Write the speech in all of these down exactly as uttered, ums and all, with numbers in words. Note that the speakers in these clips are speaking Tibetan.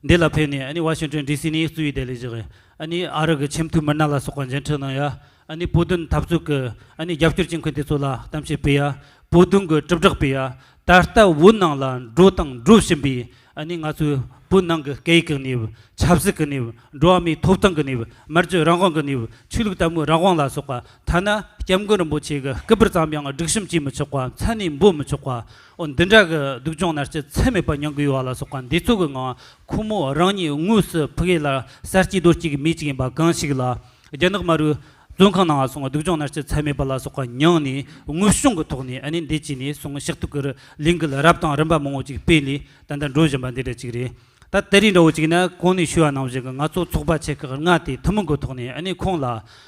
འདི་ལ་ཕེབས་ནས་ཨ་ནི་ཝ་ཤིང་ཏོན་ཌི་སི་ནས་གཙོས་པའི་བདེ་ལེགས་བཞག་ཨ་ནི་ཨ་རི་གི་ཆེས་མཐོའི་མི་སྣ་ལ་སོགས་པ་མཇལ་འཕྲད་གནང་ཡ། ཨ་ནི་བོད་དོན་འཐབ་རྩོད་ཀྱི་ཨ་ནི་རྒྱབ་སྐྱོར་བྱེད་མཁན་དེ་ཚོ་ལ་གཏམ་བཤད་སྤེལ་ཡ། བོད་དོན་གྱི་དྲིལ་བསྒྲགས་སྤེལ་ཡ། ད་ལྟ་བོད་ནང་ལ་འགྲོ་དང་འགྲོ་བཞིན་པའི་ཨ་ནི་ང་ཚོའི་བོད་ནང་གི་སྐད་ཡིག་གི་གནས་བབ། ཆབ་སྲིད་ཀྱི་གནས་བབ། འགྲོ་བ་མིའི་ཐོབ་ཐང་གི་གནས་བབ། མི་རྒྱུ་རང་དབང་གི་གནས་བབ། ཆོས་ལུགས་དད་མོས་རང་དབང་ལ་སོགས་པ། ཐ་ན་སྐྱབས་མགོན་རིན་པོ་ཆེ་གི་སྐུ་པར་ཙམ་ཡང་སྒྲིག་གཤོམ་བྱེད་མི་ཆོག་པ། མཚན་ནས་འབོད་མི་ཆོག་པ། འོ་འདི་འདྲ་གི་སྡུག་སྦྱོང་མནར་གཅོད་ཚད་མེད་པ་མྱོང་གི་ཡོད་པ་ལ་སོགས་པ། འདི་ཚོ་གི་ངང་ཁོ་མོ་རང་ཉིད་དངོས་སུ་ཕ་གི་ལ་ས་སྐྱིད་རྡོ་སྐྱིད་ཀྱི་མི་གཅིག་ཡིན་པ་གང་ཞིག་ལ། རྒྱ་ནག་དམར་པོའི་བཙོན་ཁང་ནང་སོང་སྡུག་སྦྱོང་མནར་གཅོད་ཚད་མེད་པ་ལ་སོགས་པ་མྱངས་ནས། དངོས་བྱུང་གི་ཐོག་ནས་ཨ་ནི་འདི་བྱས་ནས་སོང་ཞབས་ཏོག་གི་ལས་འགུལ་རབ་དང་རིམ་པ་མང་པོ་ཅིག་སྤེལ་ནས་ད་ལྟ་འགྲོ་བཞིན་པ་འདི་འདྲ་ཅིག་རེད། ད་དེ་རིང་འདྲ་བོ་ཅིག་ན་གོང་ནས་ཞུས་པ་ནང་བཞིན་གྱི་ང་ཚོ་ཚོགས་པ་ཆེ་ཁག་ལྔ་དེ་ཐུན་མོང་གི་ཐོག་ནས་ཨ་ནི་ཁོང་ལ་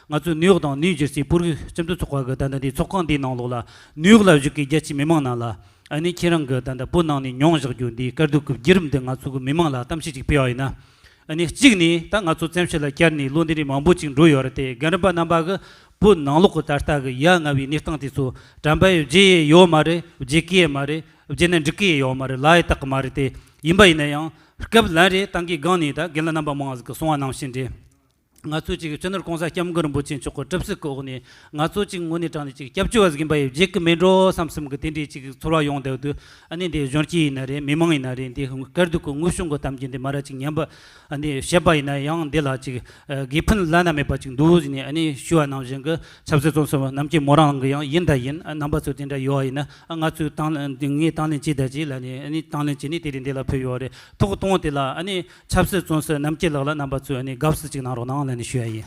ང་ཚོ་ནིའུ་ཡོག་དང་ནིའུ་ཇར་སི་བོད་རིགས་སྤྱི་མཐུན་ཚོགས་པ་གི་ད་ལྟ་འདི་ཚོགས་ཁང་འདིའི་ནང་ལོགས་ལ། ནིའུ་ཡོག་ལ་བཞུགས་ཀྱི་རྒྱལ་སྤྱིའི་མི་མང་རྣམས་ལ། ཨ་ནི་ཁྱེད་རང་གི་ད་ལྟ་བོད་ནང་ནས་མྱོང་བཞག་རྒྱུ་འདིའི་དཀའ་སྡུག་གི་བརྒྱུད་རིམ་འདི་ང་ཚོ་གི་མི་མང་ལ་གཏམ་བཤད་ཅིག་སྤེལ་བ་ཡིན་ན། ཨ་ནི་གཅིག་ནས་ད་ང་ཚོ་བཙན་བྱོལ་ལ་བསྐྱར་ནས་ལོ་འདི་འདྲའི་མང་པོ་ཅིག་འགྲོ་ཡོད་རེད་དེ། རྒན་རབས་པ་རྣམ་པ་གི་བོད་ནང་ལོགས་ཀྱི་ད་ལྟ་གི་ཡ་ང་བའི་གནས་སྟངས་དེ་ཚོ་དྲན་པ་ཡོད་བརྗེད་ཡས་ཡོད་མ་རེད། བརྗེད་ཀྱི་ཡས་མ་རེད། བརྗེད་ན་འགྲིག་གི་ཡས་ཡོད་མ་རེད། ལ་ཡ་དག་གི་མ་རེད་དེ། ཡིན་པ་ཡིན་ན་ཡང་སྐབས་ལན་རེ་ད་གིན་སྒང་ནས་ད་རྒན་ལགས་རྣམ་པ་མང་ཟིག་གིས་གསུང་བ་ནང་བཞིན་རེད། ང་ཚོས་ཅིག་སྤྱི་ནོར་གོང་ས་སྐྱབས་མགོན་རིན་པོ་ཆེ་མཆོག་གི་གྲུབ་གཟིགས་ཀྱི་འོག་ནས། ང་ཚོ་ཅིག་དངོས་གནས་དྲང་གནས་ཅིག་སྐྱབས་བཅོལ་བ་ཟིག་ཡིན་པ་ཡི་བརྗེད་གི་མེད་འགྲོ་བསམ་བསམ་གི་དེ་འདྲའི་ཅིག་ཚོར་བ་ཡོང་བསྡད་དུས། ཨ་ནི་འདི་གཞོན་སྐྱེས་ཡིན་ན་རེད། མི་མང་ཡིན་ན་རེད། འདི་དཀའ་སྡུག་གི་དངོས་བྱུང་གི་གཏམ་རྒྱུད་འདི་མ་ར་ཅིག་ཉན་པ། ཨ་ནི་བཤད་པ་ཡིན་ན་ཡང་འདི་ལ་ཅིག་ཨ་དགེ་ཕན་བླ་ན་མེད་པ་ཅིག་འདུག་ཟེར་ནས་ཨ་ནི་ཞུ་བ་ནང་བཞིན་གི་ཆབ་སྲིད་བཙོན་ཟུར་རྣམ་རྒྱལ་མོ་རང་གི་ཡང་ཡིན་ད་ཡིན། ཨ་རྣམ་པ་ཚོ་དེ་འདྲ་ཡོད་པ་ཡིན་ན། ཨ་ང་ཚོས་དང་ངས་དང་ལེན་བྱེད་ད་ཅིག་ལ་ནི་ཨ་ནི་དང་ལེན་བྱས་ནས་དེ་རིང་འདི་ལ་ཕེབས་ཡོད་རེད། ཐོག་དང་པོ་དེ་ལ་ཨ་ནི་ཆབ་སྲིད་བཙོན་ཟུར་རྣམ་རྒྱལ་ལགས་ལ་རྣམ་པ་ཚོས་ཨ་ནི་དགའ་བསུ་ཅིག་གནང་རོགས་གནང་ལ་ནི་ཞུ་ཡ་ཡིན།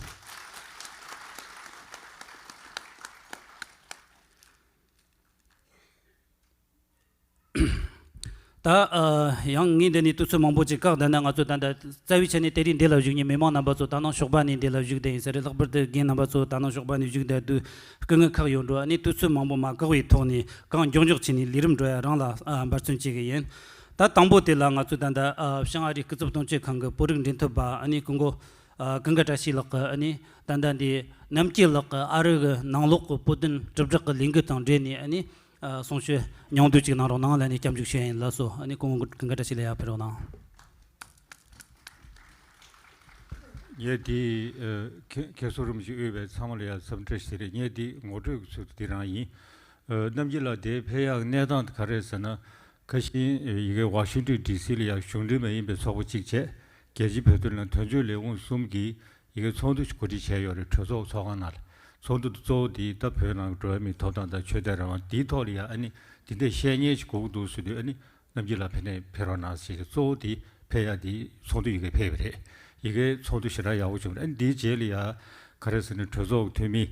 ད་ཨ་ཡང་ངས་འདི་ནས་དུས་ཚོད་མང་པོ་ཅིག་བཀག་བསྡད་ན། ང་ཚོ་ད་ལྟ་རྩ་བའི་ཆ་ནས་དེ་རིང་འདི་ལ་བཞུགས་མཁན་མི་མང་རྣམ་པ་ཚོ་ད་ནངས་ཞོགས་པ་ནས་འདི་ལ་བཞུགས་བསྡད་ཡིན་ས་རེད། ལྷག་པར་དུ་རྒན་རྣམ་པ་ཚོ་ད་ནངས་ཞོགས་པ་ནས་བཞུགས་བསྡད་དུས་སྐུ་ངལ་ཁག་ཡོད་འགྲོ། ཨ་ནི་དུས་ཚོད་མང་པོ་མ་བཀག་པའི་ཐོག་ནས་གང་མགྱོགས་མགྱོགས་བྱས་ནས་ལས་རིམ་འགྲོ་ཡ་རང་ལ་ཨ་འབད་བརྩོན་བྱེད་གི་ཡིན། ད་དང་པོ་དེ་ལ་ང་ཚོས་ད་ལྟ་ཨ་བྱང་ཨ་རིའི་སྐུ་ཚབ་དོན་གཅོད་ཁང་གི་བོད་རིགས་འབྲེལ་མཐུད་པ་ཨ་ནི་སྐུ་ངོ་ཨ་ཀུན་དགའ་བཀྲ་ཤིས་ལགས་ཀྱིས་ཨ་ནི་ད་ལྟ་འདི་རྣམ་རྒྱལ་ལགས་ཀྱིས་ཨ་རི་གི་ནང་ལོགས་ཀྱི་བོད་དོན་དྲིལ་བསྒྲགས་ཀྱི་ལས་འགུལ་དང་འབྲེལ་ནས་ཨ་ནི་ཨ་གསུང་བཤད་ཉུང་བསྡུས་ཅིག་གནང་རོགས་གནང་ལབ་ནས་སྐྱབས་འཇུག་ཞུ་ཡ་ཡིན། ལགས་སོ། ཨ་ནི་སྐུ་ངོ་ཀུན་དགའ་བཀྲ་ཤིས་ལགས་ཡར་ཕེབས་རོགས་གནང་། ངས་འདི་ཨ་ཁེ་ཁེ་སོ་རིམ་བཞིན་དབུས་པའི་ཚང་མ་ལ་ཡ་འཚམས་འདྲི་ཞུ་རེད། ངས་འདི་ངོ་སྤྲོད་ཀྱི་ཚུལ་དུ་འདི་རང་ཡིན། ཨ་རྣམ་རྒྱལ་ལགས་འདིར་ཕེབས་ཡག་གནས་སྟངས་དེ་ག་རེ་ཟེར་ན། ཁ་ཤས་ཡ་གི་ཝ་ཤིང་ཏོན་ཌི་སི་ལ་ཡ་གཞུང་འབྲེལ་མ་ཡིན་པའི་ཚོགས་པ་གཅིག་བྱས། རྒྱལ་སྤྱིའི་བོད་དོན་ལ་དོན་གཅོད་ལས་ཁུངས་གསུམ་གྱིས་ཡ་གི་ཚོགས་འདུ་གོ་སྒྲིག་བྱས་ཡོད་རེད། གྲོས་ཚོགས་ཚོགས་ཁང་ནང་ལ། ཚོགས་འདུ་གཙོ་བོ་དེ་ད་བོད་ནང་གི་འགྲོ་བ་མིའི་ཐོབ་ཐང་དང་ཆོས་དད་རང་དབང་དེའི་ཐོག་ལ་ཡ་ཨ་ནི་དེ་འདྲའི་བཤད་མཁན་ཞིག་དགོས་ཀྱི་འདུག་ཟེར་དུས། ཨ་ནི་རྣམ་རྒྱལ་ལགས་ཕེབས་ནས་ཕེབས་རོགས་གནང་ཞེས། གཙོ་བོ་དེ་ཕེབས་ཡ་དེ་ཚོགས་འདུ་ཡ་གི་ཕེབས་པ་རེད། ཡ་གི་ཚོགས་འདུ་ཞེ་དྲག་ཡག་པོ་བྱུང་རེད། ཨ་ནི་དེའི་རྗེས་ལ་ཡ་ག་རེ་ཟེར་ན། གྲོས་ཚོགས་འཐུས་མི་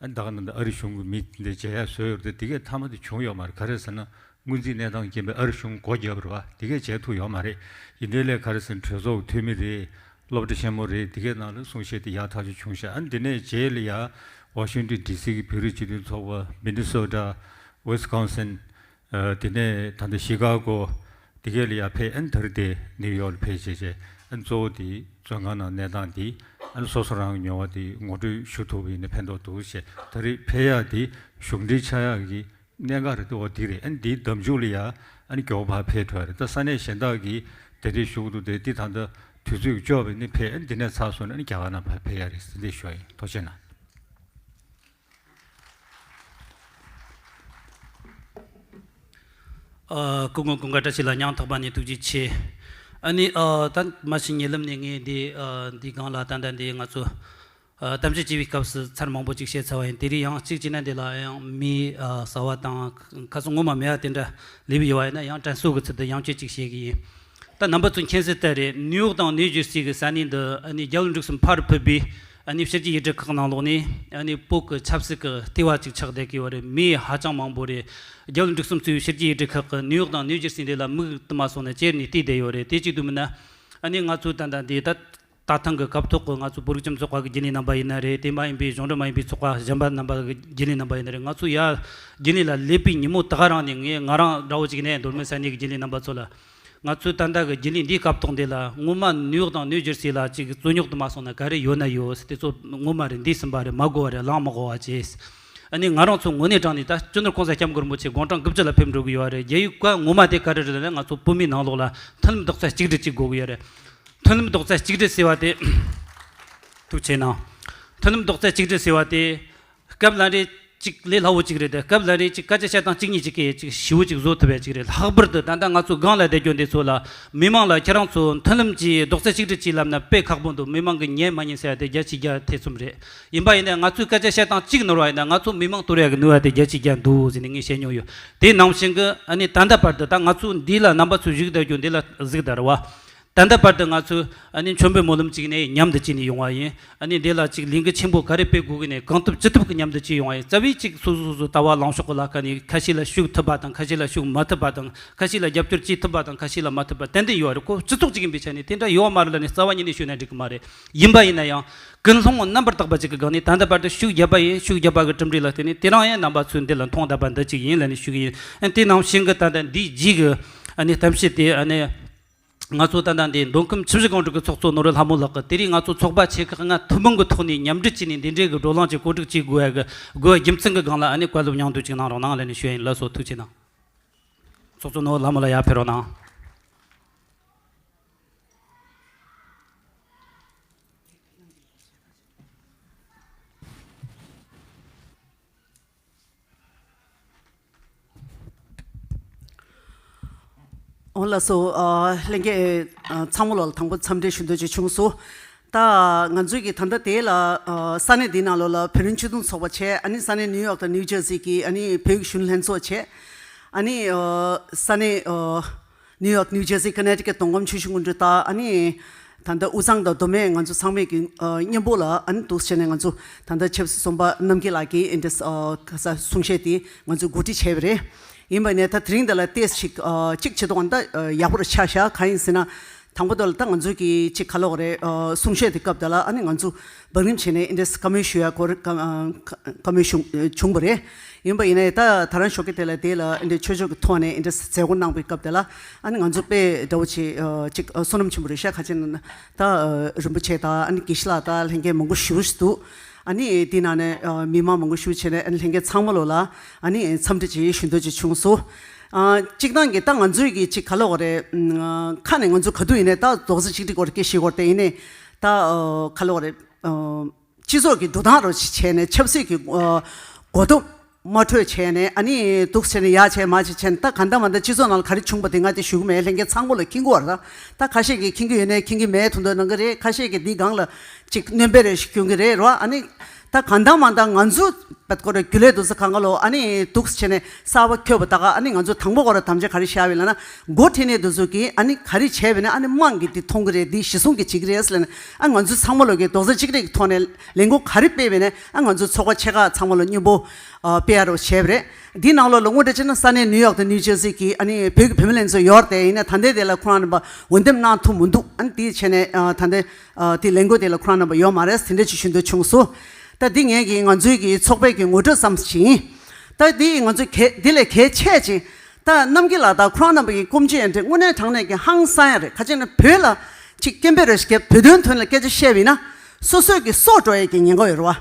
ཨ་ནི་ད་ག་ནང་དུ་ཨ་རི་གཞུང་གི་མི་འདི་མཇལ་ཡ་བཟོས་ཡོད་རེད་དེ། དེ་གས་མཐའ་མ་དེ་བྱུང་ཡོད་མ་རེད། ག་རེ་ཟེར་ན། སྔོན་རྩིས་གནས་སྟངས་རྐྱེན་པས་ཨ་རི་གཞུང་སྒོ་བརྒྱབ་རེད་བ། དེ་གས་བྱེད་ཐུབ་ཡོད་མ་རེད། ཡིན་དེ་ལས་ག་རེ་ཟེར་ན། གྲོས་ཚོགས་འཐུས་མི་རེད། སློབ་གྲྭ་ཆེན་མོ་རེད། དེ་གས་ནང་ལ་གསུང་བཤད་དེ་ཡག་ཐག་ཆོད་བྱུང་ཤག་ཨ་ནི་དེ་ནས་རྗེས་ལ་ཡ་ཝ་ཤིང་ཏོན་ཌི་སི་གི་བོད་རིགས་སྤྱི་མཐུན་ཚོགས་པ། མི་ནི་སོ་ཊ། ཝི་སི་ཀོན་སིན། ཨ་དེ་ནས་ད་ལྟ་ཤི་ཀ་གོ། དེ་གས་ལ་ཡ་ཕེབས། ཨ་ནི་ད་རེས་དེ་ནིའུ་ཡོག་ལ་ཕེབས་བྱས་བྱས། ཨ་ནི་གཙོ་བོ་དེ་བཙོན་ཁང་ནང་གནས་སྟངས་དེ་ཨ་ནི་སོ་སོ་རང་གི་མྱོང་བ་དེ་ངོ་སྤྲོད་ཞུ་ཐུབ་པ་ཡིན་ན་ཕན་ཐོགས་འདུག་ཞེས། ད་རེས་ཕེབས་ཡག་དེ་གཞུང་འབྲེལ་ཆགས་ཡག་གི་གནད་འགག་རེད་འདུག་བ། འདི་རེད། ཨ་ནི་འདིའི་འདེམས་འཇུག་ལ་ཡ་ཨ་ནི་མགྱོགས་པ་ཕར་ཕེབས་འགྲོ་ཡ་རེད། ད་ས་གནས་གཞན་དག་གིས་དེ་འདྲའི་ཞུ་གི་འདུག་སྟེ། འདི་ད་ལྟ་དུས་ཚོད་ཀྱིས་ལྕོགས་པ་ཡིན་ན་ཕེབས། ཨ་ནི་འདི་ནས་ཚར་སོང་ན་ཨ་ནི་རྒྱ་གར་ནང་ཕར་ཕེབས་ཡ་རེད་ཟེར་འདི་ཞུ་ཡ་ཡིན། ཐུགས་རྗེ་གནང་། ཨ་སྐུ་ངོ་ཀུན་དགའ་བཀྲ་ཤིས་ལགས་སྙིང་ཐག་པ་ནས་ཐུགས་རྗེ་ཆེ། ཨ་ནི་ཨ་ད་མ་གཞི་ཉེ་ལམ་ནས་ངས་འདི་ཨ་འདི་སྒང་ལ་ད་ལྟ་འདི་ང་ཚོ་ཨ་གཏམ་བཤད་བྱེད་པའི་སྐབས་སུ་ཚར་མང་པོ་ཅིག་བཤད་ཚར་བ་ཡིན། དེ་རིང་ཡང་གཅིག་བྱས་ན་འདི་ལ་ཡང་མིའི་ཨ་གསར་བ་དང་ཁ་སང་ངོ་མ་མེད་པ་དེ་འདྲ་སླེབས་ཡོད་པ་ཡིན་ན། ཡང་དྲན་གསོ་གི་ཚུལ་དུ་ཡང་བསྐྱར་ཅིག་བཤད་གི་ཡིན། ད་རྣམ་པ་ཚོ་མཁྱེན་གསལ་ལྟར་རེད། ནིའུ་ཡོག་དང་ནིའུ་ཇར་སི་གི་ས་གནས་འདི་ཨ་ནི་རྒྱལ་བ་འབྲུག་གསུམ་ཕ་རུ་ཕེབས་པའི་ཨ་ནི་ཕྱི་རྒྱལ་ཡུལ་གྲུ་ཁག་ནང་ལོགས་ནས་ཨ་ནི་བོད་ཀྱི་ཆབ་སྲིད་ཀྱི་ལྟེ་བ་ཅིག་ཆགས་བསྡད་ཀྱི་ཡོད་རེད། མི་ཧ་ཅང་མང་པོ་རེད། རྒྱལ་བ་འབྲུག་གསུམ་གཙོས་པའི་ཕྱི་རྒྱལ་ཡུལ་གྲུ་ཁག་གི་ནིའུ་ཡོག་དང་ནིའུ་ཇར་སི་འདི་ལ་མིག་དུ་མ་སོང་ན་ཅེར་ནས་བལྟས་བསྡད་ཡོད་རེད། དེ་གཅིག་ཏུ་མིན་ན་ཨ་ནི་ང་ཚོའི་ད་ལྟ་འདི་ད་ད་ཐེངས་ཀྱི་སྐབས་ཐོག་གི་ང་ཚོ་བོད་རིགས་སྤྱི་མཐུན་ཚོགས་པ་གི་རྒྱུན་ལས་རྣམ་པ་ཡིན་ན་རེད། དེ་མ་ཡིན་པའི་གཞུང་འབྲེལ་མ་ཡིན་པའི་ཚོགས་པ་གཞན་པ་རྣམ་པ་གི་རྒྱུན་ལས་རྣམ་པ་ཡིན་ན་རེད། ང་ཚོ་ཡ་རྒྱུན་ལས་ལ་སླེབས་པའི་ཉིན་མོ་ད་ག་རང་ནས་ངས་ང་རང་འདྲ་བོ་ཅིག་ནས་མདོ་སྨད་ས་གནས་ཀྱི་རྒྱུན་ལས་རྣམ་པ་ཚོ་ལ། ང་ཚོའི་ད་ལྟ་གི་རྒྱུན་ལས་འདིའི་སྐབས་ཐོག་འདི་ལ་སྔོན་མ་ནིའུ་ཡོག་དང་ནིའུ་ཇར་སི་ལ་ཅིག་རྩོད་རྙོག་དུ་མ་སོང་ན་ག་རེ་ཡོད་ན་ཡོད། དེ་ཚོ་སྔོན་མ་རེད། འདས་ཟིན་པ་རེད། མ་གོ་བ་རེད། གླེང་མ་གོ་བ་བྱས། ཨ་ནི་ང་རང་ཚོ་དངོས་གནས་དྲང་གནས་ད་སྤྱི་ནོར་གོང་ས་སྐྱབས་མགོན་རིན་པོ་ཆེ་དགུང་གྲངས་དགུ་བཅུ་ལ་ཕེབས་འགྲོ་གི་ཡོད་རེད། རྒྱལ་བའི་བཀའ་ངོ་མ་དེ་ག་རེ་རེད་ལབ་ན། ང་ཚོ་བོད་མིའི་ནང་ལོགས་ལ་མཐུན་ལམ་རྡོག་རྩ་གཅིག་སྒྲིལ་གཅིག་དགོས་གི་ཡོད་རེད། མཐུན་ལམ་རྡོག་རྩ་གཅིག་སྒྲིལ་ཟེར་བ་དེ། ཐུགས་ཆེ་གནང་། མཐུན་ལམ་རྡོག་རྩ་གཅིག་སྒྲིལ་ཟེར་བ་དེ། སྐབས་ལ་རེ་གཅིག་ལས་སླ་བོ་གཅིག་རེད་དེ། སྐབས་ལ་རེ་གཅིག་སྐད་ཆ་བཤད་སྟངས་གཅིག་གཉིས་གཅིག་གིས་གཅིག་ཞེ་པོ་གཅིག་བཟོ་ཐུབ་པ་གཅིག་རེད། ལྷག་པར་དུ་ད་ལྟ་ང་ཚོ་སྒང་ལ་བསྡད་རྒྱུ་འདི་ཚོ་ལ་མི་མང་ལ་ཁྱེད་རང་ཚོ་མཐུན་ལམ་གྱིས་རྡོག་རྩ་གཅིག་སྒྲིལ་གྱིས་ལབ་ན་དཔེ་ཁག་པོ་འདུག་མི་མང་གིས་ཉན་མ་ཉན་ཟེར་ཡ་དེ་བརྒྱ་ཆ་བརྒྱ་ཐེ་ཚོམ་རེད། ཡིན་པ་ཡིན་ན་ང་ཚོའི་སྐད་ཆ་བཤད་སྟངས་གཅིག་ནོར་བ་ཡིན་ན་ང་ཚོ་མི་མང་གཏོར་ཡ་གི་ནུས་པ་དེ་བརྒྱ་ཆ་བརྒྱ་འདུག་ཟེར་ནས་ངས་བཤད་མྱོང་ཡོད། དེ་ནང་བཞིན་གྱི་ཨ་ནི་ད་ལྟ་བར་དུ་ད་ང་ཚོ་འདི་ལ་རྣམ་པ་ཚོས་བཞུགས་བསྡད་རྒྱུ་འདི་ལ་གཟིགས་དང་རེད་བ། ད་ལྟ་བར་དུ་ང་ཚོས་ཨ་ནི་མཆོད་འབུལ་སྨོན་ལམ་གཅིག་ནས་མཉམ་དུ་བྱས་ནས་ཡོང་བ་ཡིན། ཨ་ནི་འདི་ལ་གཅིག་ལས་འགུལ་ཆེན་པོ་ག་རེ་སྤེལ་དགོས་ཀྱི་ནས་གང་ཐུབ་ཅི་ཐུབ་ཀྱི་མཉམ་དུ་བྱས་ཡོང་བ་ཡིན། རྩ་བའི་གཅིག་སོ་སོ་སོ་སོ་ལྟ་བ་ལངས་ཕྱོགས་ཀྱི་ལ་ཁ་ནས་ཁ་ཤས་ལ་ཤུགས་ཐུབ་པ་དང་ཁ་ཤས་ལ་ཤུགས་མ་ཐུབ་པ་དང་ཁ་ཤས་ལ་རྒྱབ་སྐྱོར་བྱེད་ཐུབ་པ་དང་ཁ་ཤས་ལ་མ་ཐུབ་པ་ཏན་ཏན་ཡོད་རེད། ཁོ་སྤྱི་ཚོགས་གཅིག་ཡིན་པའི་ཆ་ནས་དེ་འདྲ་ཡོད་མ་རེད་ལབ་ནས་རྩ་བ་ཉིད་ནས་ཤོད་ན་འགྲིག་གི་མ་རེད། ཡིན་པ་ཡིན་ན་ཡང་ཀུན་སློང་རྣམ་པར་དག་པ་ཅིག་གི་སྒང་ནས་ད་ལྟ་བར་དུ་ཤུགས་བརྒྱབ་པ་ཡིན། ཤུགས་བརྒྱབ་པ་གི་གྲུབ་འབྲས་ལ་བརྟེན་ནས་དེ་རང་ཡང་རྣམ་པ་ཚོས་འདི་ལ་མཐོང་བསྡད་པ་འདི་གཅིག་ཡིན་ལབ་ནས་ཞུ་གི་ཡིན། ཨ་དེ་ནང་བཞིན་གྱི་ད་ལྟ་འདིའི་རྗེས་ཀྱི་ཨ་ནི་གཏམ་བཤད་དེ་ཨ་ནི། ང་ཚོ་ད་ལྟ་འདི་མདོ་ཁམས་ཆུ་བཞི་སྒང་དྲུག་གི་ཚོགས་གཙོ་ནོར་བུ་ལྷ་མོ་ལགས་ཀྱིས་དེ་རིང་ང་ཚོ་ཚོགས་པ་ཆེ་ཁག་ལྔ་ཐུན་མོང་གི་ཐོག་ནས་མཉམ་འབྲེལ་བྱས་ནས་འདི་འདྲའི་གི་བགྲོ་གླེང་ཅིག་གོ་སྒྲིག་བྱེད་དགོས་ཡ་གི་དགོས་པ་རྒྱུ་མཚན་གྱི་སྒང་ལ་ཨ་ནི་བཀའ་སློབ་མཉམ་དུ་ཅིག་གནང་རོགས་གནང་ལབ་ནས་ཞུ་ཡ་ཡིན། ལགས་སོ། ཐུགས་རྗེ་གནང་། ཚོགས་གཙོ་ནོར་བུ་ལྷ་མོ་ལགས་ཡར་ཕེབས་རོགས་གནང་། འོ་ལགས་སོ། ཨ་ལྷན་རྒྱས་ཨ་ཚང་མ་ལོ་ལ་དང་པོ་འཚམས་འདྲི་ཞུ་འདོད་ཅིག་བྱུང་སོང་། ད་ང་ཚོའི་གི་ད་ལྟ་དེ་ལ་ཨ་ས་གནས་འདིའི་ནང་ལོ་ལ་བོད་རིགས་སྤྱི་མཐུན་ཚོགས་པ་བྱས། ཨ་ནི་ས་གནས་ནིའུ་ཡོག་དང་ནིའུ་ཇར་སི་གི་ཨ་ནི་བོད་ཀྱི་གཞོན་ནུ་ལྷན་ཚོགས་བྱས། ཨ་ནི་ཨ་ས་གནས་ཨ་ནིའུ་ཡོག་ནིའུ་ཇར་སི་ཀོ་ནེ་ཊི་ཀེཊ་མདོ་ཁམས་ཆུ་བཞི་སྒང་དྲུག་དང་ཨ་ནི་ད་ལྟ་དབུས་གཙང་དང་མདོ་སྨད་ང་ཚོ་ཚང་མས་ཀྱི་ཨ་མཉམ་པོ་ལ་ཨ་ནི་འདུག་བྱས་ནས་ང་ཚོ་ད་ལྟ་ཆབ་སྲིད་བཙོན་པ་རྣམ་རྒྱལ་ལགས་ཀྱིས་ཨེ་འདྲ་ཨ་ག་ས་གསུང་བཤད་དེ་ང་ཚོས་གོ་སྒྲིག་བྱས་པ་རེད། ཡིན་པ་ནས་ད་དེ་རིང་འདི་ལ་ཏོག་ཙམ་ཅིག་ཨ་གཅིག་བྱེད་དོན་ད་ཨ་ཡག་པོ་རུ་ཆགས་ཤག་གང་ཡིན་ཟེར་ན། དང་པོ་དེ་ལ་ད་ང་ཚོས་ཀྱི་ཅིག་ག་ལབ་དགོས་རེད། ཨ་གསུང་བཤད་དེ་སྐབས་དེ་ལ་ཨ་ནི་ང་ཚོ་བང་རིམ་བྱས་ནས་ཨེ་འདྲ་བཀའ་མོལ་ཞུ་ཡ་སྐོར་བཀའ་ཨ་བཀའ་མོལ་བྱུང་བྱུང་བ་རེད། ཡིན་པ་ཡིན་ནའི་ད་ད་རང་ཞོགས་ཀས་དེ་ལ་དེ་ལ་ཨེ་འདྲ་ཆོས་ཕྱོགས་ཀྱི་ཐོག་ནས་ཨེ་འདྲ་མཛད་སྒོ་གནང་བའི་སྐབས་དེ་ལ་ཨ་ནི་ང་ཚོ་དཔེ་འདྲ་བོ་ཅིག་ཨ་ཅིག་ཨ་བསོད་ནམས་ཆེན་པོ་རེད་ཤག་ག་ཅི་ན་ད་ཨ་རིན་པོ་ཆེ་དང་ཨ་ནི་དགེ་བཤེས་ལགས་དང་ལྷན་རྒྱས་མང་པོ་ཞེ་པོ་ཞིག་འདུག་ཨ་ནི་དེ་ནང་ནས་ཨ་མི་མང་མང་པོ་ཞེ་པོ་བྱས་ནས་ཨ་ནི་ལྷན་རྒྱས་ཚང་མ་ལོ་ལ་ཨ་ནི་འཚམས་འདྲི་ཅིག་ཞུ་འདོད་ཅིག་བྱུང་སོང་། ཨ་གཅིག་ནང་གི་ད་ང་ཚོའི་གི་ཅིག་ག་ལབ་དགོས་རེད། ཨ་ཁ་ནས་ང་ཚོ་ག་དུས་ཡིན་ནའི་ད་རྡོག་རྩ་གཅིག་སྒྲིལ་སྐོར་སྐད་བཤད་དགོས་རེད། དེ་ཡིན་ནའི་ད་ཨ་ག་ལབ་དགོས་རེད། ཨ་སྤྱི་ཚོགས་ཀྱི་འགྲོ་སྟངས་རོ་ཞིག་བྱས་ནས་ཆབ་སྲིད་ཀྱི་ཨ་གོ་རྟོགས་མ་འཕྲོད་བྱས་ནས་ཨ་ནི་འདུག་བྱས་ནས་ཡར་བྱས་མར་བྱས་བྱས་ནས་ད་གང་ལྟར་མ་ལྟར་སྤྱི་ཚོགས་ནང་ལ་ག་རེ་བྱུང་པ་དེ་ང་དེ་ཞུ་གི་མེད། ལྷན་རྒྱས་ཚང་མ་ལ་མཁྱེན་གྱི་ཡོད་རེད། ད་ད་ཁ་ཤས་ཀྱིས་མཁྱེན་གྱི་ཡོད་ནའི་མཁྱེན་གྱི་མེད་དོན་དག་གནང་གི་རེད། ཁ་ཤས་ཀྱིས་འདི་སྒང་ལ་ཅིག་སྣོན་པ་རེ་ཞིག་སྐྱོན་གྱི་རེད་རོ། ཨ་ནི་ད་གང་ལྟར་མ་ལྟར་ང་ཚོ་བད་ཀོ་ར་རྒྱུན་ལས་འདུག་ས་གང་ག་ལོ་ཨ་ནི་འདུག་བྱས་ནས་གསར་པ་འཁྱོལ་བ་ད་ག་ཨ་ནི་ང་ཚོ་དང་པོ་ཁོ་ར་དམ་བཅའ་ག་རེ་བཞག་པ་ཡིན་ལབ་ན། འགོ་ཁྲིད་ནས་འདུག་ཚོ་གིས་ཨ་ནི་ག་རེ་བྱས་པ་ཡིན་ན་ཨ་ནི་དམངས་ཀྱིས་འདི་མཐོང་གི་རེད། འདི་གཞི་བཟུང་གིས་བྱེད་ཀྱི་རེད་ཟེར་ལབ་ནས་ཨ་ང་ཚོ་ཚང་མ་ལོ་གིས་རྡོག་རྩ་གཅིག་སྒྲིལ་གྱི་ཐོག་ནས་ལས་འགུལ་ག་རེ་སྤེལ་བ་ཡིན་ན་ཨ་ང་ཚོ་ཚོགས་པ་ཆེ་ཁག་ཚང་མ་ལོ་མཉམ་པོ་ཨ་སྤེལ་ཡ་རོགས་བྱས་པ་རེད། འདི་ནང་ལོ་ལ་དངོས་འབྲེལ་བྱས་ན་ས་གནས་ནིའུ་ཡོག་དང་ནིའུ་ཇར་སི་གི་ཨ་ནི་བོད་ཀྱི་བུད་མེད་ལྷན་ཚོགས་ཡོད་རེད། དེ་ཡིན་ན་ད་ལྟའི་དེ་ལ་ཁོ་རང་རྣམ་པ་འོས་འདེམས་གནང་ཐུབ་མི་འདུག་ཨ་ནི་དེ་བྱས་ནས་ཨ་ད་ལྟའི་ཨ་དེ་ལས་འགུལ་དེ་ལ་ཁོ་རང་རྣམ་པ་ཡོད་མ་རེད། དེ་འདྲ་ཅིག་ཞུ་འདོད་བྱུང་སོང་། ད་འདི་ངས་ཀྱི་ང་ཚོའི་གི་ཚོགས་པའི་གི་ངོ་སྤྲོད་ཙམ་ཞིག་ཡིན། ད་འདི་ང་ཚོའི་གལ་འདི་ལས་གལ་ཆེ་ཅིང་ད་རྣམ་རྒྱལ་ལགས་དང་ཁོ་རང་རྣམ་པ་གི་སྐུ་མཆེད་ཡན་ཁྲི་དངོས་གནས་དྲང་གནས་ཀྱི་ཧང་སང་ཡ་རེད། ག་ཅི་ན་བོད་ལ་ཅིག་སྐད་འབོད་རེ་ཞིག་བརྒྱབ་བོད་དོན་དོན་ལ་སྐད་ཆ་བཤད་པ་ཡིན་ན་སོ་སོའི་གི་སྲོག་འགྲོ་ཡས་ཀྱི་ཉེན་ཁ་ཡོད་རེད་བ།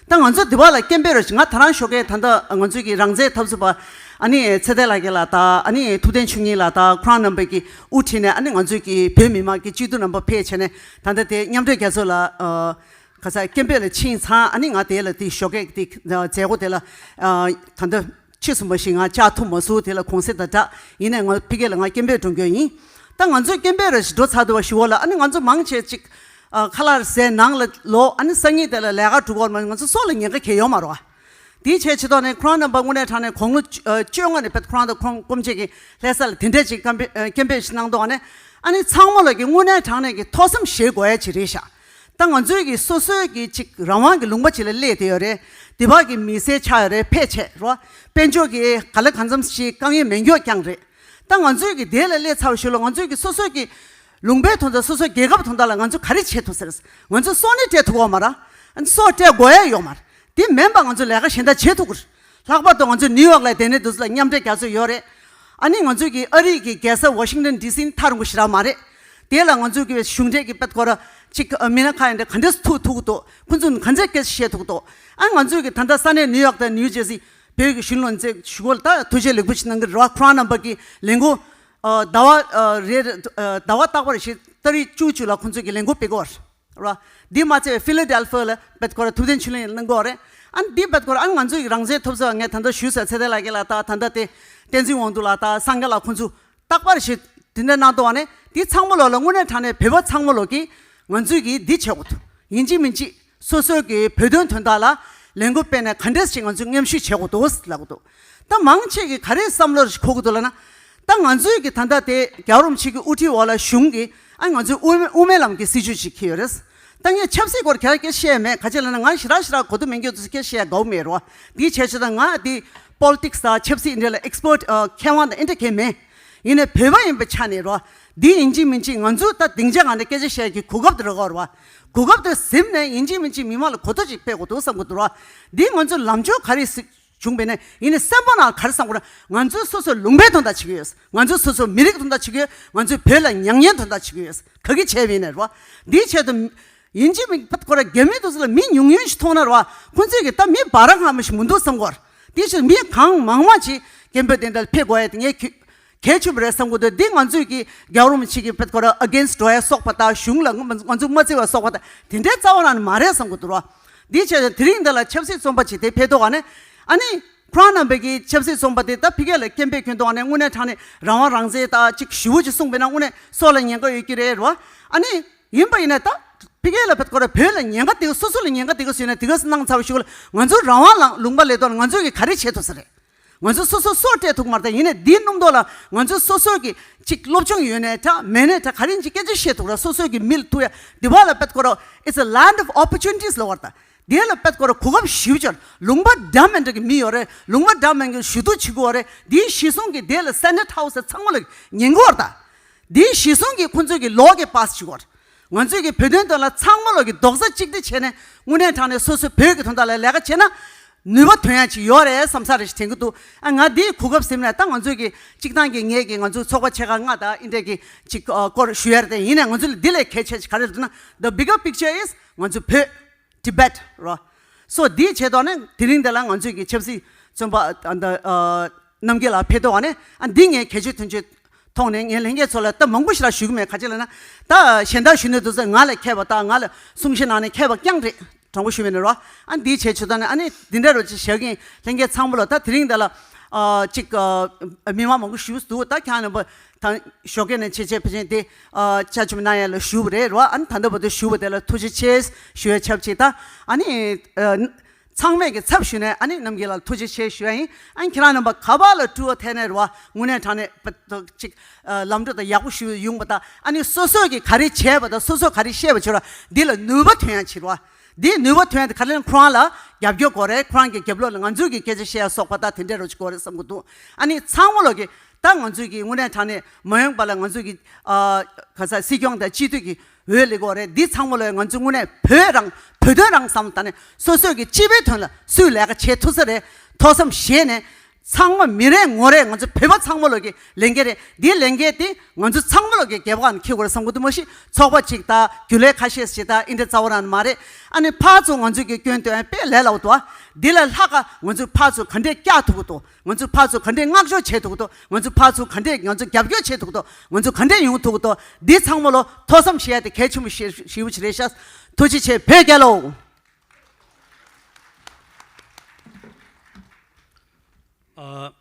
ད་ང་ཚོ་འདི་བ་ལ་སྐད་འབོད་རེ་ཞིག་ང་ད་རང་ཞོགས་ཀས་ད་ལྟ་ང་ཚོའི་གི་རང་བཙན་འཐབ་རྩོད་པ་ཨ་ནི་ཚེ་བརྟན་ལྷ་རྒྱལ་ལགས་དང་ཨ་ནི་ཐུབ་བསྟན་ཆོས་ཉིད་ལགས་དང་ཁོ་རང་རྣམ་པ་གི་དབུ་ཁྲིད་ནས་ཨ་ནི་ང་ཚོའི་གི་བོད་མི་མང་གི་སྤྱི་འཐུས་རྣམ་པ་ཕེབས་བྱས་ནས་ད་ལྟ་དེ་མཉམ་འབྲེལ་རྒྱལ་ཚོགས་ལ་ཨ། ཁ་ས་སྐད་འབོད་ལ་ཕྱིན་ཚང་ཨ་ནི་ང་དེ་ལ་དེ་ཞོགས་ཀས་དེ་མཛད་སྒོ་དེ་ལ་ཨ་ད་ལྟ་ཕྱིས་སུ་མ་ཞིག་ང་བཅར་ཐུབ་མ་སོང་། དེ་ལ་གུང་སེང་དང་སྦྲགས་ཡིན་ནའི་ང་ཕ་གི་ལ་ང་སྐད་འབོད་འགྲོ་མཁན་ཡིན། ད་ང་ཚོས་སྐད་འབོད་ར་ཞིག་འགྲོ་ཚར་འདུག་བ་ཞུ་བ་ལ་ཨ་ནི་ང་ཚོ་མང་ཆེ་ཅིག་ཨ་ཁ་ལག་ཟས་ནང་ལ་ལོག་ཨ་ནི་སང་ཉིན་དེ་ལ་ལས་ཀ་འགྲོ་གི་ཡོད་མ་རེད། ང་ཚོ་སྲོག་ལ་ཉེན་ཁ་གང་ཡང་ཡོད་མ་རེད་བ། དེའི་ཆེད་ཆེད་ཐོག་ནས་ཁོ་རང་རྣམ་པ་དངོས་གནས་དྲང་གནས་དགུང་ལོ་བཅོ་ལྔ་ནས་བེད་ཁོ་རང་དང་ཁོང་སྐུ་མཆེད་ཀྱི་ལྷ་ས་ལ་དེ་འདྲས་ཅིག་སྐད་འབོད་སྐད་འབོད་ཞིག་གནང་འདུག་ཨ་ནི་ཨ་ནི་ཚང་མ་ལ་གི་དངོས་གནས་དྲང་གནས་ཀྱི་ཐོས་བསམ་བྱེད་དགོས་ཡ་ཅིག་རེད་ཤག་ད་ང་ཚོའི་གི་སོ་སོའི་གི་ཅིག་རང་དབང་གི་ལུང་པ་ཅིག་ལ་སླེབས་བསྡད་ཡོད་རེད། དེ་བར་གི་མི་སེར་ཆགས་ཡོད་རེད། ཕལ་ཆེར་རོ། དཔལ་འབྱོར་གི་ག་ལེ་གང་འཚམ་ཞིག་དཀའ་ངལ་མེད་མཁན་རྐྱང་རེད། ད་ང་ཚོའི་གི་དེ་ལ་སླེབས་ཚར་བ་ཞིག་ལ་ང་ཚོའི་གི་སོ་སོའི་གི་ལུང་པའི་དོན་དག་སོ་སོའི་རྒྱལ་ཁབ་དོན་དག་ལ་ང་ཚོ་ག་རེ་བྱེད་ཐུབ་ཟེར། ང་ཚོ་སྲོག་ནི་སྤྲད་ཐུབ་ཀྱི་ཡོད་མ་རེད། སྲོག་སྤྲད་དགོས་ཡ་ཡོད་མ་རེད། དེ་མིན་པ་ང་ཚོ་ལས་ཀ་གཞན་དག་བྱེད་ཐུབ་ཀྱི་རེད། ལྷག་པར་དུ་ང་ཚོ་ནིའུ་ཡོག་ལ་བསྡད་ནས་དུས་ཚོད་ལ་མཉམ་འབྲེལ་རྒྱལ་ཚོགས་ཡོད་རེད། ཨ་ནི་ང་ཚོའི་གི་ཨ་རིའི་གི་རྒྱལ་ས་ཝ་ཤིང་ཏན་ཌི་སི་ནི་ཐག་རིང་པོ་ཞེ་དྲག་མ་རེད། དེ་ལ་ང་ཚོའི་གི་གཞུང་འབྲེལ་གི་པད་ཁོ་ར་ཅིག་མི་སྣ་ཁག་ཡིན་འདྲ་ག་འདྲས་ཐུག་ཐུག་གི་འདུག་ཁོང་ཚོ་ག་འདྲས་སྐད་ཆ་བཤད་ཐུབ་ཀྱི་འདུག་ཨ་ང་ཚོའི་གི་ད་ལྟ་ས་གནས་ནིའུ་ཡོག་དང་ནིའུ་ཇར་སི་བོད་ཀྱི་གཞོན་ནུ་ལྷན་ཚོགས་ཞུ་སྒོ་ལ་ད་ཐུགས་རྗེ་ལེགས་འབུལ་ཞིག་གནང་གི་རེད་བ། ཁོ་རང་རྣམ་པ་གི་ལས་འགུལ་ ཨ་ཟླ་བ་ཨ་རེ་རེ་ཨ་ཟླ་བ་རྟག་པར་ཞིག་ཏ་རིག་བཅུ་བཅུ་ལ་ཁོང་ཚོས་ཀྱི་ལས་འགུལ་སྤེལ་གོ་ར། འདི་མ་ཚད་པའི་ཕི་ལ་ཌེལ་ཕི་ཡ་ལ་བེད་ཁོ་ར་ཐུབ་བསྟན་ཆོས་གླིང་གླིང་གོ་རེད། ཨ་ནི་འདི་བེད་ཁོ་ར་ཨ་ནི་ང་ཚོའི་རང་བཙན་ཐོབ་ས་ངས་ད་ལྟ་ཞུས་ས་ཚེ་བརྟན་ལགས་ཀྱི་ལ་ད་ད་ལྟ་དེ་བསྟན་འཛིན་དབང་འདུས་ལགས་ད་སངས་རྒྱས་ལགས་ཁོང་ཚོ་རྟག་པར་ཞིག་དེ་འདྲ་གནང་འདུག་བ་ནི་འདི་ཚང་མ་ལོ་ལ་དངོས་གནས་དྲང་གནས་བོད་པ་ཚང་མ་ལོ་གིས་ང་ཚོས་ཀྱིས་འདི་བྱེད་དགོས་འདུག་ཡིན་གཅིག་མིན་གཅིག་སོ་སོའི་གི་བོད་དོན་དོན་དག་ལ་ལས་འགུལ་སྤེལ་ནས་ག་འདྲས་ཞིག་ང་ཚོས་མཉམ་ཞུགས་བྱེད་དགོས་འདུག་ལབ་གི་འདུག་ད་མང་ཆེ་གི་ག་རེ་བསམ་བློ་ཞིག་འཁོར་གི་འདུག་ལབ་ན། ད་ང་ཚོའི་གི་ད་ལྟ་དེ་རྒྱལ་བ་རིན་པོ་ཆེ་གི་དབུ་ཁྲིད་འོག་ལ་གཞུང་གི་ཨ་ང་ཚོའི་དབུ་མའི་དབུ་མའི་ལམ་གི་སྲིད་བྱུས་ཤིག་འཁྱེར་ཡོད་རེད། ད་ངས་ཆབ་སྲིད་སྐོར་ག་རེ་སྐད་བཤད་མེད་ག་ཅི་ལབ་ན་ང་ཞེ་དྲག་ཞེ་དྲག་གོ་བསྡུར་མི་འགྱོ་དུས་སྐད་བཤད་དགའ་བོ་མེད་རོ། འདིའི་ཆེད་ཆེད་ད་ང་དེ་པོ་ལི་ཊིག་སི་དང་ཆབ་སྲིད་འདྲ་ལ་ཨེག་སི་པར་ཊི་མཁས་དབང་དང་ཨེ་འདྲ་གང་མེད། ཡིན་ནའི་བོད་པ་ཡིན་པའི་ཆ་ནས་རོ། འདི་ཡིན་གཅིག་མིན་གཅིག་ང་ཚོ་ད་སྡིངས་ཆ་སྒང་ནས་སྐད་ཆ་བཤད་ཀྱི་གོ་སྐབས་དེ་རག་གོ་ར་བ། གོ་སྐབས་དེ་ཟིན་ནས་ཡིན་གཅིག་མིན་གཅིག་མི་མང་ལ་གོ་རྟོགས་ཅིག་སྤེལ་དགོས་འདུག་བསམ་གི་འདུག་ར། འདི་ང་ཚོ་ལམ་ཕྱོགས་ག་རེ་ཟིག་བྱུང་བས་ནས་ཡིན་ནའི་སེམས་པ་ནང་ག་རེ་བསམ་གི་ར། ང་ཚོ་སོ་སོའི་ལུང་པའི་དོན་དག་བྱེད་ཀྱི་ཡོད། ང་ཚོ་སོ་སོའི་མི་རིགས་དོན་དག་བྱེད་ཀྱི་ཡོད། ང་ཚོའི་བོད་ལ་ཉམས་ཉེས་དོན་དག་བྱེད་ཀྱི་ཡོད། ག་གི་བྱས་པ་ཡིན་ནའི་ར། འདིའི་ཆེད་དུ། ཡིན་གཅིག་མིན་གཅིག་ཁོ་ར་རྒྱ་མི་དེ་ཚོ་ལ་མི་ཉུང་ཉུང་ཞིག་མཐོང་ན་ར་ཁོང་ཚོས་ཀྱི་ད་མི་བ་ར་ང་མི་ཞིག་མི་འདུག་བསམ་གོ་ར། དེ་ཕྱིར་མི་གང་མང་མང་ཅིག་སྐད་འབོད་དེ་འདྲ་ཕེབས་དགོས་ཡ་དེ་ངས་གལ་ཆེན་པོ་རེད་བསམ་གོ་འདུག་འདི་ང་ཚོས་ཀྱི་རྒྱལ་བ་རིན་པོ་ཆེ་གི་བེད་ཁོ་ར་ཨ་གེན་སི་ཊི་འགྲོ་ཡ་སོགས་པ་དང་གཞུང་ལ་ང་ང་ཚོ་མ་བརྩི་བ་སོགས་པ་དང་དེ་འདྲའི་རྩ་བ་རང་ནས་མ་རེད་བསམ་གོ་འདུག་ར། འདི་བྱས་ཙང་དེ་རིང་འདི་ལ་ཆབ་སྲིད་བཙོན་པ་ཅིག་དེ་ཕེབས་ཐོག་ནས་ཨ་ནི་ཁོ་རང་རྣམ་པའི་གི་ཆབ་སྲིད་བཙོན་པ་དེ་ད་ཕ་གི་ལ་སྐད་འབོད་ཁྱོན་ཐོག་ནས་དངོས་གནས་དྲང་གནས་རང་དབང་རང་བཙན་ད་ཅིག་ཞེ་པོ་ཅིག་གསུངས་པས་ན་དངོས་གནས་སྲོག་ལ་ཉེན་ཁ་ཡོད་ཀྱི་རེད་ར། ཨ་ནི། ཡིན་པ་ཡིན་ན་ད་ཕ་གི་ལ་བེད་ཁོ་ར་བོད་ལ་ཉེན་ཁ་དེ་ག་སོ་སོ་ལ་ཉེན་ཁ་དེ་ག་བཟོས་ན་དེ་ག་གནང་ཚར་བ་ཞིག་ལ་ང་ཚོ་རང་དབང་ལ་ལུང་པ་ལས་ཐོག་ལ་ང་ཚོ་གི་ག་རེ་བྱེད་ཐུབ་ས་རེད། ང་ཚོ་སོ་སོ་སྲོག་སྤྲད་ཐུབ་མ་རེད། ད་ཡིན་ནའི་འདིའི་སྣུམ་ཐོག་ལ་ང་ཚོ་སོ་སོ་གི་ཅིག་སློབ་སྦྱོང་ཡོད་ནའི་ད་མེད་ནའི་ད་ག་རེ་ཅིག་སྐད་ཆ་བཤད་ཐུབ་ར་སོ་སོ་གི་མི་ལ་ཐུག་ཡ་དེ་བ་ལ་བེད་ཁོ་ར་it's a land of opportunities ལབ་པ་རེད། ད་དེ་ལ་བེད་ཁོ་ར་གོ་སྐབས་ཞེ་པོ་ཅིག་ལུང་པ་འདྲ་མི་འདྲ་གི་མི་ཡོད་རེད། ལུང་པ་འདྲ་མི་འདྲ་གི་ཞུ་གཏུག་བྱེད་དགོས་རེད། དེའི་གཞི་བཟུང་གི་དེ་ལ་སེ་ནེ་ཊི་ཧའུ་སི་ཚང་མ་ལ་ཉན་གོ་ར་ད། འདིའི་གཞི་བཟུང་གིས་ཁོང་ཚོས་ཀྱི་ལོག་གི་པཱ་སི་བྱེད་དགོས། ང་ཚོས་ཀྱི་བོད་དོན་དོན་ལ་ཚང་མ་ལོག་གི་རྡོག་རྩ་གཅིག་སྒྲིལ་བྱས་ནས་དངོས་གནས་དྲང་གནས་སོ་སོའི་བོད་ཀྱི་དོན་དག་ལ་ལས་ཀ་བྱས་ན་ནུས་པ་ཐོན་ཡ་ཅིག་ཡོད་རེད་བསམ་ས་རེ་ཞིག་དྲན་གྱི་འདུག་ཨ་ང་འདིའི་གོ་སྐབས་ཟིན་ནས་ད་ང་ཚོས་ཀྱི་གཅིག་ཐང་གི་ངས་ཀྱི་ང་ཚོའི་ཚོགས་པ་ཆེ་ཁག་ལྔ་དང་ཨིན་འདྲས་ཀྱི་ཅིག་ཨ་སྐོར་ཞུ་ཡ་རེད། དེ་ཡིན་ནས་ང་ཚོ་ལ་འདི་ལས་གལ་ཆེ་ཞིག་ག་རེ་རེད་ཟེར་ན། The bigger picture is ང་ཚོ་བོད། Tibet རོ། སོ་འདིའི་ཆེད་དུ་ནི་དེ་རིང་འདི་ལ་ང་ཚོས་ཀྱི་ཆབ་སྲིད་བཙོན་པ་ཨ་ད་ཨ་རྣམ་རྒྱལ་ལགས་ཕེབས་ཐོག་ནས་ཨ་འདི་ངས་གལ་ཆེ་དོན་ཆེ་མཐོང་ནས་ངས་ལྷན་རྒྱས་ཚོ་ལ་ད་མང་པོ་ཞིག་ལ་ཞུ་གི་མེད། ག་ཅི་ལབ་ན་ད་གཞན་དག་ཞུ་ནས་འདུག་ཟེར་ང་ལ་མཁས་པ་དང་ང་ལ་གསུང་བཤད་གནང་ནས་མཁས་པ་རྐྱང་རེད། དྲང་པོ་ཞུ་བས་ནི་རོ། ཨ་འདིའི་ཆེད་ཆེད་དུ་ནི་ཨ་ནི་འདི་འདྲ་རོ་ཅིག་བཞག་གིན་ལྷན་རྒྱས་ཚང་མ་ལ་ད་དེ་རིང་འདི་ལ་ཨ་ཅིག་ཨ་མི་མང་མང་པོ་ཞུ་འདུག་ད་ཁྱེད་རྣམ་པ། ད་ཞོགས་ཀས་ནས་ཆེ་ཆེ་ཕལ་ཆེར་དེ་ཨ་ཆ་ཆུམ་ན་ཡ་ལ་ཞུ་བ་རེད་རོ། ཨ་ནི་ད་ལྟ་བར་དུ་ཞུ་བ་དེ་ལ་ཐུགས་རྗེ་ཆེ་ཞུ་ཡ་ཆབས་ཅིག་ད་ཨ་ནི་ཨ་ཚང་མས་ཀྱི་ཚབ་ཞུས་ནས་ཨ་ནི་རྣམ་རྒྱལ་ལགས་ཐུགས་རྗེ་ཆེ་ཞུ་ཡ་ཡིན། ཨ་ནི་ཁྱེད་རང་རྣམ་པ་ག་པ་ལ་སྤྲུལ་བ་ཐད་ནས་རོ། དངོས་གནས་དྲང་གནས་ཅིག་ལམ་འགྲོ་དང་ཡག་པོ་ཞུ་ཡོང་བ་དང་ཨ་ནི་སོ་སོ་གི་ག་རེ་བྱས་པ་དང་སོ་སོ་ག་རེ་བཤད་པ་བྱོས་ར་འདི་ལ་ནུས་པ་ཐོན་ཡ་བྱེད་རོ། འདིའི་ནུས་པ་ཐོན་ཏེ་ག་ལེན་ཁོ་རང་ལ་རྒྱབ་སྐྱོར་དགོས་རེད། ཁོ་རང་གི་རྒྱབ་ལོགས་ལ་ང་ཚོའི་གི་སྐད་ཆ་བཤད་ཡ་སོགས་པ་དང་དེ་འདྲ་རོ་ཅིག་དགོས་རེད་བསམ་གི་འདུག་ཨ་ནི་ཚང་མ་ལོག་གི་ད་ང་ཚོའི་གི་དངོས་གནས་དྲང་གནས་མ་འོངས་པ་ལ་ང་ཚོའི་གི་ཨ་ག་ས་སྲིད་སྐྱོང་དང་སྤྱི་འཐུས་ཀྱི་འོས་ལེན་དགོས་རེད། འདི་ཚང་མ་ལོག་ང་ཚོའི་དངོས་གནས་བོད་རང་བོད་དོན་རང་བསམ་ད་ནས་སོ་སོའི་གི་སྤྱི་པའི་དོན་ལ་སུས་ལས་ཀ་བྱེད་ཐུབ་ས་རེད། ཐུགས་བསམ་བཞེས་ནས། ཚང་མ་མི་རེ་ངོ་རེ་ང་ཚོ་བོད་པ་ཚང་མ་ལོ་གི་ལས་འགན་རེད། འདིའི་ལས་འགན་དེ་ང་ཚོ་ཚང་མ་ལོ་གི་རྒྱལ་ཁབ་ནས་འཁྱེར་དགོས་རེད་བསམ་གི་འདུག་མ་གཞི་ཚོགས་པ་གཅིག་དང་རྒྱུན་ལས་ཁ་ཤས་ཤིག་དང་ཨིན་དེ་རྩ་བ་རང་མ་རེད། ཨ་ནི་ཕར་ཚུར་ང་ཚོ་གི་སྐྱོན་འདོན་དཔེ་ལས་སླ་བོ་འདུག་འདི་ལས་ལྷག་ག་ང་ཚོ་ཕར་ཚུར་ག་འདྲས་བཀྱག་ཐུབ་གི་འདུག་ང་ཚོ་ཕར་ཚུར་ག་འདྲས་བསྔགས་བརྗོད་བྱེད་ཐུབ་གི་འདུག་ང་ཚོ་ཕར་ཚུར་ག་འདྲས་ང་ཚོ་རྒྱབ་སྐྱོར་བྱེད་ཐུབ་གི་འདུག་ང་ཚོ་ག་འདྲས་ཡོང་ཐུབ་གི་འདུག་འདི་ཚང་མ་ལོ་ཐུགས་བསམ་བཞེས་ཡ་དེ་གལ་ཆེན་པོ་ཞེ་ཞེ་པོ་ཅིག་རེད་ཤག་ཐུགས་རྗེ་ཆེ། བོད་རྒྱལ་ལོ། ཨ།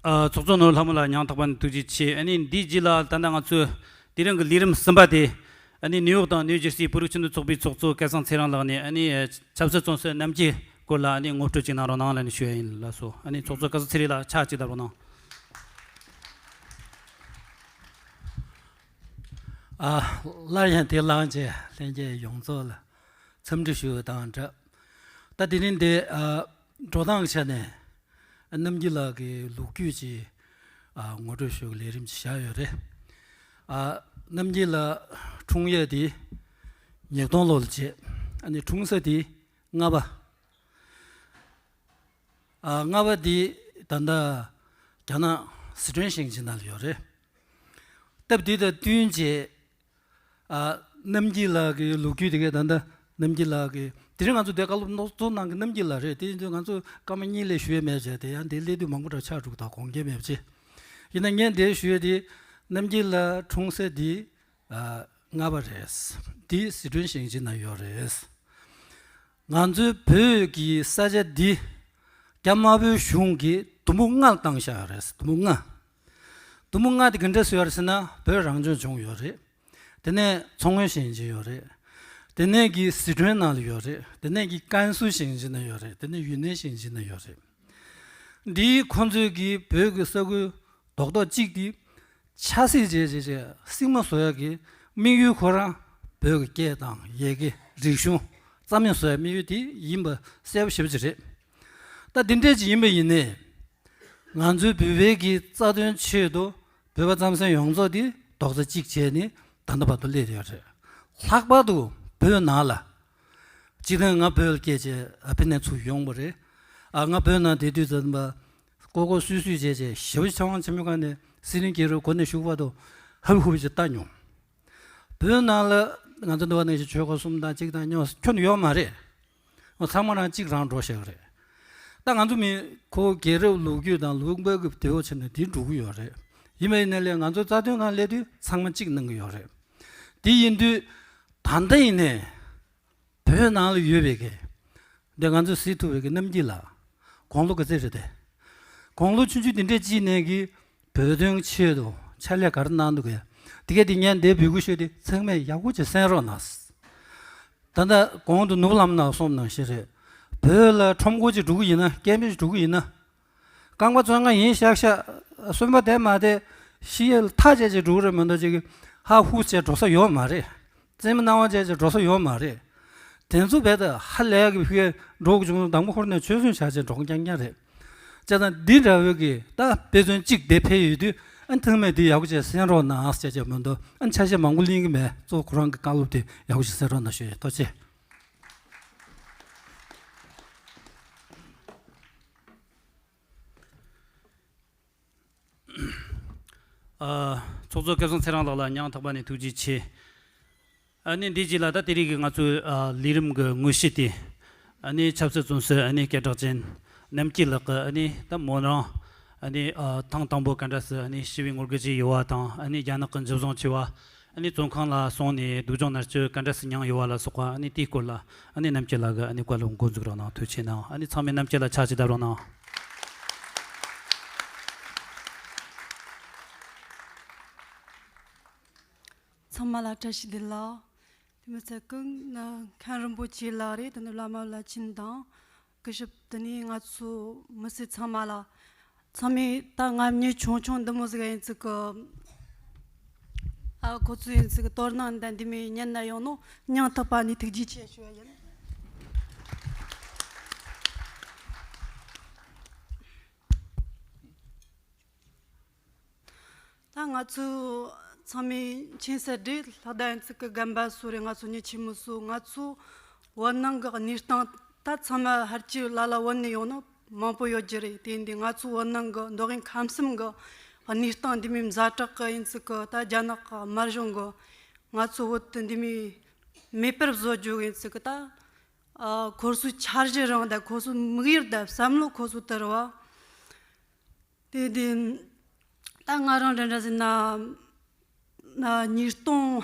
ཨ། ཚོགས་གཙོ་ནོར་ལྷ་མོ་ལགས་སྙིང་ཐག་པ་ནས་ཐུགས་རྗེ་ཆེ། ཨ་ནི་འདིའི་རྗེས་ལ་ད་ལྟ་ང་ཚོས་དེ་རིང་གི་ལས་རིམ་གསུམ་པ་དེ་ཨ་ནི་ནིའུ་ཡོག་དང་ནིའུ་ཇར་སིའི་བོད་རིགས་སྤྱི་མཐུན་ཚོགས་པའི་ཚོགས་གཙོ་སྐལ་བཟང་ཚེ་རིང་ལགས་ནས་ཨ་ནི་ཆབ་སྲིད་བཙོན་ཟུར་རྣམ་རྒྱལ་སྐོར་ལ་ཨ་ནི་ངོ་སྤྲོད་ཅིག་གནང་རོགས་གནང་ལབ་ནས་ཞུ་ཡ་ཡིན། ལགས་སོ། ཨ་ནི་ཚོགས་གཙོ་སྐལ་བཟང་ཚེ་རིང་ལགས་ཕྱག་ཅིག་བརྡབ་རོགས་གནང་། ཨ། སླར་ཡང་དེ་བླངས་བྱས་ལྷན་རྒྱས་ཡོངས་རྫོགས་ལ་འཚམས་འདྲི་ཞུ་བ་དང་སྦྲགས། ད་དེ་རིང་འདི་ཨ་འགྲོ་སྟངས་ཆ་ནས་རྣམ་རྒྱལ་ལགས་ཀྱི་ལོ་རྒྱུས་ཀྱི་ཨ་ངོ་སྤྲོད་ཞུ་བའི་ལས་རིམ་ཅིག་བཞག་ཡོད་རེད། ཨ་རྣམ་རྒྱལ་ལགས་འཁྲུངས་ཡས་དེ་ཉིས་སྟོང་ལོ་ལ་བྱས། ཨ་ནི་འཁྲུངས་ས་དེ་རྔ་པ། ཨ་རྔ་པ་འདི་ད་ལྟ་རྒྱ་ནག་སི་ཁྲོན་ཞིང་ཆེན་ནང་ལ་ཡོད་རེད། སྟབས་བདེ་དང་བསྟུན་བྱས། ཨ་རྣམ་རྒྱལ་ལགས་ཀྱི་ལོ་རྒྱུས་དེ་གའི་ད་ལྟ་རྣམ་རྒྱལ་ལགས་ཀྱི་དེ་རིང་ང་ཚོ་འདི་བཀའ་སློབ་གནང་གནང་གི་རྣམ་རྒྱལ་ལགས་རེད། དེ་ཡིན་དུས་ང་ཚོ་སྐར་མ་གཉིས་ལས་ཞུ་ཡས་མེད་བྱས་དེ་ཡང་འདི་སླེབས་དུས་མང་པོ་འདྲ་ཆགས་འགྲོ་གི་འདུག་དགོངས་འགལ་མེད་པ་བྱས། ཡིན་ན་ངས་འདིར་ཞུ་ཡས་དེ་རྣམ་རྒྱལ་ལགས་འཁྲུངས་ས་དེ་ཨ་རྔ་བ་རེད། དེ་ཟི་ཁྲོན་ཞིང་ཆེན་ན་ཡོད་རེད། ང་ཚོའི་བོད་ཀྱི་ས་ཆ་འདི་རྒྱ་དམར་པོའི་གཞུང་གིས་དུམ་བུ་ལྔ་ལ་བཏང་བཞག་ཡོད་རེད། དུམ་བུ་ལྔ། དུམ་བུ་ལྔ་དེ་ག་འདྲ་བཟོས་ཡོད་རེད་ཟེར་ན། བོད་རང་སྐྱོང་ལྗོངས་ཡོད་རེད། དེ་ནས་མཚོ་སྔོན་ཞིང་ཆེན་ཡོད་རེད། དེ་ནས་ཀྱི་ཟི་ཁྲོན་ནང་ལ་ཡོད་རེད། དེ་ནས་ཀྱི་ཀན་སུའུ་ཞིང་ཆེན་ན་ཡོད་རེད། དེ་ནས་ཡུན་ནན་ཞིང་ཆེན་ན་ཡོད་རེད། འདིའི་ཁོ་ཚོས་ཀྱི་བོད་ཀྱི་ས་ཁུལ་རྡོག་རྡོག་གཅིག་དེ་ཆབ་སྲིད་བྱས་བྱས་བྱས་སྲིད་མ་བཟོ་ཡག་གི་དམིགས་ཡུལ་ཁོ་རང་བོད་ཀྱི་སྐད་དང་ཡི་གེ་རིག་གཞུང་རྩ་མེད་བཟོ་ཡག་དམིགས་ཡུལ་དེ་ཡིན་པ་གསལ་པོ་ཞེ་པོ་ཅིག་རེད། ད་འདི་འདྲས་ཅིག་ཡིན་པ་ཡིན་ནའི། ང་ཚོའི་བོད་པའི་གི་རྩ་དོན་ཆེད་དུ་བོད་པ་རྩམ་ཟན་ཡོངས་རྫོགས་དེ་རྡོག་རྩ་གཅིག་བྱས་ནས་ད་ལྟ་བར་དུ་སླེབས་ཡོད་རེད། ལྷག་པར་དུ་བོད་ནང་ལ། སྤྱིར་བཏང་ང་བོད་ལ་སྐྱེས་བྱས་ཨ་ཕི་ནས་ཚུར་ཡོང་བ་རེད། ཨ་ང་བོད་ནང་བསྡད་དུས་ཙམ་པ་ལྐོག་ལྐོག་སུད་སུད་བྱས་བྱས་ཞེ་པོ་ཕྱག་དབང་ཆེན་མོའི་སྒང་ནས་སྲིད་བློན་དགེ་རུ་འགོ་ནས་བཞུགས་བར་དུ་ཧབ་ཧུབ་ཅིག་བལྟ་མྱོང་། བོད་ནང་ལ་ང་ཚོ་འདི་བ་ནང་བཞིན་ཆོལ་ཁ་གསུམ་དང་གཅིག་དང་གཉིས་ཁྱོན་ནས་ཡོད་མ་རེད། ཚང་མ་རང་གཅིག་རང་འགྲོ་བཞག་རེད། ད་ང་ཚོ་མི་ཁོ་རྒྱལ་རབས་ལོ་རྒྱུས་དང་ལུང་པ་གི་དེའོ་ཆེ་ནས་དེ་འགྲོ་གི་ཡོད་རེད། ཡིན་པ་ཡིན་ན་ལས་ང་ཚོ་རྩ་དོན་སྒང་སླེབས་དུས་ཚང་མ་གཅིག་གནང་གི་ཡོད་རེད། དེ་ཡིན་དུས་ད་ལྟ་ཡིན་ནའི་བོད་ནང་ལ་ཡོད་པའི་གི་འདི་ང་ཚོས་གཟིགས་ཐུབ་པའི་གི་རྣམ་དཀྱིལ་ལ་དགུང་ལོ་ག་ཚོད་རེད་དེ། དགུང་ལོ་ཆུང་ཆུང་དེ་འདྲས་ཅིག་ནས་གི་བོད་དོན་ཆེད་དུ་ཕྱག་ལས་ག་རེ་གནང་འདུག་གས། དེ་གས་དེ་ངས་འདིར་འབོད་སྐུལ་ཞུས་ཏེ་ཚང་མས་ཡག་པོ་ཅིག་གསན་རོགས་གནང་། ད་ལྟ་གོང་དུ་ནོར་བུ་ལྷ་མོ་ནག་གསུངས་ནང་བཞིན་རེད། བོད་ལ་ཁྲོམ་སྐོར་ཅིག་འགྲོ་གི་ཡིན་ན། སྐད་འབོད་ཅིག་འགྲོ་གི་ཡིན་ན། རྐང་པ་བཙོན་ཁང་ཡིན་ཤག་ཤག་གསོན་པོ་བསྡད་མ་བསྡད་ཤི་ཡས་ཐག་བཅད་ཅིག་འགྲོ་གི་རེད་མ་གཏོགས་ཅིག་ཧ་ཧུ་བྱས་འགྲོ་ས་ཡོད་མ་རེད། རྩེད་མོ་སྣང་བ་བྱས་ཅིག་འགྲོ་ས་ཡོད་མ་རེད། དེ་ཚོ་བས་ད་ཧ་ལས་གི་ཕི་འགྲོ་གི་བྱུང་། དང་པོ་ཧོར་ནས་ཆོས་སྲུང་བྱ་ཆེད་འགྲོ་རྐྱང་རྐྱང་རེད། བྱས་ཙང་འདི་འདྲ་བོའི་གི་ད་དཔེ་མཚོན་གཅིག་དེ་ཕེབས་ཡོད་དུས་ཨ་ནི་ཚང་མས་འདི་ཡག་པོ་བྱས་གསན་རོགས་གནང་ཟེར་བྱས་མ་གཏོགས་ཨ་ནི་ཆ་ཤས་མང་པོ་གླེང་གི་མེད། གཙོ་བོ་ཁོ་རང་གི་བཀའ་སློབ་དེ་ཡག་པོ་ཞིག་གསན་རོགས་གནང་ཞུ་ཡས། ཐུགས་རྗེ་ཆེ། ཨ། ཚོགས་གཙོ་སྐལ་བཟང་ཚེ་རིང་ལགས་ལ་སྙིང་ཐག་པ་ནས་ཐུགས་རྗེ་ཆེ། ཨ་ནི་འདི་རྗེས་ལ་ད་དེ་རིང་གི་ང་ཚོའི་ཨ་ལས་རིམ་གྱི་དངོས་གཞི་དེ། ཨ་ནི་ཆབ་སྲིད་བཙོན་ཟུར་ཨ་ནི་སྐད་གྲགས་ཅན་རྣམ་རྒྱལ་ལགས་ཀྱིས་ཨ་ནི་ད་མོ་རང་ཨ་ནི་ཨ་ཐེངས་དང་པོ་ག་འདྲ་སེ་ཨ་ནི་ཞི་བའི་ངོ་རྒོལ་བྱས་ཡོད་པ་དང་། ཨ་ནི་རྒྱ་ནག་གི་འཇུ་བཟུང་བྱས་པ། ཨ་ནི་བཙོན་ཁང་ལ་སོང་ནས་སྡུག་སྦྱོང་མནར་གཅོད་ག་འདྲ་སེ་མྱངས་ཡོད་པ་ལ་སོགས་པ། ཨ་ནི་དེའི་སྐོར་ལ་ཨ་ནི་རྣམ་རྒྱལ་ལགས་ཀྱིས་ཨ་ནི་བཀའ་སློབ་འགོ་འཛུགས་རོགས་གནང་། ཐུགས་རྗེ་གནང་། ཨ་ནི་ཚང་མས་རྣམ་རྒྱལ་ལགས་ཕྱག་ཅིག་བརྡབ་རོགས་གནང་། ཚང་མ་ལ་བཀྲ་ཤིས་བདེ་ལེགས། དེ་མི་ཚད་ཀུན་ནི་མཁན་རིན་པོ་ཆེ་ལགས་རེད། དེ་ནི་བླ་མ་བླ་ཆེན་དང་། སྐུ་ཞབས་དེ་ནས་ང་ཚོ་མི་སེར་ཚང་མ་ལ། ཚང་མས་ད་ང་མྱི་ཆུང་ཆུང་འདི་མོ་ཟིག་ཡིན་ཚིག་གི། ཨ་ཁོ་ཚོ་ཡིན་ཚིག་གི་དོ་སྣང་འདི་འདི་མོ་ཉན་ན་ཡོང་ནོ་སྙིང་ཐག་པ་ནས་ཐུགས་རྗེ་ཆེ་ཞུ་ཡ་ཡིན། ད་ང་ཚོ་ཚང་མས་མཁྱེན་གསལ་རེད། ལྷག་ད་ཡིན་ཚིག་གི་རྒན་པ་སུ་རེད། ང་ཚོ་མྱི་ཆེན་མོ་སུ། ང་ཚོ་བོད་ནང་གི་གནས་སྟངས་ད་ཚང་མ་ཧར་གྱི་ལ་ལ་བོད་ནས་ཡོང་ནོ་མང་པོ་ཡོད་རྒྱུ་རེད། དེ་ཡིན་དུས་ང་ཚོ་བོད་ནང་གི་མདོ་དབུས་ཁམས་གསུམ་གི་གནས་སྟངས་འདི་མོ་ཛ་དྲག་གི་ཡིན་ཚིག་གི། ད་རྒྱ་ནག་གི་དམར་གཞུང་གི་ང་ཚོ་བོད་དེ་འདི་མོ་མེད་པར་བཟོ་རྒྱུ་ཡིན་ཚིག་གི། ད་ཨ་ཁོ་ཚོའི་འཆར་གཞི་རང་དང་ཁོ་ཚོའི་དམིགས་ཡུལ་དང་བསམ་བློ་ཁོ་ཚོ་དེ་རེད་བ། དེ་དེ་ད་ང་རང་འདྲ་འདྲ་ཟེར་ན། ན་ཉིས་སྟོང་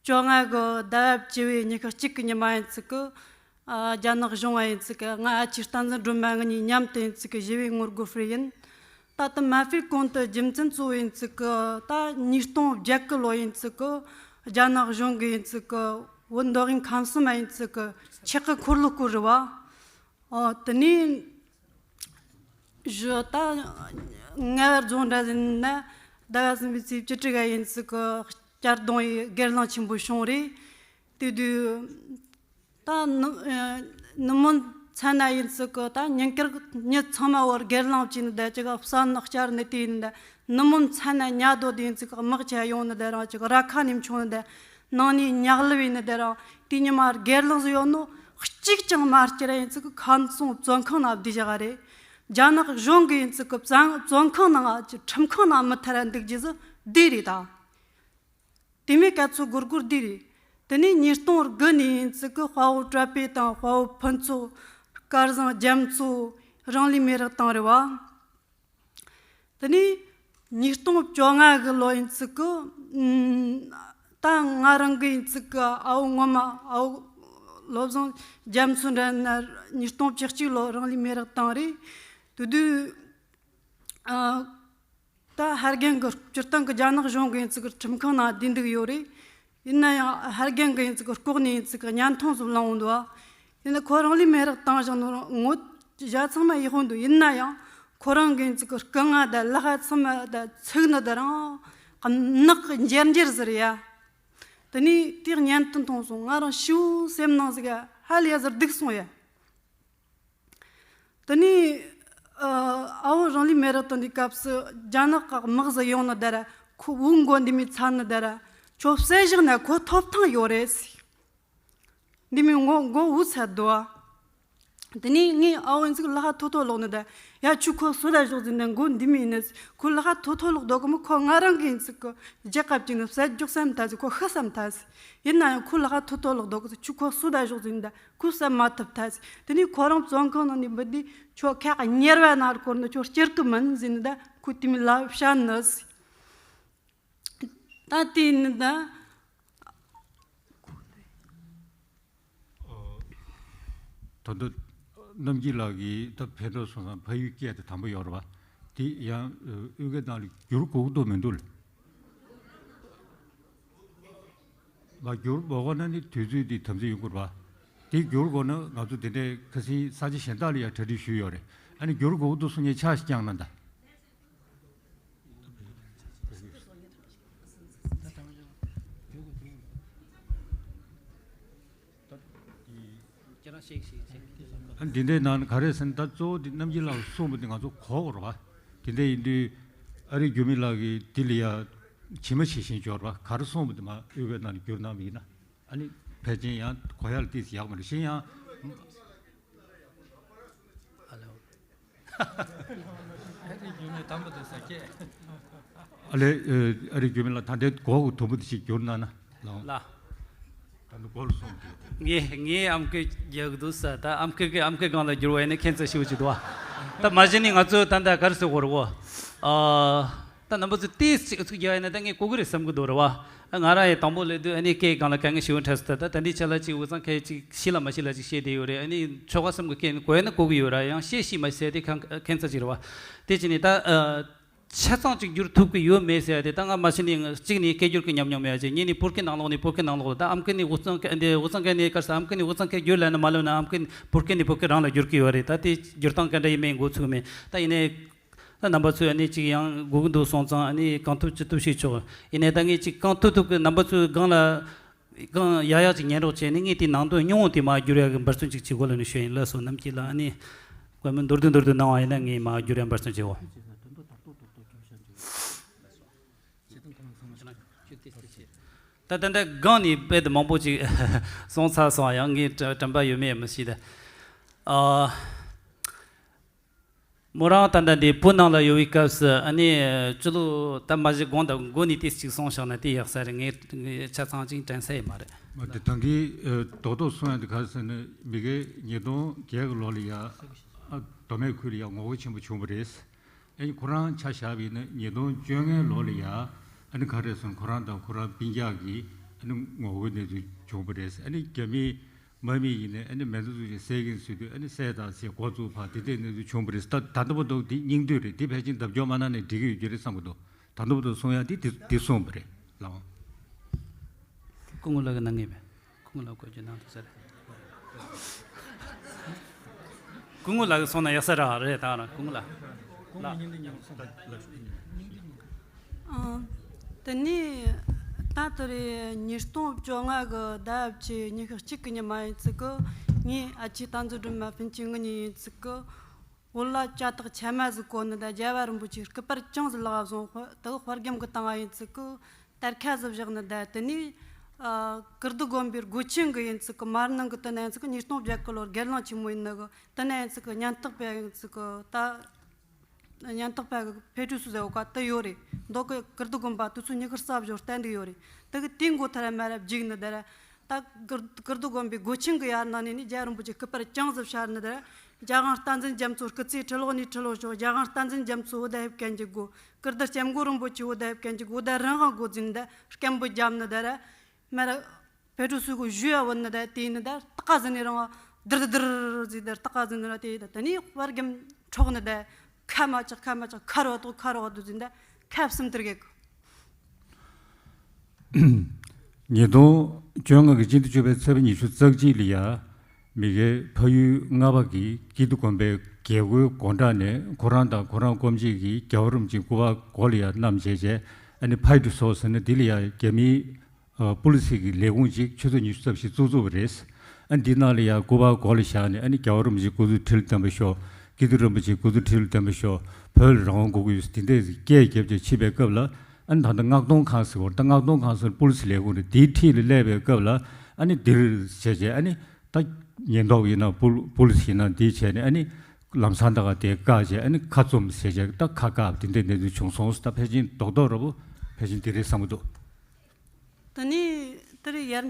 བཅོ་ལྔ་གི་ཟླ་བ་བཅུ་བའི་ཉི་ཤུ་གཅིག་གི་ཉི་མ་ཡིན་ཚིག་གི། ཨ་རྒྱ་ནག་གཞུང་བ་ཡིན་ཚིག་གི། ང་ཨ་ཅེ་བསྟན་འཛིན་སྒྲོལ་མ་ངེད་གཉིས་མཉམ་དུ་ཡིན་ཚིག་གི་ཞི་བའི་ངོ་རྒོལ་སྤེལ་ཡིན། ད་ལྟ་མ་ཕེར་གོང་དུ་རྒྱུ་མཚན་གཙོ་བོ་ཡིན་ཚིག་གི། ད་ཉིས་སྟོང་བརྒྱད་གི་ལོ་ཡིན་ཚིག་གི། རྒྱ་ནག་གཞུང་གི་ཡིན་ཚིག་གི། བོད་མདོ་དབུས་ཁམས་གསུམ་མ་ཡིན་ཚིག་གི་ཆག་གི་འཁོར་ལོ་བསྐོར་རེད་བ། ཨོ་དེ་ནས་གཞི་ད་ལྔ་བར་རྫོང་འདྲ་ཟིན་ན་ཟླ་བ་གསུམ་པའི་ཚེས་བཅུ་དྲུག་ག་ཡིན་ཚིག་གི་གཅར་རྡུང་ཡི་སྒེར་ལངས་ཆེན་པོ་བྱུང་རེད། དེ་དུས་ད་ནུ་ནུབ་མོ་མཚན་ན་ཡིན་ཚིག་གི་ད་ཉིན་དཀར་མྱི་ཚང་མ་བར་སྒེར་ལངས་བྱས་ནས་བསྡད་ཅིག་ག་བསམ་ནག་བསྐྱར་ནས་དེ་ཡིན་ད། ནུབ་མོ་མཚན་ན་ཉ་རྡོ་དེ་ཡིན་ཚིག་དམག་ཆ་ཡོང་ནི་དེ་རང་ཅིག་ར་ཁ་ནས་མཆོང་ནི་དེ། ནང་ནས་ཉག་ལི་བའི་ནི་དེ་རང་དེ་ཉི་མ་སྒེར་ལངས་སུ་ཡོད་ནོ་གཅིག་ཀྱང་མ་སྐྱེ་ར་ཡིན་ཚིག་ཁམས་སོང་བཙོན་ཁང་ནང་བསྡད་བཞག་རེད། རྒྱ་ནག་གཞུང་གི་ཡིན་ཚིག་བཙོན་བཙོན་ཁང་ནང་ཅིག་ཁྲིམས་ཁང་ནང་མི་ཐར་འདུག་རྒྱུ་ཟི་དེ་རེད་ད། དེ་མོ་སྐད་ཚོ་སྒོར་སྒོར་དེ་རེད། དེ་ནས་ཉིས་སྟོང་དགུ་ནས་ཡིན་ཚིག་གི་དཔའ་བོ་བྲག་དཔེ་དང་དཔའ་བོ་ཕུན་ཚོགས་སྐལ་བཟང་རྒྱ་མཚོ་རང་ལུས་མེ་རག་བཏང་རེད་བ། དེ་ནས་ ཉིས་སྟོང་བཅོ་ལྔ་གི་ལོ་ཡིན་ཚིག་གི། ཨམ། ད་ང་རང་གི་ཡིན་ཚིག་གི་ཨ་བོ་ངོ་མ་ཨ་བོ་བློ་བཟང་རྒྱ་མཚོ་འདྲ་ན་ཉིས་སྟོང་བཅུ་གཅིག་ལོ་རང་ལུས་མེ་རག་བཏང་རེད། དེ་དུས་ཨ། ད་ཧར་རྒན་གི་སྤྱིར་བཏང་གི་རྒྱ་ནག་གཞུང་གི་ཡིན་ཚིག་གི་ཁྲིམས་ཁང་ནང་བསྡད་འདུག་ཡོད་རེད། ཡིན་ན་ཡང་ཧར་རྒན་གི་ཡིན་ཚིག་གི་ལྐོག་ནས་ཡིན་ཚིག་གི་བརྙན་ཐུང་ཟིག་བླངས་འདུག་ཡིན་ན་ཁོ་རང་ལུས་མེ་རག་བཏང་བཞག་ནོ་ངོ་ཇ་ཚང་མ་ཡག་པོ་འདུག་ཡིན་ན་ཡང་ཁོ་རང་གི་ཡིན་ཚིག་གི་རྐུ་ང་ད་ལག་ཚང་མ་ད་ཚིག་ནི་ད་རང་ནག་གི་འཇེར་འཇེར་ཟེར་ཡ། དེ་ནས་དེ་བརྙན་ཐུང་མཐོང་སོང་། ང་རང་ཤིའུ་སེམས་ནང་ཟིག་ཧ་ལས་ཡ་ཟེར་སྡུག་སོང་ཡ། དེ་ནས་ཨ་ཨ་བོ་རང་ལུས་མེ་རག་བཏང་དུས་སྐབས་སུ་རྒྱ་ནག་གི་དམག་ཟིག་ཡོང་ནི་ད་ར། ཁོ་བོའི་མགོ་འདི་མོ་ཚ་ནི་ད་ར། ཁྱོད་བསད་བཞག་ན་ཁོ་ཐོབ་ཐང་ཡོད་རེད་ཟེར། འདི་མོ་མགོ་མགོ་བོ་ཚ་འདུག་དེ་ནས་ངས་ཨ་བོ་ཡིན་ཚིག་ལག་པ་ཐོ་ཐོ་ལོག་ནི་ད། ཡ་ཁྱོད་ཁོ་གསོད་ད་ཞོག་ཟེར་ན་མགོ་འདི་མོ་ཡིན་ནི། ཁོ་ལག་པ་ཐོ་ཐོ་ལོག་འདུག་གི་མོ། ཁོ་ང་རང་གི་ཡིན་ཚིག་གི་རྒྱལ་ཁབ་ཅིག་ནི་བསད་རྒྱུག་བསམ་ཐལ་ཟེར། ཁོ་ཤི་བསམ་ཐལ་ཟེར། ཡིན་ན་ཡང་ཁོ་ལག་པ་ཐོ་ཐོ་ལོག་འདུག་གི་ཁྱོད་ཁོ་གསོད་ད་ཞོག་ཟེར་ནི་ད། ཁོས་བསད་མ་ཐུབ་ཐལ་ཟེར། དེ་ནས་ཁོ་རང་བཙོན་ཁང་ནང་ནས་འབུད་དུས་ཁྱོད་ཁ་གཉེར་བ་ནར་བསྐོར་ནི། ཁྱོད་སྐྱུར་གི་མིན་ཟེར་ནི་ད། ཁོས་དེ་མོ་ལབ་བཤད་ནི་ཟེར། ད་དེ་ནི་ད། ད་ལྟ་རྣམ་རྒྱལ་ལགས་ཀྱིས་ད་ཕེབས་འགྲོ་སོང་ཙང་ཕ་ཡུལ་སྐད་དེ་དམ་པོ་ཡོད་རེད་པ། དེ་ཡང་ཨ་དབུས་སྐད་ནང་ལ་བསྒྱུར་དགོས་ཀྱི་འདུག་མི་འདུག་ལ། མ་བསྒྱུར་དགོས་ན་ནི་དུས་ཚོད་འདི་དམ་འཛིན་ཡོང་དགོས་རེད་པ། དེ་བསྒྱུར་དགོས་ན་ང་ཚོ་དེ་འདྲའི་ཁ་སང་ས་ཆ་གཞན་དག་ལ་ཡང་གྲ་སྒྲིག་ཞུས་ཡོད་རེད། ཨ་ནི་བསྒྱུར་དགོས་ཀྱི་འདུག་གསུང་མཁན་ཆ་ཞིག་བསྐྱངས་ན་ད། ཁྱེད་རང་ཤེས་ཤེས་ཤེས། ཨ་འདི་འདྲའི་ནང་ག་རེ་ཟེར་ན། ད་གཙོ་བོ་འདི་རྣམ་རྒྱལ་ལགས་གསུངས་པ་འདི་ང་ཚོ་གོ་དགོས་རེད་པ། དེ་འདྲ་ཡིན་དུས་ཨ་རིག་འགྱུར་མེད་ལགས་ཀྱིས་འདི་ལ་ཡ་ཇི་མ་ཇི་བཞིན་བསྒྱུར་བ། ག་རེ་གསུངས་པ་འདི་མར་དབུས་པའི་ནང་ལ་བསྒྱུར་གནང་བ་ཡིན་ན། ཨ་ནི་ཕལ་ཆེར་ཡང་གོ་ཡག་ལ་ཏོག་ཙམ་ཡག་མ་རེད། གཞན་ཡང་། ཨ་ལོ། ཨ་རིག་འགྱུར་མེད་དམ་པ་དེ་ས་སྐད། ཨ་ལས། ཨ་རིག་འགྱུར་མེད་ལགས། ད་ལྟའི་གོ་གི་དུམ་བུ་དེ་ཞིག་བསྒྱུར་གནང་ན་ལགས། ལགས། ད་ནི་གོ་ལ་སོང་གི། ངས་ངས་ཨམ་སྐད་རྒྱག་གི་འདུག་ས། ད་ཨམ་སྐད་ཀྱི་ཨམ་སྐད་སྒང་ལ་བསྒྱུར་བ་ཡིན་ན་ཁྱད་མཚར་ཞེ་པོ་ཅིག་འདུག་པ། ད་མ་གཞི་ནས་ང་ཚོ་ད་ལྟ་ག་རེ་ཟེར་དགོས་རེད་གོ། ཨ། ད་རྣམ་པ་ཚོས་ཏོག་ཙམ་ཅིག་ཨུ་ཚུགས་རྒྱག་ཡ་ཡིན་ན་ད་ངས་གོ་གི་རེད་བསམ་གི་འདུག་རེད་པ། ང་རང་ཡང་དང་པོ་སླེབས་དུས་ཨ་ནི་སྐད་སྒང་ལ་དཀའ་ངལ་ཞེ་པོ་འཕྲད་སོང་། ད་ད་ད་འདི་ཆ་ལ་ཅིག་འུ་ཚང་སྐད་ཅིག་ཤེས་ལ་མ་ཤེས་ལ་ཅིག་བཤད་བསྡད་ཡོད་རེད། ཨ་ནི་ཆོལ་ཁ་གསུམ་གི་སྐད་གོ་ཡ་ན་གོ་གི་ཡོད་ར། ཡང་བཤད་ཤེས་མ་ཤེས་དེ་ཁ་ཁྱད་མཚར་ཅིག་རེད་པ། དེ་བྱས་ནས་ད་ཨ་ཆ་ཚང་ཅིག་བསྒྱུར་ཐུབ་ཀྱི་ཡོད་མེད་ཟེར་ཡ་དེ་ད་ང་མ་ཤེས་ནས། གཅིག་ནས་སྐད་སྒྱུར་གྱི་ཉམས་མྱོང་མེད་པ་བྱས། གཉིས་ནས་བོད་སྐད་ནང་ལོགས་ནས་བོད་སྐད་ནང་ལོགས་ལ། ད་ཨམ་སྐད་ནས་འུ་ཚང་སྐད་འདི། འུ་ཚང་སྐད་ནས་ག་རེ་ཟེར། ཨམ་སྐད་ནས་འུ་ཚང་སྐད་བསྒྱུར་ལབ་ན་མ་ལབ་ན་ཨམ་སྐད་བོད་སྐད་ནས་བོད་སྐད་རང་ལ་བསྒྱུར་གྱི་ཡོད་རེད། ད་དེ་བསྒྱུར་སྟངས་ག་འདྲ་ཡིན་མིན་འགོ་ཚུགས་མེད། ད་ཡིན་ནའི། ད་རྣམ་པ་ཚོས་ཨ་ནི་ཅིག་ཡང་དགོས་ཀྱི་འདུག་སོང་ཙང་ཨ་ནི་གང་ཐུབ་ཅི་ཐུབ་བྱེད་ཆོག་ཡིན་ནའི་ད་ངས་ཅིག་གང་ཐུབ་ཐུབ་ཀྱིས་རྣམ་པ་ཚོའི་སྒང་ལ་སྒང་ཡག་ཡག་ཅིག་ཉན་རོགས་བྱས་ནས། ངས་དེའི་ནང་དོན་ཉུང་ངུ་དེ་མར་བསྒྱུར་ཡག་གི་འབད་བརྩོན་ཅིག་བྱེད་དགོས་ལབ་ནས་ཞུ་ཡ་ཡིན། ལགས་སོ། རྣམ་རྒྱལ་ལགས་ཨ་ནི་བཀའ་མོལ་མདོར་བསྡུས་མདོར་བསྡུས་གནང་བ་ཡིན་ན་ངས་མར་བསྒྱུར་ཡག་འབད་བརྩོན་བྱེད་འོ། ད་ད་ལྟ་སྒང་ནས་རྦད་དེ་མང་པོ་ཅིག་གསུངས་ཚར་སོང་། ཡང་ངས་དྲ་དྲན་པ་ཡོད་མེད་མི་ཤེས་ད། ཨ། མོ་རང་ད་ལྟ་འདི་བོད་ནང་ལ་ཡོད་པའི་སྐབས་སུ་ཨ་ནི་སྤྱི་ལོ་ད་མ་གཞི་གོང་དང་འགོ་ནས་ཏོག་ཙམ་ཅིག་གསུངས་བཞག་ན་དེ་ཡག་ས་རེད། ངས་ངས་ཆ་ཚང་ཅིག་དྲན་ས་ཡོད་མ་རེད། མ་དེ་ད་གིན་ཨ་རྡོག་རྡོག་གསུང་ཡ་དེ་ག་རེ་ཟེར་ན། མི་རྒན་ཉིས་སྟོང་བརྒྱད་གི་ལོ་ལ་ཡ་ཨ་མདོ་སྨད་ཁུལ་ལ་ཡ་ངོ་རྒོལ་ཆེན་པོ་བྱུང་བ་རེད། ཨ་ནི་ཁོ་རང་ཆ་བཞག་པ་ཡིན་ན་ཉིས་སྟོང་བཅོ་ལྔའི་ལོ་ལ་ཡ་ཨ་ནི་ག་རེ་ཟེར་ན། ཁོ་རང་དང་ཁོ་རང་སྤུན་ཀྱག་གིས་ཨ་ནི་ངོ་རྒོལ་གནས་ཚུལ་བྱུང་བ་རེད། ཨ་ནི་རྒྱ་མི་དམག་མི་ཡིན་ནའི་ཨ་ནི་མེ་མདའ་འཛུགས་ཤིང་བསད་ཀྱིན་བཟོས་དུས་ཨ་ནི་བསད་དང་ཟེར་འགོ་བཙུགས་བར་དེ་འདྲའི་གནས་ཚུལ་བྱུང་བ་རེད། ད་ད་ལྟ་བར་དུ་དེ་སྙིང་བསྡུས་རེད། དེ་ཕལ་ཆེར་བརྡབ་སྐྱོར་མ་གནང་ནའི་འགྲིག་གི་ཡོད་ཀྱི་རེད་བསམ་གྱི་འདུག་ད་ལྟ་བར་དུ་གསུང་ཡ་དེ་དེ་དེ་གསུངས་པ་རེད་ལགས། སྐུ་ངོ་ལགས་ཀྱིས་གནང་ངེས་པས། སྐུ་ངོ་ལགས་བཀོད་རྒྱུ་གནང་ཐུབ་ས་རེད། སྐུ་ངོ་ལགས་ཀྱིས་གསུངས་ན་ཡག་ས་རེད། རེད་ད་རང་སྐུ་ངོ་ལགས། ལགས། ཨ། དེ་ནས་ད་དེ་རེད། ཉིས་སྟོང་བཅོ་ལྔ་གི་ཟླ་བཅུ་ཉི་ཤུ་གཅིག་གི་ཉི་མ་ཡིན་ཚིག་གི། ངས་ཨ་ཅེ་རྟ་མཛོད་སྒྲོལ་མ་སྤུན་མཆེད་ངེད་གཉིས་ཡིན་ཚིག་གི། བོད་ལྭ་ལྕགས་ཐག་ཆད་མ་ཟིག་གོན་ནི་ད་རྒྱལ་བ་རིན་པོ་ཆེ་སྐུ་པར་བཅངས་ཟིག་ལག་བཟུང་། དེ་དཔའ་རྒྱམ་གི་བཏང་བ་ཡིན་ཚིག་གི། དར་ཁ་ཟིག་བཞག་ནི་ད། དེ་ནས་ཨ་ཀིརྟི་དགོན་པའི་སྒོ་ཆེན་གི་ཡིན་ཚིག་གི། མར་ནང་གི་དེ་ན་ཡིན་ཚིག་གི། ཉིས་སྟོང་བརྒྱད་གི་ལོར་སྒེར་ལངས་ཆེན་མོ་ཡིན་ནི་གི། དེ་ན་ཡིན་ཚིག་གི་སྙན་ཐག་པ་ཡིན་ཚིག་གི། ད་སྙན་ཐག་པ་གི་ཕེབས་བསུ་ཟེར་བ་ཀ་དེ་ཡོད་རེད། མདོ་གི་ཀིརྟི་དགོན་པ་དེ་ཚོ་ཉི་ཤུ་རྩ་བཞི་བསྟན་འདུག་ཡོད་རེད། དེ་གི་དེ་མགོ་ཐར་མ་རབས་འཇིག་ནི་ད་ར། ད་ཀིར་ཀིརྟི་དགོན་པའི་སྒོ་ཆེན་གི་ཡར་ནང་ནས་ནི་རྒྱལ་བ་རིན་པོ་ཆེ་སྐུ་པར་བཅངས་ཟིག་བཞག་ནི་ད་ར། རྒྱལ་དབང་བསྟན་འཛིན་རྒྱ་མཚོ་སྐུ་ཚེ་ཁྲི་ལོ་ནས་ཁྲི་ལོ་ཤོག་རྒྱལ་དབང་བསྟན་འཛིན་རྒྱ་མཚོ་བོད་ཟླ་ཕེབས་མཁན་གྱི་སྒོ། ཀིརྟི་སྐྱབས་མགོན་རིན་པོ་ཆེ་བོད་ཟླ་ཕེབས་མཁན་གྱི་སྒོ། བོད་ཟླ་རང་དབང་སྒོ་འཛིན་ད་སྐད་འབོད་བརྒྱབ་ནི་ད་ར། མ་ར་བོད་ཕྲུག་ཚོ་གི་ཞུ་ཡ་བོ་ནི་ད་དེ་ནི་ད་སྟག་ག་ཟིན་ནི་རང་དིར་དིར་ཟིན་ད་སྟག་ག་ཟིན་ནི་ར་དེ་ད་ད་ནི་བར་གམ་འཕྲོག་ནི་ད་ཁ་མ་ཆག་ཁ་མ་ཆག་ཁ་རོ་ཏོ་ཁ་རོ་ཏོ་ཟིན་ད་ཁ་བསམ་དིར་གེ་གི། ཉིས་སྟོང་བཅོ་ལྔ་གི་སྤྱི་ཟླ་བཅུ་པའི་ཚེས་པ་ཉི་ཤུ་རྩ་གཅིག་ལ་ཡ། མི་སྒེར་ཕ་ཡུལ་རྔ་པ་གི་ཀིརྟི་དགོན་པའི་རྒྱལ་སྒོའི་སྒོ་འགྲམ་ནས་ཁོ་རང་དང་ཁོ་རང་སྐོམ་ཆེད་ཀྱི་རྒྱལ་བ་རིན་པོ་ཆེའི་སྐུ་པར་མགོ་ལ་ཡ་བསྣམས་བྱས་བྱས་ཨ་ནི་ཕ་ཡུལ་དུ་སོང་ཟེར་ནས་འདི་ལ་ཡ་རྒྱ་མིའི་ཨ་པུ་ལི་སི་གི་ལས་ཁུངས་ཅིག་ཆུ་ཚོད་ཉི་ཤུ་རྩ་བཞི་བཙུགས་བཙུགས་པ་རེད། ཨ་འདི་ནང་ལ་ཡ་སྐུ་པར་མགོ་ལ་བཞག་ནས་ཨ་ནི་རྒྱལ་བ་རིན་པོ་ཆེའི་སྐུ་གཟུགས་ཁྲི་ལ་བརྟན་པར་ཤོག་ཀིརྟི་རིན་པོ་ཆེའི་སྐུ་གཟུགས་ཁྲི་ལ་བརྟན་པར་ཤོག་བོད་ལ་རང་དབང་དགོས་ཀྱི་ཡོད་ཟེར་དེ་འདྲའི་སྐད་རྒྱབ་བྱས་ཕྱིན་པའི་སྐབས་ལ། ཨ་ནི་ད་ལྟ་མངགས་གཏོང་ཁང་ཟེར་བར་ད་མངགས་གཏོང་ཁང་ཟེར་པུ་ལི་སི་ལས་ཁུངས་རེད། དེའི་འཁྲིས་ལ་སླེབས་པའི་སྐབས་ལ་ཨ་ནི་འདིར་བྱས་བྱས་ཨ་ནི་ད་ཉེན་རྟོག་ཡིན་ན་པུ་པུ་ལི་སི་ཡིན་ན་འདི་བྱས་ནས་ཨ་ནི་ལམ་སང་ད་ག་དེ་བཀག་བྱས་ཨ་ནི་ཁ་བཙུམ་བྱས་བྱས་ད་ཁ་བཀག་དེ་འདྲའི་གནས་ཚུལ་བྱུང་སོང་། ད་ཕལ་ཆེར་རྡོག་རྡོག་ར་བོ་ཕལ་ཆེར་འདི་རེད་བསམ་གྱི་འདུག་དེ་ནས་དེར་ཡར་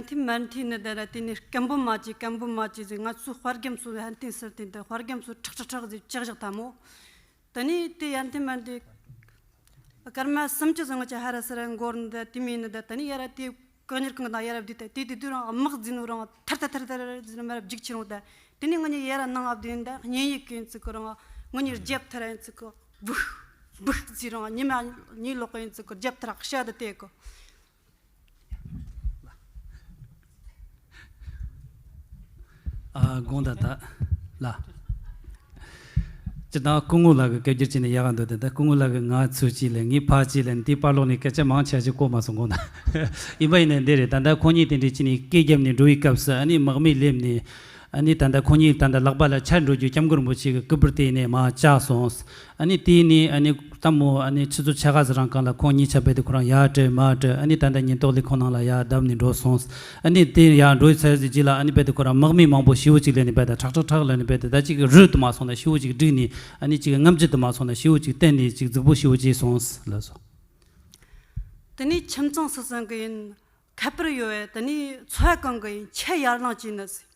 འཐེན་མར་འཐེན་ནི་དེ་ར་དེ་ནས་སྐད་འབོད་མ་བྱེད་སྐད་འབོད་མ་བྱེད་ཟེར། ང་ཚོའི་དཔའ་རྒྱམ་ཚོ་ཧན་ཐེན་ཟེར་དེ་འདི་དཔའ་རྒྱམ་ཚོ་ཁྲག་ཁྲག་ཁྲག་ཟེར་ལྕག་བཞག་ཐལ་མོ། དེ་ནས་དེ་ཡར་འཐེན་མར་འཐེན། སྐར་མ་སུམ་ཅུ་ཙམ་གྱི་ཧ་ར་སི་ར་འགོར་ནི་དེ་མིན་ནི་དེ་དེ་ནས་ཡར་དེ་གང་ཉིར་གང་དང་ཡར་བསྡུས་ཏེ་དེ་དེ་དུས་རང་དམག་འཛིན་ནོ་རང་ཐར་ཐར་ཐར་ཐར་ཟེར་མར་རྒྱུག་ཆེ་རུང་དེ་དེ་ནས་ང་གཉིས་ཡར་ནང་ང་བསྡུས་ནི་དེ་གཉེན་ཡིག་གི་ཡིན་ཚིག་གི་རང་ང་གཉིས་རྒྱབ་ཐར་ཡིན་ཚིག་གི་འབུག་འབུག་ཟེར་རང་ཉི་མ་གཉིས་ལོག་གི་ཡིན་ཚིག་གི་རྒྱབ་ཐར་ཤ་དེ་དེ་གི། ཨ་དགོངས་དག་ད་ལ། སྤྱིར་བཏང་སྐུ་ངོ་ལགས་ཀྱི་སྐད་སྒྱུར་བྱས་ནས་ཡག་ག་འདུག་དེ་ད་སྐུ་ངོ་ལགས་ཀྱིས་ང་ཚུར་གཅིག་ལ་ངས་ཕར་གཅིག་ལ་འདི་པར་ཀློག་ནས་སྐད་ཆ་མང་ཆེ་ཞིག་གོ་མ་སོང་དགོངས་དག་ཡིན་པ་ཡིན་ནའི་འདི་རེད། ད་ལྟ་ཁོང་གཉིས་དེ་འདྲའི་བྱས་ནས་སྐད་བརྒྱབ་ནས་འགྲོ་བའི་སྐབས་སུ་ཨ་ནི་དམག་མི་སླེབས་ནས་ཨ་ནི་ད་ལྟ་ཁོང་གཉིས་ད་ལྟ་ལག་པ་ལ་ཆར་འགྲོ་རྒྱུ་སྐྱབས་མགོན་རིན་པོ་ཆེ་གི་སྐུ་པར་དེ་ནས་མར་བཅག་སོང་། ཨ་ནི་དེ་ནས་ཨ་ནི་ལྟད་མོ་ཨ་ནི་ཆུ་ཚོད་ཕྱེད་ཀ་ཙམ་རིང་གང་ལ་ཁོང་གཉིས་ཆ་བས་དེ་ཁོ་རང་ཡར་བྲོས་མར་བྲོས་ཨ་ནི་ད་ལྟ་ཉེན་རྟོག་ལས་ཁུངས་ནང་ལ་ཡར་བརྡབས་ནས་འགྲོ་སོང་། ཨ་ནི་དེ་ཡར་འགྲོ་ཚར་ཟིན་རྗེས་ལ་ཨ་ནི་བས་དེ་ཁོ་རང་དམག་མི་མང་པོ་ཤི་བོ་ཅིག་ལས་ནི་བས་དེ་ཁྲག་ཁྲག་ཁྲག་ལས་ནི་བས་དེ་ད་ཅིག་རུལ་དུ་མ་སོང་ན་ཤི་བོ་ཅིག་བསྒྲིགས་ནས་ཨ་ནི་ཅིག་རྔམ་བརྗིད་དུ་མ་སོང་ན་ཤི་བོ་ཅིག་བསྟན་ནས་ཅིག་རྫིག་པོ་ཤི་བོ་ཅིག་སོང་ལ་སོ། དེ་ནས་ཁྱིམ་ཚང་སུ་ཚང་གི་ཡིན། ཁ་པར་ཡོད་བས་དེ་ནས་འཚོ་བ་གང་གི་ཡིན་ཆེད་ཡར་ལངས་བྱས་ནི་ཟིག་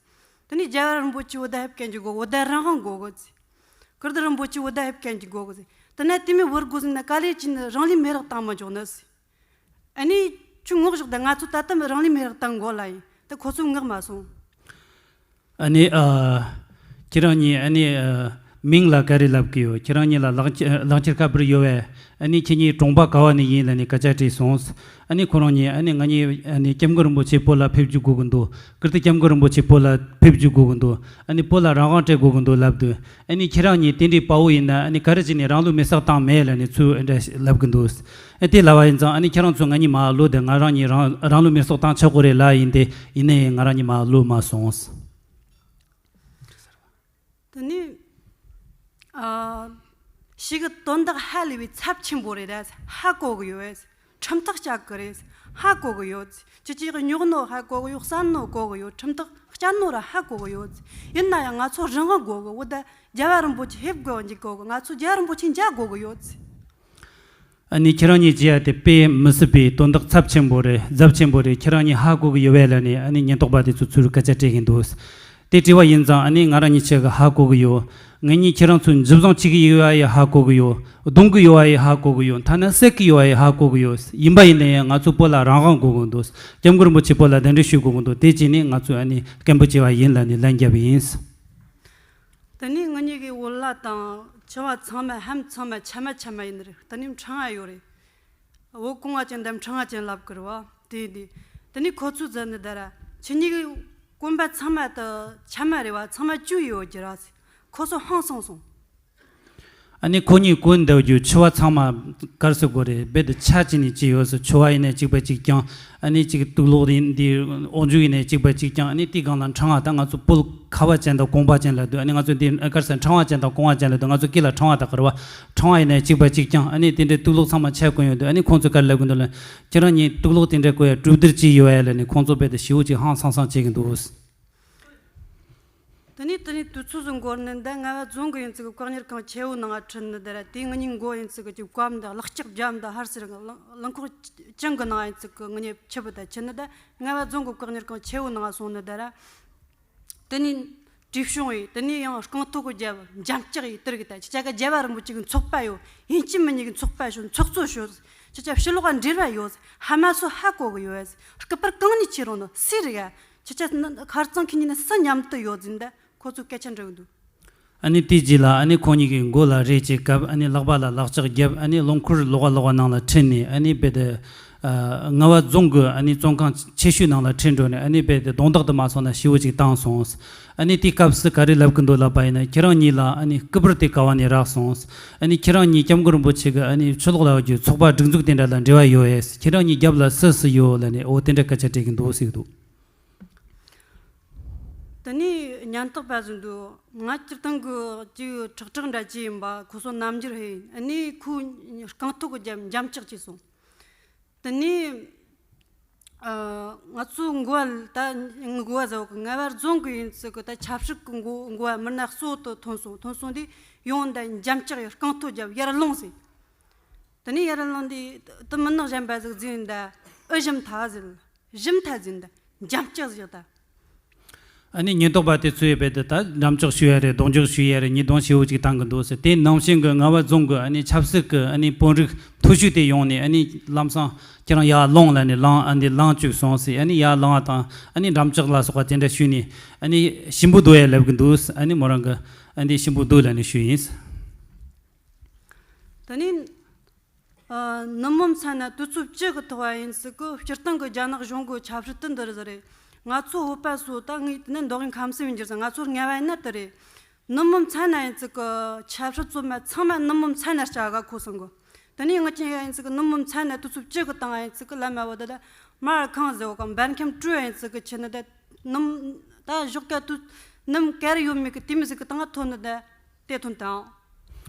དེ་ནས་རྒྱལ་བ་རིན་པོ་ཆེ་བོད་ཟླ་ཕེབས་མཁན་གྱི་སྒོ་བོད་ཟླ་རང་དབང་དགོས་གི་ཟིག་ཀིརྟི་རིན་པོ་ཆེ་བོད་ཟླ་ཕེབས་མཁན་གྱི་སྒོ་གི་ཟིག་དེ་ནས་དེ་མོ་བོར་དགོས་ཟིན་ན་ག་ལེ་ཅི་ནི་རང་ལུས་མེ་རག་བཏང་མ་འཇོག་ནི་ཟིག་ཨ་ནི་ཁྱོད་ངོ་ཞོག་ད་ང་ཚོ་ད་ལྟ་རང་ལུས་མེ་རག་བཏང་དགོས་ལ་ཡིན་ད་ཁོ་ཚོ་ངག་མ་སོང་། ཨ་ནི་ཨ། ཁྱེད་རང་གཉིས་ཨ་ནི་ཨ། མིང་ལ་ག་རེ་ལབ་གི་ཡོད། ཁྱེད་རང་གཉིས་ལ་ལག་ཁྱེར་ལག་ཁྱེར་ཁ་པར་ཡོད་བས། ཨ་ནི་ཁྱེད་གཉིས་གྲོང་པ་ག་བ་ནས་ཡིན་ལབ་ནས་སྐད་ཆ་དྲིས་སོང་། ཨ་ནི་ཁོ་རང་གཉིས་ཨ་ནི་ང་གཉིས་ཨ་ནི་སྐྱབས་མགོན་རིན་པོ་ཆེ་བོད་ལ་ཕེབས་རྒྱུ་དགོས་གི་འདུག་ཀིརྟི་སྐྱབས་མགོན་རིན་པོ་ཆེ་བོད་ལ་ཕེབས་རྒྱུ་དགོས་གི་འདུག་ཨ་ནི་བོད་ལ་རང་དབང་སྤྲད་དགོས་གི་འདུག་ལབ་དུས། ཨ་ནི་ཁྱེད་རང་གཉིས་དེ་འདྲའི་དཔའ་བོ་ཡིན་ན་ཨ་ནི་ག་རེ་བྱས་ནས་རང་ལུས་མེར་སྲེག་བཏང་མེད་ལབ་ནས་ཚུར་ཨ་འདྲ་ལབ་གི་འདུག་ཨ་དེ་ལབ་པ་ཡིན་ཙང་ཨ་ནི་ཁྱེད་རང་ཚོ་ང་གཉིས་མར་ལོག་དེ་ང་རང་གཉིས་རང་རང་ལུས་མེར་སྲེག་བཏང་ཆོག་གི་རེད་ལབ་ཡིན་ཏེ་ཡིན་ནའི་ང་རང་གཉིས་མར་ལོག་མ་སོང་། དེ་ནས་ཨ། ཞིག་གི་དོན་དག་ཧ་ལས་པའི་ཚབས་ཆེན་པོ་རེད། ཧ་གོ་གི་ཡོད། ཁྲིམས་ཐག་བཅད་གི་རེད། ཧ་གོ་གི་ཡོད། ཁྱེད་ཀྱིས་རྙོག་ནོ་ཧ་གོ་གི་ཡོད། བསམ་ནོ་གོ་གི་ཡོད། ཁྲིམས་ཐག་བཅད་ནོ་ར་ཧ་གོ་གི་ཡོད། ཡིན་ན་ཡང་ང་ཚོ་རང་དབང་དགོས་གི་འོ་ད་རྒྱལ་བ་རིན་པོ་ཆེ་ཕེབས་དགོས་འཇིག་དགོས་གི་ང་ཚོ་རྒྱལ་བ་རིན་པོ་ཆེ་མཇལ་དགོས་གི་ཡོད། ཨ་ནི་ཁྱེད་རང་གཉིས་བྱས་ཡ་དེ་དཔེ་མི་སྲིད་པའི་དོན་དག་ཚབས་ཆེན་པོ་རེད། ཚབས་ཆེན་པོ་རེད། ཁྱེད་རང་གཉིས་ཧ་གོ་གི་ཡོད་པས་ལབ་ནས་ཨ་ནི་ཉེན་རྟོག་པ་དེ་ཚོ་ཚུར་སྐད་ཆ་དྲིས་གིན་འདུག་དེ་དྲིས་པ་ཡིན་ཙང་ཨ་ནི་ང་རང་གཉིས་ཆ་གི་ཧ་གོ་གི་ཡོད། ངེད་གཉིས་ཁྱེད་རང་ཚོ་འཇུ་བཟུང་བྱེད་གི་ཡོད་པ་ཡི་ཧ་གོ་གི་ཡོད། རྡུང་གི་ཡོད་པ་ཡི་ཧ་གོ་གི་ཡོད། ཐ་ན་བསད་གི་ཡོད་པ་ཡི་ཧ་གོ་གི་ཡོད། ཡིན་པ་ཡིན་ན་ཡང་ང་ཚོ་བོད་ལ་རང་དབང་དགོས་གི་འདུག་སྐྱབས་མགོན་རིན་པོ་ཆེ་བོད་ལ་གདན་འདྲེན་ཞུ་དགོས་གི་འདུག་དེ་བྱས་ནས་ང་ཚོས་ཨ་ནི་སྐད་འབོད་བྱས་པ་ཡིན་ལབ་ནས་ལན་བརྒྱབ་པ་ཡིན། དེ་ནས་ང་གཉིས་ཀྱི་འོལ་ལ་དང་ཆུ་བ་ཚང་མ་ལྷམ་ཚང་མ་ཆ་མ་ཆ་མ་ཡིན་རེད། དེ་ནས་ཕྲེང་བ་ཡོད་རེད། འོ་གོང་བ་ཅན་དང་ཕྲེང་བ་ཅན་ལབ་ཀི་རེད་བ། དེ་དེ་དེ་ནས་ཁོ་ཚོས་ཟེར་ནི་ད་ར་ཁྱེད་གཉིས་ཀྱི་གོན་པ་ཚང་མ་དུ་ཆ་མ་རེད་བ། ཚང་མ་བཅུ་ཡོད་ཀྱི་ར། ཁོ་ཚོ་ཧང་སངས་སོང་། ཨ་ནི་ཁོ་གཉིས་གོན་འདུག་རྒྱུ་ཆུ་བ་ཚང་མ་དཀར་སེ་གོ་རེད། རྦད་དེ་ཆ་གཅིག་ནས་གཅིག་ཡོད་སོ། ཆུ་བ་ཡིན་ནའི་གཅིག་པ་གཅིག་རྐྱང་། ཨ་ནི་གཅིག་དུག་ལོག་ཡིན་འདི་འོག་འཇུག་ཡིན་ནའི་གཅིག་པ་གཅིག་རྐྱང་། ཨ་ནི་དེའི་སྒང་ལ་ཕྲེང་བ་ད་ང་ཚོ་བོད་ཁ་བ་ཅན་དང་གོང་བ་ཅན་ལབ་དུས་ཨ་ནི་ང་ཚོ་འདི་དཀར་སེ་ཕྲེང་བ་ཅན་དང་གོང་བ་ཅན་ལབ་དུས་ང་ཚོ་སྐེ་ལ་ཕྲེང་བ་དག་གི་རེད་བ། ཕྲེང་བ་ཡིན་ནའི་གཅིག་པ་གཅིག་རྐྱང་། ཨ་ནི་དེ་འདྲའི་དུག་ལོག་ཚང་མ་ཆ་གོན་ཡོད་དུས་ཨ་ནི་ཁོང་ཚོ་ག་རེ་ལབ་གི་འདུག་ལ། ཁྱེད་རང་གཉིས་དུག་ལོག་དེ་འདྲ་གོན་ཡ་གྲོས་བསྡུར་ཅིག་ཡོད་ཡ་ལབ་ནས་ཁོང་ཚོ་རྦད་དེ་ཞེ་པོ་ཅིག་ཧང་སངས་སངས་བྱེད་གི་འདུག་དེ་ནས་དེ་ནས་དུས་ཚོད་ཟིག་འགོར་ནི་འདི་ང་བ་རྫོང་གི་ཡིན་ཚིག་གི་བཀག་ཉར་ཁང་ཆེ་བོ་ནང་ང་ཁྲིད་ནི་འདི་ར། དེ་ང་གཉིས་མགོ་ཡིན་ཚིག་གི་ཅིག་བཀབ་འདི་ལག་ལྕགས་རྒྱབ་འདི་ཧར་སེར་རླངས་འཁོར་ཅང་གི་ནང་ཡིན་ཚིག་གི་ང་གཉིས་ཆུ་བུ་ད་ཁྱེར་ནི་ད་ང་བ་རྫོང་གི་བཀག་ཉར་ཁང་ཆེ་བོ་ནང་ང་སོང་ནི་འདི་ར། དེ་ནས་ བྲིས་བྱུང་ཡིས་དེ་ནས་ཡང་རྐང་ཐོག་གི་རྒྱབ་འཇམ་ལྕག་ཡིས་དེར་གི་ད་ཁྱེད་ཅག་གི་རྒྱལ་བ་རིན་པོ་ཆེ་གི་ཚོགས་པ་ཡོད། ཡིན་གཅིག་མིན་གཉིས་གི་ཚོགས་པ་ཤོད། ཚོགས་གཙོ་ཤོད། ཁྱེད་ཅག་ཕྱི་ལོགས་ལ་འབྲེལ་བ་ཡོད། ཧ་མ་སོ་ཧ་གོ་གི་ཡོད། སྐུ་པར་གང་ནས་ཁྱེར་རུང་ནི་སུ་རེད་ག་ཁྱེད་ཅག་ནི་ཁར་ཚང་ཁི་གཉིས་ནི་སུ་མཉམ་དུ་ཡོད་ཟིན་ད་ཁོ་ཚོས་སྐད་ཆ་འདྲི་གི་འདུག་ཨ་ནི་དེའི་རྗེས་ལ་ཨ་ནི་ཁོང་གཉིས་ཀྱི་མགོ་ལ་རས་བཅད་སྐབས། ཨ་ནི་ལག་པ་ལ་ལག་ལྕགས་བརྒྱབ། ཨ་ནི་རླངས་འཁོར་ལོགས་ཀ་ལོགས་ཀ་ནང་ལ་ཁྲིད་ནས། ཨ་ནི་རྦད་དེ་ཨ་རྔ་བ་རྫོང་གི་ཨ་ནི་བཙོན་ཁང་ཆེ་ཤོས་ནང་ལ་ཁྲིད་འགྲོ་ནས། ཨ་ནི་རྦད་དེ་རྡུང་རྡེག་དུ་མ་སོང་ན་ཞེ་པོ་ཅིག་བཏང་སོང་། ཨ་ནི་དེའི་སྐབས་སུ་ག་རེ་ལབ་ཀྱི་འདུག་ལབ་པ་ཡིན་ན། ཁྱེད་རང་གཉིས་ལ་ཨ་ནི་སྐུ་པར་དེ་ག་བ་ནས་རག་སོང་། ཨ་ནི་ཁྱེད་རང་གཉིས་སྐྱབས་མགོན་རིན་པོ་ཆེ་གི་ཨ་ནི་ཕྱི་ལོགས་ལ་ཡོད་རྒྱུ་ཚོགས་པ་སྒྲིག་འཛུགས་དེ་འདྲ་ལ་འབྲེལ་བ་ཡོད་ཨེ། ཁྱེད་རང་གཉིས་རྒྱབ་ལ་སུ་སུ་ཡོད་ལབ་ནས། འོ་དེ་འདྲ་སྐད་ཆ་དྲིས་ཀྱི་འདུག་ཟེར་གྱི་འདུག་དེ་ནས་ཉེན་རྟོག་པ་ཟིག་འདུག་ང་སྤྱིར་བཏང་གི་ཅིག་ཁྲག་ཁྲག་འདྲ་ཅིག་ཡིན་པ། ཁོ་ཚོ་རྣམ་འགྱུར་ཧེ་ཡིན། ཨ་ནི་ཁོའི་རྐང་ཐོག་གི་རྒྱབ་འཇམ་ལྕག་བྱས་སོང་། དེ་ནས་ཨ་ང་ཚོ་འགོ་བ་ད་འགོ་བ་ཟེར་བ་གི་རྔ་བ་རྫོང་གི་ཡིན་ཚུལ་གི་ད་ཆབ་སྲིད་གི་འགོ་འགོ་བ་མི་སྣ་གཙོ་བོ་དེ་ཐོན་སོང་། ཐོན་སོང་དུས་ཡོང་ད་འཇམ་ལྕག་ཡི་རྐང་ཐོག་རྒྱབ་ཡར་ལོངས་ཟེར། དེ་ནས་ཡར་ལངས་དུས་དེ་མི་ནག་གཞན་པ་ཟིག་འཛིན་ད་ཨུ་ཞིམ་ཐ་ཟེར། ཞིམ་ཐ་འཛིན་ད་འཇམ་ལྕག་ཟེར་ད། ཨ་ནི་ཉེན་རྟོག་པ་དེ་ཚོས་རྦད་དེ་ད་འགྲམ་ལྕག་གཞུ་ཡ་རེད། རྡུང་རྡེག་གཞུ་ཡ་རེད། ཉེས་རྡུང་ཞེ་པོ་ཅིག་བཏང་གི་འདུག་ཟེར། དེ་ནང་བཞིན་གི་རྔ་བ་རྫོང་གི་ཨ་ནི་ཆབ་སྲིད་གི་ཨ་ནི་དཔོན་རིགས་མཐོ་ཤོས་དེ་ཡོང་ནས། ཨ་ནི་ལམ་སང་ཁྱེད་རང་ཡར་ལོངས་ལབ་ནས་ལངས། ཨ་ནི་ལངས་བཅུག་སོང་ཟེར། ཨ་ནི་ཡར་ལངས་བ་དང་ཨ་ནི་འགྲམ་ལྕག་ལ་སོགས་པ་དེ་འདྲ་གཞུས་ནས། ཨ་ནི་ཞིམ་པོ་འདུག་ཡ་ལབ་གི་འདུག་ཨ་ནི་མོ་རང་གི་ཨ་ནི་ཞིམ་པོ་འདུག་ལབ་ནས་ཞུས་ཡིན། དེ་ནས་ཨ་ནུབ་མོ་མཚན་ན་དུས་ཚོད་བཅུ་གི་ཐོག་བ་ཡིན་ཚུལ་གི་སྤྱིར་བཏང་གི་རྒྱ་ནག་གཞུང་གི་ཆབ་སྲིད་དེ་འདི་རེད་ཟེར་རེད། ང་ཚོ་བོད་པ་ཚོ་ད་ངས་དེ་ནས་མདོ་དབུས་ཁམས་གསུམ་ཡིན་རྒྱུ་ཟེར། ང་ཚོ་རྔ་བ་ཡིན་ན་དེ་རེད། ནུབ་མོ་མཚན་ན་ཡིན་ཚུལ་གི་ཆབ་སྲིད་བཙོན་མ་ཚང་མ་ནུབ་མོ་མཚན་ན་བཅའ་ག་ཁོ་སང་གི། དེ་ནས་ངི་ཅན་ཡ་ཡིན་ཚུལ་གི་ནུབ་མོ་མཚན་ན་དུས་ཚོད་བཅུ་གི་བཏང་བ་ཡིན་ཚུལ་གི་ལམ་མ་བོ་དེ་ད་མར་ཁང་ཟེར་བ་གི་འབར་ཁམས་སྤྲུལ་ཡིན་ཚུལ་གི་ཆེ་ནི་ད་ནུབ་ད་ཞོགས་ཀ་དུས་ནུབ་ག་རེ་ཡོད་མེད་གི་དེ་མི་ཟིག་གི་སྟེང་ང་ཐོན་ནི་ད། དེ་དོན་དང་།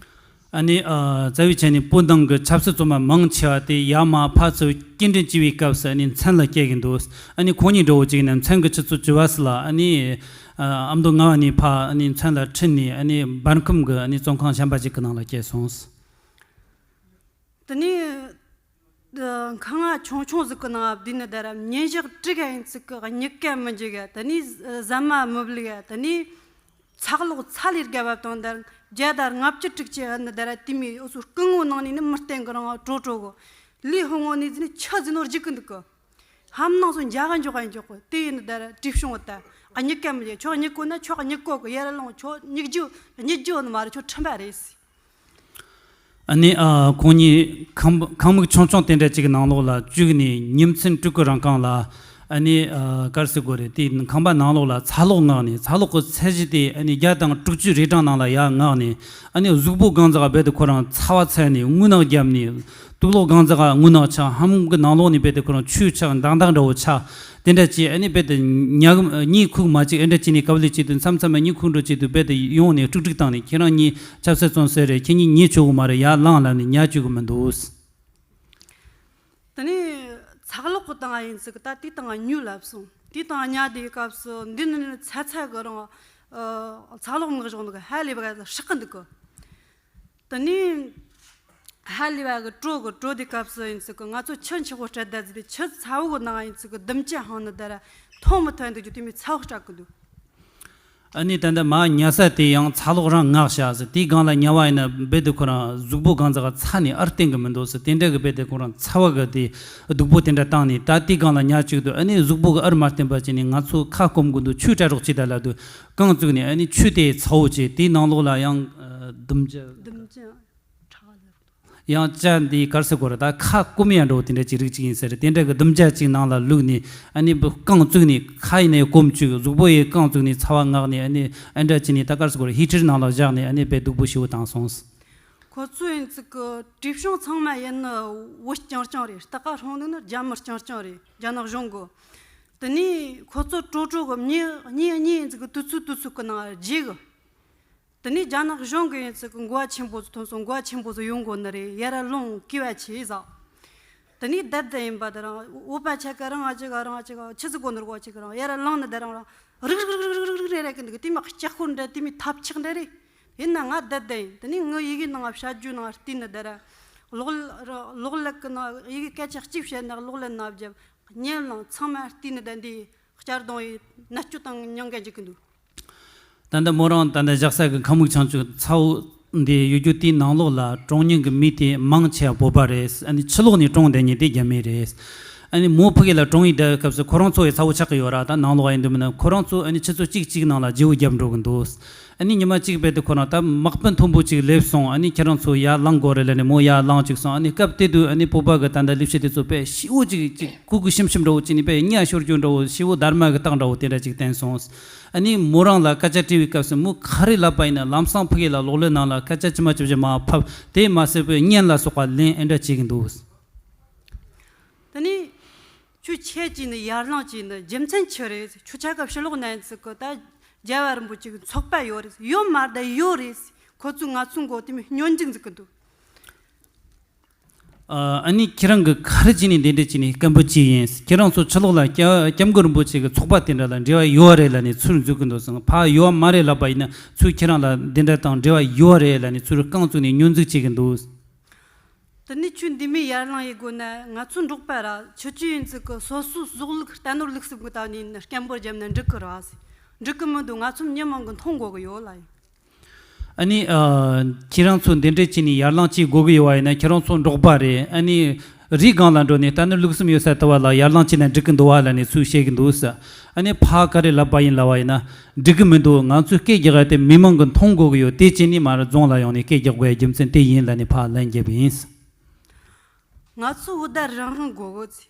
ཨ་ནི་ཨ་རྩ་བའི་ཆ་ནས་བོད་ནང་གི་ཆབ་སྲིད་བཙོན་མ་མང་ཆེ་བ་དེ་ཡར་མར་ཕར་ཚུར་སྐྱེལ་འདྲེན་བྱས་པའི་སྐབས་སུ་ཨ་ནི་མཚན་ལ་སྐྱེལ་གྱི་འདུག་ཨ་ནི་ཁོང་གཉིས་འདྲ་བོ་ཅིག་ནས་མཚན་གྱི་ཆུ་ཚོད་བཅུ་པ་ཙམ་ལ་ཨ་ནི་ཨ་ཨ་མདོ་རྔ་བ་ནས་ཕར་ཨ་ནི་མཚན་ལ་ཁྲིད་ནས། ཨ་ནི་འབར་ཁམས་ཀྱི་ཨ་ནི་བཙོན་ཁང་གཞན་པ་ཅིག་གི་ནང་ལ་བསྐྱལ་སོང་། དེ་ནས་ཨ་ཁང་ང་ཆུང་ཆུང་ཟིག་གི་ནང་བསྡད་ནི་ད་ར་ཉིན་ཞག་དྲུག་ག་ཡིན་ཚུལ་གི་གཉིད་ཀ་མི་འཇུག་ག་དེ་ནས་ཟ་མ་མི་ལུག་ག་དེ་ནས་ཚགས་ལོག་ཚ་ལས་རྒྱབ་བ་དང་ད་བརྒྱ་དང་ལྔ་བཅུ་དྲུག་ཅུ་ཨ་ནི་ད་ར་དེ་མོ་འུ་ཚོ་སྐུ་ངོ་ནང་ནས་ནི་མི་བསྟན་གི་རང་བྲོ་བྲོ་གི། ལས་ཧོ་ངོ་ནས་ཟིན་ནི་ཆུ་ཟིན་ནོ་རྒྱུག་གི་འདུག་གི། ཧམ་ནང་སོ་འཇག་ག་འཇོག་ག་འཇོག་གི་དེ་ཡིན་ནི་ད་ར་བྲིས་བྱུང་བ་ད། གཉིད་ཀ་མི་ཡེ། ཁྱོད་གཉིད་གོ་ན་ཁྱོད་གཉིད་གོ་གི། ཡར་ལངས། ཁྱོད་གཉིད་རྒྱུ་གཉིད་རྒྱུ་ནི་མ་རེད། ཁྱོད་ཁྲིམས་པ་རེད་ཟེར། ཨ་ནི་ཨ་ཁོང་གཉིས་ཁང་ཁང་མིག་ཆུང་ཆུང་དེ་འདྲ་ཅིག་གི་ནང་ལོགས་ལ་བཅུག་ནས་ཉིན་མཚན་དྲུག་གི་རིང་གང་ལ། ཨ་ནི་ཨ་ག་རེ་ཟེར་དགོས་རེད། དེའི་ཁང་པ་ནང་ལོགས་ལ་ཚ་གློག་མངགས་ནས། ཚ་གློག་གི་ཚད་གཞི་དེ་ཨ་ནི་བརྒྱ་དང་དྲུག་ཅུ་རེ་གྲངས་ནང་ལ་ཡར་མངགས་ནས། ཨ་ནི་གཟུགས་པོ་གང་ཟག་རྦད་དེ་ཁོ་རང་ཚ་བ་ཚ་ནས་རྔུལ་ནག་བརྒྱབ་ནས། དུག་ལོག་གང་ཟག་རྔུལ་ནག་ཆགས། ཧམ་གི་ནང་ལོགས་ནས་རྦད་དེ་ཁོ་རང་ཆུ་ཆགས་མདངས་མདངས་འདྲ་བོ་ཆགས། དེ་འདྲ་བྱས། ཨ་ནི་རྦད་དེ་ཉལ་གི་གཉིད་ཁུག་མ་བཅུག་ཨེ་འདྲ་བྱས་ནས་ག་བ་ལས་བྱས་དུས་མཚམས་མཚམས་མ་གཉིད་ཁུག་འགྲོ་བྱས་དུས་རྦད་དེ་ཡོང་ནས་དཀྲུག་དཀྲུག་བཏང་ནས། ཁྱེད་རང་གཉིས་ཆབ་སྲིད་བཙོན་ཟེར་རེད། ཁྱེད་གཉིས་ཉལ་ཆོག་གི་མ་རེད། ཡར་ལངས་ལབ་ནས་ཉལ་བཅུག་གི་མི་འདུག་དེ་ནས་ཚ་གློག་གི་སྟེང་ཡིན་ཚུལ་གི་ད་དེའི་སྟེང་ཉལ་ལབ་སོང་། དེའི་སྟེང་ཉལ་དེའི་སྐབས་སུ་འདི་ནི་ཚ་ཚ་གི་རང་ཨ་ཚ་གློག་མངགས་བཞག་འདུག་གི། ཧ་ལས་པ་ག་ཚོད་ཧྲག་གི་འདུག་གི། དེ་ནས་ཧ་ལས་པ་གི་དྲོ་གི། དྲོ་དེ་སྐབས་སུ་ཡིན་ཚུལ་གི་ང་ཚོ་ཆུ་འཁྱག་པོ་སྤྲད་ད་ཟིག་དེ་ཆུ་ཚ་བོ་གི་ནང་ཡིན་ཚུལ་གི་ལྡུམ་ར་ཅིག་ཧང་ནི་ད་ར་ཐོན་མི་ཐོན་འདུག་རྒྱུ་དེ་མོ་ཚ་བོ་སྐྲག་གི་འདུག་ཨ་ནི་ད་ལྟ་མར་ཉལ་ས་དེ་ཡང་ཚ་གློག་རང་མངགས་བཞག་ཟེར། དེའི་སྒང་ལ་ཉལ་བ་ཡིན་ན་རྦད་དེ་ཁོ་རང་གཟུགས་པོ་གང་ཟག་ག་ཚ་ནས་ཨར་བསྟན་གི་མི་འདུག་ཟེར། དེ་འདྲ་གི་རྦད་དེ་ཁོ་རང་ཚ་བ་གི་དེ་སྡུག་པོ་དེ་འདྲ་བཏང་ནས། ད་དེའི་སྒང་ལ་ཉལ་བཅུག་དུས་ཨ་ནི་གཟུགས་པོ་གི་ཨར་མ་བསྟན་པ་བྱས་ནས་ང་ཚོ་ཁ་སྐོམ་གི་འདུག་ཆུ་དྲག་རོགས་བྱེད་ད་ལབ་དུས། རྐང་བཙུགས་ནས་ཨ་ནི་ཆུ་དེ་ཚ་བོ་བྱས། དེའི་ནང་ལོགས་ལ་ཡང་ལྡུམ་ར་ལྡུམ་ར་ཡང་ཅ་འདི་ག་རེ་ཟེར་དགོས་རེད། ད་ཁ་སྐོམ་ཡ་འདྲ་བོ་དེ་འདྲ་ཅིག་རིགས་ཅིག་ཡིན་ས་རེད། དེ་འདྲ་གི་ལྡུམ་ར་ཅིག་ནང་ལ་བླུགས་ནས། ཨ་ནི་རྐང་བཙུགས་ནས། ཁ་ཡིན་ནའི་སྐོམ་བཅུག་གཟུགས་པོ་ཡི་རྐང་བཙུགས་ནས་ཚ་བ་མངགས་ནས། ཨ་ནི་ཨེ་འདྲ་བྱས་ནས་ད་ག་རེ་ཟེར་དགོས་རེད། ཧི་ཊར་ནང་ལ་བཞག་ནས་ཨ་ནི་རྦད་སྡུག་པོ་ཞེ་པོ་བཏང་སོང་། ཁོ་ཚོ་ཡིན་ཚུལ་གི་བྲིས་བྱུང་ཚང་མ་ཡིན་ནི་བོད་རྐྱང་རྐྱང་རེད། ད་ག་རང་ནི་ནི་རྒྱ་མི་རྐྱང་རྐྱང་རེད། རྒྱ་ནག་གཞུང་གི། དེ་ནས་ཁོ་ཚོ་དྲོ་དྲོ་གི་མྱི་གཉིས་གཉིས་ཡིན་ཚུལ་གི་དུས་ཚོད་དུས་ཚོད་གི་ནང་བརྗེ་གི། དེ་ནས་རྒྱ་ནག་གཞུང་གི་ཡིན་ཚུལ་གི་འགོ་བ་ཆེན་པོ་ཚོ་ཐོན་སོང་། འགོ་བ་ཆེན་པོ་ཚོ་ཡོང་དགོས་ནི་རེད། ཡར་ལོངས་གུས་པ་ཆེ་ཟེར། དེ་ནས་བསྡད་བསྡད་ཡིན་པ་དེ་རིང་བོད་པ་ཆ་ག་རང་ཨ་ཅིག་རང་ཨ་ཅིག་ཆི་ཟིག་གོ་ནོར་གོ་ཅིག་རང་ཡར་ལངས་ནི་དེ་རིང་རང་རིག་རིག་རེ་རེ་གི་འདུག་དེ་མོ་ལྕགས་ཁོར་འདྲ་དེ་མོ་ཐབས་ཆག་འདྲ་རེད། ཡིན་ན་ང་བསྡད་བསྡད་ཡིན། དེ་ནས་ངའི་ཡི་གེ་ནང་བཤད་རྒྱུ་ནང་བལྟས་ནི་དེ་ར། གློག་ཀླད་གློག་ཀླད་གི་ནང་ཡི་གེ་སྐད་ཆ་གཅིག་བཤད་ན་གློག་ཀླད་ནང་བརྒྱབ། ཉན་ལང་ཚང་མ་བལྟས་ནི་དེ་འདི་གཅར་རྡུང་ཡིན་ན་སྐྱོ་དང་མྱང་ག་འཇིག་གི་འདུག་ད་ལྟ་མོ་རང་ད་ལྟ་བཞག་ས་གི་ཁ་མིག་ཆང་བཅུད་ཚ་བོ་འདི་ཡོད་རྒྱུ་དེའི་ནང་ལོགས་ལ་གྲོངས་མྱོང་གི་མི་དེ་མང་ཆེ་བ་བོད་པ་རེད། ཨ་ནི་ཕྱི་ལོགས་ནས་གྲོངས་བསྡད་མྱོང་དེ་རྒྱ་མི་རེད། ཨ་ནི་མོ་ཕ་གི་ལ་གྲོངས་ཡི་བསྡད་སྐབས་སུ་ཁོ་རང་ཚོ་ཡི་ཚ་བོ་ཆགས་ཀྱི་ཡོད་ར། ད་ནང་ལོགས་ཡིན་དུས་མིན་ན་ཁོ་རང་ཚོ་ཨ་ནི་ཆུ་ཚོད་གཅིག་གཅིག་ནང་ལ་བརྗེ་བོ་བརྒྱབ་འགྲོ་གི་འདུག་ཨ་ནི་ཉི་མ་གཅིག་རྦད་དེ་ཁོ་རང་ད་མག་དཔོན་མཐོན་པོ་གཅིག་སླེབས་སོང་། ཨ་ནི་ཁྱེད་རང་ཚོ་ཡར་ལངས་དགོས་རེད་ལབ་ནས་མོ་ཡར་ལངས་བཅུག་སོང་། ཨ་ནི་སྐབས་དེ་དུས་ཨ་ནི་བོད་པ་གི་ད་ལྟ་ལས་བྱེད་དེ་ཚོ་དཔེ་ཤི་བོ་གཅིག་གཅིག་ཀུ་ཀུ་ཤིམ་ཤིམ་འདྲ་བོ་བྱས་ནས་དཔེ་གཉའ་ཤོར་རྒྱུ་འདྲ་བོ་ཤི་བོ་སྡར་མ་གི་རྟགས་འདྲ་བོ་དེ་འདྲ་ཅིག་བསྟན་སོང་། ཨ་ནི་མོ་རང་ལ་སྐད་ཆ་དྲིས་པའི་སྐབས་སུ་མོ་ག་རེ་ལབ་པ་ཡིན་ན་ལམ་སང་ཕ་གི་ལ་གློག་ཀླད་ནང་ལ་སྐད་ཆ་ཇི་མ་ཇི་བཞིན་མར་ཕབ། དེ་མ་ཟད་པའི་བརྙན་ལ་སོགས་པ་ལེན་ཨེ་འདྲ་བྱེད་ཀྱི་འདུག་དེ་ནས་ཁྱོད་ཆེད་ཀྱིས་ནི་ཡར་ལངས་ཀྱིས་ནི་རྒྱུ་མཚན་ཆི་རེད། ཁྱོད་ཆ་ག་ཕྱི་ལོགས་ནས་ཚིག་གི་ད་རྒྱལ་བ་རིན་པོ་ཆེ་གི་ཚོགས་པ་ཡོད་རེད། ཡོད་མ་རེད་ད་ཡོད་རེད། ཁོ་ཚོས་ང་ཚོའི་མགོ་དེ་མི་སྙོན་འཛུགས་འཛུགས་གི་འདུག་ཨ་ནི་ཁྱེད་རང་གིས་ག་རེ་བྱས་ནས་འདི་འདྲ་བྱས་ནས་སྐད་འབོད་བྱས་ཡིན། ཁྱེད་རང་ཚོ་ཕྱི་ལོགས་ལ་སྐྱབས་སྐྱབས་མགོན་རིན་པོ་ཆེ་གི་ཚོགས་པ་དེ་འདྲ་ལ་འབྲེལ་བ་ཡོད་རེད་ལབ་ནས་ཚུར་འཛུལ་གི་འདུག་ཟེར། ཕ་ཡོད་མ་རེད་ལབ་པ་ཡིན་ན་ཚུར་ཁྱེད་རང་ལ་འདི་འདྲ་དང་འབྲེལ་བ་ཡོད་རེད་ལབ་ནས་ཚུར་རྐང་བཙུགས་ནས་སྙོན་འཛུགས་བྱེད་གི་འདུག་དེ་ནས་ཁྱོད་འདི་མོ་ཡར་ལངས་ཡི་དགོས་ན་ང་ཚོ་འབྲོག་པ་ར་ཁྱོད་ཀྱི་ཡིན་ཚིག་གི་སོ་སོའི་ཟོག་ལུག་རྟ་ནོར་ལུག་གསུམ་གི་ད་ནས་སྐད་འབོད་བརྒྱབ་ན་འགྲིག་གི་ར་ཟེར། འགྲིག་གི་མི་འདུག་ང་ཚོ་མི་མང་གི་མཐོང་དགོས་གི་ཡོད་ལ་ཡིན། ཨ་ནི་ཨ་ཁྱེད་རང་ཚོ་འདི་འདྲ་བྱས་ནས་ཡར་ལངས་བྱེད་དགོས་གི་ཡོད་བ་ཡིན་ན་ཁྱེད་རང་ཚོ་འབྲོག་པ་རེད། ཨ་ནི་རི་སྒང་ལ་འགྲོ་ནས་རྟ་ནོར་ལུག་གསུམ་ཡོད་ས་དེ་བ་ལ་ཡར་ལངས་བྱས་ན་འགྲིག་གི་འདུག་བ་ལབ་ནས་ཚུར་བཤད་གི་འདུག་ཟེར། ཨ་ནི་ཕ་ག་རེ་ལབ་པ་ཡིན་ལབ་བ་ཡིན་ན་འགྲིག་གི་མི་འདུག་ང་ཚོས་སྐད་རྒྱག་ཡ་དེ་མི་མང་གི་མཐོང་དགོས་གི་ཡོད། དེ་བྱས་ནས་མར་རྫོང་ལ་ཡོང་ནས་སྐད་རྒྱག་དགོས་ཡ་རྒྱུ་མཚན་དེ་ཡིན་ལབ་ནས་ཕར་ལན་བརྒྱབ་པ་ཡིན། ང་ཚོ་བོད་ད་རང་དབང་དགོས་གི་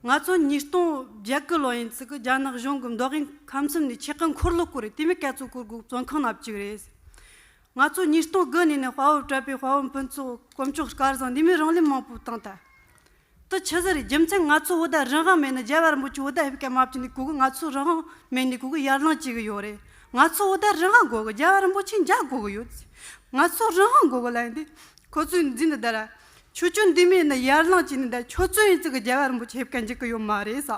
ཟེར། ང་ཚོ་ཉིས་སྟོང་བརྒྱད་གི་ལོ་ཡིན་ཚིག་གི་རྒྱ་ནག་གཞུང་གི་མདོ་དབུས་ཁམས་གསུམ་ནས་ཆེད་ཁང་འཁོར་ལོ་བསྐོར་རེད། དེ་མོ་སྐད་ཚོ་བསྐོར་དགོས་བཙོན་ཁང་ནང་བཅུག་རེད་ཟེར། ང་ཚོ་ཉིས་སྟོང་དགུ་ནས་ནས་དཔའ་བོ་གྲྭ་པའི་དཔའ་བོ་སྤུན་ཚོགས་དཀོན་མཆོག་སྐལ་བཟང་འདི་མོ་རང་ལུས་མང་པོ་བཏང་ད། དེ་ཆི་ཟིག་རེད། རྒྱུ་མཚན་ང་ཚོ་བོད་ད་རང་དབང་མེད་ན་རྒྱལ་བ་རིན་པོ་ཆེ་བོད་ད་ཕེབས་སྐད་མ་བཅུག་ནས་གོ་གི། ང་ཚོ་རང་དབང་མེད་ནས་གོ་གི་ཡར་ལངས་བྱེད་གི་ཡོད་རེད། ང་ཚོ་བོད་ད་རང་དབང་དགོས་གི། རྒྱལ་བ་རིན་པོ་ཆེ་མཇལ་དགོས་གི་ཡོད། ང་ཚོ་རང་དབང་དགོས་གི་ལབ་ཡིན་དུས་ཁོ་ཚོས་འཛིན་འདི་ད་ར། ཁྱོད་ཚོ་འདི་མོ་ཡིན་ན་ཡར་ལངས་བྱས་ནས་ད་ཁྱོད་ཚོ་ཡིན་ཚིག་གི་རྒྱལ་བ་རིན་པོ་ཆེ་ཕེབས་སྐད་འཇུག་གི་ཡོད་མ་རེད་ས།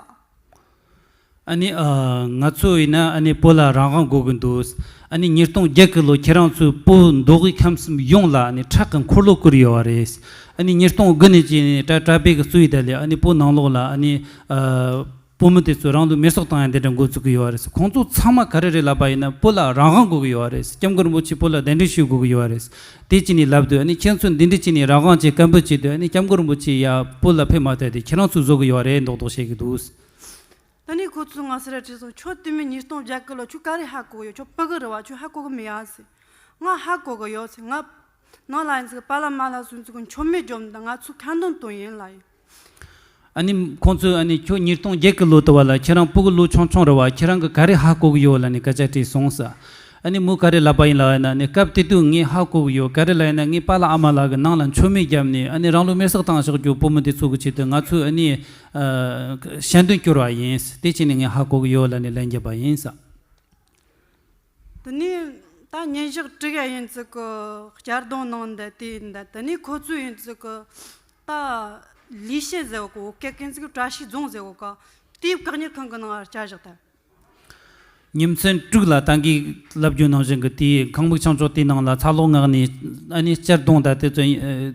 ཨ་ནི་ཨ་ང་ཚོ་ཡིན་ན་ཨ་ནི་བོད་ལ་རང་དབང་དགོས་གི་འདུག་ཨ་ནི་ཉིས་སྟོང་བརྒྱད་གི་ལོ་ཁྱེད་རང་ཚོས་བོད་མདོ་དབུས་ཁམས་གསུམ་ཡོངས་ལ་ཨ་ནི་ཁྲག་གི་འཁོར་ལོ་བསྐོར་ཡོད་བ་རེད། ཨ་ནི་ཉིས་སྟོང་དགུ་ནས་བྱས་ནས་གྲྭ་གྲྭ་པའི་གི་གཙོས་ཡི་ད་ལས་ཨ་ནི་བོད་ནང་ལོགས་ལ་ཨ་ནི་ཨ་བོད་མི་དེ་ཚོ་རང་ལུས་མེར་སྲེག་བཏང་ཡ་འདི་འདྲ་འགོ་བཙུགས་གི་ཡོད་བ་རེད། ཁོང་ཚོ་ཚང་མ་ག་རེ་རེད་ལབ་པ་ཡིན་ན་བོད་ལ་རང་དབང་དགོས་གི་ཡོད་བ་རེད། སྐྱབས་མགོན་རིན་པོ་ཆེ་བོད་ལ་གདན་འདྲེན་ཞུ་དགོས་གི་ཡོད་བ་རེད། དེ་བྱས་ནས་ལབ་དུས་ཨ་ནི་ཁྱེད་ཚོ་འདི་འདྲ་བྱས་ནས་རང་དབང་ཅིག་སྐད་འབོད་བྱས་དུས་ཨ་ནི་སྐྱབས་མགོན་རིན་པོ་ཆེ་ཡ་བོད་ལ་ཕེབས་མ་ཐུབ་དེ་ཁྱེད་རང་ཚོས་བཟོ་གི་ཡོད་རེད་མདོག་མདོག་བཤད་གི་འདུག་ད་ནི་ཁོ་ཚོས་ང་སེ་ར་དྲིས་སོང་། ཁྱོད་དེ་མོ་ཉིས་སྟོང་བརྒྱད་གི་ལོ་ཁྱོད་ག་རེ་ཧ་གོ་གི་ཡོད། ཁྱོད་ཕ་གི་རེད་བ། ཁྱོད་ཧ་གོ་གི་མེད་ཨ་ཟེར། ང་ཧ་གོ་གི་ཡོད་ཟེར། ང་ནང་ལ་ཡིན་ཟིག་པཱ་ལགས་མཱ་ལགས་སུ་ཡིན་ཟིག་མཆོད་མེ་སྒྲོམ་དང་ང་ཚོས་ཁ་འདོན་བཏང་ཡིན་ལ་ཡིན། ཨ་ནི་ཁོང་ཚོས་ཨ་ནི་ཁྱོད་ཉིས་སྟོང་བརྒྱད་གི་ལོ་དུ་བ་ལ་ཁྱེད་རང་ཕ་གི་ལོ་ཆུང་ཆུང་རེད་བ། ཁྱེད་རང་གི་ག་རེ་ཧ་གོ་གི་ཡོད་ལབ་ནས་སྐད་ཆ་དྲིས་སོང་ཟེར། ཨ་ནི་མོས་ག་རེ་ལབ་པ་ཡིན་ལབ་ཡིན་ན་ཨ་ནི་སྐབས་དེ་དུས་ངས་ཧ་གོ་གི་ཡོད། ག་རེ་ལབ་ཡིན་ན་ངའི་པཱ་ལགས་ཨ་མ་ལགས་ཀྱིས་ནང་ལ་མཆོད་མེ་བརྒྱབ་ནས་ཨ་ནི་རང་ལུས་མེར་སྲེག་བཏང་བཞག་རྒྱུ་བོད་མི་དེ་ཚོ་གི་ཆེད་དུ་ང་ཚོས་ཨ་ནི་ཞལ་འདོན་བསྐྱུར་བ་ཡིན། དེ་བྱས་ནས་ངས་ཧ་གོ་གི་ཡོད་ལབ་ནས་ལན་བརྒྱབ་པ་ཡིན་ས། དེ་ནས་ད་ཉིན་ཞག་དྲུག་ཡ་ཡིན་ཙི་གི་གཅར་རྡུང་གནང་འདི་དེ་ཡིན་ད། དེ་ནས་ཁོ་ཚོས་ཡིན་ཙི་གི་ད་ལི་ཤན་ཟེར་བ་གོ་སྐད་ཀན་ཙི་གི་བཀྲ་ཤིས་རྫོང་ཟེར་བ་ག་དེའི་བཀག་ཉར་ཁང་གི་ནང་བསྐྱལ་བཞག་ད། ཉིན་མཚན་དྲུག་ལ་ད་གིན་ལབ་རྒྱུ་ནང་བཞིན་གི་དེའི་ཁང་མིག་ཆང་ཆོག་དེའི་ནང་ལ་ཚ་གློག་མངགས་ནས་ཨ་ནི་གཅར་རྡུང་ད་དེ་ཚོ་ཨ་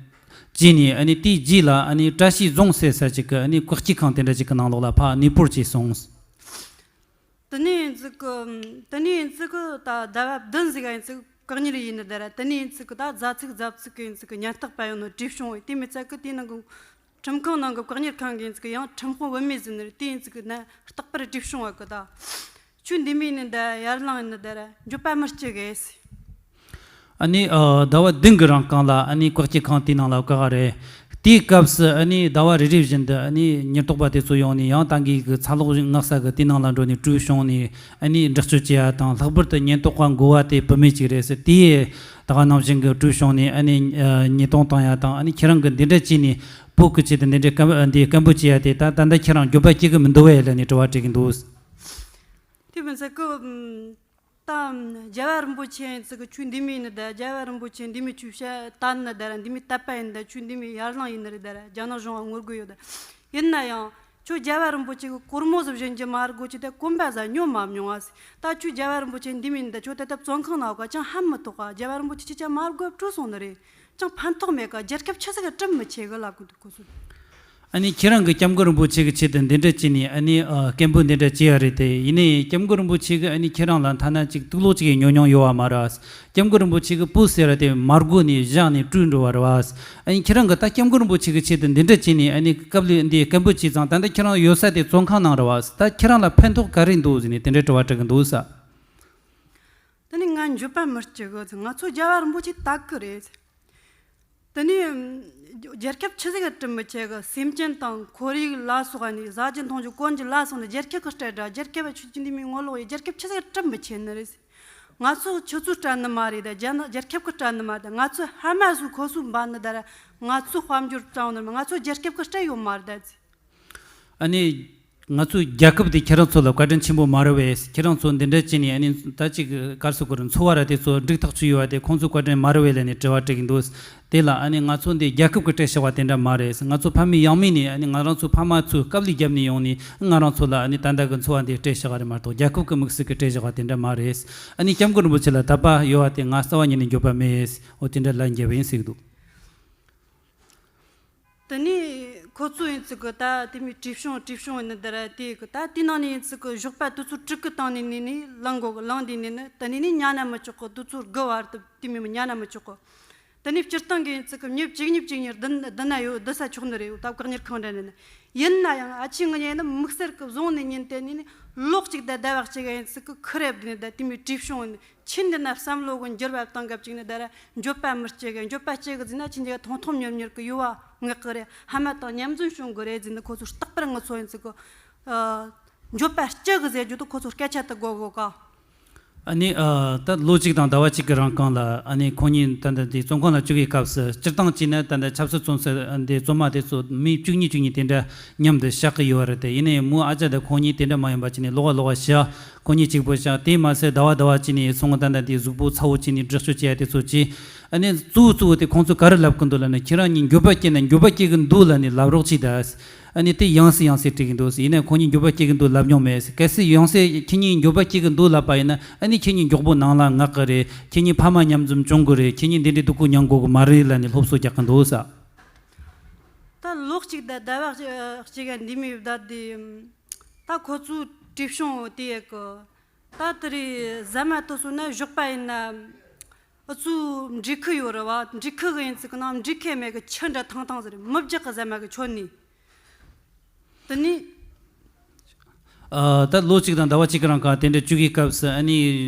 བྱས་ནས་ཨ་ནི་དེའི་རྗེས་ལ་ཨ་ནི་བཀྲ་ཤིས་རྫོང་ཟེར་ས་ཅིག་གི་ཨ་ནི་བཀག་སྐྱིལ་ཁང་དེ་འདྲ་ཅིག་གི་ནང་ལོགས་ལ་ཕར་གནས་སྤོར་བྱས་སོང་། དེ་ནས་ཡིན་ཙི་གི་དེ་ནས་ཡིན་ཙི་གི་ད་ཟླ་བ་བདུན་ཟིག་ག་ཡིན་ཙི་གི་བཀག་ཉར་ཡིན་ནི་དེ་ར། དེ་ནས་ཡིན་ཙི་གི་ད་རྫ་ཚིག་རྫ་ཚིག་གི་ཡིན་ཙི་གི་ཉེན་རྟོག་པ་ཡོང་ནོ་བྲིས་བྱུང་བས། དེ་མི་ཚད་གི་དེའི་ནང་གི་ཁྲིམས་ཁང་ནང་གི་བཀག་ཉར་ཁང་གི་ཡིན་ཙི་གི་ཡང་ཁྲིམས་དཔོན་བུད་མེད་ཟིན་ནི་རེད། དེ་ཡིན་ཙི་གི་ན་རྟག་པར་བྲིས་བྱུང་བ་གི་ད། ཁྱོད་འདི་མི་ནི་ད་ཡར་ལངས་ནི་ད་ར་འགྱོད་པ་མི་སྐྱེ་གས། ཨ་ནི་ཨ་ཟླ་བ་བདུན་གི་རིང་གང་ལ་ཨ་ནི་བཀག་སྐྱིལ་ཁང་དེའི་ནང་ལ་བཀག་རེད། དེའི་སྐབས་སུ་ཨ་ནི་ཟླ་བ་རེ་རེ་བཞིན་དུ་ཨ་ནི་ཉེན་རྟོག་པ་དེ་ཚོ་ཡོང་ནས་ཡང་ད་གིན་གི་ཚ་གློག་མངགས་ས་གི་དེའི་ནང་ལ་འགྲོ་ནས་བྲོས་བྱུང་ནས་ཨ་ནི་འདྲི་གཅོད་བྱེད་ཡ་དང་། ལྷག་པར་དུ་ཉེན་རྟོག་པ་འགོ་བ་དེ་བུད་མེད་ཅིག་རེད་ཟེར། དེས་ད་ག་ནང་བཞིན་གི་བྲོས་བྱུང་ནས་ཨ་ནི་ཨ་ཉེས་རྡུང་བཏང་ཡ་དང་། ཨ་ནི་ཁྱེད་རང་གི་འདི་འདྲ་བྱས་ནས་བོད་ཀྱི་ཆེད་དུ་འདི་འདྲའི་སྐད་འདི་སྐད་འབོད་བྱེད་ཡ་དེ་ད་ད་ལྟ་ཁྱེད་རང་འགྱོད་པ་སྐྱེ་གི་མི་འདུག་བས་ལབ་ནས་དྲི་བ་དྲིས་གི་འདུག་དེ་མི་ཚད་གི་ད་རྒྱལ་བ་རིན་པོ་ཆེ་ཡིན་ཙི་གི་ཁྱོད་འདི་མི་ཡིན་ནི་ད། རྒྱལ་བ་རིན་པོ་ཆེ་འདི་མི་ཁྱོད་བཤད་བཏང་ནི་ད་ར། འདི་མི་དད་པ་ཡིན་ད། ཁྱོད་འདི་མི་ཡར་ལངས་ཡིན་ནི་རེད་ད་ར། རྒྱ་ནག་གཞུང་ང་ངོ་རྒོལ་ཡོད་ད། ཡིན་ན་ཡང་ཁྱོད་རྒྱལ་བ་རིན་པོ་ཆེ་གི་སྒོར་མོ་ཟིག་བྱིན་གྱི་མ་རེད་གོ། ཁྱོད་ད་གོམ་པ་ཟིག་ཉོ་མ་མྱོང་ཨ་སི། ད་ཁྱོད་རྒྱལ་བ་རིན་པོ་ཆེ་འདི་མི་ཡིན་ད། ཁྱོད་ད་ལྟ་བཙོན་ཁང་ནང་ག་ཅང་ཧ་མི་ཐོག་ག་རྒྱལ་བ་རིན་པོ་ཆེ་ཁྱེད་ཅག་མར་རྒོལ་བྲོས་སོང་ནི་རེད། ཅང་ཕན་ཐོགས་མེད་ག་རྒྱལ་ཁབ་ཆི་ཟིག་ག་དྲིན་མི་ཆེ་གི་ལབ་གི་འདུག་ཁོ་ཚོས། ཨ་ནི་ཁྱེད་རང་གིས་སྐྱབས་མགོན་རིན་པོ་ཆེ་གི་ཆེད་དུ་འདི་འདྲ་བྱས་ནས་ཨ་ནི་ཨ་སྐད་འབོད་འདི་འདྲ་བྱས་ཡ་རེད་དེ། ཡིན་ནའི་སྐྱབས་མགོན་རིན་པོ་ཆེ་གིས་ཨ་ནི་ཁྱེད་རང་ལ་ཐ་ན་ཅིག་དུག་ལོག་ཅིག་ཡང་ཉོ་མྱོང་ཡོད་བ་མ་རེད། སྐྱབས་མགོན་རིན་པོ་ཆེ་གིས་པོ་ཟེར་བ་དེ་མ་དགོས་ནས་བཞག་ནས་བཀྲུས་འགྲོ་བ་རེད་བ། ཨ་ནི་ཁྱེད་རང་གིས་ད་སྐྱབས་མགོན་རིན་པོ་ཆེ་གི་ཆེད་དུ་འདི་འདྲ་བྱས་ནས་ཨ་ནི་སྐབས་ལས་འདི་སྐད་འབོད་བྱས་ཙང་། ད་ལྟ་ཁྱེད་རང་ཡོད་ས་དེ་བཙོན་ཁང་ནང་རེད་བ། ད་ཁྱེད་རང་ལ་ཕན་ཐོགས་ག་རེ་འདུག་ཟེར་ནས་དེ་འདྲའི་དྲི་བ་དྲི་གི་འདུག་ས། དེ་ནས་ང་འགྱོད་པ་མི་སྐྱེ་གི། ང་ཚོ་རྒྱལ་བ་རིན་པོ་ཆེ་དག་གི་རེད། དེ་ནས་རྒྱལ་ཁབ་ཆི་ཟིག་གི་དྲིན་མི་ཆེ་གི། སེམས་ཅན་དང་ཁོར་ཡུག་ལ་སོགས་ནི་ཟ་རྒྱུ་འཐུང་རྒྱུ་གོན་རྒྱུ་ལ་སོགས་ནི་རྒྱལ་ཁབ་གི་སྤྲད་དྲ། རྒྱལ་ཁབ་ཆོས་ཀྱི་འདི་མི་ངོ་ལོག་ཡི་རྒྱལ་ཁབ་ཆི་ཟིག་གི་དྲིན་མི་ཆེ་ནི་རེད། ང་ཚོ་ཁྱོད་ཚོའི་སྤྲད་ནི་མ་རེད། ད་རྒྱ་ནག་རྒྱལ་ཁབ་གི་སྤྲད་ནི་མ་རེད། ང་ཚོ་ཕ་མ་ཚོ་ཁོ་ཚོ་འབའ་ནི་ད་ར། ང་ཚོ་དཔལ་འབྱོར་སྤྲད་ནི་མ། ང་ཚོ་རྒྱལ་ཁབ་གི་སྤྲད་ཡོད་མ་རེད་ད། ཨ་ནི། ང་ཚོའི་རྒྱལ་ཁབ་དེ་ཁྱེད་རང་ཚོ་ལ་བཀའ་དྲིན་ཆེན་པོ་མ་རེད་བས། ཁྱེད་རང་ཚོ་འདི་འདྲ་བྱས་ནས་ཨ་ནི་ད་ཅིག་ག་རེ་ཟེར་དགོས་རེད། འཚོ་བ་ར་དེ་ཚོ་འགྲིག་ཐག་ཆོད་ཡོད་བ་དེ་ཁོང་ཚོའི་བཀའ་དྲིན་མ་རེད་བས་ལབ་ནས་དྲི་བ་དྲི་གི་འདུག་དེ་ལ་ཨ་ནི་ང་ཚོ་འདི་རྒྱལ་ཁབ་ཀྱིས་སྤྲད་བཞག་པ་དེ་འདྲ་མ་རེད། ང་ཚོ་ཕ་མེས་ཡང་མེས་ནས་ཨ་ནི་ང་རང་ཚོའི་ཕ་མ་ཚོས་དཀའ་ལས་བརྒྱབ་ནས་ཡོང་ནས་ང་རང་ཚོ་ལ་ཨ་ནི་ད་ལྟ་གི་འཚོ་བ་འདི་སྤྲད་བཞག་པ་རེད་མ་གཏོགས། རྒྱལ་ཁབ་ཀྱི་དམིགས་བསལ་གྱིས་སྤྲད་བཞག་པ་དེ་འདྲ་མ་རེད། ཨ་ནི་སྐྱབས་མགོན་རིན་པོ་ཆེ་ལ་དད་པ་ཡོད་བ་དེ་ང་རྩ་བ་ཉིད་ནས་འགྱོད་པ་མེད། འོ་དེ་འདྲ་ལབ་རྒྱབ་ཡིན་ཟེར་གི་འདུག་དེ་ནས་ཁོ་ཚོ་ཡིན་ཙི་གི་ད་དེ་མོ་བྲིས་བྱུང་བྲིས་བྱུང་ཡིན་ནི་འདི་ར་དེ་གི། ད་དེའི་ནང་ནས་ཡིན་ཙི་གི་ཞོགས་པ་དུས་ཚོད་དྲུག་གི་སྟེང་ནས་ནས་ནས་ལངས་དགོས་གི། ལངས་དུས་ནས་ནི་དེ་ནས་ནས་ཉལ་ན་མི་ཆོག་གི། དུས་ཚོད་དགུ་བར་དུ་དེ་མོ་མི་ཉལ་ན་མི་ཆོག་གི། དེ་ནས་སྤྱིར་བཏང་གི་ཡིན་ཙི་གི་མི་གཅིག་གཉིས་གཅིག་གཉིས་བསྡད་བསྡད་ན་ཡོད། བསྡད་ས་ཆོག་ནི་རེད། ད་བཀག་ཉར་ཁང་འདྲ་ནས་ནི། ཡིན་ན་ཡང་ཨ་ཆི་ངི་ཉན་ནི་དམིགས་བསལ་གི་བཟུང་ནས་ཉིན་དེ་ནས་ནི་ལོགས་གཅིག་ད་ཟླ་བ་གཅིག་ཡིན་ཙི་གི་ཁུར་རེ་བསྡད་ནས་ད་དེ་མོ་བྲིས་བྱུང་ཡིན། ཆི་འདི་ན་བསམ་བློ་གི་འགྱུར་བ་བཏང་སྐབས་ཅིག་ནི་ད་ར་འགྱོད་པ་མི་སྐྱེ་གི། འགྱོད་པ་སྐྱེ་གི་ཟེར་ན་ཆི་འདི་ཐུང་ཐུང་མྱུར་མྱུར་གི་ཡོད་བ་ངེས་གི་རེད། ཕ་མ་དང་མཉམ་འཛོམས་བྱུང་གི་རེད་ཟེར་ནི་ཁོ་ཚོ་རྟག་པར་ངུ་ཚོ་ཡིན་ཙི་གི། ཨ། འགྱོད་པ་སྐྱེ་གི་ཟེར་རྒྱུ་དེ་ཁོ་ཚོ་སྐད་ཆ་དེ་གོ་གོ་ག་ཨ་ནི་ཨ། ད་ལོ་གཅིག་དང་ཟླ་བ་གཅིག་གི་རིང་གང་ལ་ཨ་ནི་ཁོང་གཉིས་ད་ལྟ་འདི་བཙོན་ཁང་ལ་བཅུག་གི་སྐབས་སུ། སྤྱིར་བཏང་བྱས་ན་ད་ལྟ་ཆབ་སྲིད་བཙོན་ས་འདི་བཙོན་མ་དེ་ཚོ་མི་བཅུ་གཉིས་བཅུ་གཉིས་དེ་འདྲ་མཉམ་དུ་བཞག་གི་ཡོད་རེད་དེ། ཡིན་ནའི་མོ་ཨ་ཅག་དང་ཁོང་གཉིས་དེ་འདྲ་མ་ཡིན་པ་བྱས་ནས་ལོགས་ཀ་ལོགས་ཀ་བཞག་ཁོ་གཉིས་གཅིག་པོ་བཞག་དེས་མ་ཟད་ཟླ་བ་ཟླ་བ་བྱས་ནས་སོང་ད་ལྟ་འདི་གཟུགས་པོ་ཚ་བོ་བྱས་ནས་འདྲེག་སྤྱོད་བྱེད་ཡ་དེ་ཚོ་བྱས། ཨ་ནི་གཙོ་བོ་གཙོ་བོ་དེ་ཁོང་ཚོས་ག་རེ་ལབ་གི་འདུག་ལབ་ན། ཁྱེད་རང་གཉིས་འགྱོད་པ་སྐྱེས་ན་འགྱོད་པ་སྐྱེ་གི་འདུག་ལབ་ནས་ལབ་རོགས་བྱེད་ད། ཨ་ནི་དེ་ཡང་སེ་ཡང་སེ་དྲིས་གི་འདུག་ཡིན་ནའི་ཁོང་གཉིས་འགྱོད་པ་སྐྱེ་གི་འདུག་ལབ་མྱོང་མེད། གལ་སྲིད་ཡང་སེ་ཁྱེད་གཉིས་འགྱོད་པ་སྐྱེ་གི་འདུག་ལབ་པ་ཡིན་ན། ཨ་ནི་ཁྱེད་གཉིས་མགྱོགས་པོ་ནང་ལ་མངགས་གི་རེད། ཁྱེད་གཉིས་ཕ་མ་མཉམ་འཛོམས་བྱུང་གི་རེད། ཁྱེད་གཉིས་འདི་འདྲའི་སྡུག་པོ་མྱོང་དགོས་གི་མ་རེད་ལབ་ནས་སློབ་གསོ་རྒྱག་གི་འདུག་ས། ད་ལོ་གཅིག་དང་ཟླ་བ་གཅིག་ག་འདི་མོ་བསྡད་དེ། ད་ཁོ་ཚོའི་བྲིས་བྱུང་དེ་ཡི་གི། ད་དེ་རེད། ཟ་མ་དེ་ཚོ་ན་ཞོགས་པ་ཡིན་ན། ཨུ་ཚོའི་འབྲས་ཁུ་ཡོད་རེད་བ། འབྲས་ཁུ་གི་ཡིན་ཙི་གི་ནང་འབྲས་ཁུ་མེད་གི་ཆུ་འདྲ་ཐང་ཐང་ཟེར། མི་རྒྱག་གི་ཟ་མ་གི་ཆོད་ནི། དེ་ནི། ཨ། ད་ལོ་གཅིག་དང་ཟླ་བ་གཅིག་གི་རིང་ག་དེ་འདྲ་བཅུག་གི་སྐབས་སུ། ཨ་ནི་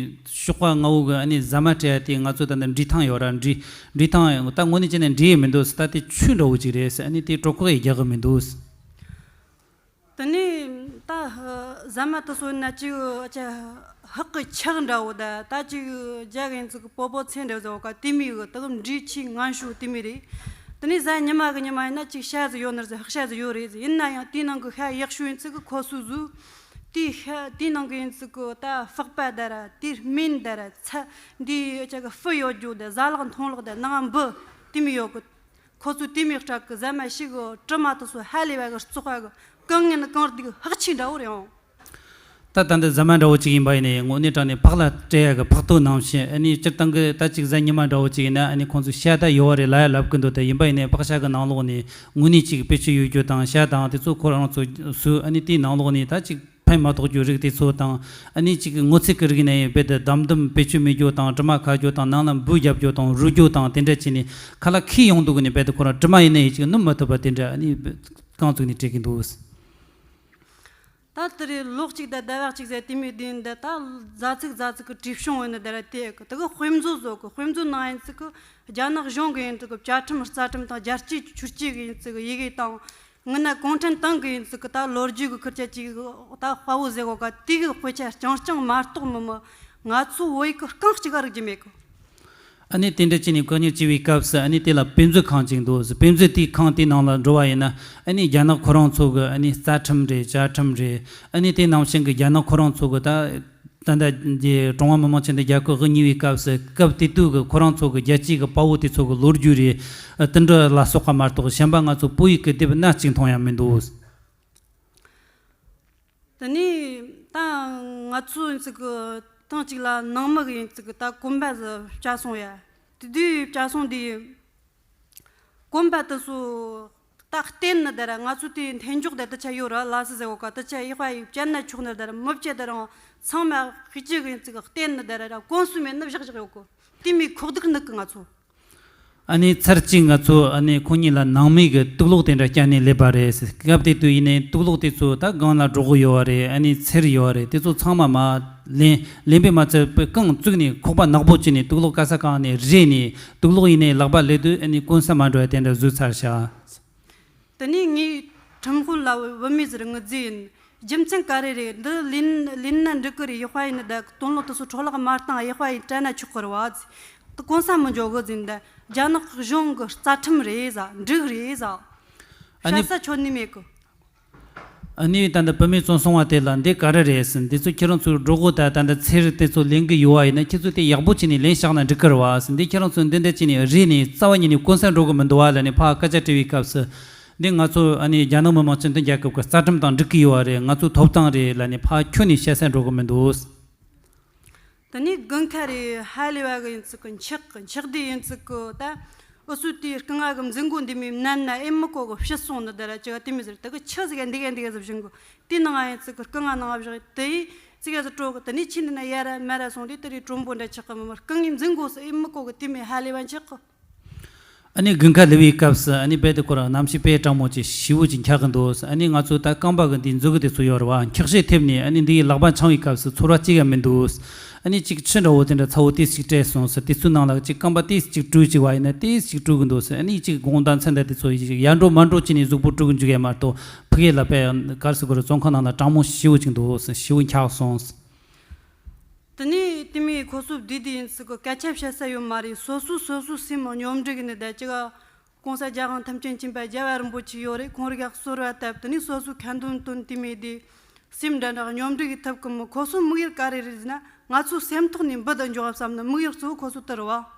ཞོགས་པ་སྔ་བོ་གི་ཨ་ནི་ཟ་མ་སྤྲད་ཡ་དེ་ང་ཚོ་ད་ནི་འབྲས་ཐང་ཡོད་ར། འབྲས་འབྲས་ཐང་ད་དངོས་གནས་བྱས་ན་འབྲས་ཡི་མི་འདུག་ད་དེ་ཆུ་འདྲ་བོ་ཅིག་རེད་ཟེར། ཨ་ནི་དེ་གྲོད་ཁོག་ཡི་རྒྱག་གི་མི་འདུག་དེ་ནས་ད་ཟ་མ་དེ་ཚོ་ན་ཅིག་ཅིག་ཧག་གི་ཆག་འདྲ་བོ། ད་ད་ཅིག་རྒྱ་གི་ཡིན་ཙི་གི་པོ་པོ་ཚེ་འདྲ་བོ་ཟེར་བ་ག་དེ་མོ་གི། ད་གི་འབྲས་ཆེས་ངན་ཤོས་དེ་མོ་རེད། དེ་ནས་ཟ་ཉི་མ་གི་ཉི་མ་ཡིན་ན་ཅིག་ཤ་ཟིག་ཡོད་ནི་རེད་ཟེར། ཧག་ཤ་ཟིག་ཡོད་རེད་ཟེར། ཡིན་ན་ཡང་དེའི་ནང་གི་ཤ་ཡག་ཤོས་ཡིན་ཙི་གི་ཁོ་སོ་ཟོས། དེའི་ཤ་དེའི་ནང་གི་ཡིན་ཙི་གི་ད་ཕག་པ་ད་ར། དེའི་སྨན་ད་ར། ཚྭ་འདི་ཅག་གི་ཕུ་ཡོད་རྒྱུ་ད། ཟ་ལག་འཐུང་ལག་ད་ནང་འབུ་དེ་མོ་ཡོད་གི། ཁོ་ཚོས་དེ་མོ་སྤྲད་གི་ཟ་མ་ཞིག་གི་དྲི་མ་དེ་ཚོ་ཧ་ལས་པ་གི་བཙོག་པ་གི་གང་ངན་གང་སྡུག་ཧག་ཆེ་འདྲ་བོ་རེད་ཨང་། ད་ད་འདི་ཟ་མ་འདྲ་བོ་ཅིག་ཡིན་པ་ཡིན་ནའི་དངོས་གནས་དྲང་ནས་ཕག་ལ་སྤྲད་ཡ་གི་ཕག་ཐོག་ནང་བཞིན། ཨ་ནི་སྤྱིར་བཏང་གི་ད་ཅིག་ཟ་ཉི་མ་འདྲ་བོ་ཅིག་ཡིན་ན། ཨ་ནི་ཁོང་ཚོས་ཤ་ད་ཡོད་བ་རེད་ལབ་ཡ་ལབ་གི་འདུག་ད་ཡིན་པ་ཡིན་ནའི་ཕག་ཤ་གི་ནང་ལོགས་ནས་དངོས་གནས་ཅིག་བེད་སྤྱོད་ཡོད་རྒྱུ་དང་། ཤ་དང་དེ་ཚོ་ཁོ་རང་ཚོ་ཟོས། ཨ་ནི་དེའི་ནང་ལོགས་ནས་ད་ཅིག་ཕན་མ་ཐོགས་རྒྱུ་རིགས་དེ་ཚོ་དང་། ཨ་ནི་ཅིག་གི་སྔོ་ཚལ་གི་རིགས་ནས་ཡིན་རྦད་དེ་དམ་དུམ་བེད་སྤྱོད་མེད་རྒྱུ་དང་། དྲི་མ་ཁ་རྒྱུ་དང་། ནང་ལ་འབུ་བརྒྱབ་རྒྱུ་དང་། རུལ་རྒྱུ་དང་། དེ་འདྲ་བྱས་ནས་ཁ་ལག་ཁེ་ཡོང་དུས་གི་ནས་རྦད་དེ་ཁོ་རང་དྲི་མ་ཡིན་ནའི་ཅིག་སྣུམ་མ་ཐུབ་པ་དེ་འདྲ་ཨ་ནི་རྐང་བཙུགས་ནས་སྤྲད་ཀྱི་འདུག་ད་དེ་རེད། ལོ་གཅིག་དང་ཟླ་བ་གཅིག་ཟེར་དེ་མོ་དེ་འདི་ད་ཟ་ཚིག་ཟ་ཚིག་གི་བྲིས་བྱུང་ཡོད་ནི་དེ་ར་དེ་གི། དེ་གི་དཔེ་མཛོད་བཟོ་གི། དཔེ་མཛོད་ནང་ཡིན་ཙི་གི་རྒྱ་ནག་གཞུང་གི་ཡིན་ཙི་གི་བཅའ་ཁྲིམས་རྩ་ཁྲིམས་དང་། རྒྱལ་གཅེས་ཆོས་གཅེས་གི་ཡིན་ཙི་གི་ཡི་གེ་དང་། ངི་ན་གུང་ཁྲན་ཏང་གི་ཡིན་ཙི་གི་ད་ལོ་རྒྱུས་གི་ཁུར་ཆ་ཅིག་ད་དཔའ་བོ་ཟེར་གོ་ག་དེ་གི་དཔེ་ཆ་རྐྱང་རྐྱང་མ་གཏོགས་མི་མི་ང་ཚོ་བོད་ཡིག་གི་རྐང་གཅིག་ག་རིག་རྒྱུ་མེད་གི། ཨ་ནི་དེ་འདྲ་བྱས་ནས་བཀག་ཉར་བྱས་པའི་སྐབས་སུ། ཨ་ནི་དེ་ལ་དཔེ་མཛོད་ཁང་ཅིག་འདུག་དཔེ་མཛོད་དེའི་ཁང་དེའི་ནང་ལ་འགྲོ་བ་ཡིན་ན། ཨ་ནི་རྒྱ་ནག་ཁོ་རང་ཚོ་གི་ཨ་ནི་རྩ་ཁྲིམས་རེད། བཅའ་ཁྲིམས་རེད། ཨ་ནི་དེ་ནང་བཞིན་གི་རྒྱ་ནག་ཁོ་རང་ཚོ་གི་ད་ད་ལྟ་གི་ཀྲུང་ཧྭ་མི་དམངས་སྤྱི་མཐུན་རྒྱལ་ཁབ་དབུ་བརྙེས་པའི་སྐབས་སུ། སྐབས་དེ་དུས་གི་ཁོ་རང་ཚོ་གི་རྒྱལ་གཅེས་གི་དཔའ་བོ་དེ་ཚོ་གི་ལོ་རྒྱུས་རེད། ཨ། དེ་འདྲ་ལ་སོགས་པ་མ་གཏོགས་གཞན་པ་ང་ཚོ་བོད་ཡིག་གི་དེབ་སྣ་གཅིག་མཐོང་ཡ་མི་འདུག་དེ་ནས་ད་ང་ཚོ་ཡིན་ཙི་གི་ཐེངས་གཅིག་ལ་ནང་མི་གི་ཡིན་ཙི་གི་ད་གོམ་པ་ཟིག་བཅའ་སོང་ཡ། དེ་དུས་བཅའ་སོང་དེ་གོམ་པ་དེ་ཚོ་ ད་བརྟེན་ནི་དེ་ར་ང་ཚོ་དེ་འཐེན་འཇོག་དེ་དུ་ཆ་ཡོད་ར་ལ་སི་ཟེར་གོ་ཀ་དུ་ཆ་ཡེ་ཧྥ་ཡིག་བཅད་ན་ཆོག་ནི་དེ་ར་མི་བཅད་དེ་རང་ཚང་མ་ཤི་ཅི་གི་ཡིན་ཙི་གི་བརྟེན་ནི་དེ་ར་ར་གོང་སུ་མེད་ནི་བཞག་བཞག་ཡོད་གོ། དེ་མི་ཁོག་སྡུག་ནི་གི་ང་ཚོ། ཨ་ནི་ཚར་གཅིག་ང་ཚོ་ཨ་ནི་ཁོ་གཉིས་ལ་ནང་མི་གི་དུག་ལོག་དེ་འདྲ་བསྐྱལ་ནས་སླེབས་པ་རེད། སྐབས་དེ་དུས་ཡིན་ནའི་དུག་ལོག་དེ་ཚོ་ད་སྒང་ལ་སྒྲོག་གི་ཡོད་བ་རེད། ཨ་ནི་ཚེར་ཡོད་བ་རེད། དེ་ཚོ་ཚང་མ་མ་ལེན་ལེན་པས་མ་ཚད་པའི་རྐང་བཙུགས་ནས་ཁོག་པ་ནག་པོ་བྱས་ནས་དུག་ལོག་ག་ས་གང་ནས་རེད་ནས་དུག་ལོག་ཡིན་ནའི་ལག་པ་ལས་དུས་ཨ་ནི་གོན་ས་མ་འགྲོ་བ་དེ་འདྲ་བཟོས་ཚར་ཤག་དེ་ནས་ངའི་ཁྲིམས་དཔོན་ལ་བུད་མེད་ཟེར་ངི་རྫི་ཡིན། རྒྱུ་མཚན་ག་རེ་རེད། འདི་ལེན་ལེན་ན་འགྲིག་གི་རེད། ཡེ་ཧྥ་ཡིན་ནི་ད་དོན་ལོ་དུ་སུ་འཕྲོ་བརླག་མ་བཏང་ཡེ་ཧྥ་ཡིན་དྲན་ན་ཆོག་གི་རེད་བ། དུ་གོན་ས་མི་འཇོག་གི་ཟིན་ད་རྒྱ་ནག་གཞུང་གི་རྩ་ཁྲིམས་རེད་ཟ་འགྲིག་རེད་ཟ། ཨ་ནི་བཤད་ས་ཆོད་ནི་མེད་གི། ཨ་ནི་ད་ལྟ་བུད་མེད་བཙོན་སོང་བ་དེ་ལ་འདི་ག་རེ་རེད་ཟེར། འདི་ཚོ་ཁྱེད་རང་ཚོའི་སྒྲོ་གོ་ད་ད་ལྟ་ཚེ་རིལ་དེ་ཚོ་ལེན་གི་ཡོད་བ་ཡིན་ན་ཁྱེད་ཚོ་དེ་ཡག་པོ་བྱས་ནས་ལེན་བཞག་ན་འགྲིག་གི་རེད་བ་ཟེར། འདི་ཁྱེད་རང་ཚོ་འདི་འདྲ་བྱས་ནས་རེད་ནས་རྩ་བ་ཉིད་ནས་གོན་ས་འགྲོ་གི་མི་འདུག་བ་ལབ་ནས་ཕར་སྐད་ཆ་དྲི་བའི་སྐབས་སུ། འདི་ང་ཚོ་ཨ་ནི་རྒྱ་ནག་མི་དམངས་སྤྱི་མཐུན་རྒྱལ་ཁབ་ཀྱི་རྩ་ཁྲིམས་དང་འགྲིག་གི་ཡོད་བ་རེད། ང་ཚོའི་ཐོབ་ཐང་རེད་ལབ་ནས་ཕར་ཁྱོན་ནས་བཤད་ས་འགྲོ་གི་མི་འདུག་དེ་ནས་དགུན་ཁ་རེད། ཧ་ལས་པ་གི་ཡིན་ཚིག་གི་འཁྱག་གི་འཁྱག་དེ་ཡིན་ཚིག་གི་ད་འུ་སུ་དེའི་རྐང་ང་གི་འཛིན་གོ་འདི་མི་མནན་ན་ཨེ་མི་གོ་གི་ཕྱི་སོང་ནི་དེ་ར་ཅི་ག་དེ་མི་ཟེར་དེ་གི་ཆི་ཟིག་ག་འདི་ག་འདི་ག་ཟིག་བཞིན་གི་དེ་ནང་ང་ཡིན་ཚིག་གི་རྐང་ང་ནང་ང་བཞག་དེ་ཡིན་ཚིག་ག་ཟིག་སྤྲོ་གི་དེ་ནས་ཕྱི་ནས་ན་ཡ་ར་མ་ར་སོང་དུས་དེ་རེད་གྲོང་པོ་འདྲ་ཆགས་གི་མི་མི་རྐང་ངའི་འཛིན་གོ་སུ་ཨེ་མི་གོ་གི་དེ་མི་ཧ་ལས་པ་འཁྱག་གི་ཨ་ནི་དགུན་ཁ་སླེབས་པའི་སྐབས་སུ་ཨ་ནི་རྦད་དེ་ཁོ་རང་གནམ་གཤིས་དཔེ་གྲང་མོ་ཅིག་ཞེ་པོ་ཅིག་འཁྱག་གི་འདུག་ཨ་ནི་ང་ཚོ་ད་རྐང་པ་གི་འདི་མཛུ་གུ་དེ་ཚོ་ཡོད་རེད་བ། འཁྱག་ཤས་ཐེབས་ནས་ཨ་ནི་འདི་ཡི་ལག་པ་འཆང་བའི་སྐབས་སུ་ཚོར་བ་ཅི་ཡང་མི་འདུག་ཨ་ནི་ཅིག་ཆུ་འདྲ་བོ་དེ་འདྲ་ཚ་བོ་ཏིས་ཅིག་སྤྲད་སོང་ཟེར། དེ་ཚོའི་ནང་ལ་ཅིག་རྐང་པ་ཏིས་ཅིག་བཀྲུས་ཅིག་བ་ཡིན་ན་ཏིས་ཅིག་བཀྲུ་གི་འདུག་ཟེར། ཨ་ནི་ཅིག་དགོང་དག་མཚན་ཟླ་དེ་ཚོ་ཡི་ཅིག་ཡར་འགྲོ་མར་འགྲོ་བྱས་ནས་གཟུགས་པོ་བཀྲུ་གི་འཇུག་ཡ་མ་གཏོགས་ཕ་གི་ལ་དཔེ་གར་སོ་གོ་རེ་བཙོན་ཁང་ནང་ལ་གྲང་མོ་ཞེ་པོ་ཅིག་འདུག་ཟེར། ཞེ་པོ་འཁྱག་སོང་ཟེར། དེ་ནས་དེ་མིན་ཁོ་ཚོ་བསྡུས་དེ་ཡིན་ཚིག་གི་སྐད་ཆ་བཤད་ས་ཡོད་མ་རེད། སོ་སོ་སོ་སོའི་སེམས་སྙོམས་སྒྲིག་ནི་ད་ཅི་ག་༸གོང་ས་༸རྒྱལ་དབང་ཐམས་ཅད་མཁྱེན་པ་རྒྱལ་བ་རིན་པོ་ཆེ་ཡོད་རེད། ཁོང་རིགས་ཡག་གསོལ་བ་བཏབ། དེ་ནས་སོ་སོའི་ཁ་འདོན་དོན་དེ་མིན་དེ་སེམས་འདྲ་འདྲ་སྙོམས་སྒྲིག་གི་ཐབས་ཀྱི་མི་ཁོ་ཚོའི་དམིགས་ཡུལ་ག་རེ་རེད་ཟེར་ན་ང་ཚོའི་སེམས་ཐོག་ནས་འབུད་དུ་འཇོག་བསམ་ནི་དམིགས་ཡུལ་གཙོ་བོ་ཁོ་ཚོ་དེ་རེད་བ།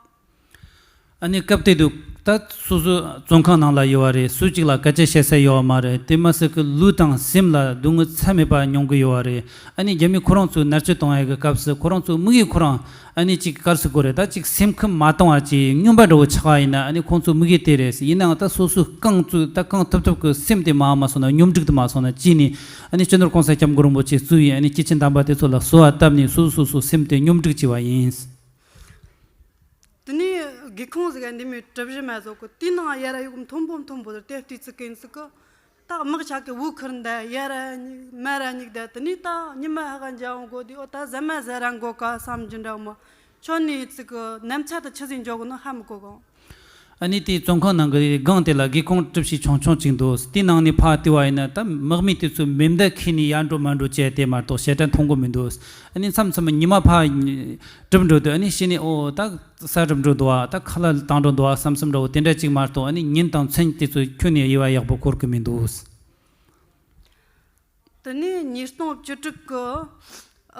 ཨ་ནི་སྐབས་དེ་དུས་ད་སོ་སོ་བཙོན་ཁང་ནང་ལ་ཡོད་བ་རེད། སུ་གཅིག་ལ་སྐད་ཆ་བཤད་ས་ཡོད་བ་མ་རེད། དེ་མ་ཟད་ཀྱི་ལུས་དང་སེམས་ལ་སྡུག་བསྔལ་ཚད་མེད་པ་མྱོང་གི་ཡོད་བ་རེད། ཨ་ནི་རྒྱ་མི་ཁོ་རང་ཚོས་མནར་གཅོད་གཏོང་ཡ་གི་སྐབས་སུ་ཁོ་རང་ཚོའི་དམིགས་ཡུལ་ཁོ་རང་ཨ་ནི་གཅིག་གར་སོ་གོ་རེད། ད་གཅིག་སེམས་ཁམས་མ་བཏང་བ་ཅིག་སྨྱོན་པ་འདྲ་བོ་ཆགས་པ་ཡིན་ན་ཨ་ནི་ཁོང་ཚོའི་དམིགས་ཡུལ་དེ་རེད། ཡིན་ནའང་ད་སོ་སོའི་རྐང་བཙུགས་ད་རྐང་ཐུབ་ཐུབ་ཀྱི་སེམས་དེ་མར་མ་སོང་ན་སྙོམས་སྒྲིག་དུ་མ་སོང་ན་ཅི་ནས་ཨ་ནི་སྤྱི་ནོར་༸གོང་ས་༸སྐྱབས་མགོན་རིན་པོ་ཆེ་གཙོས་པའི་ཨ་ནི་སྐྱེས་ཆེན་དམ་པ་དེ་ཚོ་ལ་གསོལ་བ་བཏབ་ནས་སོ་སོ་སོ་སོའི་སེམས་དེ་སྙོམས་སྒྲིག་བྱས་པ་ཡིན། དེ་ནས་སྒེའུ་ཁུང་ཟིག་ག་འདི་མོའི་གྲུ་བཞི་མ་བཟོ་གི་དེའི་ནང་ཡ་ར་ཡོད་མཐོན་པོ་མཐོན་པོ་དེ་ལྟས་བལྟས་ཚིག་གིན་ཚིག་གི་ད་དམག་ཆག་གི་བོའུ་ཁུར་འདི་ཡ་ར་མ་ར་མིག་ད་དེ་ནས་ད་ཉི་མ་ཧ་ག་འཇའ་འོང་གོ་དེ་ཨོ་ད་ཟ་མ་ཟ་ར་འགོ་ག་བསམ་རྒྱུ་འདྲ་མོ་ཁྱོད་ནས་ཚིག་གི་ནམ་ཚ་དུ་ཆི་ཟིག་འཇོག་གི་ནོ་ཧ་མི་གོ་གོ་ཨ་ནི་དེའི་བཙོན་ཁང་ནང་གི་སྒང་དེ་ལ་སྒེའུ་ཁུང་གྲུ་བཞི་ཆུང་ཆུང་ཅིག་འདུག་དེའི་ནང་ནས་ཕར་བལྟས་པ་ཡིན་ན་ད་དམག་མི་དེ་ཚོས་མེ་མདའ་ཁྱེར་ནས་ཡར་འགྲོ་མར་འགྲོ་བྱས་དེ་མ་གཏོགས་ཞེ་དྲག་མཐོང་གི་མི་འདུག་ཨ་ནི་མཚམས་མཚམས་ཉི་མ་ཕར་གྲུབ་འགྲོ་དུས་ཨ་ནི་ཕྱི་ནས་ཨོ་ད་ས་གྲུབ་འགྲོ་འདུག་བ། ད་ཁ་ལག་བཏང་འགྲོ་འདུག་བ་བསམ་བསམ་འདྲ་བོ་དེ་འདྲ་ཅིག་མ་གཏོགས་ཨ་ནི་ཉིན་དང་མཚན་དེ་ཚོ་ཁྱོན་ནས་དབྱེ་བ་ཡག་པོ་འཁོར་གི་མི་འདུག་དེ་ནས་ཉིས་སྟོང་བཅུ་དྲུག་གི་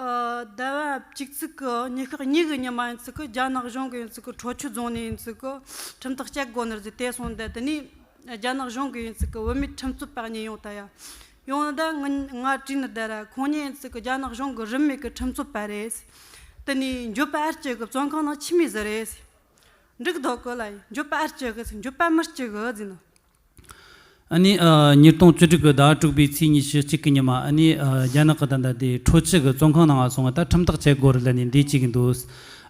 ཨ་ཟླ་བ་གཅིག་ཚིགས་གི་ཉི་ཤུ་གཉིས་གི་ཉི་མ་ཡིན་ཚིག་གི་རྒྱ་ནག་གཞུང་གི་ཡིན་ཚིག་གི་ཁྲོ་ཆུ་རྫོང་ནས་ཡིན་ཚིག་གི་ཁྲིམས་ཐག་བཅད་དགོས་ནི་རེད་ཟེར་དེ་སོང་དེ་དེ་ནས་རྒྱ་ནག་གཞུང་གི་ཡིན་ཚིག་གི་བུད་མེད་ཁྲིམས་རྩོད་པ་གཉིས་ཡོང་ད་ཡ། ཡོང་ན་ད་ང་ང་དྲིས་ནི་ད་ར་ཁོང་གཉིས་ཡིན་ཚིག་གི་རྒྱ་ནག་གཞུང་གི་རིན་མེད་གི་ཁྲིམས་རྩོད་པ་རེད། དེ་ནས་འགྱོད་པ་ཨར་ཅི་གི་བཙོན་ཁང་ནང་ཆི་མི་ཟིག་རེད། འགྲིག་འདུག་གི་ལ་ཡིན་འགྱོད་པ་ཨར་ཅི་གི་འགྱོད་པ་མི་ཅི་གི་ཟིན། ཨ་ནི་ཨ་ཉིས་སྟོང་བཅུ་དྲུག་གི་ཟླ་བ་དྲུག་པའི་ཚེས་ཉི་ཤུ་གཅིག་གི་ཉི་མ་ཨ་ནི་ཨ་རྒྱ་ནག་གི་ད་ལྟ་དེ་ཁྲོ་ཆུ་གི་བཙོན་ཁང་ནང་ང་སོང་བ་ད་ཁྲིམས་ཐག་བཅད་དགོས་རེད་ལབ་ནས་འདི་བྱེད་ཀྱི་འདུག་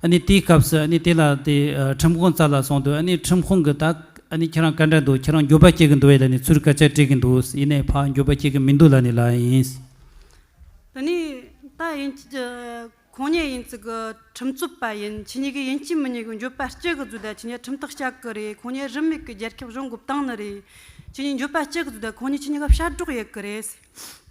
ཨ་ནི་དེའི་སྐབས་སུ་ཨ་ནི་དེ་ལ་དེ་ཨ་ཁྲིམས་དཔོན་རྩ་ལ་སོང་དུས་ཨ་ནི་ཁྲིམས་དཔོན་གྱིས་ད་ཨ་ནི་ཁྱེད་རང་ག་འདྲ་འདུག་ཁྱེད་རང་འགྱོད་པ་སྐྱེ་གི་འདུག་ཨེ་ལབ་ནས་ཚུར་སྐད་ཆ་དྲིས་ཀྱི་འདུག་ཡིན་ནའི་ཕར་འགྱོད་པ་སྐྱེ་གི་མི་འདུག་ལབ་ནས་ལབ་ཡིན། དེ་ནས་ད་ཡིན་གཅིག་ཁོང་གཉིས་ཡིན་ཙི་གི་ཁྲིམས་རྩོད་པ་ཡིན། ཁྱེད་གཉིས་ཀྱི་ཡིན་གཅིག་མིན་གཉིས་ཀྱི་འགྱོད་པ་སྐྱེ་གི་ཚུལ་ད་ཁྱེད་གཉིས་ཁྲིམས་ཐག་བཅད་གི་རེད། ཁོང་གཉིས་རིན་མེད་ཀྱི་རྒྱལ་ཁབ་གཞུང་གི་བཏང་ནི་རེད། ཁྱེད་གཉིས་འགྱོད་པ་སྐྱེ་གི་ཚུལ་ད་ཁོང་གཉིས་ཁྱེད་གཉིས་ཀ་ཕྱག་རོགས་ཡེད་གི་རེད།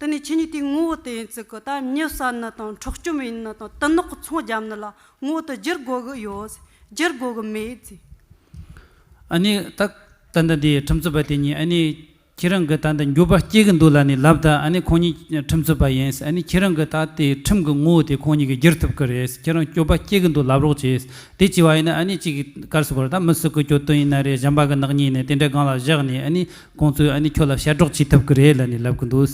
དེ་ནས་ཁྱེད་གཉིས་དེའི་ངོ་བོ་དེ་ཡིན་ཙི་གི་ད་མྱི་བསད་ནི་དང་འཕྲོག་བཅོམ་ཡིན་ནི་དང་དུད་ནག་གི་ཚོང་བརྒྱབ་ནི་ལ་ངོ་བོ་དེ་བསྒྱུར་དགོས་གི་ཡོད། བསྒྱུར་དགོས་གི་མེད་ཙི། ཨ་ནི་ད་ད་ལྟ་དེ་ཁྲིམས་རྩོད་པ་དེ་གཉིས་ཨ་ནི་ཁྱེད་རང་གིས་ད་ལྟ་འགྱོད་པ་སྐྱེ་གི་འདུག་ལབ་ནས་ལབ་ད། ཨ་ནི་ཁོང་གཉིས་ཁྲིམས་རྩོད་པ་ཡིན། ཨ་ནི་ཁྱེད་རང་གིས་ད་དེ་ཁྲིམས་ཀྱི་ངོ་བོ་དེ་ཁོང་གཉིས་ཀྱིས་བསྒྱུར་ཐུབ་ཀྱི་རེད། ཁྱེད་རང་འགྱོད་པ་སྐྱེ་གི་འདུག་ལབ་རོགས་བྱེད། དེ་བྱས་པ་ཡིན་ན་ཨ་ནི་གཅིག་གིས་གར་སོང་བར་ད་མི་སུ་གི་གྱོད་དོན་ཡིན་ན་རེད། གཞན་པ་གི་ནག་ཉེས་ཡིན་ན་དེ་འདྲ་སྒང་ལ་བཞག་ནས་ཨ་ནི་ཁོང་ཚོས་ཨ་ནི་ཁྱོད་ལ་ཕྱག་རོགས་བྱེད་ཐུབ་ཀྱི་རེད་ལབ་ནས་ལབ་གི་འདུག་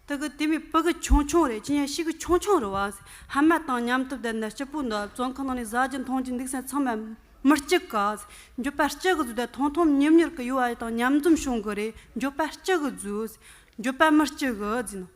དེ་གི་དེ་མོའི་ཕྲུ་གུ་ཆུང་ཆུང་རེད། ཁྱེད་གཉིས་ཤི་གི་ཆུང་ཆུང་རེད་བ། ཕ་མ་དང་མཉམ་དུ་བསྡད་ན་སྐྱིད་པོ་འདུག་བཙོན་ཁང་ནང་ནས་ཟ་རྒྱུ་འཐུང་རྒྱུ་འདུག་ས་ཚང་མ་ མི་སྐྱིད་གི། འགྱོད་པ་སྐྱིད་གི་ཟེར་ད་ཐུང་ཐུང་མྱུར་མྱུར་གི་ཡོད་པ་དང་མཉམ་འཛོམས་བྱུང་གི་རེད། འགྱོད་པ་སྐྱིད་གི་ཟེར། འགྱོད་པ་མི་སྐྱིད་གི་ཟེར་ནོ།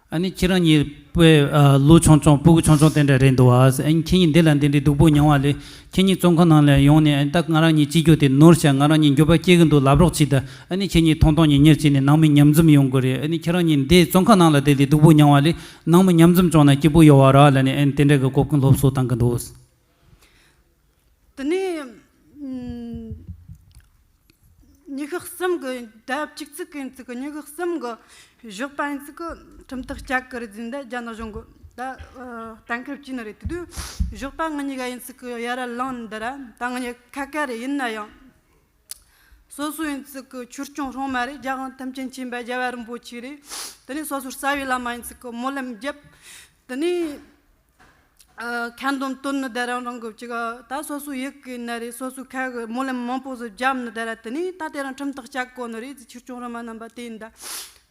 ཨ་ནི་ཁྱེད་རང་གཉིས་པའི་ཨ་ལོ་ཆུང་ཆུང་སྤུ་གུ་ཆུང་ཆུང་དེ་འདྲ་རེད་འདུག་ཨ། ཨ་ནི་ཁྱེད་གཉིས་འདི་ལ་འདི་འདྲའི་སྡུག་པོ་མྱོང་བ་ལས་ཁྱེད་གཉིས་བཙོན་ཁང་ནང་ལ་ཡོང་ནས་ཨ་ནི་ད་ང་རང་གཉིས་སྐྱིད་རྒྱུ་དེ་ནོར་ཤག་ང་རང་གཉིས་འགྱོད་པ་སྐྱེ་གི་འདུག་ལབ་རོགས་བྱེད་ད། ཨ་ནི་ཁྱེད་གཉིས་ཐུང་ཐུང་གཉིས་གཉེར་བྱས་ནས་ནང་མི་མཉམ་འཛོམས་ཡོང་གི་རེད། ཨ་ནི་ཁྱེད་རང་གཉིས་འདི་བཙོན་ཁང་ནང་ལ་བསྡད་དེ་སྡུག་པོ་མྱོང་བ་ལས་ནང་མི་མཉམ་འཛོམས་བྱུང་ན་སྐྱིད་པོ་ཡོད་བ་ར་ལབ་ནས་ཨ་ནི་དེ་འདྲ་གི་གོ་སྐོན་སློབ་གསོ་བཏང་གི་འདུག་དེ་ནས་ཨམ། ཉི་ཤུ་གསུམ་གི་ཟླ་བ་གཅིག་ཙིག་གི་ཡིན་ཙིག་གི་ཉི་ཤུ་གསུམ་གི་ཞོགས་པ་ཡིན་ཙིག་གི་ཁྲིམས་ཐག་བཅད་གི་རེད་ཟིན་ད་རྒྱ་ནག་གཞུང་གི་ད་གཏན་འཁེལ་བྱས་ནི་རེད། དེ་དུས་ཞོགས་པ་ང་གཉིས་ཀ་ཡིན་ཙིག་གི་ཡར་ར་ལངས་ནི་འདི་ར་ད་ང་གཉིས་ཁ་ཁ་རེད། ཡིན་ན་ཡང་སོ་སོ་ཡིན་ཙིག་གི་ཆོས་སྐྱོང་སྲུང་མ་རེད། རྒྱལ་དབང་ཐམས་ཅད་མཁྱེན་པ་རྒྱལ་བ་རིན་པོ་ཆེ་རེད། དེ་ནས་སོ་སོའི་རྩ་བའི་བླ་མ་ཡིན་ཙིག་གི་སྨོན་ལམ་བརྒྱབ། དེ་ནས་ཨ་ཁ་འདོན་བཏོན་ནི་དེ་རང་རང་གི་ཅིག་ད་སོ་སོའི་ཡི་གེ་ན་རེ་སོ་སོའི་ཁ་གི་སྨོན་ལམ་མང་པོ་ཟིག་བརྒྱབ་ནི་དེ་ར། དེ་ནས་ད་དེ་རང་ཁྲིམས་ཐག་བཅད་གོ་ནི་རེད། ཆོས་སྐྱོང་སྲུང་མ་རྣམ་པ་དེ་ཡིན་ད་ད་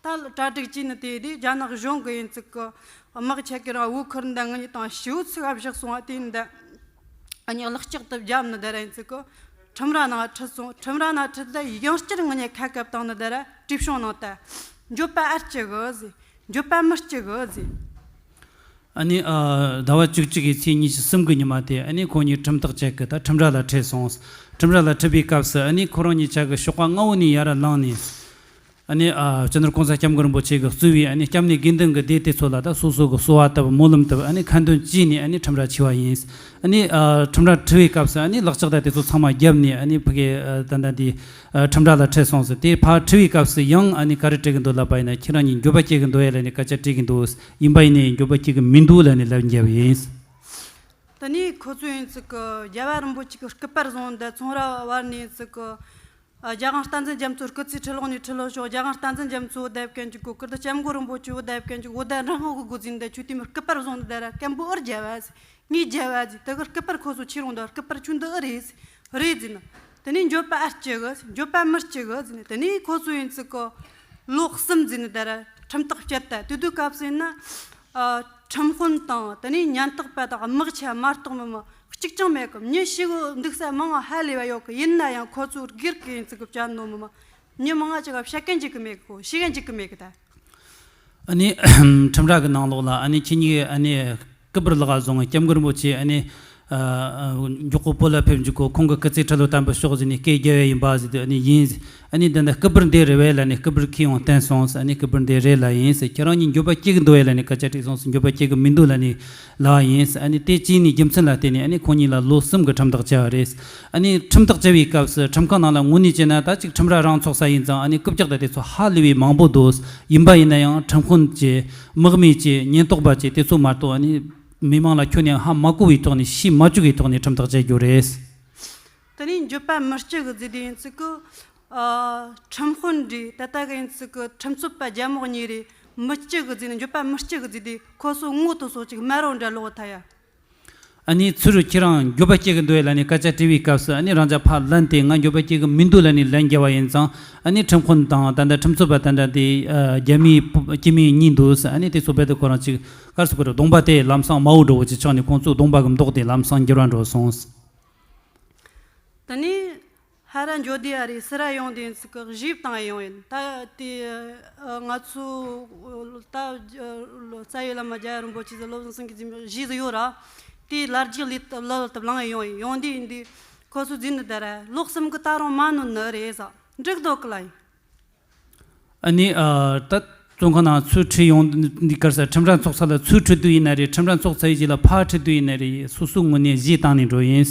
གྲ་སྒྲིག་བྱས་ནི་དེ་དེ་རྒྱ་ནག་གཞུང་གི་ཡིན་ཙིག་གི་དམག་ཆ་གི་རང་བོའུ་ཁུར་ནི་ད་ང་གཉིས་དང་ཞེའུ་ཚིག་ཨ་བཞག་སོང་བ་དེ་ཡིན་ད། ཨ་ནི་ལག་ལྕགས་དེ་བརྒྱབ་ནི་དེ་ར་ཡིན་ཙིག་གི་ཁྲིམས་ར་ནང་ཁྲིད་སོང་། ཁྲིམས་ར་ནང་ཁྲིད་ད་ཡང་བསྐྱར་ང་གཉིས་ཁ་བཀབ་བཏང་ནི་དེ་ར་བྲིས་ཤོང་ནང་ད་འགྱོད་པ་ཨ་སྐྱི་གི་ཟེར། འགྱོད་པ་མི་སྐྱི་གི་ཟེར། ཨ་ནི་ཨ་ཟླ་བ་བཅུ་གཅིག་གི་ཚེས་ཉི་ཤུ་གསུམ་གི་ཉི་མ་དེ་ཨ་ནི་ཁོང་གཉིས་ཁྲིམས་ཐག་བཅད་གི་ད་ཁྲིམས་ར་ལ་ཁྲིད་སོང་། ཁྲིམས་ར་ལ་ཁྲིད་པའི་སྐབས་སུ་ཨ་ནི་ཁོ་རང་གཉིས་ཆ་གི་ཞོགས་པ་སྔ་བོ་ནས་ཡར་ལངས་ནས་ཨ་ནི་ཨ་སྤྱི་ནོར་༸གོང་ས་༸སྐྱབས་མགོན་རིན་པོ་ཆེ་གི་གཙོས་པའི་ཨ་ནི་སྐྱབས་གནས་དགེ་འདུན་གི་སྡེ་དེ་ཚོ་ལ་ད་སོ་སོ་གི་གསོལ་བ་བཏབ་སྨོན་ལམ་བཏབ་ཨ་ནི་ཁ་འདོན་བྱས་ནས་ཨ་ནི་ཁྲིམས་ར་ཁྲིད་པ་ཡིན། ཨ་ནི་ཨ་ཁྲིམས་ར་ཁྲིད་པའི་སྐབས་སུ་ཨ་ནི་ལག་ལྕགས་ད་དེ་ཚོ་ཚང་མ་བརྒྱབ་ནས་ཨ་ནི་ཕ་གི་ཨ་ད་ད་དེ། ཨ་ཁྲིམས་ར་ལ་ཁྲིད་སོང་ཟེར། དེ་ཕར་ཁྲིད་པའི་སྐབས་སུ་ཡང་ཨ་ནི་ག་རེ་དྲིས་ཀྱི་འདུག་ལབ་པ་ཡིན་ན། ཁྱེད་རང་གཉིས་འགྱོད་པ་སྐྱེ་གི་འདུག་ཨེ་ལབ་ནས་སྐད་ཆ་དྲིས་ཀྱི་འདུག་ཡིན་པ་ཡིན་ནའི་འགྱོད་པ་སྐྱེ་གི་མི་འདུག་ལབ་ནས་ལབ་བརྒྱབ་ཡིན། དེ་ནས་ཁོ་ཚོ་ཡིན་ཙིག་གི་རྒྱལ་བ་རིན་པོ་ཆེ་གི་སྐུ་པར་བཟུང་འདི་ཚོང་ར་བར་ནས་ཡིན་ཙིག་གི་ཨ་རྒྱལ་དབང་བསྟན་འཛིན་རྒྱ་མཚོ་སྐུ་ཚེ་ཁྲི་ལོ་ནས་ཁྲི་ལོ་ཞོག་རྒྱལ་དབང་བསྟན་འཛིན་རྒྱ་མཚོ་བོ་བསྡད་མཁན་གྱི་གོ་ཀིར་དུ་སྐྱབས་མགོན་རིན་པོ་ཆེ་བོ་བསྡད་མཁན་གྱི་བོ་ད་རང་ཧོ་གི་གོ་འཛིན་འདི་ཆུ་དེ་མི་སྐུ་པར་བཟུང་འདི་ར་སྐམ་པོ་ཨུར་རྒྱལ་བ་ཟེར། ངའི་རྒྱལ་བ་ཟེར། དེ་གི་སྐུ་པར་ཁོ་ཚོ་ཁྱེར་ཡོང་དུས་སྐུ་པར་ཁྱོད་འདི་ཨེ་རེད་ཟེར། རེད་ཟེར་ནི། དེ་ནས་འགྱོད་པ་ཨ་སྐྱི་གི་ཟེར། འགྱོད་པ་མི་སྐྱི་གི་ཟེར་ནི། དེ་ནས་ཁོ་ཚོ་ཡིན་ཙིག་གི་ལོ་གསུམ་ཟེར་ནི་དེ་ར་ཁྲིམས་ཐག་བཅད་ད། དེ་དུས་སྐབས་སུ་ཡིན་ན་ཨ་ཁྲིམས་དཔོན་དང་དེ་ནས་ཉེན་རྟོག་པ་དང་དམག་ཆ་མ་གཏོགས་མི་མི་གཅིག་ཀྱང་མེད་གི། མྱི་ཤི་གི་འདུག་ས་མང་ང་ཧ་ལས་པ་ཡོད་གི། ཡིན་ན་ཡང་ཁོ་ཚོ་སྒེར་གི་ཡིན་ཙིག་གི་བཅད་ནོ་མི་མི་མྱི་མང་ང་ཅིག་ག་བཤད་མཁན་ཅིག་གི་མེད་གི། ཤི་མཁན་ཅིག་གི་མེད་གི་ད། ཨ་ནི་ཁྲིམས་ར་གི་ནང་ལོགས་ལ་ཨ་ནི་ཁྱེད་གཉིས་ཨ་ནི་སྐུ་པར་ལག་བཟུང་སྐྱབས་མགོན་རིན་པོ་ཆེ་ཨ་ནི་ཨ་མགྱོགས་པོ་བོད་ལ་ཕེབས་འཇུག་གོ། ཁོང་གི་སྐུ་ཚེ་ཁྲི་ལོ་དམ་པ་ཤོག་ཟེར་ནས་སྐད་རྒྱབ་ཡ་ཡིན་པ་ཟེར་དུས་ཨ་ནི་ཡིན། ཨ་ནི་འདི་འདྲ་སྐུ་པར་འདི་རེད་བས་ལབ་ནས་སྐུ་པར་ཁྱེར་ཡོང་བསྟན་སོང་ཟེར། ཨ་ནི་སྐུ་པར་འདི་རེད་ལབ་ཡིན་ཟེར། ཁྱེད་རང་གཉིས་འགྱོད་པ་སྐྱེ་གི་འདུག་བས་ལབ་ནས་སྐད་ཆ་དྲིས་སོང་ཟེར། འགྱོད་པ་སྐྱེ་གི་མི་འདུག་ལབ་ནས་ལབ་པ་ཡིན་ཟེར། ཨ་ནི་དེ་བྱས་ནས་རྒྱུ་མཚན་ལ་བརྟེན་ནས་ཨ་ནི་ཁོང་གཉིས་ལ་ལོ་གསུམ་གི་ཁྲིམས་ཐག་བཅད་པ་རེད། ཨ་ནི་ཁྲིམས་ཐག་བཅད་པའི་སྐབས་སུ་ཁྲིམས་ཁང་ནང་ལ་དངོས་གནས་བྱས་ན་ད་ཅིག་ཁྲིམས་ར་རང་ཚོགས་ས་ཡིན་ཙང་ཨ་ནི་རྐུབ་བཀྱག་དང་དེ་ཚོ་ཧ་ལས་པའི་མང་པོ་འདུག་ཡིན་པ་ཡིན་ན་ཡང་ཁྲིམས་དཔོན་བཅས་དམག་མི་བཅས་ཉེན་རྟོག་པ་བཅས་དེ་ཚོ་མ་གཏོགས་ཨ་ནི་མི་མང་ལ་ཁྱོན་ནས་ཧ་མ་གོ་བའི་ཐོག་ནས་ཤེས་མ་བཅུག་པའི་ཐོག་ནས་ཁྲིམས་ཐག་བཅད་རྒྱུ་རེད། དེ་ནས་འགྱོད་པ་མི་སྐྱི་གི་ཟེར་དེ་ཡིན་ཚིག་གི་ཨ་ཁྲིམས་དཔོན་འདྲ་ད་ལྟ་གི་ཡིན་ཚིག་གི་ཁྲིམས་རྩོད་པ་རྒྱལ་མོ་གཉིས་རེད། མི་སྐྱི་གི་ཟེར་ནས་འགྱོད་པ་མི་སྐྱི་གི་ཟེར་དེ་ཁོ་ཚོ་ངོ་དེ་ཚོ་ཅིག་དམར་རོ་འདྲ་ལོག་ཐལ་ཡ། ཨ་ནི་ཚུར་ཁྱེད་རང་འགྱོད་པ་སྐྱེ་གི་འདུག་ལབ་ནས་སྐད་ཆ་དྲིས་པའི་སྐབས་སུ་ཨ་ནི་རང་ཅག་ཕར་ལན་དེ་ང་འགྱོད་པ་སྐྱེ་གི་མི་འདུག་ལབ་ནས་ལན་རྒྱབ་པ་ཡིན་ཙང་ཨ་ནི་ཁྲིམས་དཔོན་དང་ད་ལྟ་ཁྲིམས་རྩོད་པ་ད་ལྟ་དེ་རྒྱ་མིའི་སྐྱེ་དམན་གཉིས་འདུག་ཨ་ནི་དེ་ཚོ་རྦད་དེ་ཁོ་རང་ཅིག་གར་སོ་གོ་རེ་གདོང་པ་དེ་ལམ་སང་དམར་པོ་འདྲ་བོ་ཅིག་ཆགས་ནས་ཁོང་ཚོའི་གདོང་པ་གི་མདོག་དེ་ལམ་སང་འགྱུར་བ་འགྲོ་སོང་། དེ་ནས་ཧ་ར་འགྱོ་དེ་ཨ་རི་སི་ར་ཡོང་དེ་ཡིན་ཚིག་གི་གཞས་བཏང་ཡོང་ཡིན། ད་དེ་ང་ཚོ་ད་རྩ་བའི་བླ་མ་རྒྱལ་བ་རིན་པོ་ཆེ་ཟེར་བློ་བཟང་སེང་གེ་ཟེར་གཞས་ཟིག་ཡོད་ར། དེ་ལ་རྒྱག་ལས་ལ་ལ་ལ་བླངས་ཡོང་ཡིན། ཡོང་དེ་ཡིན་དེ་ཁོ་ཚོ་འཛིན་ནི་ད་ར་ལོ་གསུམ་གི་ད་རུང་མ་ནོན་ནི་རེད་ཟ་འགྲིག་འདུག་གི་ལ་ཡིན། ཨ་ནི་ཨ་ད་བཙོན་ཁང་ནང་ཚུར་ཁྲིད་ཡོང་འདི་གར་ས་ཁྲིམས་ར་ཚོགས་ས་ལ་ཚུར་ཁྲིད་དུས་ཡིན་ན་རེད། ཁྲིམས་ར་ཚོགས་ཚར་བའི་རྗེས་ལ་ཕར་ཁྲིད་དུས་ཡིན་ན་རེད། སོ་སོའི་ངོས་ནས་གཞས་བཏང་ནས་འགྲོ་ཡིན།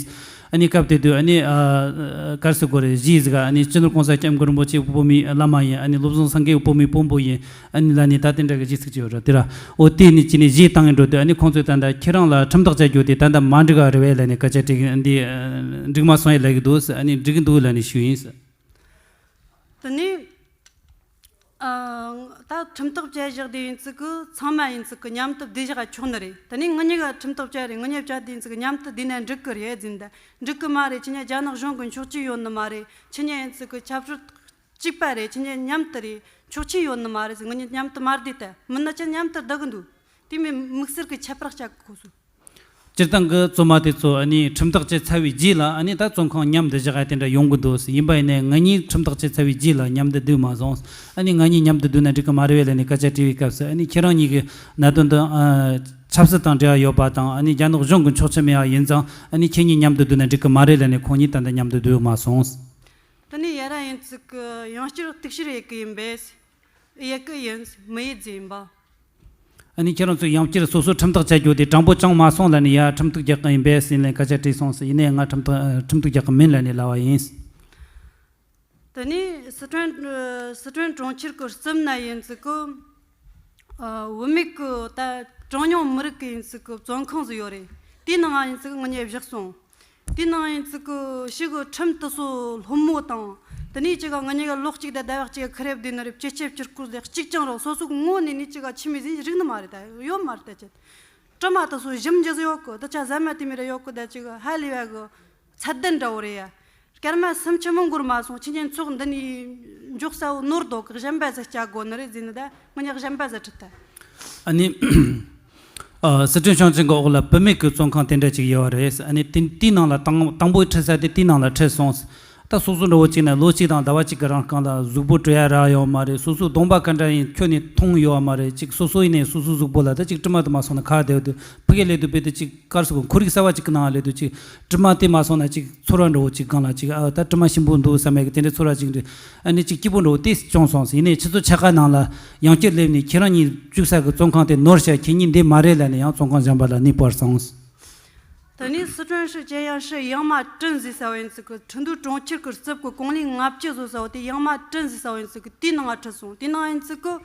ཨ་ནི་སྐབས་དེ་དུས་ཨ་ནི་ཨ་གར་ས་གོ་རེ་གཞས་ཟིག་ཨ་ནི་སྤྱི་ནོར་༸གོང་ས་༸སྐྱབས་མགོན་རིན་པོ་ཆེ་དབུ་མའི་བླ་མ་ཡིན། ཨ་ནི་བློ་བཟང་སེང་གེ་དབུ་མའི་དཔོན་པོ་ཡིན། ཨ་ནི་ལ་ནི་ད་དེ་འདྲ་གི་གཞས་ཚིག་ཅིག་ཡོད་ར་དེ་ར། འོ་དེ་ནི་ཅི་ནས་གཞས་བཏང་ནས་འགྲོ་དུས་ཨ་ནི་ཁོང་ཚོས་ད་ལྟ་ཁྱེད་རང་ལ་ཁྲིམས་ཐག་བཅད་རྒྱུ་དེ་ད་ལྟ་མ་འགྲིག་ག་རེད་བས་ལབ་ནས་སྐད་ཆ་དྲིས་འདི་འགྲིག་མ་སོང་ཡ་ལབ་གི་འདུག་ཨ་ནི་འགྲིག་གི་འདུག་ལབ་ནས་ཞུས་ཡིན། དེ་ནས་ཨ་ད་ཁྲིམས་ཐག་བཅད་བཞག་དེ་ཡིན་ཙི་གི་ཚང་མ་ཡིན་ཙི་གི་མཉམ་དུ་བསྡད་བཞག་ཆོག་ནི་རེད། དེ་ནས་ང་གཉིས་ཀ་ཁྲིམས་ཐག་བཅད་རེད། ང་གཉིས་བཅད་དེ་ཡིན་ཙི་གི་མཉམ་དུ་བསྡད་ན་འགྲིག་གི་རེད་ཟེར་ད། འགྲིག་གི་མ་རེད། ཁྱེད་གཉིས་རྒྱ་ནག་གཞུང་གི་འཁྱོག་བཅད་ཡོད་ནི་མ་རེད། ཁྱེད་གཉིས་ཡིན་ཙི་གི་ཆབ་སྲིད་གཅིག་པ་རེད། ཁྱེད་གཉིས་མཉམ་དུ་རེད། འཁྱོག་བཅད་ཡོད་ནི་མ་རེད་ཟེར། ང་གཉིས་མཉམ་དུ་མ་བསྡད་ད། མིན་ན་ཁྱེད་མཉམ་དུ་བསྡད་གི་འདུག་དེ་མིན་དམིགས་བསལ་གི་ཁྱད་པར་བཅད་གི་ཁོ་ཚོ། སྤྱིར་བཏང་གི་བཙོན་མ་དེ་ཚོ་ཨ་ནི་ཁྲིམས་ཐག་བཅད་ཚར་བའི་རྗེས་ལ་ཨ་ནི་ད་བཙོན་ཁང་མཉམ་དུ་བཞག་ཡ་དེ་འདྲ་ཡོང་གི་འདུག་ཡིན་པ་ཡིན་ནའི་ང་གཉིས་ཁྲིམས་ཐག་བཅད་ཚར་བའི་རྗེས་ལ་མཉམ་དུ་སྡོད་མ་སོང་། ཨ་ནི་ང་གཉིས་མཉམ་དུ་སྡོད་ན་འགྲིག་གི་མ་རེད་ལབ་ནས་སྐད་ཆ་དྲིས་པའི་སྐབས་སུ། ཨ་ནི་ཁྱེད་རང་གཉིས་ཀྱི་གནད་དོན་འདི་ཨ་ཆབ་སྲིད་དང་འབྲེལ་བ་ཡོད་པ་དང་། ཨ་ནི་རྒྱ་ནག་གཞུང་གི་འཁྱོག་བཤད་མེད་པ་ཡིན་ཙང་། ཨ་ནི་ཁྱེད་གཉིས་མཉམ་དུ་སྡོད་ན་འགྲིག་གི་མ་རེད་ལབ་ནས་ཁོང་གཉིས་ད་ལྟ་མཉམ་དུ་སྡོད་མ་སོང་། དེ་ནས་ཡ་ར་ཡིན་ཙི་གི་ཡང་བསྐྱར་གཏུག་བཤེར་ཡེད་གི་ཡིན་པས། ཡེད་གི་ཡིན། མི་ཡེད་རྫུ་ཡིན་པ། ཨ་ནི་ཁྱེད་རང་ཚོས་ཡང་བསྐྱར་སོ་སོ་ཁྲིམས་ཐག་བཅད་རྒྱུ་དེ་དྲང་པོ་བཅངས་མ་སོང་ལབ་ནས་ཡ་ཁྲིམས་གཏུག་རྒྱག་གི་ཡིན་པས་ཟེར་ནས་སྐད་ཆ་དྲིས་སོང་ཟེར། ཡིན་ནའི་ང་ཁྲིམས་ཐག་ཁྲིམས་གཏུག་རྒྱག་གི་མིན་ལབ་ནས་ལབ་པ་ཡིན། དེ་ནས་སི་ཁྲོན་སི་ཁྲོན་གྲོང་ཁྱེར་གི་རྩིབ་ན་ཡིན་ཙི་གི། ཨ། བུད་མེད་གི་ད་གྲངས་ཉུང་མི་རིགས་གི་ཡིན་ཙི་གི་བཙོན་ཁང་ཟིག་ཡོད་རེད། དེའི་ནང་ང་ཡིན་ཙི་གི་ང་གཉིས་བཞག་སོང་། དེའི་ནང་ཡིན་ཙི་གི་ཞིག་གི་ཁྲིམས་དེ་ཚོ་སློབ་མོ་དང་། དེ་ནས་ཅིག་ག་ང་གཉིས་ཀ་ལོ་གཅིག་དང་ཟླ་བ་གཅིག་ག་ཁ་རེབ་བསྡད་ནི་རེད། སྐྱིད་ཆབ་སྐྱིད་སྐུལ་ཟེར་གཅིག་ཀྱང་རོགས་སོ་སོ་གི་ངོ་ནས་ནི་ཅིག་ག་ཆི་མི་ཟིན་རིག་ནི་མ་རེད། ད་ཡོད་མ་རེད། ད་ཅི་དྲི་མ་དེ་ཚོ་ཞིབ་འཇུག་ཟིག་ཡོད་གི། ད་ཆ་ཟ་མ་དེ་མི་རེ་ཡོད་གི། ད་ཅིག་ཧ་ལས་པ་གི་ཚད་ལྡན་འདྲ་བོ་རེད་ཡ། སྐར་མ་སུམ་ཅུ་མང་པོར་མ་སོང་། ཁྱེད་ཉིད་ཚོགས་འདི་ནས་འཇོག་ས་བོ་ནོར་འདུག་གི། གཞན་པ་ཟིག་བཅའ་དགོས་ནི་རེད་ཟེར་ནི། ད་ང་གཉིས་གཞན་པ་ཟིག་ཁྲིད་ད། ཨ་ནི། ཨ། སི་ཁྲོན་ཞིང་ཆེན་གྱི་འོག་ལ་བུད་མེད་ཀྱི་བཙོན་ཁང་དེ་འདྲ་ཅིག་ཡོད་རེད། ཨ་ནི་དེ་དེའི་ནང་ལ་དང་དང་པོ་ཁྲིད་ས་དེ་དེའི་ནང་ལ་ཁྲིད་སོང་། ད་སོ་སོ་འདྲ་བོ་ཅིག་ན་ལོ་གཅིག་དང་ཟླ་བ་གཅིག་གི་རིང་གང་ལ་གཟུགས་པོ་བཀྲུ་ཡ་རག་ཡོད་མ་རེད། སོ་སོའི་གདོང་པ་ག་འདྲ་ཡིན་ཁྱོན་ནས་མཐོང་ཡོད་མ་རེད། ཅིག་སོ་སོ་ཡིན་ནའི་སོ་སོའི་གཟུགས་པོ་ལ་ད་ཅིག་དྲི་མ་དུ་མ་སོང་ན་ཁ་བདེ་བོ་དུ་ཕ་གི་ལས་དུ་བེད་དུ་ཅིག་དཀར་སོ་གི་ཁོར་ཡུག་གསར་བ་ཅིག་གི་ནང་ལས་དུ་ཅིག་དྲི་མ་དེ་མ་སོང་ན་ཅིག་ཚོར་བ་འདྲ་བོ་ཅིག་གང་ལ་ཅིག་ཨ་ད་དྲི་མ་ཞིམ་པོ་འདུག་བསམ་ཡ་གི་དེ་འདྲའི་ཚོར་བ་ཅིག་འདྲ། ཨ་ནི་ཅིག་སྐྱིད་པོ་འདྲ་བོ་དེ་བྱུང་སོང་ཟེར། ཡིན་ནའི་ཁྱེད་ཚོ་ཆ་ག་ནང་ལ་ཡང་བསྐྱར་སླེབས་ནས་ཁྱེད་རང་གཉིས་བཅུག་ས་གི་བཙོན་ཁང་དེ་ནོར་ཤག་ཁྱེད་གཉིས་འདི་མ་རེད་ལབ་ནས་ཡང་བཙོན་ཁང་གཞན་པ་ལ་གནས་སྤོར་སོང་། དེ་ནས་སི་ཁྲོན་市建阳市 ཡང་མ་ཀྲིན་ཟེར་ས་བོ་ཡིན་ཙི་གི། ཁྲིན་ཏུའུ་གྲོང་ཁྱེར་གི་རྩིབ་གི་གོང་ལི་ལྔ་བཅུ་བཟོ་ས་བོ་དེ་ཡང་མ་ཀྲིན་ཟེར་ས་བོ་ཡིན་ཙི་གི། དེའི་ནང་ང་ཁྲིད་སོང་། དེའི་ནང་ཡིན་ཙི་གི།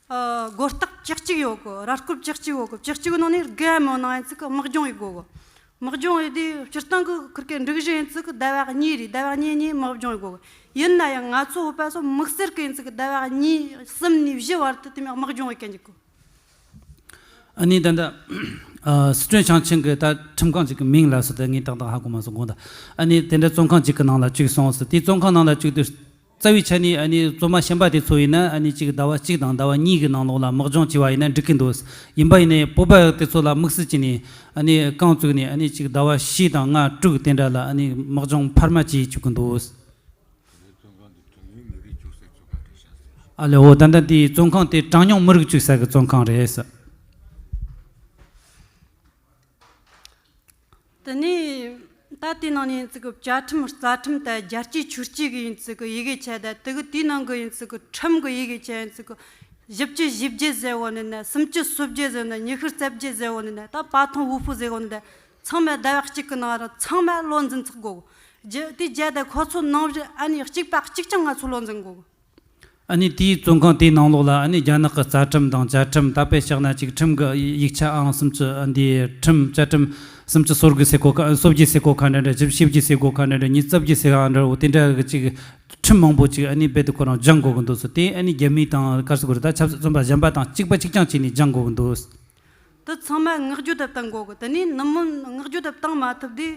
ཨ། སྒོ་རྟགས་བཅུ་གཅིག་ཡོད་གི། ར་སྐོར་བཅུ་གཅིག་ཡོད་གི། བཅུ་གཅིག་གི་ནང་ནས་དགུ་མོ་ནང་ཡིན་ཙི་གི་དམག་སྦྱོང་ཡེད་དགོས་གི། དམག་སྦྱོང་ཡེད་དུས་སྤྱིར་བཏང་གི་ཁུར་གི་འགྲིག་གཞི་ཡིན་ཙི་གི་ཟླ་བ་གཉིས་རེད། ཟླ་བ་གཉིས་གཉིས་དམག་སྦྱོང་ཡེད་དགོས་གི། ཡིན་ན་ཡང་ང་ཚོ་བོད་པ་ཚོ་དམིགས་བསལ་གི་ཡིན་ཙི་གི་ཟླ་བ་གཉིས་གསུམ་ནས་བཞི་བར་དུ་དེ་མོ་དམག་སྦྱོང་ཡེད་མཁན་ཅིག་གི། ཨ་ནི་ད་ལྟ་ཨ་སི་ཁྲོན་ཞིང་ཆེན་གྱི་ད་ཁྲིམས་ཁང་ཅིག་གི་མིང་ལ་སོགས་ད་ངས་ཏག་ཏག་ཧ་གོ་མ་སོང་དགོངས་དག་ཨ་ནི་དེ་འདྲ་བཙོན་ཁང་ཅིག་གི་ནང་ལ་བཅུག་སོང་ཟེར། དེའི་བཙོན་ཁང་ནང་ལ་བཅུག་དུས་རྩ་བའི་ཆ་ནས་ཨ་ནི་བཙོན་མ་གཞན་པ་དེ་ཚོ་ཡིན་ན་ཨ་ནི་ཅིག་ཟླ་བ་གཅིག་དང་ཟླ་བ་གཉིས་ཀྱི་ནང་ལོགས་ལ་དམག་སྦྱོང་བྱས་པ་ཡིན་ན་འགྲིག་གི་འདུག་ཡིན་པ་ཡིན་ནའི་བོད་པ་དེ་ཚོ་ལ་དམིགས་བསལ་བྱས་ནས་ཨ་ནི་རྐང་བཙུགས་ནས་ཨ་ནི་ཅིག་ཟླ་བ་བཞི་དང་ལྔ་དྲུག་དེ་འདྲ་ལ་ཨ་ནི་དམག་སྦྱོང་འཕར་མ་བྱེད་བཅུག་གི་འདུག་ཨ་ལེ་འོ། ད་ལྟ་འདིའི་བཙོན་ཁང་དེ་གྲངས་ཉུང་མི་རིགས་བཅུག་ས་གི་བཙོན་ཁང་རེད་ཟེར། དེ་ནས་ད་དེའི་ནང་ནས་ཡིན་ཙི་གི་བཅའ་ཁྲིམས་རྩ་ཁྲིམས་དང་རྒྱལ་གཅེས་ཆོས་གཅེས་གི་ཡིན་ཙི་གི་ཡི་གེ་ཆ་དང་དེ་གི་དེའི་ནང་གི་ཡིན་ཙི་གི་ཁྲིམས་གི་ཡི་གེ་ཆ་ཡིན་ཙི་གི་བཞི་བཅུ་ཞེ་བརྒྱད་ཟེར་བོ་ནི་ན། སུམ་ཅུ་སོ་བརྒྱད་ཟེར་བོ་ནི། ཉི་ཤུ་རྩ་བརྒྱད་ཟེར་བོ་ནི་ན། ད་八通五府ཟེར་བོ་ནི་ན། ཚང་མ་ཟླ་བ་གཅིག་གི་ནང་ར་ཚང་མ་བློ་འཛིན་ཚུགས་དགོས། རྒྱུ་དེ་རྒྱ་དང་ཁོ་ཚོ་ནང་བཞིན་ཨ་ནི་གཅིག་པ་གཅིག་རྐྱང་ང་ཚོ་བློ་འཛིན་དགོས། ཨ་ནི་དེའི་བཙོན་ཁང་དེའི་ནང་ལོགས་ལ་ཨ་ནི་རྒྱ་ནག་གི་རྩ་ཁྲིམས་དང་བཅའ་ཁྲིམས། ད་དཔེ་བཞག་ན་ཅིག་ཁྲིམས་ཀྱི་ཡིག་ཆ་ཨང་སུམ་ཅུ་འདིའི་ཁྲིམས་བཅའ་ཁྲིམས་སུམ་ཅུ་སོ་དགུ་ཟེར་གོ་ཁ། སོ་བརྒྱད་ཟེར་གོ་ཁ་འདྲ་འདྲ། བཞི་བཅུ་ཞེ་བརྒྱད་ཟེར་གོ་ཁ་འདྲ་འདྲ། ཉི་ཤུ་རྩ་བརྒྱད་ཟེར་གོ་ཁ་འདྲ་འོ། དེ་འདྲ་གི་ཅིག་ཁྲིམས་མང་པོ་ཅིག་ཨ་ནི་རྦད་དེ་ཁོ་རང་སྦྱང་དགོས་ཀྱི་འདུག་ཟེར། དེ་ཨ་ནི་རྒྱ་མི་དང་ག་རེ་ཟེར་དགོས་རེད། ད་ཆབ་སྲིད་བཙོན་པ་གཞན་པ་དང་གཅིག་པ་གཅིག་རྐྱང་བྱས་ནས་སྦྱང་དགོས་ཀྱི་འདུག་དེ་ཚང་མ་བསྔགས་བརྗོད་དུ་བཏང་དགོས་གི། དེ་ནས་ནུབ་མོ་བསྔགས་བརྗོད་དུ་བཏང་མ་ཐུབ་དུས།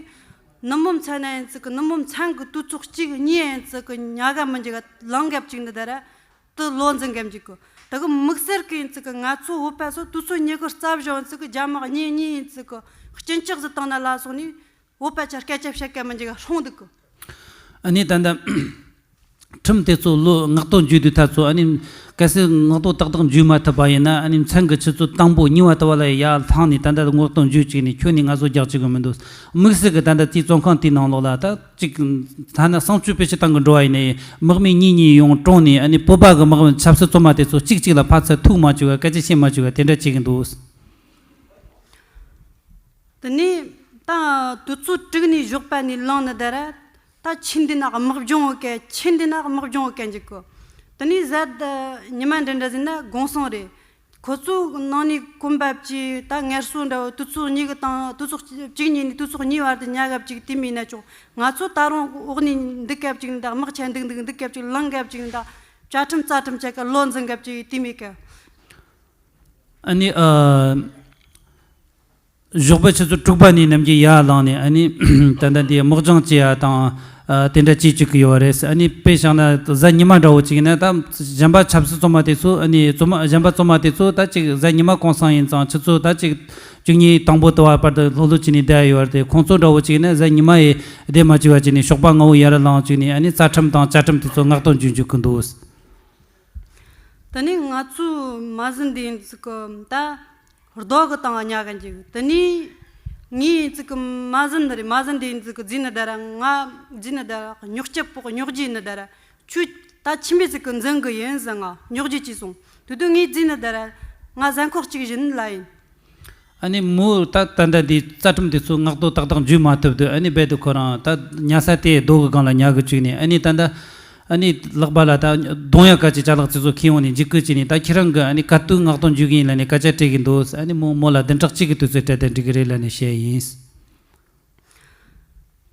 ནུབ་མོ་མཚན་ན་ཡིན་ཙི་གི་ནུབ་མོ་མཚན་གི་དུས་ཚོགས་གཅིག་གཉིས་ཡིན་ཙི་གི་ཉལ་ག་མི་འཇུག་ག་ལངས་ག་བཅུག་ནི་ད་ར། དེ་བློ་འཛིན་ག་མི་འཇུག་གི། དེ་གི་དམིགས་བསལ་གི་ཡིན་ཙི་གི་ང་ཚོ་བོད་པ་ཚོ་དུས་ཚོད་ཉི་ཤུ་རྩ་བཞི་ཡིན་ཙི་གི་རྒྱ་དམག་གཉིས་གཉིས་ཡིན་ཙི་གི་གཅིན་སྐྱག་ཟིག་བཏང་ན་ལ་སོང་ནས། བོད་པ་ཆ་སྐད་ཆ་བཤད་ག་མི་འཇུག་ག་སྲུང་འདུག་གི། ཨ་ནི་ད་ལྟ་ཁྲིམས་དེ་ཚོ་ལོ་མངགས་གཏོང་བརྒྱུད་དུས་ད་ཚོ་ཨ་ནི་གལ་སྲིད་མངགས་གཏོང་ཏག་ཏག་བརྒྱུད་མ་ཐུབ་པ་ཡིན་ན། ཨ་ནི་མཚན་གི་ཆུ་ཚོད་དང་པོ་གཉིས་པ་དུ་བ་ལ་ཡར་ལྷུང་ནས་ད་ལྟ་མངགས་གཏོང་བརྒྱུད་བཅུག་ནས་ཁྱོན་ནས་ང་ཚོ་རྒྱག་བཅུག་གི་མི་འདུག་དམིགས་བསལ་གི་ད་ལྟ་དེའི་བཙོན་ཁང་དེའི་ནང་ལོགས་ལ་ད་ཅིག་ཐ་ན་གསང་སྤྱོད་དཔེ་ཆ་བཏང་གི་འགྲོ་བ་ཡིན་ནའི་དམག་མི་གཉིས་གཉིས་ཡོང་གྲོངས་ནས། ཨ་ནི་བོད་པ་གི་དམག་མི་ཆབ་སྲིད་བཙོན་མ་དེ་ཚོ་གཅིག་གཅིག་ལ་ཕར་ཚུར་ཐུག་མ་བཅུག་ག་སྐད་ཆ་བཤད་མ་བཅུག་ག་དེ་འདྲ་བྱེད་གི་འདུག་དེ་ནས་ད་དུས་ཚོད་དྲུག་ནས་ཞོགས་པ་ནས་ལངས་ནི་ད་ར། ད་ཆི་འདི་ན་དམག་སྦྱོང་བོ་ག་ཆི་འདི་ན་དམག་སྦྱོང་བོ་ག་འཇུག་གི། དེ་ནས་གཟའ་ཉི་མ་འདྲ་འདྲ་ཟིན་ན་དགོང་སང་རེད། ཁོ་ཚོ་ནང་ནས་གོམ་པ་བཅས་ད་ངལ་གསོ་འདྲ་བོ་དུས་ཚོད་གཉིས་ཀྱི་དང་དུས་ཚོད་གཅིག་གཉིས་ནས་དུས་ཚོད་གཉིས་བར་དུ་ཉལ་ག་བཅུག་དེ་མིན་ན་ཆོག་ང་ཚོ་ད་རུང་འོག་ནས་འདུག་ག་བཅུག་ནི་ད། དམག་ཆ་འདུག་འདུག་འདུག་ག་བཅུག་ལངས་ག་བཅུག་ནི་ད། བཅའ་ཁྲིམས་རྩ་ཁྲིམས་བཅས་ཀ་བློ་འཛིན་ག་བཅུག་དེ་མིན་ག་ཨ་ནི་ཨ། ཞོགས་པ་ཆུ་ཚོད་དྲུག་པ་ནས་ནམ་རྒྱུན་ཡར་ལངས་ནས། ཨ་ནི་ད་ལྟ་འདི་དམག་སྦྱོང་བྱེད་ཡ་དང་ ཨ་དེ་འདྲ་བྱེད་བཅུག་གི་ཡོད་རེད། ཨ་ནི་དཔེ་བཞག་ན་གཟའ་ཉི་མ་འདྲ་བོ་ཅིག་ཡིན་ན་ད་གཞན་པ་ཆབ་སྲིད་བཙོན་མ་དེ་ཚོ། ཨ་ནི་བཙོན་མ་གཞན་པ་བཙོན་མ་དེ་ཚོ་ད་ཅིག་གཟའ་ཉི་མ་གུང་སེང་ཡིན་ཙང་ཆུ་ཚོད་ད་ཅིག་བཅུ་གཉིས་དང་པོ་དུ་བ་བར་དུ་ལྷོད་ལྷོད་བྱས་ནས་བསྡད་ཡོད་རེད། དེ་ཁོང་ཚོ་འདྲ་བོ་ཅིག་ཡིན་ན་གཟའ་ཉི་མ་ཡི་བསྡད་མ་བཅུག་པ་བྱས་ནས་ཞོགས་པ་སྔ་བོ་ཡར་ལངས་བཅུག་ནས། ཨ་ནི་རྩ་ཁྲིམས་དང་བཅའ་ཁྲིམས་དེ་ཚོ་མངགས་གཏོང་བྱེད་བཅུག་གི་འདུག། དེ་ནས་ང་ཚོའི་མ་ཟིན་དེ་ཡིན་ཙི་གི་ད་རྡོ་གི་སྟེང་ཉལ་གི་འཇུག། དེ་ནས་ངའི་ཡིན་ཙི་གི་མ་ཟིན་ནི་རེད། མ་ཟིན་དེ་ཡིན་ཙི་གི་རྫི་ནི་ད་ར་ང་རྫི་ནི་ད་ར་རྙོག་སྐྱབས་པོ་རྙོག་རྗེས་ནི་ད་ར་ཁྱོད་ད་ཁྱིམ་པའི་ཙི་གི་འཛིན་གི་ཡིན་ཟེར། ང་རྙོག་རྗེས་ཅི་སོང་། དེ་དུས་ངའི་རྫི་ནི་ད་ར་ང་གཟའ་འཁོར་གཅིག་བཞིན་ལ་ཡིན། ཨ་ནི་མོ་ད་ད་ལྟ་འདི་རྩ་ཁྲིམས་དེ་ཚོ་མངགས་ཐོ་ཏག་ཏག་འཇུས་མ་ཐུབ་དུས། ཨ་ནི་རྦད་དེ་ཁོ་རང་ད་ཉལ་ས་དེ་རྡོ་གི་སྒང་ལ་ཉལ་གི་བཅུག་ནས། ཨ་ནི་ད་ལྟ་ཨ་ནི་ལག་པ་ལ་ད་གདོང་ཡག་ག་ཅིག་ཅ་ལག་ཚིག་ཚོ་ཁྱེར་ཡོང་ནས་འཇིགས་སྐུལ་བྱས་ནས། ད་ཁྱེད་རང་གི་ཨ་ནི་ག་དུས་མངགས་ཐོ་འཇུས་གི་ཡིན་ལབ་ནས་སྐད་ཆ་དྲིས་གི་འདུག། ཨ་ནི་མོ་མོ་ལ་བདུན་ཕྲག་གཅིག་གི་དུས་ཚོད་སྤྲད་དེ་འགྲིག་གི་རེད་ལབ་ནས་བཤད་ཡིན།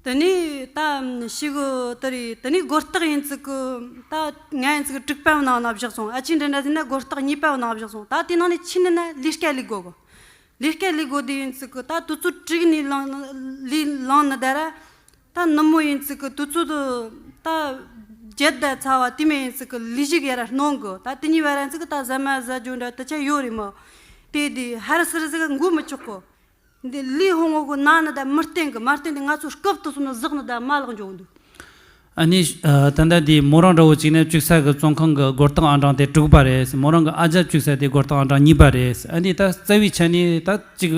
དེ་ནས་ད་ཞིག་དེ་རེད། དེ་ནས་སྒོ་རྟགས་ཡིན་ཙི་གི་ད་ང་ཡིན་ཙི་གི་དྲུག་པའི་ནང་ན་བཞག་སོང་། ཨ་ཅེ་འདྲ་འདྲ་ཟིན་ན་སྒོ་རྟགས་གཉིས་པའི་ནང་བཞག་སོང་། ད་དེ་ནང་ནས་ཕྱི་ནས་ན་ལས་ཀ་ལས་དགོས་གི། ལས་ཀ་ལས་དགོས་དེ་ཡིན་ཙི་གི་ད་དུས་ཚོད་དྲུག་ནས་ལངས་ལས་ལངས་ནི་ད་ར། ད་ནུབ་མོ་ཡིན་ཙི་གི་དུས་ཚོད་ད་བརྒྱད་དང་ཚ་བ་དེ་མོ་ཡིན་ཙི་གི་ལས་ཞིག་ཡར་སྣོན་གི། ད་དེ་གཉིས་བར་ཡིན་ཙི་གི་ད་ཟ་མ་ཟ་རྒྱུ་འདྲ་དེ་ཆ་ཡོད་རེད་མོ། དེ་དེ་ཧར་སིར་ཟིག་འགུལ་མི་ཆོག་གི། འདི་ལས་ཧོང་ངོ་གི་ན་ནི་ད་མི་བརྟན་གི། མ་བརྟན་དེ་ང་ཚོ་སྐབས་དུ་སོང་ན་ཟག་ནི་ད་མ་ལག་འཇོག་འདུག། ཨ་ནི་ཨ་ད་ལྟ་འདི་མོ་རང་འདྲ་བོ་ཅིག་ནས་བཅུག་ས་གི་བཙོན་ཁང་གི་སྒོ་རྟགས་ཨང་གྲངས་དེ་དྲུག་པ་རེད། མོ་རང་གི་ཨ་ཅག་བཅུག་ས་དེ་སྒོ་རྟགས་ཨང་གྲངས་གཉིས་པ་རེད། ཨ་ནི་ད་རྩ་བའི་ཆ་ནས་ད་ཅིག་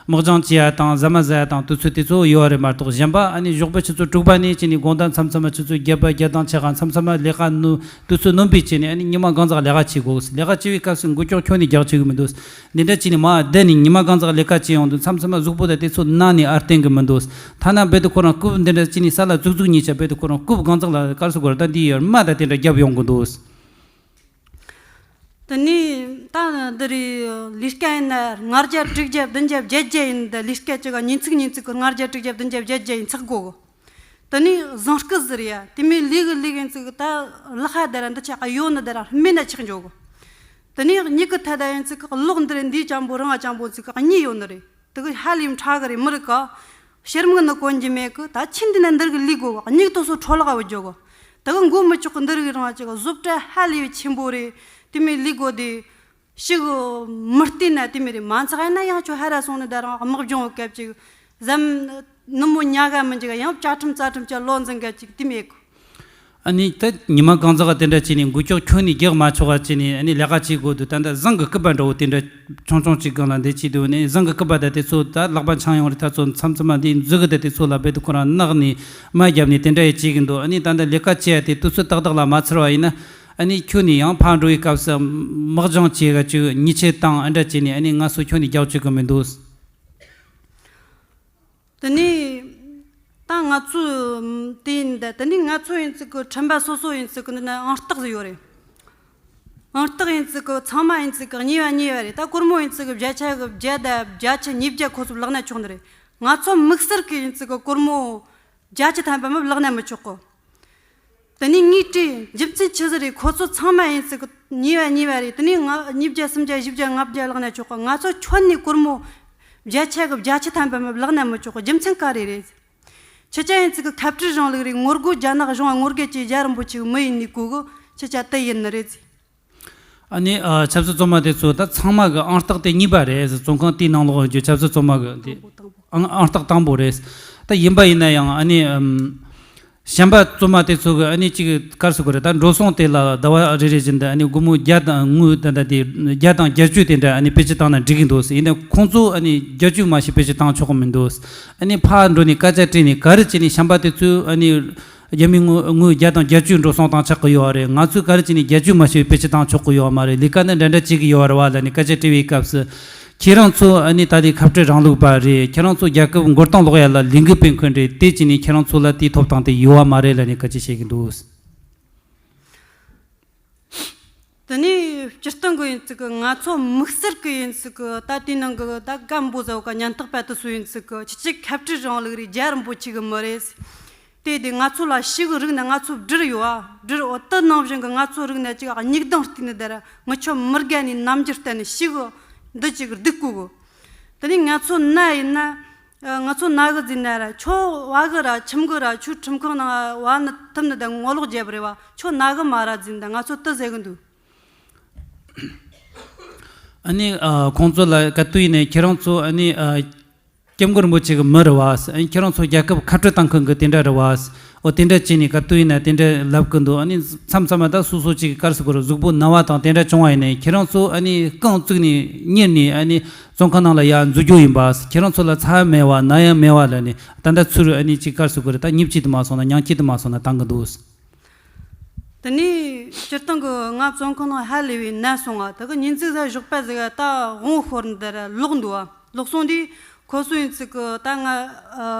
མི་སྦྱང་བྱེད་ཡ་དང་ཟ་མ་ཟ་ཡ་དང་དུས་ཚོད་དེ་ཚོ་ཡོད་རེད་མ་གཏོགས། གཞན་པ་ཨ་ནི་ཞོགས་པ་ཆུ་ཚོད་དྲུག་པ་ནས་བྱས་ནས་དགོང་དག་མཚམས་མཚམས་ཆུ་ཚོད་བརྒྱད་པ་བརྒྱད་དང་ཕྱེད་ཀ་མཚམས་མཚམས་ལས་ཀ་ནུ་དུས་ཚོད་ནོན་པའི་བྱས་ནས། ཨ་ནི་ཉི་མ་གང་ཟག་ལས་ཀ་བྱེད་དགོས། ལས་ཀ་བྱེད་པའི་སྐབས་སུ་འགུལ་སྐྱོད་ཁྱོན་ནས་རྒྱག་བྱེད་གི་མི་འདུག། འདི་འདྲ་བྱས་ནས་མ་བསྡད་ནས་ཉི་མ་གང་ཟག་ལས་ཀ་བྱེད་ཡོང་དུས་མཚམས་མཚམས་གཟུགས་པོ་དང་དེ་ཚོ་ན་ནས་ཨར་བརྟན་གི་མི་འདུག། ཐ་ན་རྦད་དེ་ཁོ་རང་རྐུབ་འདི་འདྲ་བྱས་ནས་ས་ལ་བཙུགས་བཙུགས་ཉེས་བྱས། རྦད་དེ་ཁོ་རང་རྐུབ་གང་ཟག་ལ་དཀར་སོ་གོ་ར་ད་འདི་ཡར་མ་ད་དེ་འདྲ་རྒྱབ་ཡོང་གི་འདུག། དེ་ནས་ད་འདི་རེད། ལས་ཀ་ཡིན་ན་ལྔ་བརྒྱ་དྲུག་བརྒྱ་བདུན་བརྒྱ་བརྒྱད་བརྒྱ་ཡིན། ད་ལས་ཀ་ཅིག་ག་ཉིན་ཚིག་ཉིན་ཚིག་གི་ལྔ་བརྒྱ་དྲུག་བརྒྱ་བདུན་བརྒྱ་བརྒྱད་བརྒྱ་ཡིན་ཚགས་དགོས་གི། དེ་ནས་བཟང་སྐུ་ཟེར་ཡ་དེ་མོ་ལས་གི་ལས་གི་ཡིན་ཚིག་གི་ད་ལག་ཧ་ད་ར་འདི་ཆ་ག་ཡོད་ནི་ད་ར་སྨན་ན་ཆགས་འཇོག་གི། དེ་ནས་མྱིག་གི་ཐད་ད་ཡིན་ཚིག་གི་གློག་འདི་རེད། འདིའི་ཅང་པོ་རང་ང་ཅང་པོ་ཚིག་གི་གཉིས་ཡོད་ནི་རེད། དེ་གི་ཧ་ལས་ཕྲ་གི་རེད། མི་རིག་ག་ཕྱིར་མིག་ནི་གོན་གྱི་མེད་གི། ད་ཆི་འདི་ན་འདིར་གི་ལས་དགོས་གི། མྱིག་ཏོ་སོ་འཕྲོ་བརླག་བུད་འཇོག་གི། དེ་གི་མགོ་མི་ཆོག་གི། འདིར་གི་རང་ཅིག་གི་བཟོ་གྲྭ་ཧ་ལས་ཆེན་པོ་རེད། དེ་མོ་ལས་དགོས་དེ་ཞིག་མི་བལྟས་ན་དེ་མོ་རེད། མ་འཚག་ཡིན་ན་ཡང་ཁྱོད་ཧ་ར་སོང་ནི་ད་རང་དམག་སྦྱོང་བའི་སྐབས་ཅིག་ཟམ་ནུབ་མོ་ཉལ་ག་མི་འཇུག་ག་ཡང་བཅའ་ཁྲིམས་རྩ་ཁྲིམས་ཀྱི་ལོ་འཛིན་ག་ཅིག་དེ་མོ་ཡེ་གི། ཨ་ནི་ད་ཉི་མ་གང་ཟག་ག་དེ་འདྲ་བྱས་ནས་འགུལ་སྐྱོད་ཁྱོན་ནས་རྒྱག་མ་ཆོག་ག་བྱས་ནས། ཨ་ནི་ལས་ཀ་བྱེད་དགོས་དུས་ད་ལྟ་བཟང་གི་སྐུད་པ་འདྲ་བོ་དེ་འདྲ་ཆུང་ཆུང་ཅིག་སྒང་ལ་འདི་བྱེད་དུས་ནས། བཟང་གི་སྐུད་པ་ད་དེ་ཚོ་ད་ལག་པ་འཆང་ཡོང་རེད། ད་ཚོ་མཚམས་མཚམས་མ་འདི་མཛུ་གུ་ད་དེ་ཚོ་ལ་རྦད་དེ་ཁོ་རང་བརྣག་ནས་མ་བརྒྱབ་ནས་དེ་འདྲ་ཡེ་བྱེད་གི་འདུག། ཨ་ནི་ད་ལྟ་ལས་ཀ་བྱེད་ཡ་དེ་དུས་ཚོད་ཏག་ཏག་ལ་མ་ཚར་བ་ཡིན་ན། ཨ་ནི་ཁྱོན་ནས་ཡང་ཕར་འགྲོ་བའི་སྐབས་སུ་མི་སྦྱང་བྱེད་ག་ཅིག་ཉེས་ཆད་བཏང་། ཨ་འདྲ་བྱས་ནས་ཨ་ནི་ང་ཚོ་ཁྱོན་ནས་རྒྱག་བཅུག་གི་མི་འདུག། དེ་ནས་ད་ང་ཚོ་དེ་ཡིན་ད། དེ་ནས་ང་ཚོ་ཡིན་ཚིག་གི་ཁྲིམས་པ་སོ་སོ་ཡིན་ཚིག་གི་འདི་ན་ཨང་རྟགས་ཟིག་ཡོད་རེད། ཨང་རྟགས་ཡིན་ཚིག་གི་ཚང་མ་ཡིན་ཚིག་གི་གཉིས་པ་གཉིས་པ་རེད། ད་སྒོར་མོ་ཡིན་ཚིག་གི་བརྒྱ་ཆ་གི་བརྒྱ་དང་བརྒྱད་ཅུ་ཉིས་བརྒྱ་ཁོ་ཚོ་བརླག་ན་ཆོག་ནི་རེད། ང་ཚོ་དམིགས་བསལ་གི་ཡིན་ཚིག་གི་སྒོར་མོ་བརྒྱད་ཅུ་ཐམ་པ་མི་བརླག་ན་མི་ཆོག་གི། དེ་ནས་ངས་དྲིས། རྒྱུ་མཚན་ཆི་ཟིག་རེད། ཁོ་ཚོ་ཚང་མ་ཡིན་ཚིག་གི་གཉིས་པ་གཉིས་པ་རེད། དེ་ནས་ང་ཉིས་བརྒྱ་སུམ་བརྒྱ་བཞི་བརྒྱ་ལྔ་བརྒྱ་བརླག་ན་ཆོག་གི། ང་ཚོ་ཁྱོན་ནས་སྒོར་མོ་བརྒྱ་ཆ་གི་བརྒྱད་ཅུ་ཐམ་པ་མི་བརླག་ན་མི་ཆོག་གི། རྒྱུ་མཚན་ག་རེ་རེད། ཁྱེད་ཅག་ཡིན་ཚིག་གི་ཁ་བྲལ་རིང་ལུགས་རེད། ངོ་རྒོལ་རྒྱ་ནག་གཞུང་ང་ངོ་རྒོལ་གྱི་རྒྱལ་རིན་པོ་ཆེ་གི་མི་ཡིན་ནི་གོ་གི། ཁྱེད་ཅག་དེ་ཡིན་ནི་རེད་ཟེར། ཨ་ནི་ཨ་ཆབ་སྲིད་བཙོན་མ་དེ་ཚོ་ད་ཚང་མ་གི་ཨང་རྟགས་དེ་གཉིས་པ་རེད་ཟེར། བཙོན་ཁང་དེའི་ནང་ལོགས་ཡོད་རྒྱུ་ཆབ་སྲིད་བཙོན་མ་གི་དེ་ཨང་ཨང་རྟགས་དང་པོ་རེད། ད་ཡིན་པ་ཡིན་ན་ཡང་ཨ་ནི་ཨམ་གཞན་པ་བཙོན་མ་དེ་ཚོ་གི་ཨ་ནི་གཅིག་གི་གར་སོ་གི་རེད། ད་འགྲོ་སོང་དེ་ལ་ཟླ་བ་རེ་རེ་བཞིན་དུ་ཨ་ནི་སྒོར་མོ་བརྒྱ་དང་དངུལ་ད་ད་དེ་བརྒྱ་དང་བརྒྱད་ཅུ་དེ་འདྲ་ཨ་ནི་བེད་སྤྱོད་བཏང་ན་འགྲིག་གི་འདུག་ཟེར། ཡིན་ན་ཁོང་ཚོ་ཨ་ནི་བརྒྱད་ཅུ་མ་ཞིག་བེད་སྤྱོད་བཏང་ཆོག་གི་མི་འདུག། ཨ་ནི་ཕར་འགྲོ་ནས་སྐད་ཆ་དྲིས་ནས་ག་རེ་བྱས་ནས་གཞན་པ་དེ་ཚོས་ཨ་ནི་རྒྱ་མིའི་དངུལ་དངུལ་བརྒྱ་དང་བརྒྱད་ཅུ་འགྲོ་སོང་བཏང་ཆོག་གི་ཡོད་རེད། ང་ཚོས་ག་རེ་བྱས་ནས་བརྒྱད་ཅུ་མ་ཞིག་བེད་སྤྱོད་བཏང་ཆོག་གི་ཡོད་མ་རེད། ལས་ཀ་ནི་འདྲ་འདྲ་བྱེད་གི་ཡོད་རེད་བ་ལབ་ནས་སྐད་ཆ་དྲིས་པའི་སྐབས་སུ། ཁྱེད་རང་ཚོ་ཨ་ནི་ད་ལྟའི་ཁ་བྲལ་རིང་ལུགས་པ་རེད། ཁྱེད་རང་ཚོ་རྒྱལ་ཁབ་མགོ་རྟིང་སློག་ཡ་ལ་ལས་འགུལ་སྤེལ་མཁན་རེད། དེ་བྱས་ནས་ཁྱེད་རང་ཚོ་ལ་དེའི་ཐོབ་ཐང་དེ་ཡོད་བ་མ་རེད་ལབ་ནས་སྐད་ཆ་བཤད་གི་འདུག། དེ་ནས་སྤྱིར་བཏང་གི་ཡིན་ཚིག་གི་ང་ཚོ་དམིགས་བསལ་གི་ཡིན་ཚིག་གི་ད་དེའི་ནང་གི་ད་སྐད་འབོད་ཟེར་བ་ག་ཉམ་ཐག་པ་དེ་ཚོ་ཡིན་ཚིག་གི་ཁྱེད་ཅག་ཁ་བྲལ་རིང་ལུགས་རེད། རྒྱལ་རིན་པོ་ཆེ་གི་མི་རེད། དེ་དེ་ང་ཚོ་ལ་ཤི་གི་རིག་ན་ང་ཚོ་སྦྲུལ་ཡོད་ཨ། སྦྲུལ་འོ་དེ་ནང་བཞིན་གི་ང་ཚོ་རིག་ན་ཅིག་སྙིགས་དང་བལྟས་ནི་དེར་མི་ཆོ་མི་དགའ་ནི་རྣམ་འགྱུར་བསྟན་ནི་ཤི་གི་འདི་ཅིག་སྡུག་གོ་གི། དེ་ནས་ང་ཚོ་ན་ཡིན་ན་ ཨ། ང་ཚོ་ན་གི་ཟིན་ན་ར་ཁྱོད་བ་གི་ར་ཁྱིམ་གི་ར་ཁྱོད་ཁྲིམས་ཁང་ནང་བ་ནི་ཐིམ་ནི་ད་ངོ་ལོག་བརྒྱབ་རེད་བ། ཁྱོད་ན་གི་མ་ར་ཟིན་ད་ང་ཚོ་དི་ཟེར་གི་འདུག་ཨ་ནི་ཨ་ཁོང་ཚོ་ལ་ག་དུས་ཡིན་ནའི་ཁྱེད་རང་ཚོ་ཨ་ནི་ཨ་སྐྱབས་མགོན་རིན་པོ་ཆེ་གི་མི་རེད་བ། ཨ་ནི་ཁྱེད་རང་ཚོ་རྒྱལ་ཁབ་ཁ་བྲལ་བཏང་མཁན་གི་དེ་འདྲ་རེད་བ། འོ་དེ་འདྲ་བྱས་ནས་ག་དུས་ཡིན་ན་དེ་འདྲ་ལབ་གི་འདུག་ཨ་ནི་མཚམས་མཚམས་མ་ད་སོ་སོ་ཅིག་གི་སྐབས་སུ་གོ་རུ་གཟུགས་པོ་ན་བ་དང་དེ་འདྲ་བྱུང་བ་ཡིན་ནའི་ཁྱེད་རང་ཚོ་ཨ་ནི་རྐང་བཙུགས་ནས་གཉེར་ནས་ཨ་ནི་བཙོན་ཁང་ནང་ལ་ཡར་འཛུལ་རྒྱུ་ཡིན་པ། ཁྱེད་རང་ཚོ་ལ་ཚ་ཡང་མེད་བ་ན་ཡང་མེད་བ་ལ་ནི་ད་ལྟ་ཚུར་ཨ་ནི་ཅིག་སྐབས་སུ་གོ་རུ་ད་མྱི་གཅིག་དུ་མ་སོང་ན་མྱང་ཁྱི་དུ་མ་སོང་ན་བཏང་གི་འདུག་དེ་ནས་སྤྱིར་བཏང་གི་ང་བཙོན་ཁང་ནང་ཧ་ལས་པའི་ནད་སོང་བ། དེ་གི་ཉིན་གཅིག་ཟ་ཞོགས་པ་ཟིག་ད་དབང་ཤོར་འདི་ར་ལོག་འདུག་བ། ལོག་སོང་དུས་ཁོ་ཚོ་ཡིན་ཚིག་གི་ད་ང་ཨ་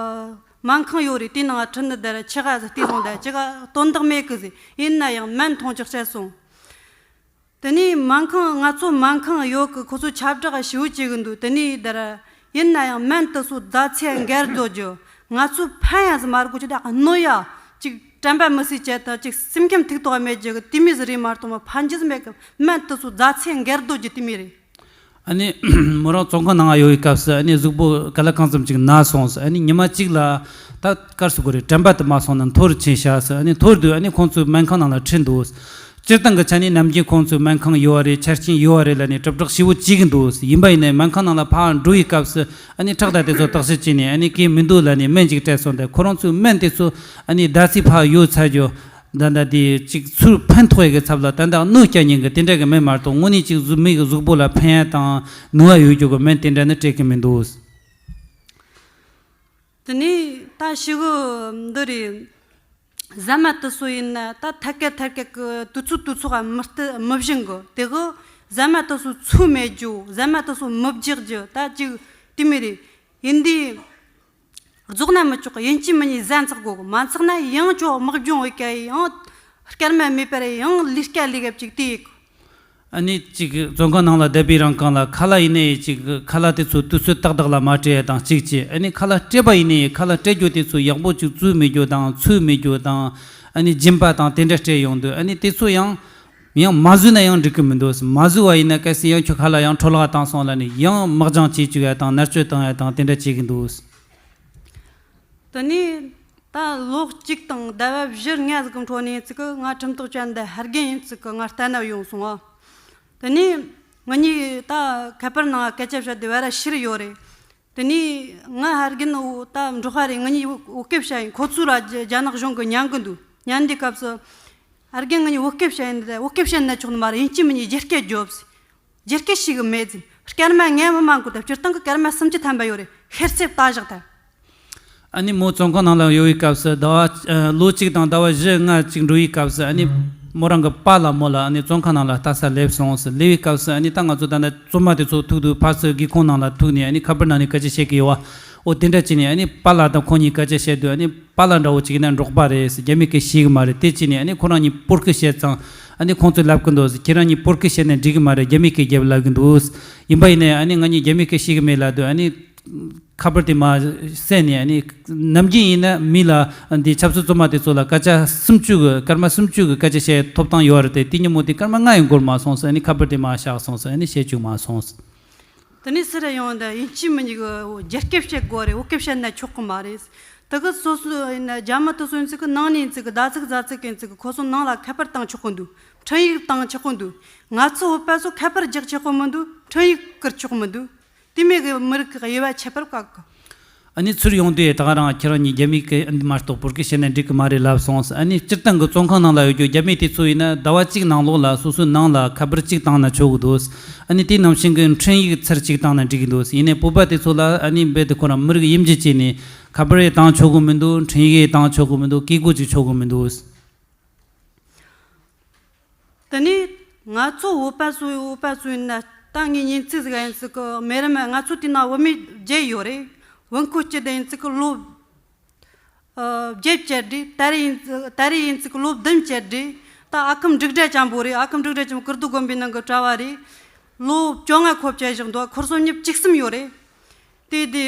སྨན་ཁང་ཡོད་རེད། དེའི་ནང་ཁྲིད་ནི་འདི་ར་ཆི་ག་ཟིག་བལྟས་སོང་ད་ཅི་ག་དོན་དག་མེད་གི་ཟིག་ཡིན་ན་ཡང་སྨན་འཐུང་ཅིག་བྱས་སོང་། དེ་ནས་སྨན་ཁང་ང་ཚོ་སྨན་ཁང་ཡོད་གི་ཁོ་ཚོ་ཁྱབ་བསྒྲགས་ཞེ་པོ་བྱེད་གི་འདུག་དེ་ནས་འདི་ར་ཡིན་ན་ཡང་སྨན་དེ་ཚོ་རྫ་ཚེ་འགལ་རྡོ་རྒྱུ། ང་ཚོ་ཕན་ཡ་ཟི་མ་ར་གོ་ཅི་ད་གནོད་ཡ། ཅིག་དྲན་པ་མི་སྲིད་བྱེད་དང་ཅིག་སེམས་ཁམས་ཐུག་དོགས་མེད་རྒྱུ་གི་དེ་མི་ཟི་རེད་མ་གཏོགས་མ་ཕན་རྒྱུ་ཟི་མེད་གི། སྨན་དེ་ཚོ་རྫ་ཚེ་འགལ་རྡོ་རྒྱུ་དེ་མི་རེད། ཨ་ནི་མོ་རང་བཙོན་ཁང་ནང་ཡོད་པའི་སྐབས་སུ་ཨ་ནི་གཟུགས་པོ་ག་ལ་གང་འཚམ་ཅིག་ན་སོང་ཟེར། ཨ་ནི་ཉི་མ་གཅིག་ལ་ད་སྐར་སུ་གོ་རེ་དྲན་པ་དུ་མ་སོང་ན་འཐོར་ཕྱིན་བྱ་ཟེར། ཨ་ནི་འཐོར་དུས་ཨ་ནི་ཁོང་ཚོས་སྨན་ཁང་ནང་ལ་ཁྲིད་འདུག་སྤྱིར་བཏང་གི་ཆ་ནས་ནམ་རྒྱུན་ཁོང་ཚོས་སྨན་ཁང་ཡོད་རེད། ཆ་རྐྱེན་ཡོད་རེད་ལབ་ནས་དྲིལ་བསྒྲགས་ཞེ་པོ་བྱེད་ཀྱི་འདུག་ཡིན་པ་ཡིན་ནའི་སྨན་ཁང་ནང་ལ་ཕར་འགྲོ་བའི་སྐབས་སུ་ཨ་ནི་ཁྲག་དང་དེ་ཚོ་བརྟག་དཔྱད་བྱས་ནས་ཨ་ནི་གས་མི་འདུག་ལབ་ནས་སྨན་ཅིག་སྤྲད་སོང་། དེ་ཁོ་རང་ཚོའི་སྨན་དེ་ཚོ་ཨ་ནི་ཟླ་ཚིགས་ཕར་ཡོད་ཚར་རྒྱུ། ད་ལྟ་དེ་ཅིག་ཚུར་ཕན་ཐོགས་ཡས་ཀྱི་ཚབ་ལ་ད་ལྟ་གནོད་སྐྱེལ་མཁན་གྱི་དེ་འདྲ་གི་མི་མ་གཏོགས་དངོས་གནས་ཅིག་གཟུགས་མི་གི་གཟུགས་པོ་ལ་ཕན་ཡ་དང་ནུས་པ་ཡོད་རྒྱུ་གི་སྨན་དེ་འདྲ་ནི་སྤྲད་ཀྱི་མི་འདུག་དེ་ནས་ད་ཞི་གི་འདི་རེད། ཟ་མ་དེ་ཚོ་ཡིན་ན་ད་ཐད་ཀ་ཐད་ཀ་གི་དུས་ཚོད་དུས་ཚོད་མི་བསྟི་མི་བཞིན་གི་དེ་གི་ཟ་མ་དེ་ཚོ་ཚོད་མེད་རྒྱུ། ཟ་མ་དེ་ཚོ་མི་རྒྱག་རྒྱུ་ད་ཅིག་དེ་མི་རེད། ཡིན་དུས། རྫོགས་ན་མི་ཆོག་གི། ཡིན་གཅིག་མིན་གཉིས་ཟ་འཚག་དགོས་གི། མ་འཚག་ན་ཡང་ཅོ་དམག་སྦྱོང་འོས་ཀ་ཡང་སྐར་མ་མེད་པར་ཡང་ལས་ཀ་ལས་གབ་ཅིག་དེ་ཡིག་ཨ་ནི་ཅིག་བཙོན་ཁང་ནང་ལ་བསྡད་པའི་རིང་གང་ལ་ཁ་ལག་ཡིན་ནའི་ཅིག་ཁ་ལག་དེ་ཚོ་དུས་ཚོད་ཏག་ཏག་ལ་མ་སྤྲད་ཡ་དང་གཅིག་བྱས། ཨ་ནི་ཁ་ལག་སྤྲད་པ་ཡིན་ནའི་ཁ་ལག་སྤྲད་རྒྱུ་དེ་ཚོ་ཡག་པོ་ཅིག་བཙོས་མེད་རྒྱུ་དང་ཚོས་མེད་རྒྱུ་དང་། ཨ་ནི་སྦྱིན་པ་དང་དེ་འདྲ་སྤྲད་ཡོང་དུས་ཨ་ནི་དེ་ཚོ་ཡང་ཡང་མ་བཟོས་ན་ཡང་འགྲིག་གི་མི་འདུག་མ་བཟོས་པ་ཡིན་ན་གལ་སྲིད་ཡང་ཁྱོད་ཁ་ལག་ཡང་འཕྲོ་བརླག་བཏང་སོང་ལ་ནི་ཡང་དམག་སྦྱོང་བྱེད་བཅུག་ཡ་དང་མནར་གཅོད་བཏང་ཡ་དང་དེ་འདྲ་བྱེད་ཀྱི་འདུག་དེ་ནས་ད་ལོ་གཅིག་དང་ཟླ་བ་བཞི་ལྔ་ཟིག་གི་འཕྲོ་ནས་ཅིག་གི་ང་ཁྲིམས་ཐག་བཅད་འདི་ཧར་རྒན་ཡིན་ཅིག་གི་ང་ལྟ་ན་ཡོང་སོང་ཨ། དེ་ནས་ང་གཉིས་ད་ཁ་པར་ནང་སྐད་ཆ་བཤད་དེ་བ་ར་ཤི་རི་ཡོད་རེད། དེ་ནས་ང་ཧར་རྒན་འོ་ད་འབྲོག་པ་རེད། ང་གཉིས་འོ་སྐད་བཤད་ཡིན། ཁོ་ཚོ་ར་རྒྱ་རྒྱ་ནག་གཞུང་གི་ཉན་གི་འདུག་ཉན་དུས་སྐབས་སུ་ཧར་རྒན་ང་གཉིས་འོ་སྐད་བཤད་ཡིན། འོ་སྐད་བཤད་ན་ཆོག་ནི་མ་རེད། ཡིན་གཅིག་མིན་གཉིས་རྒྱ་སྐད་རྒྱོབས། རྒྱ་སྐད་ཤེས་གི་མེད་ཟིན། སྐར་མ་ངན་མི་མང་གོ་ད་སྤྱིར་བཏང་གི་སྐར་མ་སུམ་ཅུ་ཐམ་པ་ཡོད་རེད། ཤེར་ཚེ་ལྟ་བཞག་ད། ཨ་ནི་མོ་བཙོན་ཁང་ནང་ལ་ཡོད་པའི་སྐབས་སུ་ཟླ་བ་ཨ་ལོ་གཅིག་དང་ཟླ་བ་བཞི་ལྔ་གཅིག་འགྲོ་བའི་སྐབས་སུ་ཨ་ནི་མོ་རང་གི་པཱ་ལགས་མོ་ལ་ཨ་ནི་བཙོན་ཁང་ནང་ལ་ལྟ་ས་སླེབས་སོང་ཟེར། སླེབས་པའི་སྐབས་སུ་ཨ་ནི་ད་ང་ཚོ་ད་ནི་བཙོན་མ་དེ་ཚོ་ཐུག་དུས་ཕར་ཚུར་སྒེའུ་ཁུང་ནང་ལ་ཐུག་ནས་ཨ་ནི་ཁ་པར་ནང་ནས་སྐད་ཆ་བཤད་ཀྱི་ཡོད་བ། འོ་དེ་འདྲ་བྱས་ནས་ཨ་ནི་པཱ་ལགས་དང་ཁོང་གཉིས་སྐད་ཆ་བཤད་དུས་ཨ་ནི་པཱ་ལགས་འདྲ་བོ་ཅིག་ཡིན་ན་འབྲོག་པ་རེད་ཟེར། རྒྱ་མི་སྐད་ཤེས་གི་མ་རེད། དེ་བྱས་ནས་ཨ་ནི་ཁོ་རང་གཉིས་སྤོར་སྐུ་བཤད་ཙང་ཨ་ནི་ཁོང་ཚོས་ལབ་གི་འདུག་ཟེར། ཁྱེད་རང་གཉིས་སྤོར་སྐུ་བཤད་ན་འགྲིག་གི་མ་རེད། རྒྱ་མི་སྐད་རྒྱབ་ལབ་གི་འདུག་ཟེར། ཡིན་པ་ཡིན་ནའི་ཨ་ནི་ང་གཉིས་རྒྱ་མི་སྐད་ཤེས་གི་མེད་ལབ་དུས་ཨ་ནི་ཁ་པར་དེ་མར་བསད་ནས་ཨ་ནི་ནམ་རྒྱུན་ཡིན་ན་མི་ལ་འདི་ཆབ་སྲིད་བཙོན་མ་དེ་ཚོ་ལ་སྐར་ཆ་སུམ་ཅུ་གི་སྐར་མ་སུམ་ཅུ་གི་སྐད་ཆ་བཤད་ཐོབ་ཐང་ཡོད་རེད་དེ། དེ་ཉིན་མོ་དེ་སྐར་མ་ལྔ་ཡང་འགོར་མ་སོང་ཟེར། ཨ་ནི་ཁ་པར་དེ་མར་བཞག་སོང་ཟེར། ཨ་ནི་བཤད་བཅུག་མ་སོང་ཟེར། དེ་ནས་སུ་ར་ཡོང་ད་ཡིན་གཅིག་མིན་གཉིས་གི་རྒྱ་སྐད་བཤད་དགོས་རེད། བོད་སྐད་བཤད་ན་ཆོག་གི་མ་རེད། དེ་གི་སོ་སོ་ཡིན་ན་རྒྱ་མི་དེ་ཚོ་ཡིན་ཚིག་གི་ནང་ནས་ཡིན་ཚིག་གི་ཟླ་ཚིག་ཟླ་ཚིག་ཡིན་ཚིག་གི་ཁོ་ཚོ་ནང་ལ་ཁ་པར་བཏང་ཆོག་གི་འདུག་འཕྲིན་ཡིག་བཏང་ཆོག་གི་འདུག་ང་ཚོ་བོད་པ་ཚོ་ཁ་པར་རྒྱག་ཆོག་གི་མི་འདུག་འཕྲིན་ཡིག་བསྐུར་ཆོག་གི་མི་འདུག་དེ་མོ་གི་མི་རིགས་ཀྱི་དབྱེ་བ་ཁྱད་པར་བཀག་གི། ཨ་ནི་ཚུར་ཡོང་དུས་ད་ག་རང་ཁྱེད་རང་གཉིས་རྒྱ་མི་སྐད་འདི་མ་གཏོགས་བོད་སྐད་བཤད་ན་འགྲིག་གི་མ་རེད་ལབ་སོང་ཟེར། ཨ་ནི་སྤྱིར་བཏང་གི་བཙོན་ཁང་ནང་ལ་ཡོད་རྒྱུ་རྒྱ་མི་དེ་ཚོ་ཡིན་ན་ཟླ་བ་གཅིག་ནང་ལོགས་ལ་སོ་སོའི་ནང་ལ་ཁ་པར་གཅིག་བཏང་ན་ཆོག་གི་འདུག་ཨ་ནི་དེ་ནང་བཞིན་གི་འཕྲིན་ཡིག་ཚར་གཅིག་བཏང་ན་འགྲིག་གི་འདུག་ཡིན་ནའི་བོད་པ་དེ་ཚོ་ལ་ཨ་ནི་རྦད་དེ་ཁོ་རང་མི་རིགས་དབྱེ་འབྱེད་བྱས་ནས་ཁ་པར་ཡང་བཏང་ཆོག་གི་མི་འདུག་འཕྲིན་ཡིག་ཡང་བཏང་ཆོག་གི་མི་འདུག་སྐད་གོ་ཅིག་ཆོག་གི་མི་འདུག་དེ་ནས་ང་ཚོ་བོད་པ་ཚོ་བོད་པ་ཚོ་ཡིན་ན་ད་ངའི་ཉིན་ཚིག་ཟིག་ཡིན་ཟིག་གི་མེ་རི་མ་ང་ཚོ་དེ་ན་བུད་མེད་བརྒྱད་ཡོད་རེད། བུ་འཁོར་སྐྱིད་ད་ཡིན་ཟིག་གི་ལོ་ཨ་བརྒྱད་བཅད་རེད། ད་རེས་ཡིན་ད་རེས་ཡིན་ཟིག་གི་ལོ་བདུན་བཅད་རེད། ད་ཨ་ཁུ་འབྲུག་སྒྲ་ཅན་པོ་རེད། ཨ་ཁུ་འབྲུག་སྒྲ་ཅན་པོ་ཀིར་ཏུ་དགོན་པའི་ནང་གི་གྲྭ་བ་རེད། ལོ་བཅོ་ལྔ་འཁོར་བཅད་བཞག་འདུག་འཁོར་སོ་གཉིས་བཅུ་གསུམ་ཡོད་རེད། དེ་དེ།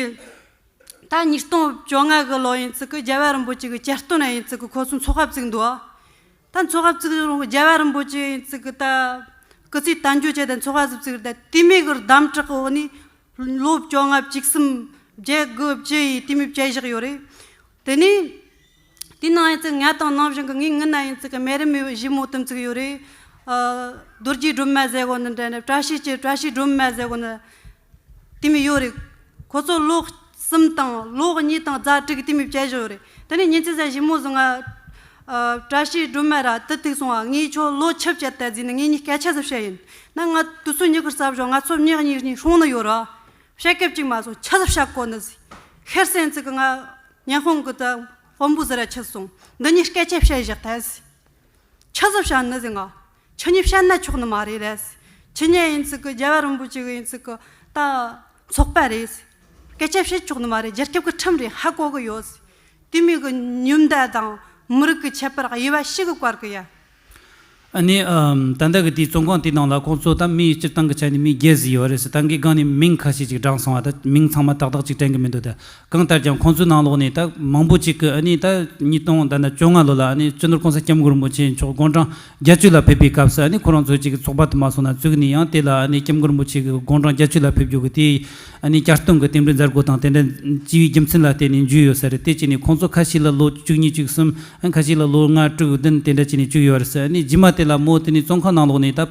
ད་ཉིས་སྟོང་བཅོ་ལྔ་གི་ལོ་ཡིན་ཙི་གི་རྒྱལ་བ་རིན་པོ་ཆེ་གི་གྱ་སྟོན་ན་ཡིན་ཙི་གི་ཁོ་ཚོ་ཚོགས་པ་བཙུགས་འདུག་ད་ཚོགས་པ་བཙུགས་རུང་རྒྱལ་བ་རིན་པོ་ཆེ་ཡིན་ཙི་གི་ད་སྐུ་ཚེ་དལ་འགྱུར་བྱས་ཏེ་ཚོགས་པ་ཟིག་བཙུགས་ད་དེ་མོ་གི་གདམ་དྲག་འོག་ནས་ལོ་བཅོ་ལྔ་བཅུ་གསུམ་ བརྒྱད་དགུ་བཅུ་ཡི་དེ་མོ་བཅད་བཞག་ཡོད་རེད། དེ་ནས་དེ་ནང་ཡིན་ཚིག་ང་དང་ནང་བཞིན་གི་ངའི་ངི་ན་ཡིན་ཚིག་གི་མེ་རི་མི་ཞི་མོ་དུམ་ཚིག་ཡོད་རེད། ཨ། རྡོ་རྗེ་སྒྲོལ་མ་ཟེར་གོ་ནི་འདྲ་ནི། བཀྲ་ཤིས་ཀྱི་བཀྲ་ཤིས་སྒྲོལ་མ་ཟེར་གོ་ནི་དེ་མོ་ཡོད་རེད། ཁོ་ཚོ་ལོ་གསུམ་དང་ལོ་གཉིས་དང་ཟླ་དྲུག་དེ་མོ་བཅད་བཞག་ཡོད་རེད། དེ་ནས་ཉིན་ཚེ་ཟ་ཞི་མོ་ཟིག་ང་ཨ། བཀྲ་ཤིས་སྒྲོལ་མ་ར་དུ་ཐུག་སོང་བ། ངས་ཁྱོད་ལོ་ཆུ་བཅད་དེ་ཟིན་ནི། ངས་ནི་སྐད་ཆ་ཟིག་བཤད་ཡིན་ན། ང་དུས་ཚོད་ཉི་ཁར་ཟབ་བཞག་ང་ཚོ་མྱི་གཉིས་གཉིས་སྲུང་ནི་ཡོད་ར། བཤད་སྐབས་གཅིག་མ་སོང་ཆ་ཟིག་བཤད་གོ་ནི་ཟིག་ཤེར་སེན་ཚིག་གི་ང་ཉན་ཧོང་གི་ད་དཔོན་པོ་ཟིག་ར་ཆི་སོང་། འདི་ཉིད་སྐད་ཆ་བཤད་བཞག་ཐལ་ཟིག་ཆི་ཟིག་བཤད་ནི་ཟིག་ང་ཆི་ཉིད་བཤད་ན་ཆོག་ནི་མ་རེད་རེད་ཟིག་ཆི་ཉིད་ཡིན་ཚིག་གི་རྒྱལ་བ་རིན་པོ་ཆེ་གི་ཡིན་ཚིག་གི་ད་ཚོགས་པ་རེད་ཟིག་སྐད་ཆ་བཤད་ཆོག་ནི་མ་རེད། རྒྱལ་ཁབ་གི་ཁྲིམས་རེད། ཧ་གོ་གི་ཡོད་ཟིག་དེ་མོ་གི་ཉུང་མཐའ་དང་མི་རིགས་ཀྱི་ཁྱད་པར་དབྱེ་བ་ཞིག་གི་བཀར་གི་ཡ། ཨ་ནི་ཨམ། ད་ལྟ་གི་དེའི་བཙོན་ཁང་དེའི་ནང་ལ་ཁོང་ཚོ་ད་མི་སྤྱིར་བཏང་གི་ཆ་ནས་མི་བརྒྱད་ཟིག་ཡོད་རེད་ཟེར། ད་གི་སྒང་ནས་མིང་ཁ་ཤས་ཅིག་བགྲངས་སོང་བ། ད་མིང་ཚང་མ་ཏག་ཏག་ཅིག་དྲན་གི་མི་འདུག་ད་གང་ལྟར་ཀྱང་ཁོང་ཚོའི་ནང་ལོགས་ནས་ད་མང་པོ་ཅིག་གི་ཨ་ནི་ད་ཉིས་སྟོང་ད་ལྟ་བཅོ་ལྔ་ལོ་ལ་ཨ་ནི་སྤྱི་ནོར་གོང་ས་སྐྱབས་མགོན་རིན་པོ་ཆེ་མཆོག་དགུང་གྲངས་བརྒྱད་ཅུ་ལ་ཕེབས་པའི་སྐབས་སུ་ཨ་ནི་ཁོ་རང་ཚོ་ཅིག་ཚོགས་པ་དུ་མ་སོང་ན་བཙུགས་ནས། ཡང་དེ་ལ་ཨ་ནི་སྐྱབས་མགོན་རིན་པོ་ཆེ་གི་དགུང་གྲངས་བརྒྱད་ཅུ་ལ་ཕེབས་རྒྱུ་གི་དེའི་ཨ་ནི་བསྐྱར་གཏོང་གི་རྟེན་འབྲེལ་མཛད་སྒོ་དང་དེ་འདྲ་བྱས་པའི་རྒྱུ་མཚན་ལ་བརྟེན་ནས་འཇུས་ཡོད་ས་རེད། དེ་བྱས་ནས་ཁོང་ཚོ་ཁ་ཤས་ལ་ལོ་བཅུ་གཉིས་བཅུ་གསུམ། ཁ་ཤས་ལ་ལོ་ལྔ་དྲུག་བདུན་དེ་འདྲ་བྱས་ནས་བཅུག་ཡོད་རེད་ཟེར། ཨ་ནི་རྗེས་མ་དེ་ལ་མོ་དེ་ནས་བཙོན་ཁང་ནང་ལོགས་ནས་ད་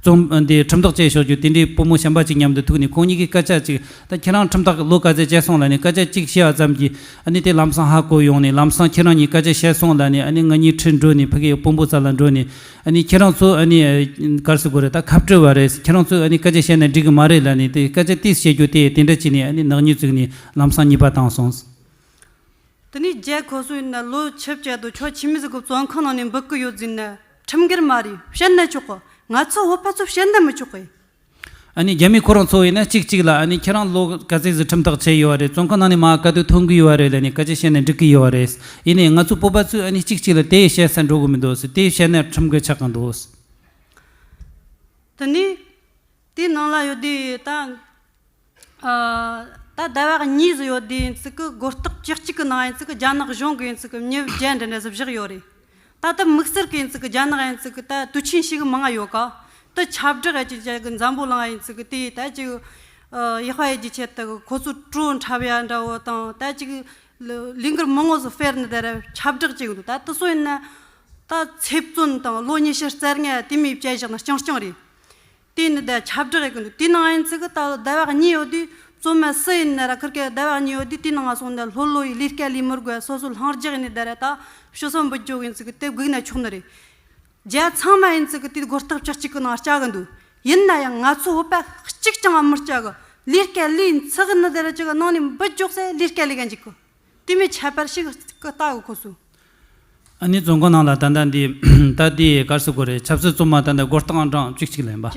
བཙོན་འདི་ཁྲིམས་ཐག་བཅད་ཤོག་རྒྱུ་དེ་འདྲའི་བུ་མོ་གཞན་པ་ཅིག་མཉམ་དུ་ཐུག་ནས་ཁོང་གཉིས་ཀྱིས་སྐད་ཆ་ཅིག་ད་ཁྱེད་རང་ཁྲིམས་ཐག་ལོ་ག་ཚོད་བཅད་སོང་ལབ་ནས་སྐད་ཆ་གཅིག་བཤད་པ་ཙམ་གྱིས་ཨ་ནི་དེ་ལམ་སང་ཧ་གོ་ཡོང་ནས། ལམ་སང་ཁྱེད་རང་གཉིས་སྐད་ཆ་བཤད་སོང་ལབ་ནས་ཨ་ནི་ང་གཉིས་ཁྲིད་འགྲོ་ནས་ཕ་གིའི་དཔོན་པོ་རྩ་ལ་འགྲོ་ནས། ཨ་ནི་ཁྱེད་རང་ཚོ་ཨ་ནི་ག་རེ་ཟེར་དགོས་རེད། ད་ཁ་བྲལ་བ་རེད། ཁྱེད་རང་ཚོས་ཨ་ནི་སྐད་ཆ་བཤད་ན་འགྲིག་གི་མ་རེད་ལབ་ནས། དེ་སྐད་ཆ་དེ་བཤད་རྒྱུ་དེ་དེ་འདྲ་བྱས་ནས་ཨ་ནི་ནག་ཉེས་བཙུགས་ནས་ལམ་སང་ཉེས་པ་བཏང་སོང་། དེ་ནས་རྒྱལ་ཁོ་སོ་ཡིན་ན་ལོ་ཆིབས་བཅད་དུ་ཁྱོད་ཆི་མི་ཟིག་གི་བཙོན་ཁང་ནང་ནས་འབུད་གི་ཡོད་ཟིན་ན་ཁྲིམས་འགལ་མ་རེད། བཤད་ན་ཆོག་གི་ང་ཚོ་བོད་པ་ཚོ་བཤད་ན་མི་ཆོག་གི་ཨ་ནི་རྒྱ་མི་ཁོ་རང་ཚོ་ཡིན་ན་གཅིག་གཅིག་ལ་ཨ་ནི་ཁྱེད་རང་ལོ་ག་ཚོད་ཟིག་ཁྲིམས་ཐག་བཅད་ཡོད་རེད། བཙོན་ཁང་ནང་ནས་མར་ག་དུས་ཐོན་གི་ཡོད་རེད་ལབ་ནས་སྐད་ཆ་བཤད་ན་འགྲིག་གི་ཡོད་རེད། ཡིན་ནའི་ང་ཚོ་བོད་པ་ཚོས་ཨ་ནི་གཅིག་གཅིག་ལ་དེ་བཤད་ས་འགྲོ་གི་མི་འདུག་ཟེར། དེ་བཤད་ན་ཁྲིམས་འགལ་ཆགས་གི་འདུག་དེ་ནས་དེའི་ནང་ལ་ཡོད་དེ་ད། ཨ། ད་ཟླ་བ་གཉིས་ཟིག་ཡོད་དེ་ཡིན་ཚིག་གི་སྒོར་རྟགས་བཅུ་གཅིག་གི་ནང་ཡིན་ཚིག་གི་རྒྱ་ནག་གཞུང་གི་ཡིན་ཚིག་གི་མྱི་བརྒྱ་འདྲ་འདྲ་ཟིག་བཞག་ཡོད་རེད། ད་ལྟ་དམིགས་བསལ་གི་ཡིན་ཚིག་གི་རྒྱ་ནག་ཡིན་ཚིག་གི་ད་དུས་ཆེན་ཞིག་མང་ང་ཡོད་ཀ་ད་ཁྱབ་བསྒྲགས་ཡ་ཅིག་བྱ་གི་འཛམ་བུ་གླིང་ཡིན་ཚིག་གི་དེ་ད་ཅིག་ཨ། ཡག་པ་ཡ་ཅིག་ཆེད་དུ་ཁོ་ཚོ་བྲོ་འཁྲབ་ཡ་འདྲ་བོ་དང་ད་ཅིག་ལས་འགུལ་མང་བོ་ཟིག་སྤེལ་ནི་དེ་ར་ཁྱབ་བསྒྲགས་བྱེད་གི་འདུག་ད་དེ་ཚོ་ཡིན་ན་ད་ཚེ་བཙོན་དང་ལོ་ཉི་ཤུ་རྩ་ལྔ་དེ་མོ་བཅད་བཞག་ན་རྐྱང་རྐྱང་རེད། དེ་ནི་ད་ཁྱབ་བསྒྲགས་ཡེད་གི་འདུག་དེའི་ནང་ཡིན་ཚིག་གི་ད་ཟླ་བ་གཉིས་ཡོད་དུས་བཙོན་མ་སུ་ཡིན་ན་ར་ཁིར་ཀའི་ཟླ་བ་གཉིས་ཡོད་དུས་དེའི་ནང་ང་སོང་ནས་ལྷོད་ལྷོད་ཡི་ལས་ཀ་ལས་མི་དགོས། སོ་སོ་ལྷིང་འཇགས་ནས་ད་ར་ད་ཕྱི་སོ་འབུད་རྒྱུ་ཡིན་ཚིག་གི་དེ་སྒུག་ན་ཆོག་ནི་རེད། རྒྱ་ཚང་མ་ཡིན་ཚིག་གི་དེ་སྒོར་རྟགས་བཅུ་གཅིག་གི་ནང་བཅག་གི་འདུག་ཡིན་ན་ཡང་ང་ཚོ་བོད་པ་གཅིག་ཀྱང་མི་བཅག་གི་ལས་ཀ་ལས་ཚིག་གི་ནི་དེ་ར་ཅིག་གི་ནང་ནས་འབུད་རྒྱུ་ཟེར་ལས་ཀ་ལས་ག་འཇིག་གི་དེ་མོ་ཁྱད་པར་ཞིག་གི་ལྟ་གི་ཁོ་སུ། ཨ་ནི་བཙོན་ཁང་ནང་ལ་ད་ལྟ་འདི་ད་འདི་ག་རེ་ཟེར་དགོས་རེད། ཆབ་སྲིད་བཙོན་མ་ད་ལྟ་སྒོར་རྟགས་ཨང་གྲངས་བཅུ་གཅིག་ལེན་པ། ཨ།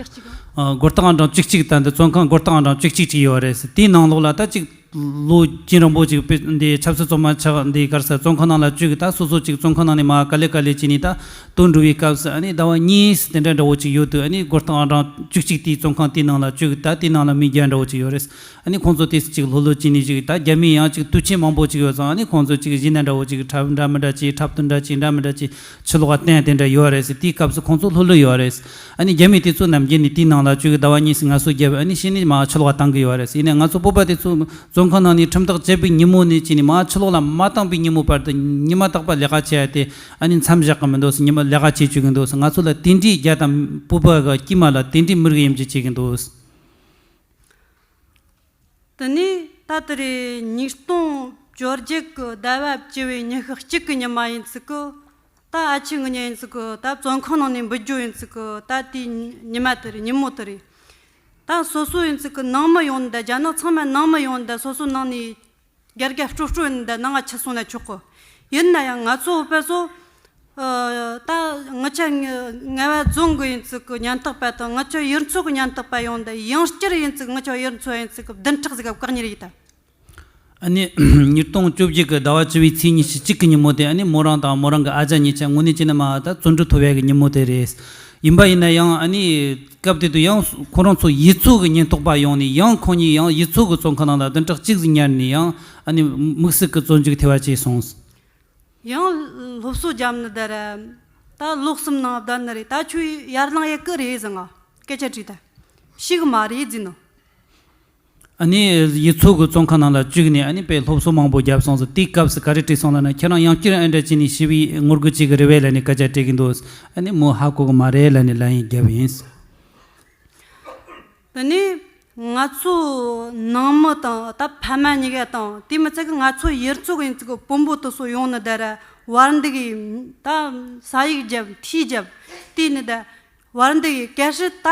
སྒོར་རྟགས་ཨང་གྲངས་བཅུ་གཅིག་ད་འདི་བཙོན་ཁང་སྒོར་རྟགས་ཨང་གྲངས་བཅུ་གཅིག་ཅིག་ཡོད་རེད་ཟེར། དེའི་ནང་ལོགས་ལ་ད་ཅིག་ལོ་རྒྱུན་རིང་པོ་ཅིག་དཔེ་འདི་ཆབ་སྲིད་བཙོན་མ་ཆགས་འདི་ག་རེ་ཟེར་བཙོན་ཁང་ནང་ལ་བཅུག་གི་ད་སོ་སོ་ཅིག་བཙོན་ཁང་ནང་ནས་མར་ག་ལེ་ག་ལེ་བྱས་ནས་ད་བཏོན་འགྲོ་བའི་སྐབས་སུ་ཨ་ནི་ཟླ་བ་གཉིས་དེ་འདྲ་འདྲ་བོ་ཅིག་ཡོད་དུས་ཨ་ནི་སྒོར་རྟགས་ཨང་གྲངས་བཅུ་གཅིག་དེའི་བཙོན་ཁང་དེའི་ནང་ལ་བཅུག་གི་ད་དེའི་ནང་ལ་མི་བརྒྱ་འདྲ་བོ་ཅིག་ཡོད་རེད། ཨ་ནི་ཁོང་ཚོ་དེ་ཅིག་ལྷོད་ལྷོད་བྱས་ནས་ཅིག་ད་རྒྱ་མི་ཡང་ཅིག་དུས་ཆེན་མང་པོ་ཅིག་ཡོད་ཙང་། ཨ་ནི་ཁོང་ཚོ་ཅིག་གཞས་སྣ་འདྲ་བོ་ཅིག་འཁྲབ་འདྲ་མི་འདྲ་ཅིག་འཁྲབ་སྟོན་འདྲ་ཅིག་འདྲ་མི་འདྲ་ཅིག་ཕྱི་ལོགས་ལ་བསྟན་དེ་འདྲ་ཡོད་རེད་ཟེར། དེའི་སྐབས་སུ་ཁོང་ཚོ་ལྷོད་ལྷོད་ཡོད་རེད། ཨ་ནི་རྒྱ་མི་དེ་ཚོ་ནམ་རྒྱུན་ནས་དེའི་ནང་ལ་བཅུག་གི་ཟླ་བ་གཉིས་སུ་ངལ་གསོ་བརྒྱབ། ཨ་ནི་ཕྱི་ནས་མར་ཕྱི་ལོགས་ལ་བཏང་གི་ཡོད་རེད། ཡིན་ནའི་ང་ཚོ་བོད་པ་དེ་ཚོ་བཙོན་ཁང་ནང་ནས་ཁྲིམས་ཐག་བཅད་པའི་ཉིན་མོ་ནས་བྱས་ནས་མར་ཕྱི་ལོགས་ལ་མ་བཏང་པའི་ཉིན་མོ་བར་དུ་ཉི་མ་རྟག་པར་ལས་ཀ་བྱས་ཏེ་ཨ་ནི་མཚམས་བཞག་གི་མི་འདུག་ཟེར། ཉི་མ་ལས་ཀ་བྱེད་བཅུག་གི་འདུག་ཟེར། ང་ཚོ་ལ་དེ་འདྲའི་རྒྱ་དང་བོད་པ་གི་དཀྱིལ་མ་ལ་དེ་འདྲའི་མི་རིགས་དབྱེ་འབྱེད་བྱེད་ཀྱི་འདུག་དེ་ནས་ད་དེ་རེད། ཉིས་སྟོང་བཅོ་བརྒྱད་གི་ཟླ་བ་བཅུ་བའི་ཉི་ཤུ་གཅིག་གི་ཉི་མ་ཡིན་ཚིག་གི་ད་ཨ་ཆི་ངི་ཉིན་ཡིན་ཚིག་གི་ད་བཙོན་ཁང་ནང་ནས་འབུད་རྒྱུ་ཡིན་ཚིག་གི་ད་དེའི་ཉི་མ་དེ་རེད། ཉིན་མོ་དེ་རེད། ད་སོ་སོ་ཡིན་ཚིག་གི་ནང་མི་ཡོང་ད་རྒྱ་ནག་ཚང་མ་ནང་མི་ཡོང་ད་སོ་སོ་ནང་ནས་རྒྱ་རྒྱ་སྤྲོ་སྤྲོ་ཡིན་ད་ནང་ང་ཆི་སོང་ན་ཆོག་གི་ཡིན་ན་ཡང་ང་ཚོ་བོད་པ་ཚོ་ཨ། ད་ངི་ཆོ་ངལ་བ་རྫོང་གི་ཡིན་ཚིག་གི་ཉེན་རྟོག་པ་དང་ངི་ཆོ་ཡུལ་ཚོ་གི་ཉེན་རྟོག་པ་ཡོང་ད་ཡང་བསྐྱར་ཡིན་ཚིག་ངི་ཆོ་ཡུལ་ཚོ་ཡིན་ཚིག་གི་བདུན་ཕྲག་ཟིག་ག་བཀག་ཉེན་རེད་ད། ཨ་ནི་ཉིས་སྟོང་བཅོ་བརྒྱད་ཀྱི་ཟླ་བ་བཅུ་བའི་ཚེས་ཉི་ཤུ་གཅིག་གི་ཉིན་མོ་དེ་ཨ་ནི་མོ་རང་དང་མོ་རང་གི་ཨ་ཅག་གཉིས་ཆ་དངོས་གནས་བྱས་ན་མ་ད་བཙོན་གྲོལ་ཐོབ་ཡག་གི་ཉིན་མོ་དེ་རེད། ཡིན་པ་ཡིན་ན་ཡང་ཨ་ནི་སྐབས་དེ་དུས་ཡང་ཁོ་རང་ཚོ་ཡུལ་ཚོ་གི་ཉེན་རྟོག་པ་ཡོང་ནས་ཡང་ཁོང་གཉིས་ཡང་ཡུལ་ཚོ་གི་བཙོན་ཁང་ནང་ལ་བདུན་ཕྲག་གཅིག་ཟིག་ཉར་ནས་ཡང་ཨ་ནི་དམིགས་བསལ་གྱི་བཙོན་འཇུག་ཐེབས་པ་བྱས་སོང་། ཡང་སློབ་གསོ་རྒྱབ་ནི་ད་ར་ད་ལོ་གསུམ་ནང་བསྡད་ནི་རེད། ད་ཁྱོད་ཡར་ལངས་ཡེ་གི་རེད་ཟེར་ང་སྐད་ཆ་དྲིས་ད་ཤི་གི་མ་རེད་ཟེར་ནི། ཨ་ནི་ཡུལ་ཚོ་གི་བཙོན་ཁང་ནང་ལ་བཅུག་ནས་ཨ་ནི་དཔེ་སློབ་གསོ་མང་པོ་བརྒྱབ་སོང་ཟེར། དེའི་སྐབས་སུ་ག་རེ་དྲིས་སོང་ལབ་ན། ཁྱེད་རང་ཡང་བསྐྱར་ཨེ་འདྲ་བྱས་ནས་ཞི་བའི་ངོ་རྒོལ་བྱེད་གི་རེད་བས་ལབ་ནས་སྐད་ཆ་དྲིས་གི་འདུག། ཨ་ནི་མོ་ཧ་གོ་གི་མ་རེད་ལབ་ནས་ལན་ཡང་བརྒྱབ་ཡིན། དེ་ནས་ང་ཚོ་ནང་མི་དང་ད་ཕ་མ་གཉིས་ཀ་དང་དེ་མི་ཚད་གི་ང་ཚོ་ཡུལ་ཚོ་གི་ཡིན་ཚིག་གི་དཔོན་པོ་དེ་ཚོ་ཡོང་ནི་ད་ར་བར་འདུག་གི་ད་ས་ཡིག་བརྒྱབ་འཐུས་བརྒྱབ་དེ་ནི་ད། བར་འདི་གི་གལ་སྲིད་ད་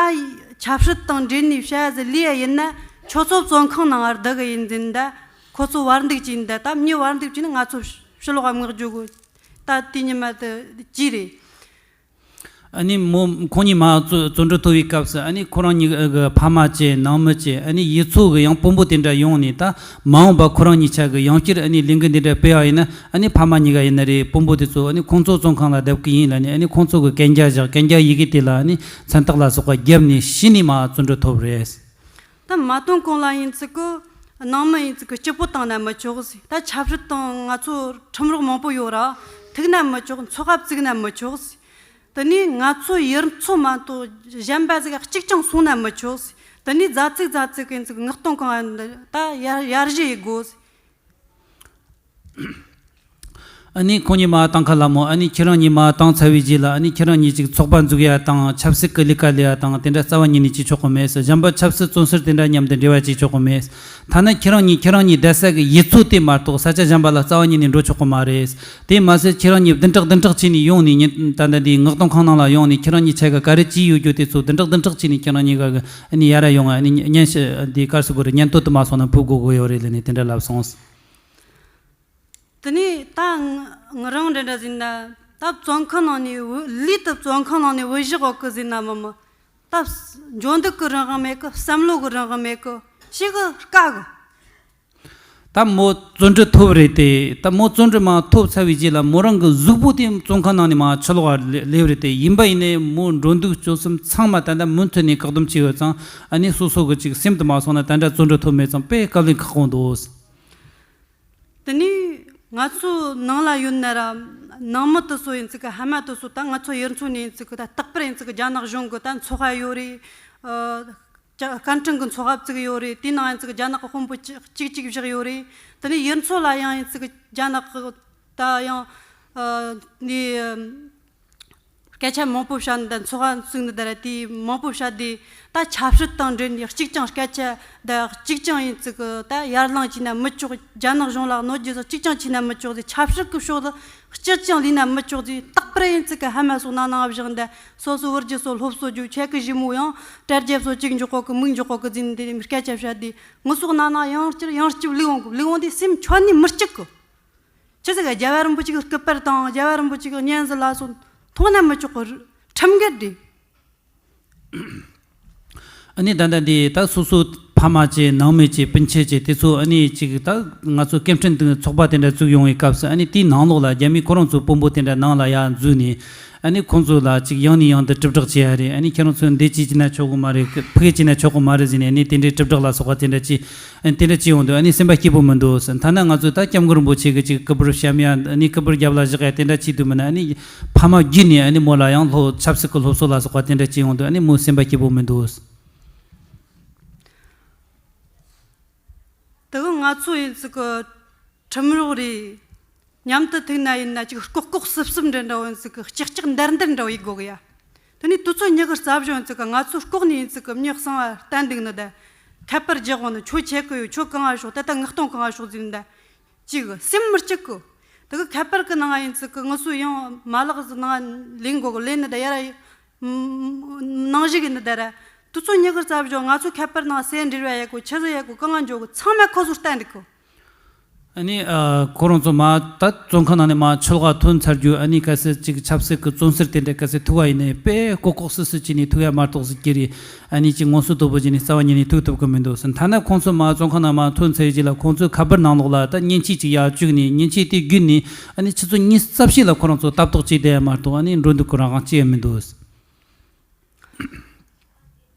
ཆབ་སྲིད་དང་འབྲེལ་ནས་བཤད་ཟེར་ལས་ཡིན་ན། ཁྱོད་ཚོ་བཙོན་ཁང་ནང་བར་བསྡད་གི་ཡིན་ཟིན་ད། ཁོ་ཚོ་བར་འདུག་ཅིག་ཡིན་ད། ད་མྱི་བར་འདུག་ཅིག་ནི་ང་ཚོ་ཕྱི་ལོགས་མངགས་རྒྱུ་གི་ད་དེ་ཉི་མ་དེ་ཅི་རེད། ཨ་ནི་མོ་ཁོང་གཉིས་མ་བཙོན་བཙོན་གྲོལ་ཐོབ་པའི་སྐབས་སུ་ཨ་ནི་ཁོ་རང་གཉིས་ཀྱི་ཕ་མ་བཅས་ནང་མི་བཅས་ཨ་ནི་ཡུལ་ཚོ་གི་ཡང་དཔོན་པོ་དེ་འདྲ་ཡོང་ནས། ད་མ་འོངས་པ་ཁོ་རང་གཉིས་ཆ་གི་ཡང་བསྐྱར་ཨ་ནི་ལས་འགུལ་འདི་འདྲ་སྤེལ་བ་ཡིན་ན། ཨ་ནི་ཕ་མ་གཉིས་ཀ་ཡིན་ན་རེད། དཔོན་པོ་དེ་ཚོ་ཨ་ནི་ཁོང་ཚོ་བཙོན་ཁང་ལ་བསྡད་ཀྱི་ཡིན་ལབ་ནས། ཨ་ནི་ཁོང་ཚོ་གི་གན་རྒྱ་བཞག། གན་རྒྱ་ཡི་གེ་དེ་ལ་ཨ་ནི་མཚན་རྟགས་ལ་སོགས་པ་བརྒྱབ་ནས་གཞི་ནས་མ་བཙོན་གྲོལ་ཐོབ་རེད། ད་མ་བཏོན་གོང་ལ་ཡིན་ཚིག་གི་ནང་མི་ཡིན་ཚིག་གི་སྐྱིད་པོ་བཏང་ན་མི་ཆོག་ཟེར། ད་ཆབ་སྲིད་དང་ང་ཚོ་ཁྲིམས་རོགས་མང་པོ་ཡོད་ར། ཐུག་ན་མི་ཆོག། འཚོ་བ་བཙུགས་ན་མི་ཆོག་ཟེར། དེ་ནས་ང་ཚོ་ཡུལ་ཚོ་མ་གཏོགས་གཞན་པ་ཟིག་གཅིག་ཀྱང་སོང་ན་མི་ཆོག་ཟེར། དེ་ནས་རྫ་ཚིག་རྫ་ཚིག་གི་ཡིན་ཚིག་མངགས་གཏོང་གང་ད་ཡར་ཡར་ཞུ་ཡི་དགོས་ཟེར། ཨ་ནི་ཁོང་གཉིས་མ་བཏང་ཁ་ལ་མོ། ཨ་ནི་ཁྱེད་རང་གཉིས་མ་བཏང་ཚར་བའི་རྗེས་ལ། ཨ་ནི་ཁྱེད་རང་གཉིས་ཅིག་ཚོགས་པ་འཛུགས་ཡ་དང་ཆབ་སྲིད་ཀྱི་ལས་ཀ་ལས་ཡ་དང་དེ་འདྲ་རྩ་བ་ཉིད་ནས་བྱེད་ཆོག་གི་མེད་ཟེར། གཞན་པ་ཆབ་སྲིད་བཙོན་ཟུར་དེ་འདྲ་མཉམ་དུ་འབྲེལ་བ་བྱེད་ཆོག་གི་མེད། ཐ་ན་ཁྱེད་རང་གཉིས་ཁྱེད་རང་གཉིས་བསྡད་ས་གི་ཡུལ་ཚོ་དེ་མ་གཏོགས་ས་ཆ་གཞན་པ་ལ་རྩ་བ་ཉིད་ནས་འགྲོ་ཆོག་གི་མ་རེད། དེ་མ་ཟད་ཁྱེད་རང་གཉིས་བདུན་ཕྲག་བདུན་ཕྲག་བྱས་ནས་ཡོང་ནས། ཉིན་ད་ལྟ་འདིའི་མངགས་གཏོང་ཁང་ནང་ལ་ཡོང་ནས་ཁྱེད་རང་གཉིས་ཆ་ག་ག་རེ་བྱས་ཡོད་རྒྱུ་དེ་ཚོ་བདུན་ཕྲག་བདུན་ཕྲག་བྱས་ནས་ཁྱེད་རང་གཉིས་ཀ་གི་ཨ་ནི་ཡར་ར་ཡོང་ང་། ཨ་ནི་སྙན་ཞུ་འདི་གར་སུ་དགོས་རེད། སྙན་ཐོ་དུ་མ་སོང་ན་ཕུལ་དགོས་དགོས་ཡོད་རེད་ལབ་ནས་དེ་འདྲ་ལབ་སོང་། དེ་ནས་ད་ང་རང་འདྲ་འདྲ་ཟིན་ན་ད་བཙོན་ཁང་ནང་ནས་བུ་ལུས་དུ་བཙོན་ཁང་ནང་ནས་བུ་བཞག་འོག་གི་ཟིན་ན་མི་མི་ད་འཇོན་འདུག་གི་རང་དབང་མེད་གི། བསམ་བློ་གི་རང་དབང་མེད་གི། ཞེ་གི་དཀའ་གི། ད་མོ་བཙོན་གྲོལ་ཐོབ་རེད་དེ། ད་མོ་བཙོན་གྲོལ་མ་ཐོབ་ཚར་བའི་རྗེས་ལ་མོ་རང་གི་གཟུགས་པོ་དེ་བཙོན་ཁང་ནང་ནས་མ་ཕྱི་ལོགས་ལ་སླེབས་རེད་དེ། ཡིན་པ་ཡིན་ནའི་མོ་འགྲོ་འདུག་སྤྱོད་གསུམ་ཚང་མ་ད་ལྟ་མུ་མཐུད་ནས་བཀག་སྡོམ་བྱས་ཡོད་ཙང་། ཨ་ནི་སོ་སོ་གི་ཅིག་སེམས་དུ་མ་སོང་ན་ད་ལྟ་བཙོན་གྲོལ་ཐོབ་མེད་ཙང་དཔེ་དཀའ་ལས་ཁག་པོ་འདུག། དེ་ནས་ང་ཚོ་ནང་ལ་ཡོད་ན་ར་ནང་མི་དེ་ཚོ་ཡིན་ཚིག་གི་ཕ་མ་དེ་ཚོ་ད་ང་ཚོ་ཡུལ་ཚོ་ནས་ཡིན་ཚིག་གི་ད་རྟག་པར་ཡིན་ཚིག་གི་རྒྱ་ནག་གཞུང་གི་ད་འཚོ་བ་ཡོད་རེད། ཨ། སྐད་འཕྲིན་གི་འཚོ་བ་བཙུགས་ཡོད་རེད། དེའི་ནང་ཡིན་ཚིག་རྒྱ་ནག་གི་དཔོན་པོ་གཅིག་གཅིག་བཞག་ཡོད་རེད། དེ་ནས་ཡུལ་ཚོ་ལ་ཡང་ཡིན་ཚིག་རྒྱ་ནག་གི་ད་ཡང་ནི་སྐད་ཆ་མང་པོ་བཤད་ནས་འཚོ་བ་བཙུགས་ནས་ད་ར་དེ་མང་པོ་བཤད་དེ། ད་ཆབ་སྲིད་དང་འབྲེལ་ནས་གཅིག་ཀྱང་སྐད་ཆ་ད་གཅིག་ཀྱང་ཡིན་ཚིག་གི་ད་ཡར་ལངས་བྱས་ན་མི་ཆོག། རྒྱ་ནག་གཞུང་ལ་གནོད་རྒྱུ་ཟིག་གཅིག་ཀྱང་བྱས་ན་མི་ཆོག་ཟེར། ཆབ་སྲིད་གི་ཕྱོགས་ལ་གཅིག་ཀྱང་ལུས་ན་མི་ཆོག་ཟེར། རྟག་པར་ཡིན་ཚིག་གི་ཕ་མ་སོགས་ནང་ནང་བཞག་འདི། སོ་སོ་བུ་རྒྱུད་སོགས་སློབ་གསོ་རྒྱུ། ཁྱེད་ཀྱི་གཞི་མོ་ཡང་གྲལ་རྒྱབ་སོགས་གཅིག་འཇོག་གོ་གི་མིག་འཇོག་གོ་གི་ཟིན་དེ་སྐད་ཆ་བཤད་དེ། ངུ་སོགས་ནང་ན་ཡང་བསྐྱར་ཡང་སྐྱིབས་ལུས་འོང་གི། ལུས་འོང་དེ་སེམས་ཁྱོན་ནས་མི་སྐྱིད་གི། ཆི་ཟིག་ག་རྒྱལ་བ་རིན་པོ་ཆེ་གི་སྐུ་པར་དང་རྒྱལ་བ་རིན་པོ་ཆེ་གི་བརྙན་ཟིག་ལ་སོགས་མཐོང་ན་མི་ཆོག་གི། ཁྲིམས་འགལ་རེད། ཨ་ནི་ད་ལྟ་འདི་ད་སོ་སོ་ཕ་མ་བཅས་ནང་མི་བཅས་སྤུན་མཆེད་བཅས་དེ་ཚོ་ཨ་ནི་ཅིག་ད་ང་ཚོ་སྐད་འཕྲིན་དུ་ཚོགས་པ་དེ་འདྲ་བཙུགས་ཡོང་བའི་སྐབས་སུ། ཨ་ནི་དེའི་ནང་ལོགས་ལ་རྒྱ་མི་ཁོ་རང་ཚོ་དཔོན་པོ་དེ་འདྲ་ནང་ལ་ཡར་འཛུལ་ནས། ཨ་ནི་ཁོང་ཚོ་ལ་ཅིག་ཡང་ནས་ཡང་དུ་དྲིལ་བསྒྲགས་བྱེད་ཡ་རེད། ཨ་ནི་ཁྱེད་རང་ཚོས་འདི་བྱེད་ཀྱི་ན་ཆོག་གི་མ་རེད། ཕ་གི་བྱེད་ན་ཆོག་གི་མ་རེད་ཟེར་ནས། ཨ་ནི་དེ་འདྲའི་དྲིལ་བསྒྲགས་ལ་སོགས་པ་དེ་འདྲ་བྱེད། ཨ་ནི་དེ་འདྲ་བྱེད་ཡོང་དུས་ཨ་ནི་སེམས་པ་སྐྱིད་པོ་མི་འདུག་ཟེར། ཐ་ན་ང་ཚོས་ད་སྐྱབས་མགོན་རིན་པོ་ཆེ་གི་ཅིག་སྐུ་པར་བཤམ་ཡ། ཨ་ནི་སྐུ་པར་རྒྱབ་ལ་བཞག་ཡ་དེ་འདྲ་བྱེད་དུས་མིན་ན། ཨ་ནི་ཕ་མ་བརྒྱུད་ནས་ཨ་ནི་མོ་ལ་ཡང་སློབ་ཆབ་སྲིད་ཀྱི་སློབ་གསོ་ལ་སོགས་པ་དེ་འདྲ་བྱེད་ཡོང་དུས་ཨ་ནི་མོ་སེམས་པ་སྐྱིད་པོ་མི་འདུག། དེ་གི་ང་ཚོ་ཡིན་ཚིག་གི་ཁྲིམས་རོགས་རེད། མཉམ་དུ་ཐུག་ན་ཡིན་ན་ཅིག་ལྐོག་ལྐོག་སིབ་སིབ་འདྲ་འདྲ་བོ་ཡིན་ཚིག་གི་ལྕག་ལྕག་འདར་འདར་འདྲ་བོ་ཡེད་དགོས་གི་ཡ། དེ་ནས་དུས་ཚོད་ཉི་གི་རྩ་བཞོན་ཚིག་གི་ང་ཚོ་ལྐོག་ནས་ཡིན་ཚིག་གི་མྱི་གསང་བ་བསྟན་འདུག་ནི་ད། ཁ་པར་རྒྱག་འོང་ནི། ཁྱོད་ཆེ་གི་ཡོད། ཁྱོད་གང་ང་ཤོག་ད་ལྟ་མངགས་གཏོང་གང་ང་ཤོག་ཟེར་ནི་ད། ཅིག་སེམས་མི་སྐྱིད་གི། དེ་གི་ཁ་པར་གི་ནང་ཡིན་ཚིག་གི་ངུ་སུ་ཡང་མ་ལག་ཟི་ནང་ལེན་དགོས་གི། ལེན་ནི་ད་ཡ་ར་ནང་བཞིན་གི་ནི་ད་ར། དུས་ཚོད་ཉི་གི་རྩ་བཞོན་ང་ཚོ་ཁ་པར་ནང་གསལ་འབྲེལ་བ་ཡེད་གོ། ཆི་ཟིག་ཡེད་གོ། གང་ང་འཇོག་གི། ཚང་མ་ཁོ་ཚོར་བསྟན་འདུག་གི། ཨ་ནི་ཨ་ཁོ་རང་ཚོ་མ་ད་བཙོན་ཁང་ནང་ནས་མ་ཕྱི་ལོགས་ཐོན་ཚར་རྒྱུ། ཨ་ནི་གལ་སྲིད་ཅིག་ཆབ་སྲིད་ཀྱི་བཙོན་ཟུར་དེ་འདྲ་གལ་སྲིད་ཐུག་པ་ཡིན་ནའི་དཔེ་ལྐོག་ལྐོག་སིལ་སིལ་བྱས་ནས་ཐུག་ཡ་མ་གཏོགས་ཟེར་གྱི་རེད། ཨ་ནི་ཅིག་ངོ་སོ་དོད་པོ་བྱས་ནས་རྩ་བ་ཉིད་ནས་ཐུག་ཐུབ་ཀྱི་མི་འདུག་ཟེར། ཐ་ན་ཁོང་ཚོ་མ་བཙོན་ཁང་ནང་མ་ཐོན་ཚར་རྗེས་ལ་ཁོང་ཚོའི་ཁ་པར་ནང་ལོགས་ལ་ད་མཉེན་ཆས་ཅིག་ཡར་བཅུག་ནས། མཉེན་ཆས་དེ་བརྒྱུད་ནས་ཨ་ནི་ཆུ་ཚོད་ཉི་ཤུ་རྩ་བཞི་ལ་ཁོ་རང་ཚོ་ལྟ་རྟོག་བྱས་བསྡད་ཡ་མ་གཏོགས་ཨ་ནི་འགྲོ་འདུག་གི་རང་དབང་ཅི་ཡང་མི་འདུག་ཟེར།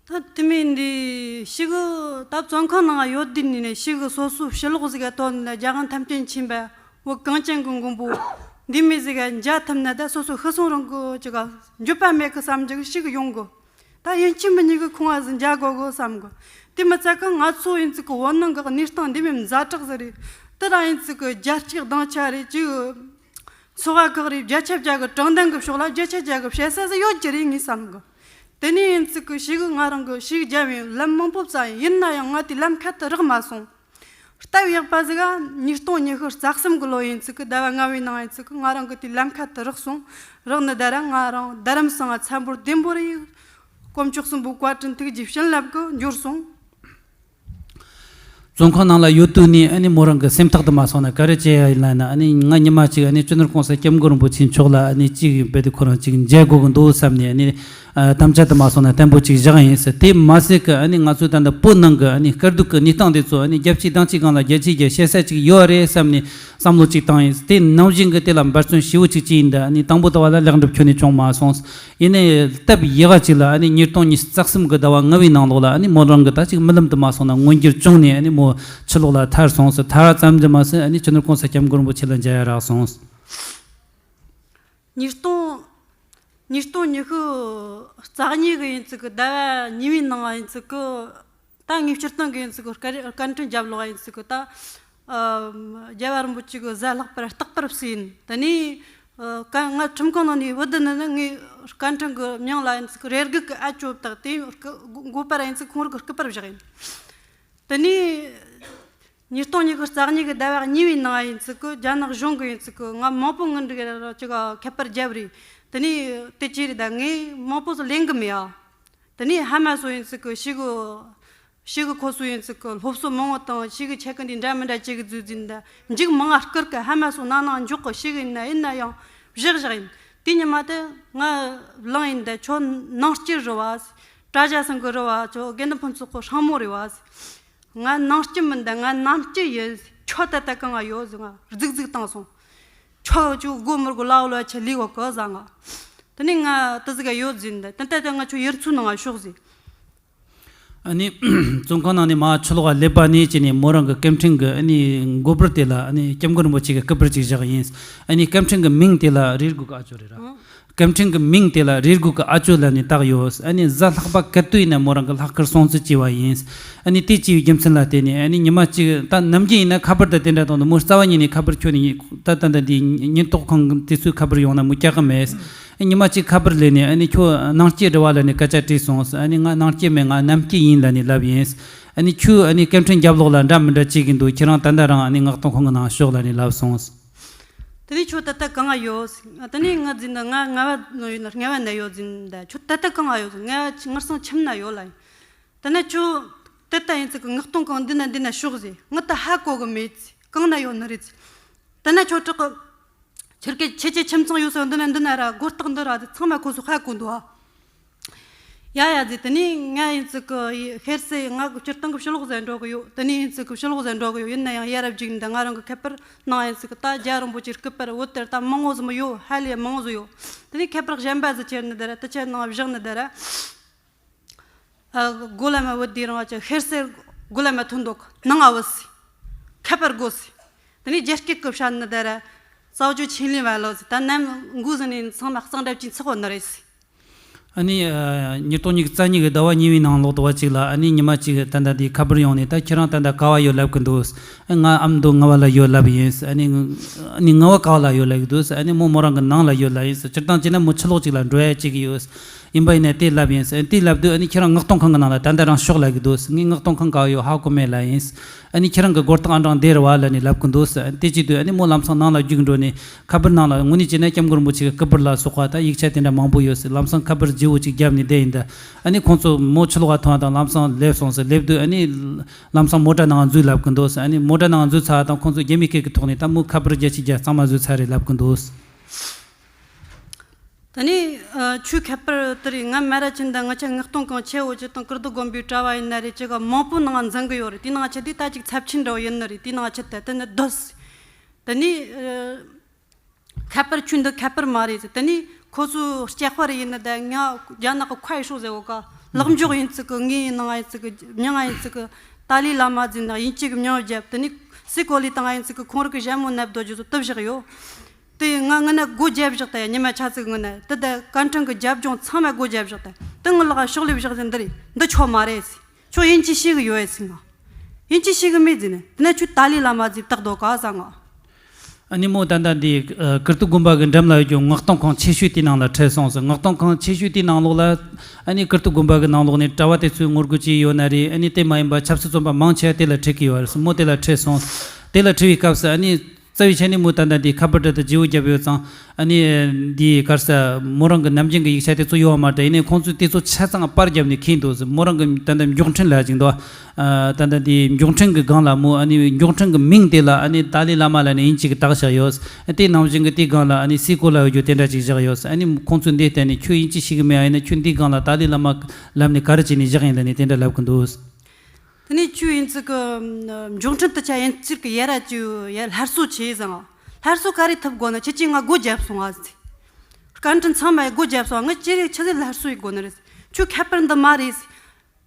ད་དེ་མིན་འདི་ཞིག་ད་བཙོན་ཁང་ནང་ཡོད་དུས་ནས་ནས་ཞིག་སོ་སོའི་ཕྱི་ལོགས་ཟིག་ག་ཐོན་ནས་རྒྱལ་དབང་ཐམས་ཅད་མཁྱེན་པ་བོད་གངས་ཅན་གྱི་མགོན་པོ་འདི་མི་ཟིག་ག་མཇལ་ཐུབ་ན། ད་སོ་སོ་ཤི་སོང་རུང་གི་ཅིག་ག་འགྱོད་པ་མེད་གི་བསམ་རྒྱུ་ཞིག་ཡོང་གི། ད་ཡིན་གཅིག་མིན་གཉིས་གི་ཁོང་ང་ཟིག་མཇལ་དགོས་གི་བསམ་གི། དེ་མི་ཚད་ཀ་ང་ཚོ་ཡིན་ཙི་གི་བོད་ནང་གི་གནས་སྟངས་འདི་མིན་ཛ་དྲག་ཟེར་རེད། དེ་དང་ཡིན་ཙི་གི་རྒྱལ་སྤྱིའི་སྡིངས་ཆ་རེད་ཅིག། ཚོགས་པ་ཁག་རེད། བརྒྱ་ཆ་བརྒྱ་གི་དྲང་བདེན་གི་ཕྱོགས་ལ་བརྒྱ་ཆ་བརྒྱ་གི་བཤད་ས་ཟིག་ཡོད་ཀྱི་རེད་ངས་བསམ་གི། དེ་ནས་ཡིན་ཙི་གི་ཞིག་ང་རང་གི་ཞིག་རྒྱབ་ཡིན་ལམ་མང་པོ་བཙལ་ཡིན། ཡིན་ན་ཡང་ང་དེ་ལམ་ཁ་དེ་རག་མ་སོང་། སྟབས་ཡག་པ་ཟིག་ག་ཉིས་སྟོང་ཉི་ཤུ་རྩ་གསུམ་གི་ལོ་ཡིན་ཙི་གི་ཟླ་བ་ལྔ་བའི་ནང་ཡིན་ཙི་གི་ང་རང་གི་དེ་ལམ་ཁ་དེ་རག་སོང་། རག་ནི་ད་ར་ང་རང་རྡ་རམ་ས་ང་ཚན་པོར་བདེ་པོ་རེད། དཀོན་མཆོག་གསུམ་པོ་བཀའ་དྲིན་ཐུགས་རྗེ་བྱིན་རླབས་གི་འབྱོར་སོང་། བཙོན་ཁང་ནང་ལ་ཡོད་དུས་ནས་ཨ་ནི་མོ་རང་གི་སེམས་ཐག་དུ་མ་སོང་ན་ག་རེ་བྱེད་ཡ་ཡིན་ལབ་ན། ཨ་ནི་ང་ཉི་མ་གཅིག་ཨ་ནི་སྤྱི་ནོར་གོང་ས་སྐྱབས་མགོན་རིན་པོ་ཆེ་མཆོག་ལ་ཨ་ནི་གཅིག་ཡིན་པས་དེ་ཁོ་རང་གཅིག་མཇལ་དགོས་ཀྱི་འདུག་བསམ་ནས་ཨ་ནི་ཨ་དམ་བཅའ་དུ་མ་སོང་ན་བརྟན་པོ་གཅིག་བཞག་ཡིན་ཟེར། དེ་མ་ཟད་ཀི་ཨ་ནི་ང་ཚོའི་ད་ལྟ་བོད་ནང་གི་ཨ་ནི་དཀའ་སྡུག་གི་གནས་སྟངས་དེ་ཚོ་ཨ་ནི་རྒྱལ་སྤྱིའི་སྡིངས་ཆའི་སྒང་ལ་རྒྱལ་སྤྱིའི་རྒྱལ་བཤད་ས་གཅིག་ཡོད་རེད་བསམ་ནས་བསམ་བློ་གཅིག་བཏང་ཡིན། དེ་ནང་བཞིན་གི་དེ་ལ་འབད་བརྩོན་ཞེ་པོ་གཅིག་བྱས་ཡིན། ད་ཨ་ནི་དང་པོ་ཟླ་བ་ལ་ལེགས་འགྲུབ་ཁྱོན་ནས་བྱུང་མ་སོང་། ཡིན་ནའི་སྟབས་ཡག་ག་ཅིག་ལ་ཨ་ནི་ཉིས་སྟོང་ཉི་ཤུ་རྩ་གསུམ་གི་ཟླ་བ་ལྔ་བའི་ནང་ལོགས་ལ་ཨ་ནི་མོ་རང་གི་ད་ཅིག་རྨི་ལམ་དུ་མ་སོང་ན་མངོན་འགྱུར་བྱུང་ནས་ཨ་ནི་མོ་ཕྱི་ལོགས་ལ་ཐར་སོང་ཟེར། ཐར་བ་ཙམ་གྱིས་མ་ཟད་ཨ་ནི་སྤྱི་ནོར་གོང་ས་སྐྱབས་མགོན་རིན་པོ་ཆེ་ལ་མཇལ་ཡ་རག་སོང་། ཉིས་སྟོང་ཉིས་སྟོང་ཉི་ཤུ་རྩ་གཉིས་གི་ཡིན་ཙི་གི་ཟླ་བ་གཉིས་པའི་ནང་ཡིན་ཙི་གི་ད་ངའི་སྤྱིར་བཏང་གི་ཡིན་ཙི་གི་སྐར་སྐར་འཕྲིན་རྒྱབ་ལོག་ཡིན་ཙི་གི་ད། ཨ། རྒྱལ་བ་རིན་པོ་ཆེ་གི་གཟའ་ལྷག་པར་རྟག་པར་བསུ་ཡིན། དེ་ནས་ཨ། ཀ་ང་ཁྲིམས་ཁང་ནང་ནས་བུད་དེ་ནི་ནི་ངའི་སྐར་འཕྲིན་གི་མིང་ལ་ཡིན་ཙི་གི་རེ་སྒུག་གི་ཨ་ཅོ་བཏགས་དེ་སྐུ་མགོ་པར་ཡིན་ཙི་ཁོང་རང་གི་སྐུ་པར་བཞག་ཡིན། དེ་ནས་ཉིས་སྟོང་ཉི་ཤུ་རྩ་གཉིས་གི་ཟླ་བ་གཉིས་པའི་ནང་ཡིན་ཙི་གི་རྒྱ་ནག་གཞུང་གི་ཡིན་ཙི་གི་ང་མང་པོ་ངི་འགྲིག་ར་ཅིག་ཁ་པར་རྒྱབ་རེད། དེ་ནས་དེ་ཅི་རེད་ད་ངས་མང་པོ་ཟིག་ལེན་གི་མེད་ཨ། དེ་ནས་ཧ་མ་སོ་ཡིན་ཙི་གི་ཤི་གི་ཤི་གི་ཁོ་སོ་ཡིན་ཙི་གི་སློབ་གསོ་མང་བོ་དང་ཤི་གི་ཆེ་གི་འདི་འདྲ་མི་འདྲ་ཅིག་གི་རྫུས་རྫུན་ད་མཇུག་མང་ང་བསྐུར་གི་ཧ་མ་སོ་ནང་ནང་འཇོག་གི་ཤི་གི་ཡིན་ན་ཡིན་ན་ཡང་བཞག་བཞག་ཡིན། དེ་ཉི་མ་དེ་ང་ལང་ཡིན་ད་ཁྱོད་ནང་སྐྱིད་རེད་བ། གྲྭ་ཆ་སང་གི་རེད་བ། ཁྱོད་དགེ་འདུན་ཕུན་ཚོགས་ཁོ་ཧྲང་མོ་རེད་བ། ང་ནང་སྐྱིད་མིན་ད་ང་ནང་སྐྱིད་ཡིན། ཁྱོད་ད་ལྟ་གང་ང་ཡོད་ཟེར་ང་རྫིག་རྫིག་བཏང་སོང་། ཁྱོད་ཅུ་སྒོ་མི་སྒོ་ལའོ་ལ་ཆ་ལི་བ་གོ་ཟ་ང་། དེ་ནས་ང་དེ་ཟིག་ག་ཡོད་ཟིན་ད་ད་ལྟ་ད་ང་ཁྱོད་ཡར་ཚུར་ནང་ང་ཤོག་ཟེར། ཨ་ནི་བཙོན་ཁང་ནང་ནས་མ་ཕྱི་ལོགས་ལ་སླེབས་པ་ནས་བྱས་ནས་མོ་རང་གི་སྐད་འཕྲིན་གི་ཨ་ནི་མགོ་པར་དེ་ལ་ཨ་ནི་སྐྱབས་མགོན་རིན་པོ་ཆེ་གི་སྐུ་པར་ཅིག་བཞག་ཡིན། ཨ་ནི་སྐད་འཕྲིན་གི་མིང་དེ་ལ་རེ་སྒུག་གི་ཨ་ཅོ་རེད་ར། སྐད་འཕྲིན་གི་མིང་དེ་ལ་རེ་སྒུག་གི་ཨ་ཅོ་ལབ་ནས་བཏགས་ཡོད། ཨ་ནི་གཟའ་ལྷག་པ་ག་དུས་ཡིན་ན་མོ་རང་གི་ལྷག་དཀར་སྲུང་བརྩི་བྱས་པ་ཡིན། ཨ་ནི་དེ་བྱས་པའི་རྒྱུ་མཚན་ལ་བརྟེན་ནས་ཨ་ནི་ཉི་མ་གཅིག་ད་ནམ་རྒྱུན་ཡིན་ན་ཁ་པར་དང་དེ་འདྲ་གཏོང་དུས་མོ་རྩ་བ་ཉིད་ནས་ཁ་པར་ཁྱོན་ནས་ད་ད་ད་འདི་ཉེན་རྟོག་ཁང་གི་དེ་ཚོའི་ཁ་པར་ཡོང་ན་མོ་བཀྱག་གི་མེད། ཨ་ཉི་མ་གཅིག་ཁ་པར་སླེབས་ནས་ཨ་ནི་ཁྱོད་ནང་སྐྱིད་རེད་བ་ལབ་ནས་སྐད་ཆ་དྲིས་སོང་། ཨ་ནི་ང་ནང་སྐྱིད་མེད། ང་གནམ་སྐྱིད་ཡིན་ལབ་ནས་ལབ་ཡིན། ཨ་ནི་ཁྱོད་ཨ་ནི་སྐད་འཕྲིན་རྒྱབ་ལོགས་ལ་འདྲ་མི་འདྲ་བྱེད་ཀྱི་འདུག་ཁྱེད་རང་ད་ལྟ་རང་ཨ་ནི་མངགས་གཏོང་ཁང་གི་ནང་ཤོག་ལབ་ནས་ལབ་སོང་། དེ་ནས་ཁྱོད་ད་ལྟ་གང་ང་ཡོད། དེ་ནས་ང་འཛིན་ད་ང་ང་བ་ཡོད་ན་ང་བ་ན་ཡོད་འཛིན་ད་ཁྱོད་ད་ལྟ་གང་ང་ཡོད། ང་ང་སང་ཁྱིམ་ན་ཡོད་ལ་ཡིན། དེ་ནས་ཁྱོད་ད་ལྟ་ཡིན་ཙི་གི་མངགས་གཏོང་ཁང་འདི་ན་འདི་ན་ཤོག་ཟེར། ང་ད་ཧ་གོ་གི་མེད་ཟེར། གང་ན་ཡོད་ནི་རེད་ཟེར། དེ་ནས་ཁྱོད་དྲག་གི་ཁྱེད་ཀྱི་ཁྱེད་ཀྱི་ཁྱིམ་ཚང་ཡོད་ས་འདི་ན་འདི་ན་ར་སྒོ་རྟགས་འདི་ར་དེ་ཚང་མ་ཁོ་ཚོ་ཧ་གོ་འདུག་ཨ། ཡ་ཡ་ཟེར། དེ་ནས་ང་ཡིན་ཙི་གི་ཧེར་སེ་ང་གི་སྤྱིར་བཏང་གི་ཕྱི་ལོགས་ཟེར་འགྲོ་གི་ཡོད། དེ་ནས་ཡིན་ཙི་གི་ཕྱི་ལོགས་ཟེར་འགྲོ་གི་ཡོད། ཡིན་ན་ཡང་ཡ་རབས་ཅིག་འདི་ང་རང་གི་ཁ་པར་ནང་ཡིན་ཙི་གི་ད་རྒྱལ་རིན་པོ་ཆེའི་སྐུ་པར་བོད་དེར་ད་མང་བོ་ཟིག་མོ་ཡོད། ཧ་ལས་མང་བོ་ཟིག་ཡོད། དེ་ནས་ཁ་པར་གཞན་པ་ཟིག་ཁྱེར་ནི་དེ་ར་དེ་ཁྱེར་ནང་བཞག་ནི་དེ་ར། ཨ། སྒོ་ལ་མ་བུད་དེ་རང་ཅིག་ཧེར་སེ་སྒོ་ལ་མ་ཐོན་འདུག་ནང་ང་བུད་སི། ཁ་པར་དགོས་སི། དེ་ནས་རྒྱ་སྐད་ཀྱི་བཤད་ནི་དེ་ར། 早就清零完了ཟེར། ད་ནམ་འགོ་ཟིན་ནས་ཚང་མ་གཙང་སྦྲ་བྱས་ཚར་བ་ནི་རེད་སི། ཨ་ནི་ཨ། ཉིས་སྟོང་ཉི་ཤུ་རྩ་གཉིས་ཀྱི་ཟླ་བ་གཉིས་པའི་ནང་ལོགས་དུ་བ་ཅིག་ལ་ཨ་ནི་ཉི་མ་གཅིག་ད་ལྟ་འདི་ཁ་པར་ཡོང་ནས་ད་ཁྱེད་རང་ད་ལྟ་ག་བ་ཡོད་ལབ་ཀྱི་འདུག་ཨ། ང་ཨ་མདོ་རྔ་བ་ལ་ཡོད་ལབ་ཡིན། ཨ་ནི་ཨ་ནི་རྔ་བ་ག་བ་ལ་ཡོད་ལབ་ཀྱི་འདུག་ཨ་ནི་མོ་མོ་རང་གི་ནང་ལ་ཡོད་ལབ་ཡིན། སྤྱིར་བཏང་བྱས་ན་མོ་ཕྱི་ལོགས་ཅིག་ལ་འགྲོ་ཡ་ཅིག་ཡོད། ཡིན་པ་ཡིན་ན་དེ་ལབ་ཡིན་ཟེར། དེ་ལབ་དུས་ཨ་ནི་ཁྱེད་རང་མངགས་གཏོང་ཁང་གི་ནང་ལ་ད་ལྟ་རང་ཤོག་ལབ་གི་འདུག་ངས་མངགས་གཏོང་ཁང་ག་བ་ཡོད་ཧ་གོ་མེད་ལབ་ཡིན། ཨ་ནི་ཁྱེད་རང་གི་སྒོ་རྟགས་ཨང་གྲངས་འདི་རེད་བ་ལབ་ནས་ལབ་གི་འདུག་ཟེར། དེ་བྱེད་དུས་ཨ་ནི་མོ་ལམ་སང་ནང་ལ་རྒྱུགས་འགྲོ་ནས་ཁ་པར་ནང་ལ་དངོས་གནས་བྱས་ན་སྐྱབས་མགོན་རིན་པོ་ཆེ་གི་སྐུ་པར་ལ་སོགས་པ་ད་ཡིག་ཆ་དེ་འདྲ་མང་པོ་ཡོད་ཟེར། ལམ་སང་ཁ་པར་བརྗེ་བོ་ཅིག་བརྒྱབ་ནས་བསྡད་ཡིན། ད་ཨ་ནི་ཁོང་ཚོ་མོ་ཕྱི་ལོགས་ལ་ཐོན་དང་ལམ་སང་སླེབས་སོང་ཟེར། སླེབས་དུས་ཨ་ནི་ལམ་སང་མོ་ཊ་ནང་འཛུལ་ལབ་གི་འདུག་ཟེར། ཨ་ནི་མོ་ཊ་ནང་འཛུལ་ཚར་དང་ཁོང་ཚོ་རྒྱ་མི་སྐད་ཀྱི་ཐོག་ནས་ད་མོ་ཁ་པར་བརྒྱ་ཆ་བརྒྱ་གཙང་མ་བཟོས་ཚར་རེད་ལབ་གི་འདུག་ད་ནི་ཨ། ཆུ་ཁ་པར་དེ་རིང་ང་མ་ར་ཆེན་དང་ང་ཆ་མངགས་གཏོང་གང་ཆེ་བོ་ཅི་དང་ཀིར་དུ་དགོན་པའི་གྲྭ་བ་ཡིན་ན་རེ་ཅི་ག་མང་པོ་ནང་འཛིན་གི་ཡོད་རེད། དེ་ནང་ཆ་དེ་ད་ཅིག་ཚབས་ཆེན་འདྲ་བོ་ཡིན་ནི་རེད། དེ་ནང་ཆ་དེ་དེ་ནི་སྡོད་ཟེར། དེ་ནི་ཨ། ཁ་པར་ཆུ་འདི་ཁ་པར་མ་རེད་ཟེར། དེ་ནི་ཁོ་ཚོ་སྐྱ་ཧྥ་རེ་ཡིན་ནི་ད་ང་རྒྱ་ནག་གི་ཁ་ཡི་ཧྲོ་ཟེར་བོ་ཀ་ལག་འཇོག་ཡིན་ཙི་གི་ངའི་ནང་ཡིན་ཙི་གི་མྱིང་ཡིན་ཙི་གི་ཏཱ་ལའི་བླ་མ་ཟེར་ནི་དབྱིན་ཇི་གི་མྱིང་བརྒྱབ། དེ་ནི་སི་ཀོ་ལི་དང་ཡིན་ཙི་གི་ཁོང་རང་གི་ཞྭ་མོ་ནབ་རྡོ་རྗེ་ཚོ་དུ་བཞག་ཡོད། དེ་ང་ངི་ན་སྒོ་རྒྱབ་བཞག་ད་ཡ། ཉི་མ་ཆ་ཙིག་ངི་ན་དེ་ད་བཀའ་ཁྲིམས་གི་རྒྱབ་ལྗོངས་ཚང་མ་སྒོ་རྒྱབ་བཞག་ད། དེ་ངི་ལག་ཤོག་ལེབ་བཞག་ཟིན་འདི་རེད། འདི་ཆོག་མ་རེད་ཟེར། ཁྱོད་དབྱིན་ཇི་ཤེས་གི་ཡོད་ཟེར་ང་། དབྱིན་ཇི་ཤེས་གི་མེད་ཟེར་ནས། དེ་ནས་ཁྱོད་ཏཱ་ལའི་བླ་མ་ཟིག་བཏགས་འདུག་ག་ཟེར་ང་། ཨ་ནི་མོ་ད་ལྟ་འདི་ཨ་ཀིརྟི་དགོན་པ་གི་འགྲམ་ལ་ཡོད་རྒྱུ་མངགས་གཏོང་ཁང་ཆེ་ཤོས་དེའི་ནང་ལ་ཁྲིད་སོང་ཟེར། མངགས་གཏོང་ཁང་ཆེ་ཤོས་དེའི་ནང་ལོགས་ལ་ཨ་ནི་ཀིརྟི་དགོན་པ་གི་ནང་ལོགས་ནས་གྲྭ་བ་དེ་ཚོས་ངོ་རྒོལ་བྱས་ཡོད་ན་རེད། ཨ་ནི་དེ་མ་ཡིན་པ་ཆབ་སྲིད་བཙོན་པ་མང་ཆེ་བ་དེ་ལ་ཁྲིད་ཀྱི་ཡོད་རེད་ཟེར། མོ་དེ་ལ་ཁྲིད་སོང་། དེ་ལ་ཁྲིད་པའི་སྐབས་སུ་ཨ་ནི། རྩ་བའི་ཆ་ནས་མོ་ད་ལྟ་འདི་ཁ་པར་དེ་དག་བརྗེ་བོ་བརྒྱབ་ཡོད་ཙང་། ཨ་ནི་འདི་ག་རེ་ཟེར། མོ་རང་གི་ནམ་རྒྱུན་གི་ཡིག་ཆ་དེ་ཚོ་ཡོད་མ་རེད། ཡིན་ནའི་ཁོང་ཚོས་དེ་ཚོ་ཆ་ཚང་པར་བརྒྱབ་ནས་ཁྱེར་འདུག་ཟེར། མོ་རང་གི་ད་ལྟ་མགྱོགས་འཕྲིན་ལབ་ཅིག་འདུག་ཨ་ད་ལྟ་འདི་མགྱོགས་འཕྲིན་གི་སྒང་ལ་མོ་ཨ་ནི་མགྱོགས་འཕྲིན་གི་མིང་དེ་ལ་ཨ་ནི་ཏཱ་ལའི་བླ་མ་ལབ་ནས་དབྱིན་ཇི་གི་བཏགས་བཞག་ཡོད། དེ་ནང་བཞིན་གི་དེའི་སྒང་ལ་ཨ་ནི་སའི་གོ་ལ་ཡོད་རྒྱུ་དེ་འདྲ་ཅིག་བཞག་ཡོད། ཨ་ནི་ཁོང་ཚོས་འདི་བལྟས་ནས་ཁྱོད་དབྱིན་ཇི་ཤེས་གི་མེད། ཨ་ཡིན་ན་ཁྱོད་འདིའི་སྒང་ལ་ཏཱ་ལའི་བླ་མ་ལབ་ནས་ག་རེ་བྱས་ནས་བཞག་ཡིན་ལབ་ནས་དེ་འདྲ་ལབ་གི་འདུག་དེ་ནས་ཁྱོད་ཡིན་ཙི་གི་མགྱོགས་འཕྲིན་དུ་ཆ་ཡིན་ཙི་གི་ཡ་ར་ཅིག་ཡ་སླར་གསོ་བྱས་ཟེར་ང་། སླར་གསོ་ག་རེ་ཐུབ་དགོས་ན། ཁྱེད་ཀྱིས་ང་སྒོ་བརྒྱབ་སོང་ང་ཟེར། སྐད་འཕྲིན་ཚང་མ་སྒོ་བརྒྱབ་སོང་། ང་ཅི་རེད་ཆི་ཟིག་སླར་གསོ་ཡེད་དགོས་ནི་རེད། ཁྱོད་ཁ་པར་འདི་མ་རེད་ཟེར།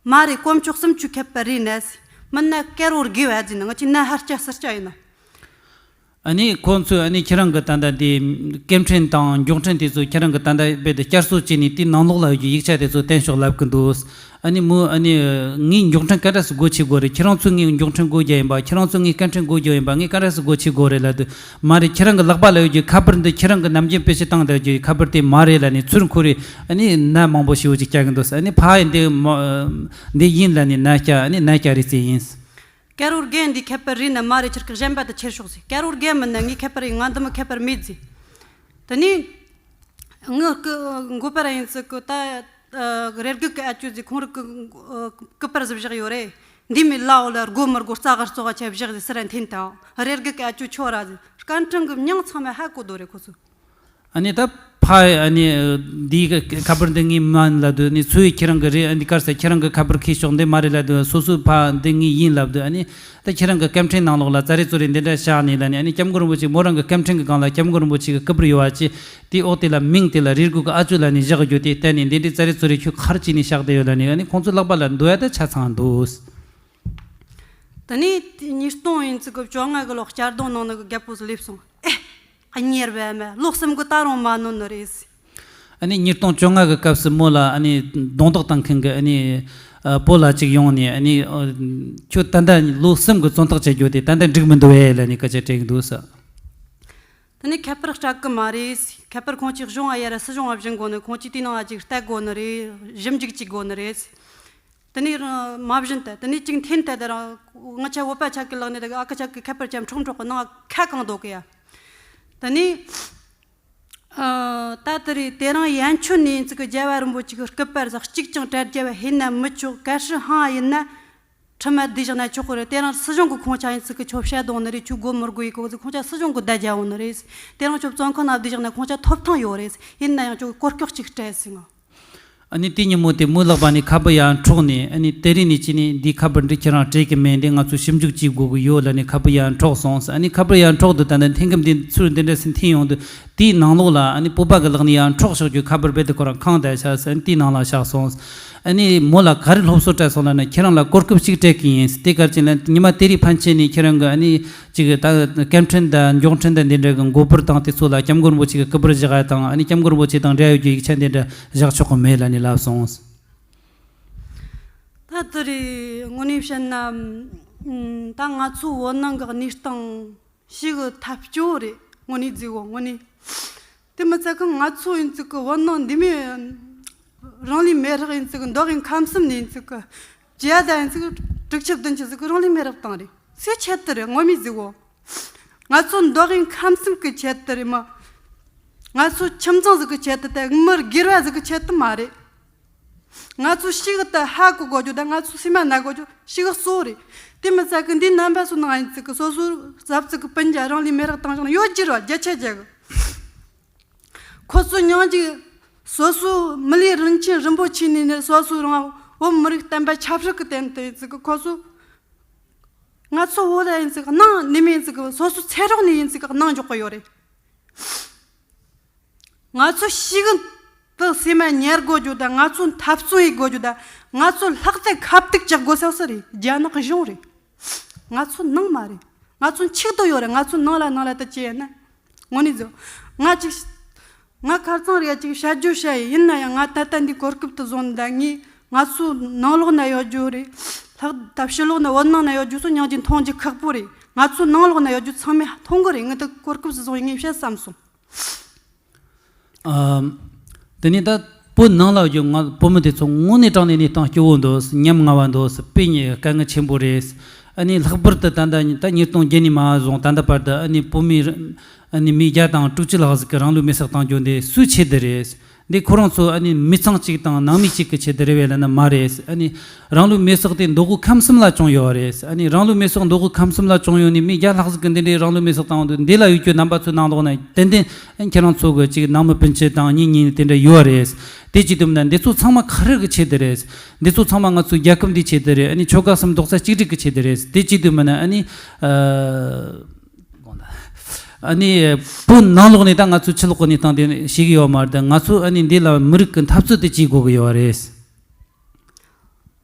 མ་རེད། དཀོན་མཆོག་གསུམ་ཁྱོད་ཁ་པར་རེད་ན་ཟེར། མིན་ན་དཀར་བོར་དགོས་བ་ཟེར་ན། ང་ཅི་ན་ཧར་སྐྱ་སར་སྐྱ་ཡིན་ན། ཨ་ནི་ཁོང་ཚོས་ཨ་ནི་ཁྱེད་རང་གི་ད་ལྟ་དེ་སྐད་འཕྲིན་དང་མགྱོགས་འཕྲིན་དེ་ཚོ་ཁྱེད་རང་གི་ད་ལྟ་རྦད་དེ་བསྐྱར་གསོ་བྱས་ནས་དེའི་ནང་ལོགས་ལ་ཡོད་རྒྱུ་ཡིག་ཆ་དེ་ཚོ་བསྟན་ཤོག་ལབ་གི་འདུག་ཨ་ནི་མོས་ཨ་ནི་ངས་མགྱོགས་འཕྲིན་ག་འདྲ་སེ་སྒོ་ཕྱེ་དགོས་རེད། ཁྱེད་རང་ཚོས་ངས་མགྱོགས་འཕྲིན་སྒོ་རྒྱག་ཡིན་པ། ཁྱེད་རང་ཚོས་ངས་སྐད་འཕྲིན་སྒོ་རྒྱག་ཡིན་པ། ངས་ག་འདྲ་སེ་སྒོ་ཕྱེ་དགོས་རེད་ལབ་དུས། མ་རེད། ཁྱེད་རང་གི་ལག་པ་ལ་ཡོད་རྒྱུ་ཁ་པར་འདི་ཁྱེད་རང་གི་ནམ་རྒྱུན་པེ་ཤི་བཏང་བསྡད་རྒྱུ་ཁ་པར་དེ་མ་རེད་ལབ་ནས་ཚུར་འཁོར་རེ་ཨ་ནི་ནད་མང་པོ་ཞེ་པོ་ཅིག་བསྐྱལ་གི་འདུག་ཨ་ནི་ཕ་ཡི་འདི་མ་འདི་ཡིན་ལབ་ནས་ནད་བསྐྱལ། ཨ་ནི་ནད་བསྐྱལ་རེ་རྩིས་ཡིན། དཀར་བོར་རྒན་འདི་ཁ་པར་རེད་ན་མ་རེད། ཁྱེད་ཀྱིས་གཞན་པ་དེ་ཁྱེར་ཤོག་ཟེར། དཀར་བོར་རྒན་མིན་ན་ངའི་ཁ་པར་ཡིན། ང་འདི་མོ་ཁ་པར་མེད་ཟེར། དེ་ནས་ངའི་སྐུ་མགོ་པ་ར་ཡིན་ཙི་གི་ད་རེ་སྒུག་གི་ཨ་ཅོ་ཟེར། ཁོང་རང་གི་སྐུ་པར་ཟིག་བཞག་ཡོད་རེད། འདི་མོ་ལ་འོ་ལ་དགོས་མི་དགོས་རྩ་ག་རྩོ་ག་ཆ་བཞག་ཟེར་སི་ར་འཐེན་དང་། རེ་སྒུག་གི་ཨ་ཅོ་ཁྱོད་ར་ཟེར། སྐད་འཕྲིན་གི་མྱིང་ཚང་མ་ཧ་གོ་དོ་རེད་ཁོ་ཚོ། ཨ་ནི་ད་ཕ་ཨ་ནི་འདིའི་ཁ་པར་འདི་ངའི་མ་ཡིན་ལབ་དུས། ཨ་ནི་ཚུར་ཁྱེད་རང་གི་རེད། ཨ་ནི་ག་རེ་ཟེར། ཁྱེད་རང་གི་ཁ་པར་ཁྱེར་ཤོག་འདི་མ་རེད་ལབ་དུས། སོ་སོའི་ཕ་འདི་ངའི་ཡིན་ལབ་དུས། ཨ་ནི་ད་ཁྱེད་རང་གི་སྐད་འཕྲིན་ནང་ལོགས་ལ་ཙ་རེ་ཙོ་རེ་འདི་འདྲ་བཞག་ནས་ལབ་ནས། ཨ་ནི་སྐྱབས་མགོན་རིན་པོ་ཆེ་མོ་རང་གི་སྐད་འཕྲིན་གི་སྒང་ལ་སྐྱབས་མགོན་རིན་པོ་ཆེ་གི་སྐུ་པར་ཡོད་པ་ཅི། དེའི་འོག་དེ་ལ་མིང་དེ་ལ་རེ་སྒུག་གི་ཨ་ཅོ་ལབ་ནས་བཞག་རྒྱུ་དེ་བལྟས་ནས། འདི་འདྲའི་ཙ་རེ་ཙོ་རེ་ཁྱོད་ག་རེ་བྱས་ནས་བཞག་བསྡད་ཡོད་ལབ་ནས། ཨ་ནི་ཁོང་ཚོའི་ལག་པ་ལ་འདུག་ཡ་ད་ཆ་ཚང་འདུག་དེ་ནས་ཉིས་སྟོང་ཡིན་ཙི་གི་བཅོ་ལྔ་གི་ལོ་སྐྱ་རྡུང་ནང་ནས་གི་རྒད་པོ་ཟིག་སླེབས་སོང་། ཨེ། གཉེར་བ་མ་ལོ་གསུམ་གི་ད་རུང་མ་ནོན་ནི་རེད་ཟེར། ཨ་ནི་ཉིས་སྟོང་བཅོ་ལྔ་གི་སྐབས་སུ་མོ་ལ་ཨ་ནི་རྡུང་རྡེག་བཏང་མཁན་གི་ཨ་ནི་ཨ་བུ་ལ་ཅིག་ཡོང་ནས། ཨ་ནི་ཨ་ཁྱོད་ད་ལྟ་ལོ་གསུམ་གི་བཙོན་ཐག་བཅད་རྒྱུ་དེ་ད་ལྟ་འགྲིག་མི་འདུག་ཨེ་ལབ་ནས་སྐད་ཆ་དྲིས་འདུག་ཟེར། དེ་ནས་ཁ་པར་སྤྲད་གི་མ་རེད་ཟེར། ཁ་པར་ཁོང་ཅིག་གཞུང་ང་ཡ་ར་སྲིད་གཞུང་ང་བྱིན་དགོས་ནི། ཁོང་ཅིག་དེའི་ནང་ང་ཅིག་བལྟ་དགོས་ནི་རེད། ཞིབ་འཇུག་བྱེད་དགོས་ནི་རེད་ཟེར། དེ་ནས་རང་མ་བྱིན་ཏེ། དེ་ནས་ཅིག་འཐེན་ཏེ། དེ་རང་ང་ཆ་བོད་པ་ཆ་གི་ལག་ནས་དེ་ཨ་ཁུ་ཆ་གི་ཁ་པར་ཆ་འཕྲོག་འཕྲོག་གི་ནང་ཁ་གང་འདུག་གི་ཡ། དེ་ནས་ཨ་ད་དེ་རེད། དེ་རིང་ཡན་ཆོད་ནས་ཡིན་ཙི་གི་རྒྱལ་བ་རིན་པོ་ཆེ་གི་སྐུ་པར་ཟིག་གཅིག་ཀྱང་བྲལ་རྒྱལ་བ་ཧེ་ན་མི་ཆོག་གལ་སྲིད་ཧང་ཡིན་ན་ཁྲིམས་མ་བསྡུས་བཞག་ན་ཆོག་གི་རེད། དེ་རིང་སྲིད་གཞུང་གི་ཁོང་ཆ་ཡིན་ཙི་གི་ཁྱོད་བཤད་དོང་ནི་རེད། ཁྱོད་སྒོ་མི་སྒོ་ཡི་གོ་ཙི་ཁོང་ཆ་སྲིད་གཞུང་གི་བརྡ་རྒྱག་འོང་ནི་རེད། དེ་རིང་ཁྱོད་བཙོན་ཁང་ན་བསྡུས་བཞག་ན་ཁོང་ཆ་ཐོབ་ཐང་ཡོད་རེད། ཡིན་ན་ཡང་ཁྱོད་སྐོར་སྐྱོག་གཅིག་སྤྲད་ཟེར་ང་། ཨ་ནི་དེ་ཉིན་མོ་དེ་མོའི་ལག་པ་ནས་ཁ་པར་ཡར་འཕྲོག་ནས། ཨ་ནི་དེ་རིང་ནས་ཅི་ནས་འདིའི་ཁ་པར་འདི་ཁྱེད་རང་སྤྲད་གི་མེད། འདི་ང་ཚོས་ཞིབ་འཇུག་བྱེད་དགོས་གི་ཡོད་ལབ་ནས་ཁ་པར་ཡར་འཕྲོག་སོང་ཟེར། ཨ་ནི་ཁ་པར་ཡར་འཕྲོག་དུས་ད་ནི་འཐེན་གི་འདི་ཚུར་འདི་འདྲ་སེ་འཐེན་ཡོང་དུས། དེའི་ནང་ལོགས་ལ་ཨ་ནི་བོད་པ་གི་ལག་ནས་ཡར་འཕྲོག་ཤོག་རྒྱུ་ཁ་པར་རྦད་དེ་ཁོ་རང་ཁེངས་བསྡད་ཤག་ཟེར། ཨ་ནི་དེའི་ནང་ལ་བཞག་སོང་། ཨ་ནི་མོ་ལ་ག་རེ་སློབ་གསོ་སྤྲད་སོང་ལབ་ན། ཁྱེད་རང་ལ་གོ་སྐབས་ཤིག་སྤྲད་གི་ཡིན་ཟེར། དེ་ག་རེ་བྱས་ན་ཉི་མ་དེ་རིང་ཕན་ཆད་ནས་ཁྱེད་རང་གི་ཨ་ནི་ཅིག་ད་སྐད་འཕྲིན་དང་མགྱོགས་འཕྲིན་དང་འདི་འདྲ་གི་མགོ་པར་དང་དེ་ཚོ་ལ་སྐྱབས་མགོན་རིན་པོ་ཆེ་གི་སྐུ་པར་བཞག་ཡ་དང་། ཨ་ནི་སྐྱབས་མགོན་རིན་པོ་ཆེ་དང་འབྲེལ་ཡོད་ཀྱི་ཡིག་ཆ་འདི་འདྲ་བཞག་ཆོག་གི་མེད་ལབ་ནས་ལབ་སོང་། ད་དེ་རེད། དངོས་གནས་བཤད་ན་ད་ང་ཚོ་བོད་ནང་གི་གནས་སྟངས་ཞེ་གི་ཐབས་སྐྱོ་རེད། དངོས་གནས་ཟེར་བོ་དངོས་གནས། དེ་མི་ཚད་གི་ང་ཚོ་ཡིན་ཙི་གི་བོད་ནང་འདི་མོ་རང་ལུས་མེ་སྲེག་ཡིན་ཙི་གི། མདོ་དབུས་ཁམས་གསུམ་ནས་ཡིན་ཙི་གི། རྒྱ་ད་ཡིན་ཙི་གི་དྲུག་ཅུ་བདུན་ཅུ་ཟིག་གི་རང་ལུས་མེ་སྲེག་བཏང་རེད། སུའི་ཆེད་དུ་རེད། ངོ་མས་ཟིག་གོ། ང་ཚོ་མདོ་དབུས་ཁམས་གསུམ་གི་ཆེད་དུ་རེད་མ། ང་ཚོ་ཁྱིམ་ཚང་ཟིག་གི་ཆེད་དུ་དེ། མི་སྒེར་བ་ཟིག་གི་ཆེད་དུ་མ་རེད། ང་ཚོ་ཞེ་གི་ད་ཧ་གོ་དགོས་རྒྱུ་དང་། ང་ཚོ་སེམས་མ་ན་དགོས་རྒྱུ་ཞེ་གི་གཙོ་བོ་རེད། དེ་མི་ཚད་གི་འདི་རྣམ་པ་ཚོ་ནང་ཡིན་ཙི་གི་སོ་སོའི་གཟབ་ཙི་གི་སྤུན་ཀྱག་རང་ལུས་མེ་སྲེག་བཏང་བཞག་ན་ཡོད་རྒྱུ་རེད་བ། བརྒྱ་ཆ་བརྒྱ་གི། ཁོ་ཚོ་སྙིང་རྗེ། སོ་སོའི་མི་ལུས་རིན་ཆེན་རིན་པོ་ཆེ་ནས་ནི་སོ་སོའི་རང་བོད་མི་རིགས་བསྟན་པ་ཆབ་སྲིད་ཀྱི་དོན་དུ་ཡིན་ཙི་གི་ཁོ་ཚོ། ང་ཚོ་བོད་ལ་ཡིན་ཙི་གི་གནང་ནི་མིན་ཙི་གི། སོ་སོའི་ཚེ་སྲོག་ནས་ཡིན་ཙི་གི་གནང་འཇོག་གི་ཡོད་རེད། ང་ཚོ་ཞེ་གི་དེ་སེམས་མ་ཉར་དགོས་རྒྱུ་དང་། ང་ཚོ་འཐབ་རྩོད་ཡེད་དགོས་རྒྱུ་དང་། ང་ཚོ་ལྷག་ཏུ་ཁ་གཏུག་རྒྱག་དགོས་ས་སུ་རེད། རྒྱ་ནག་གཞུང་རེད། ང་ཚོ་ནང་མ་རེད། ང་ཚོ་འཆུག་དོ་ཡོད་རེད། ང་ཚོ་ནང་ལ་ནང་ལ་དེ་ཅི་ཡིན་ན། དངོས་གནས་ཟེར། ང་ཅིག་ང་ཁ་རྩང་རེད། ཅིག་བཤད་རྒྱུ་བཤད་ཡིན། ཡིན་ན་ཡང་ང་ད་ལྟ་འདི་གོ་སྐབས་དེ་བཟུང་ནས་ད་ངས་ ང་ཚོའི་ནང་ལོགས་ན་ཡོད་རྒྱུ་རེད། ལྷག་ད་ཕྱི་ལོགས་ན་བོད་ནང་ན་ཡོད་རྒྱུ་ཚོ་སྙིང་རྗེ་མཐོང་རྒྱུ་ཁག་པོ་རེད། ང་ཚོའི་ནང་ལོགས་ན་ཡོད་རྒྱུ་ཚང་མས་མཐོང་གི་རེད། ངས་ད་གོ་སྐབས་སུ་བཟུང་ངས་བཤད་བསམ་སོང་། ཨ། དེ་ནས་ད་བོད་ནང་ལ་ཡོད་ང་བོད་མི་དེ་ཚོ་དངོས་གནས་དྲང་གནས་གནས་སྟངས་སྐྱོ་བོ་འདུག་ཉམ་ང་བ་འདུག་དཔེ་ཉེ་དཀའ་ངལ་ཆེན་པོ་རེད། ཨ་ནི་ལྷག་པར་དུ་ད་ལྟ་ད་ཉིས་སྟོང་བརྒྱད་ནས་མ་བཟུང་ད་ལྟ་བར་དུ་ཨ་ནི་བོད་མི་ཨ་ནི་མི་བརྒྱ་དང་དྲུག་ཅུ་ལྷག་ཟིག་གི་རང་ལུས་མེར་སྲེག་བཏང་རྒྱུ་འདི་སུའི་ཆེད་དུ་རེད། འདི་ཁོ་རང་ཚོ་ཨ་ནི་མི་ཚང་གཅིག་དང་ནང་མི་གཅིག་གི་ཆེད་དུ་རེད་བས་ལབ་ན་མ་རེད། ཨ་ནི་རང་ལུས་མེར་སྲེག་དེ་མདོ་དབུས་ཁམས་གསུམ་ལ་བྱུང་ཡོད་རེད། ཨ་ནི་རང་ལུས་མེར་སྲེག་མདོ་དབུས་ཁམས་གསུམ་ལ་བྱུང་ཡོད་ནི་མི་བརྒྱ་ལྷག་ཟིག་གི་འདི་འདྲའི་རང་ལུས་མེར་སྲེག་བཏང་འདུག་འདི་ལ་ཡོད་རྒྱུ་རྣམ་པ་ཚོའི་ནང་ལོགས་ན་ཏན་ཏན་ཨ་ནི་ཁྱེད་རང་ཚོ་གི་གཅིག་ནང་མི་སྤུན་མཆེད་དང་གཉེན་ཉེ་དེ་འདྲ་ཡོད་རེད། དེ་བྱེད་དུས་མིན་ན་འདི་ཚོ་ཚང་མ་ག་རེ་གི་ཆེད་དུ་རེད། འདི་ཚོ་ཚང་མ་ང་ཚོའི་རྒྱལ་ཁབ་འདིའི་ཆེད་དུ་རེད། ཨ་ནི་ཆོལ་ཁ་གསུམ་རྡོག་རྩ་གཅིག་སྒྲིལ་གི་ཆེད་དུ་རེད། དེ་བྱེད་དུས་མིན་ན་ཨ་ནི་ཨ། ཨ་ནི་བོད་ནང་ལོགས་ནས་ད་ང་ཚོའི་ཕྱི་ལོགས་ཀྱི་གནས་སྟངས་དེ་ཤེས་ཀྱི་ཡོད་མ་རེད། ང་ཚོ་ཨ་ནི་འདི་ལ་མི་རིགས་ཀྱི་འཐབ་རྩོད་དེ་བྱེད་དགོས་ཀྱི་ཡོད་རེད།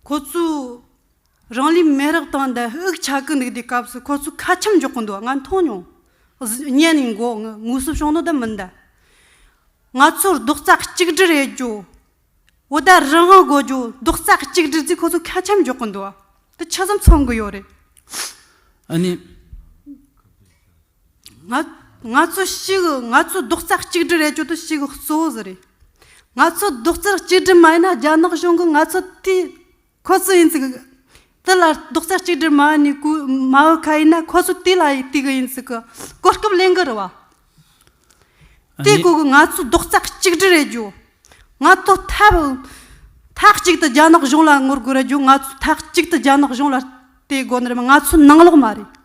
ཁོ་ཚོས་རང་ལུས་མེ་རག་བཏང་འདི་དབུགས་ཆད་གི་འདུག་དེ་སྐབས་སུ་ཁོ་ཚོས་ཁ་ཆེམས་འཇོག་གི་འདུག་ང་མཐོང་མྱོང་། ཉན་ནས་མགོ་ངུ་ངུ་སུབ་བྱུང་ནོ་ད་མིན་ད། ང་ཚོ་རྡོག་རྩ་གཅིག་སྒྲིལ་རེད་རྒྱུ། འོ་ད་རང་དབང་དགོས་རྒྱུ་རྡོག་རྩ་གཅིག་སྒྲིལ་རྩིས་ཁོ་ཚོས་ཁ་ཆེམས་འཇོག་གི་འདུག་དེ་ཆི་ཟིག་མཚོན་གི་ཡོད་རེད། ཨ་ནི། ང་ང་ཚོ་ཞིག་ང་ཚོ་རྡོག་རྩ་གཅིག་སྒྲིལ་རེད་རྒྱུ་དེ་ཞིག་གཙོ་བོ་ཟིག་རེད། ང་ཚོ་རྡོག་རྩ་གཅིག་སྒྲིལ་མ་ཡིན་ན་རྒྱ་ནག་གཞུང་གིས་ང་ཚོ་དེ་ཁོ་ཚོ་ཡིན་ཟིག་དེ་ལ་རྡོག་རྩ་གཅིག་སྒྲིལ་མ་ནི་གུ་མ་བུ་ཁ་ཡིན་ན་ཁོ་ཚོ་དེ་ལ་ཡིན་དེ་གི་ཡིན་ཟིག་གི་གོ་སྐབས་ལེན་གི་རེད་བ། དེ་གོ་གི་ང་ཚོ་རྡོག་རྩ་གཅིག་སྒྲིལ་རེད་རྒྱུ། ང་ཚོ་ཐབས་མཐའ་གཅིག་ཏུ་རྒྱ་ནག་གཞུང་ལ་ངོ་རྒོལ་རེད་རྒྱུ། ང་ཚོ་མཐའ་གཅིག་ཏུ་རྒྱ་ནག་གཞུང་ལ་དེ་དགོས་ནི་རེད། ང་ཚོ་ནང་ལོགས་མ་རེད།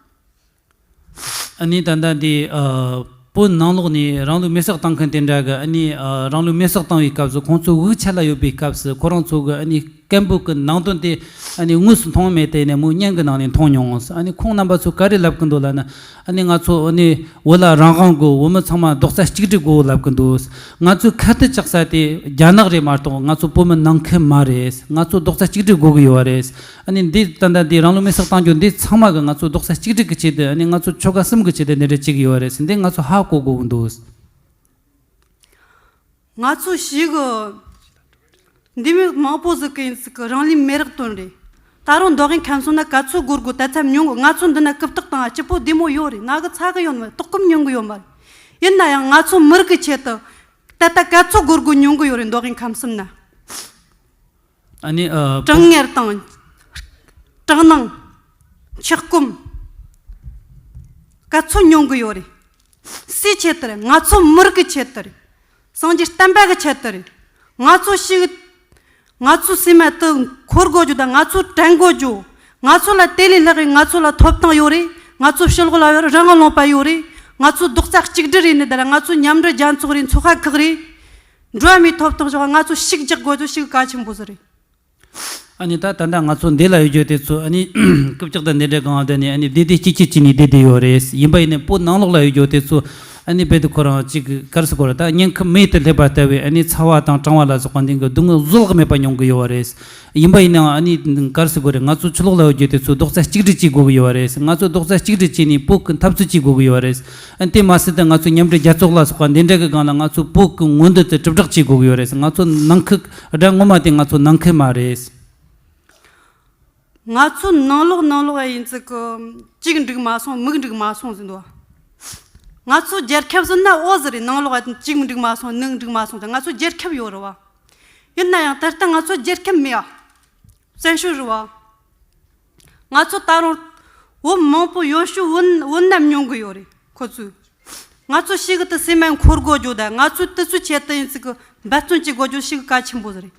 ཨ་ནི་ད་ལྟ་འདི་ཨ་བོད་ནང་ལོགས་ནས་རང་ལུས་མེར་སྲེག་བཏང་མཁན་དེ་འདྲ་གི་ཨ་ནི་ཨ་རང་ལུས་མེར་སྲེག་བཏང་བའི་སྐབས་སུ་ཁོང་ཚོ་དབུགས་ཆད་ལ་ཡོད་པའི་སྐབས་སུ་ཁོ་རང་ཚོ་གི་ཨ་ནི་སྐད་འབོད་ཀྱི་ནང་དོན་དེ་ཨ་ནི་དངོས་སུ་མཐོང་མེད་དེ་ནས་མོ་བརྙན་གྱི་ནང་ནས་མཐོང་མྱོང་། ཨ་ནི་ཁོང་རྣམ་པ་ཚོ་ག་རེ་ལབ་ཀྱི་འདུག་ལབ་ན། ཨ་ནི་ང་ཚོ་ཨ་ནི་བོད་ལ་རང་དབང་དགོས། བོད་མི་ཚང་མ་རྡོག་རྩ་གཅིག་སྒྲིལ་དགོས་ལབ་ཀྱི་འདུག་ང་ཚོའི་ཁ་གཏད་བཅག་ས་དེ་རྒྱ་ནག་རེད་མ་གཏོགས་ང་ཚོ་བོད་མི་ནང་ཁུལ་མ་རེད། ང་ཚོ་རྡོག་རྩ་གཅིག་སྒྲིལ་དགོས་ཀྱི་ཡོད་རེད། ཨ་ནི་འདི་ད་ལྟ་འདི་རང་ལུས་མེར་སྲེག་བཏང་རྒྱུ་འདི་ཚང་མ་གི་ང་ཚོ་རྡོག་རྩ་གཅིག་སྒྲིལ་གྱི་ཆེད་དུ། ཨ་ནི་ང་ཚོ་ཆོལ་ཁ་གསུམ་གྱི་ཆེད་དུ་འདི་འདྲ་བྱེད་ཀྱི་ཡོད་རེད་ཟེར་འདི་ང་ཚོ་ཧ་གོ་དགོས་ཀྱི་འདུག་ང་ཚོ་ཞིག་འདི་མི་མང་པོ་ཟིག་གི་ཡིན་ཟིག་གི་རང་ལུས་མེ་རག་དོན་རེད། ད་རུང་མདོ་དབུས་ཁམས་གསུམ་ན་ག་ཚོད་སྒོར་སྒོར་ད་ཚ་མྱོང་གི། ང་ཚོ་འདི་ན་རྐུབ་སྟེགས་དང་སྐྱིད་པོ་བདེ་མོ་ཡོད་རེད། ན་གི་ཚ་གི་ཡོད་མ་རེད། ལྟོགས་སྐོམ་མྱོང་གི་ཡོད་མ་རེད། ཡིན་ན་ཡང་ང་ཚོ་མི་རིགས་ཀྱི་ཆེད་དུ་ད་ལྟ་ག་ཚོད་སྒོར་སྒོར་མྱོང་གི་ཡོད་རེད། མདོ་དབུས་ཁམས་གསུམ་ན། ཨ་ནི་ཨ། གྲང་ངར་དང་སྐྲག་སྣང་། འཁྱགས་སྐོམ། ག་ཚོད་མྱོང་གི་ཡོད་རེད། སུའི་ཆེད་དུ་རེད། ང་ཚོ་མི་རིགས་ཀྱི་ཆེད་དུ་རེད། སངས་རྒྱས་བསྟན་པ་གི་ཆེད་དུ་རེད། ང་ཚོ་ཞིག་ང་ཚོ་སེམས་མ་དུ་འཁོར་དགོས་རྒྱུ་དང་ང་ཚོ་དྲན་དགོས་རྒྱུ། ང་ཚོ་ལ་དེ་ལས་ལྷག་གི་ང་ཚོ་ལ་ཐོབ་ཐང་ཡོད་རེད། ང་ཚོ་ཕྱི་ལོགས་ལ་ཡོད་རེད། རང་དབང་ལུང་པ་ཡོད་རེད། ང་ཚོ་རྡོག་རྩ་གཅིག་སྒྲིལ་རེད་ནི་དེ་ལ་ང་ཚོ་མཉམ་འབྲེལ་རྒྱལ་ཚོགས་རེད། ཚོགས་ཁག་ཁག་རེད། འགྲོ་བ་མིའི་ཐོབ་ཐང་ཕྱོགས་ང་ཚོ་ཤུགས་རྒྱག་དགོས་རྒྱུ་ཤུགས་གལ་ཆེན་པོ་ཟིག་རེད། ཨ་ནི་ད་ད་ལྟ་ང་ཚོ་འདི་ལ་ཡོད་རྒྱུ་དེ་ཚོ་ཨ་ནི་རྐུབ་བཀྱག་དང་འདི་འདྲའི་སྒང་དེ་ནས་ཨ་ནི་བདེ་བདེ་སྐྱིད་སྐྱིད་བྱས་ནས་བསྡད་བསྡད་ཡོད་རེད། ཡིན་པ་ཡིན་ནའི་བོད་ནང་ལོགས་ལ་ཡོད་རྒྱུ་དེ་ཚོ་ཨ་ནི་རྦད་དེ་ཁོ་རང་གཅིག་ག་རེ་ཟེར་དགོས་རེད། ད་ཉེན་ཁ་མེད་དུ་སླེབས་པ་ལྟ་བུའི་ཨ་ནི་ཚ་བ་དང་གྲང་བ་ལ་སོགས་པ་འདི་གི་སྡུག་བསྔལ་བཟོད་གླགས་མེད་པ་མྱོང་གི་ཡོད་རེད། ཡིན་པ་ཡིན་ནའང་ཨ་ནི་ག་རེ་ཟེར་དགོས་རེད། ང་ཚོ་ཕྱི་ལོགས་ལ་ཡོད་རྒྱུ་དེ་ཚོ་རྡོག་རྩ་གཅིག་སྒྲིལ་བྱེད་དགོས་ཀྱི་ཡོད་རེད། ང་ཚོ་རྡོག་རྩ་གཅིག་སྒྲིལ་བྱས་ནས་བོད་ཀྱི་འཐབ་རྩོད་བྱེད་དགོས་ཀྱི་ཡོད་རེད། ཨ་ནི་དེ་མ་ཟད་དུ་ང་ཚོ་མཉམ་འབྲེལ་རྒྱལ་ཚོགས་ལ་སོགས་པ་འདི་འདྲ་གི་སྒང་ལ་ང་ཚོ་བོད་ཀྱི་མངོན་འདོད་དེ་དྲིལ་བསྒྲགས་བྱེད་དགོས་ཀྱི་ཡོད་རེད། ང་ཚོ་ནང་ཁུལ་དགྲ་ངོ་མ་དེ་ང་ཚོ་ནང་ཁུལ་མ་རེད། ང་ཚོ་ནང་ལོགས་ནང་ལོགས་ཡིན་ཙི་གི་གཅིག་འགྲིག་མ་སོང་མིག་འགྲིག་མ་སོང་ཟེར་འདུག་ང་ཚོ་རྒྱལ་ཁབ་ཟེར་ན་ཨོ་ཟེར་རེད། ནང་ལོགས་གཅིག་འགྲིག་མ་སོང་མིག་འགྲིག་མ་སོང་ཟེར། ང་ཚོ་རྒྱལ་ཁབ་ཡོད་རེད་བ། ཡིན་ན་ཡང་ད་ལྟ་ང་ཚོ་རྒྱལ་ཁབ་མེད་ཨ། བཙན་བྱོལ་རེད་བ། ང་ཚོ་ད་རུང་བོད་མང་པོ་ཡོད་ཤུལ་བོད་བོད་ནམ་མྱོང་གི་ཡོད་རེད་ཁོ་ཚོས། ང་ཚོ་ཞིག་གི་དུ་སེམས་མ་འཁོར་དགོས་རྒྱུ་དང་ང་ཚོའི་དུས་ཚོད་ཆེད་དུ་ཡིན་ཙི་གི་འབད་བརྩོན་བྱེད་དགོས་རྒྱུ་ཞིག་གལ་ཆེན་པོ་རེད།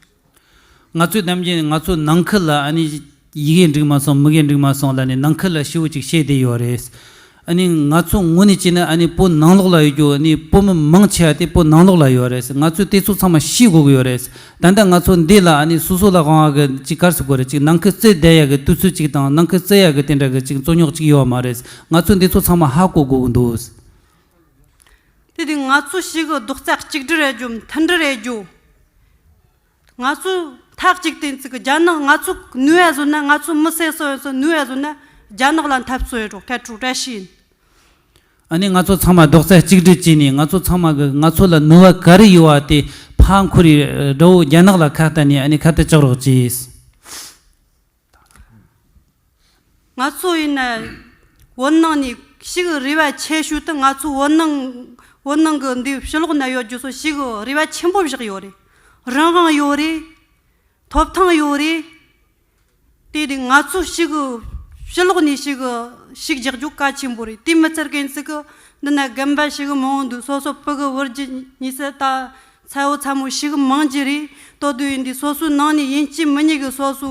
ང་ཚོའི་ནམ་རྒྱུན་ང་ཚོ་ནང་ཁུལ་ལ་ཨ་ནི་ཡི་གེ་འགྲིག་མ་སོང་མི་གེ་འགྲིག་མ་སོང་ལ་ནི་ནང་ཁུལ་ལ་ཞེ་པོ་ཅིག་བཤད་བསྡད་ཡོད་རེད། ཨ་ནི་ང་ཚོ་དངོས་གནས་བྱས་ན་ཨ་ནི་བོད་ནང་ལོགས་ལ་ཡོད་རྒྱུ་ཨ་ནི་བོད་མི་མང་ཆེ་བ་དེ་བོད་ནང་ལོགས་ལ་ཡོད་རེད། ང་ཚོས་དེ་ཚོ་ཚང་མ་ཤེས་དགོས་ཀྱི་ཡོད་རེད། ད་ལྟ་ང་ཚོ་འདི་ལ་ཨ་ནི་སོ་སོ་ལ་དབང་བ་གི་ཅིག་ག་རེ་ཟེར་དགོས་རེད། ཅིག་ནང་ཁུལ་རྩོད་བསྡད་ཡ་གི་དུས་ཚོད་ཅིག་དང་ནང་ཁུལ་རྩོད་ཡ་གི་དེ་འདྲ་གི་ཅིག་རྩོད་རྙོག་ཅིག་ཡོད་མ་རེད། ང་ཚོས་འདི་ཚོ་ཚང་མ་ཧ་གོ་དགོས་ཀྱི་འདུག་དེ་དུས་ང་ཚོ་ཞིག་གི་རྡོག་རྩ་གཅིག་སྒྲིལ་རེད་རྒྱུ་མཐུན་སྒྲིལ་རེད་རྒྱུ། ང་ཚོ་མཐའ་གཅིག་ཏུ་ཡིན་ཙི་གི་རྒྱ་ནག་ང་ཚོ་ནུས་ཡ་བཟོ་ན་ང་ཚོ་མི་སེར་སོ་ཡོད་ཚོ་ནུས་ཡ་བཟོ་ན་རྒྱ་ནག་ལ་འཐབ་རྩོད་ཡོད་རོགས་སྐད་གྲོགས་བཀྲ་ཤིས་ཡིན། ཨ་ནི་ང་ཚོ་ཚང་མ་རྡོག་རྩ་གཅིག་སྒྲིལ་བྱས་ནས་ང་ཚོ་ཚང་མ་གི་ང་ཚོ་ལ་ནུས་པ་ག་རེ་ཡོད་པ་དེ་ ཕ་འཁོར་རེ་དགྲ་བོ་རྒྱ་ནག་ལ་ཁ་གཏད་ནས་ཨ་ནི་ཁ་གཏད་གཅོག་རོགས་གྱིས། ང་ཚོ་ཡིན་ན་བོད་ནང་ནས་ཞིག་རེ་བ་ཆེ་ཤོས་དེ། ང་ཚོ་བོད་ནང་བོད་ནང་གི་འདི་ཕྱི་ལོགས་ན་ཡོད་རྒྱུ་ཚོ་ཞིག་རེ་བ་ཆེན་པོ་བཞག་ཡོད་རེད། རང་དབང་ཡོད་རེད། ཐོབ་ཐང་ཡོད་རེད། དེ་དེ་ང་ཚོ་ཞིག་ཕྱི་ལོགས་ནས་ཞིག་ཤུགས་རྒྱག་རྒྱུ་གལ་ཆེན་པོ་རེད། དེ་མི་ཚད་ཀན་ཚིག་གི་འདི་ན་རྒན་པ་ཞིག་མང་བོ་འདུག་སོ་སོ་ཕྲུ་གུ་བུ་རྒྱུད་གཉིས་སུ་ད་ཚ་བོ་ཚ་མོ་ཞིག་མང་རྒྱུ་རེད། དོ་དུ་ཡིན་དུས་སོ་སོའི་ནང་ནས་ཡིན་གཅིག་མིན་གཉིས་ཀྱི་སོ་སོ་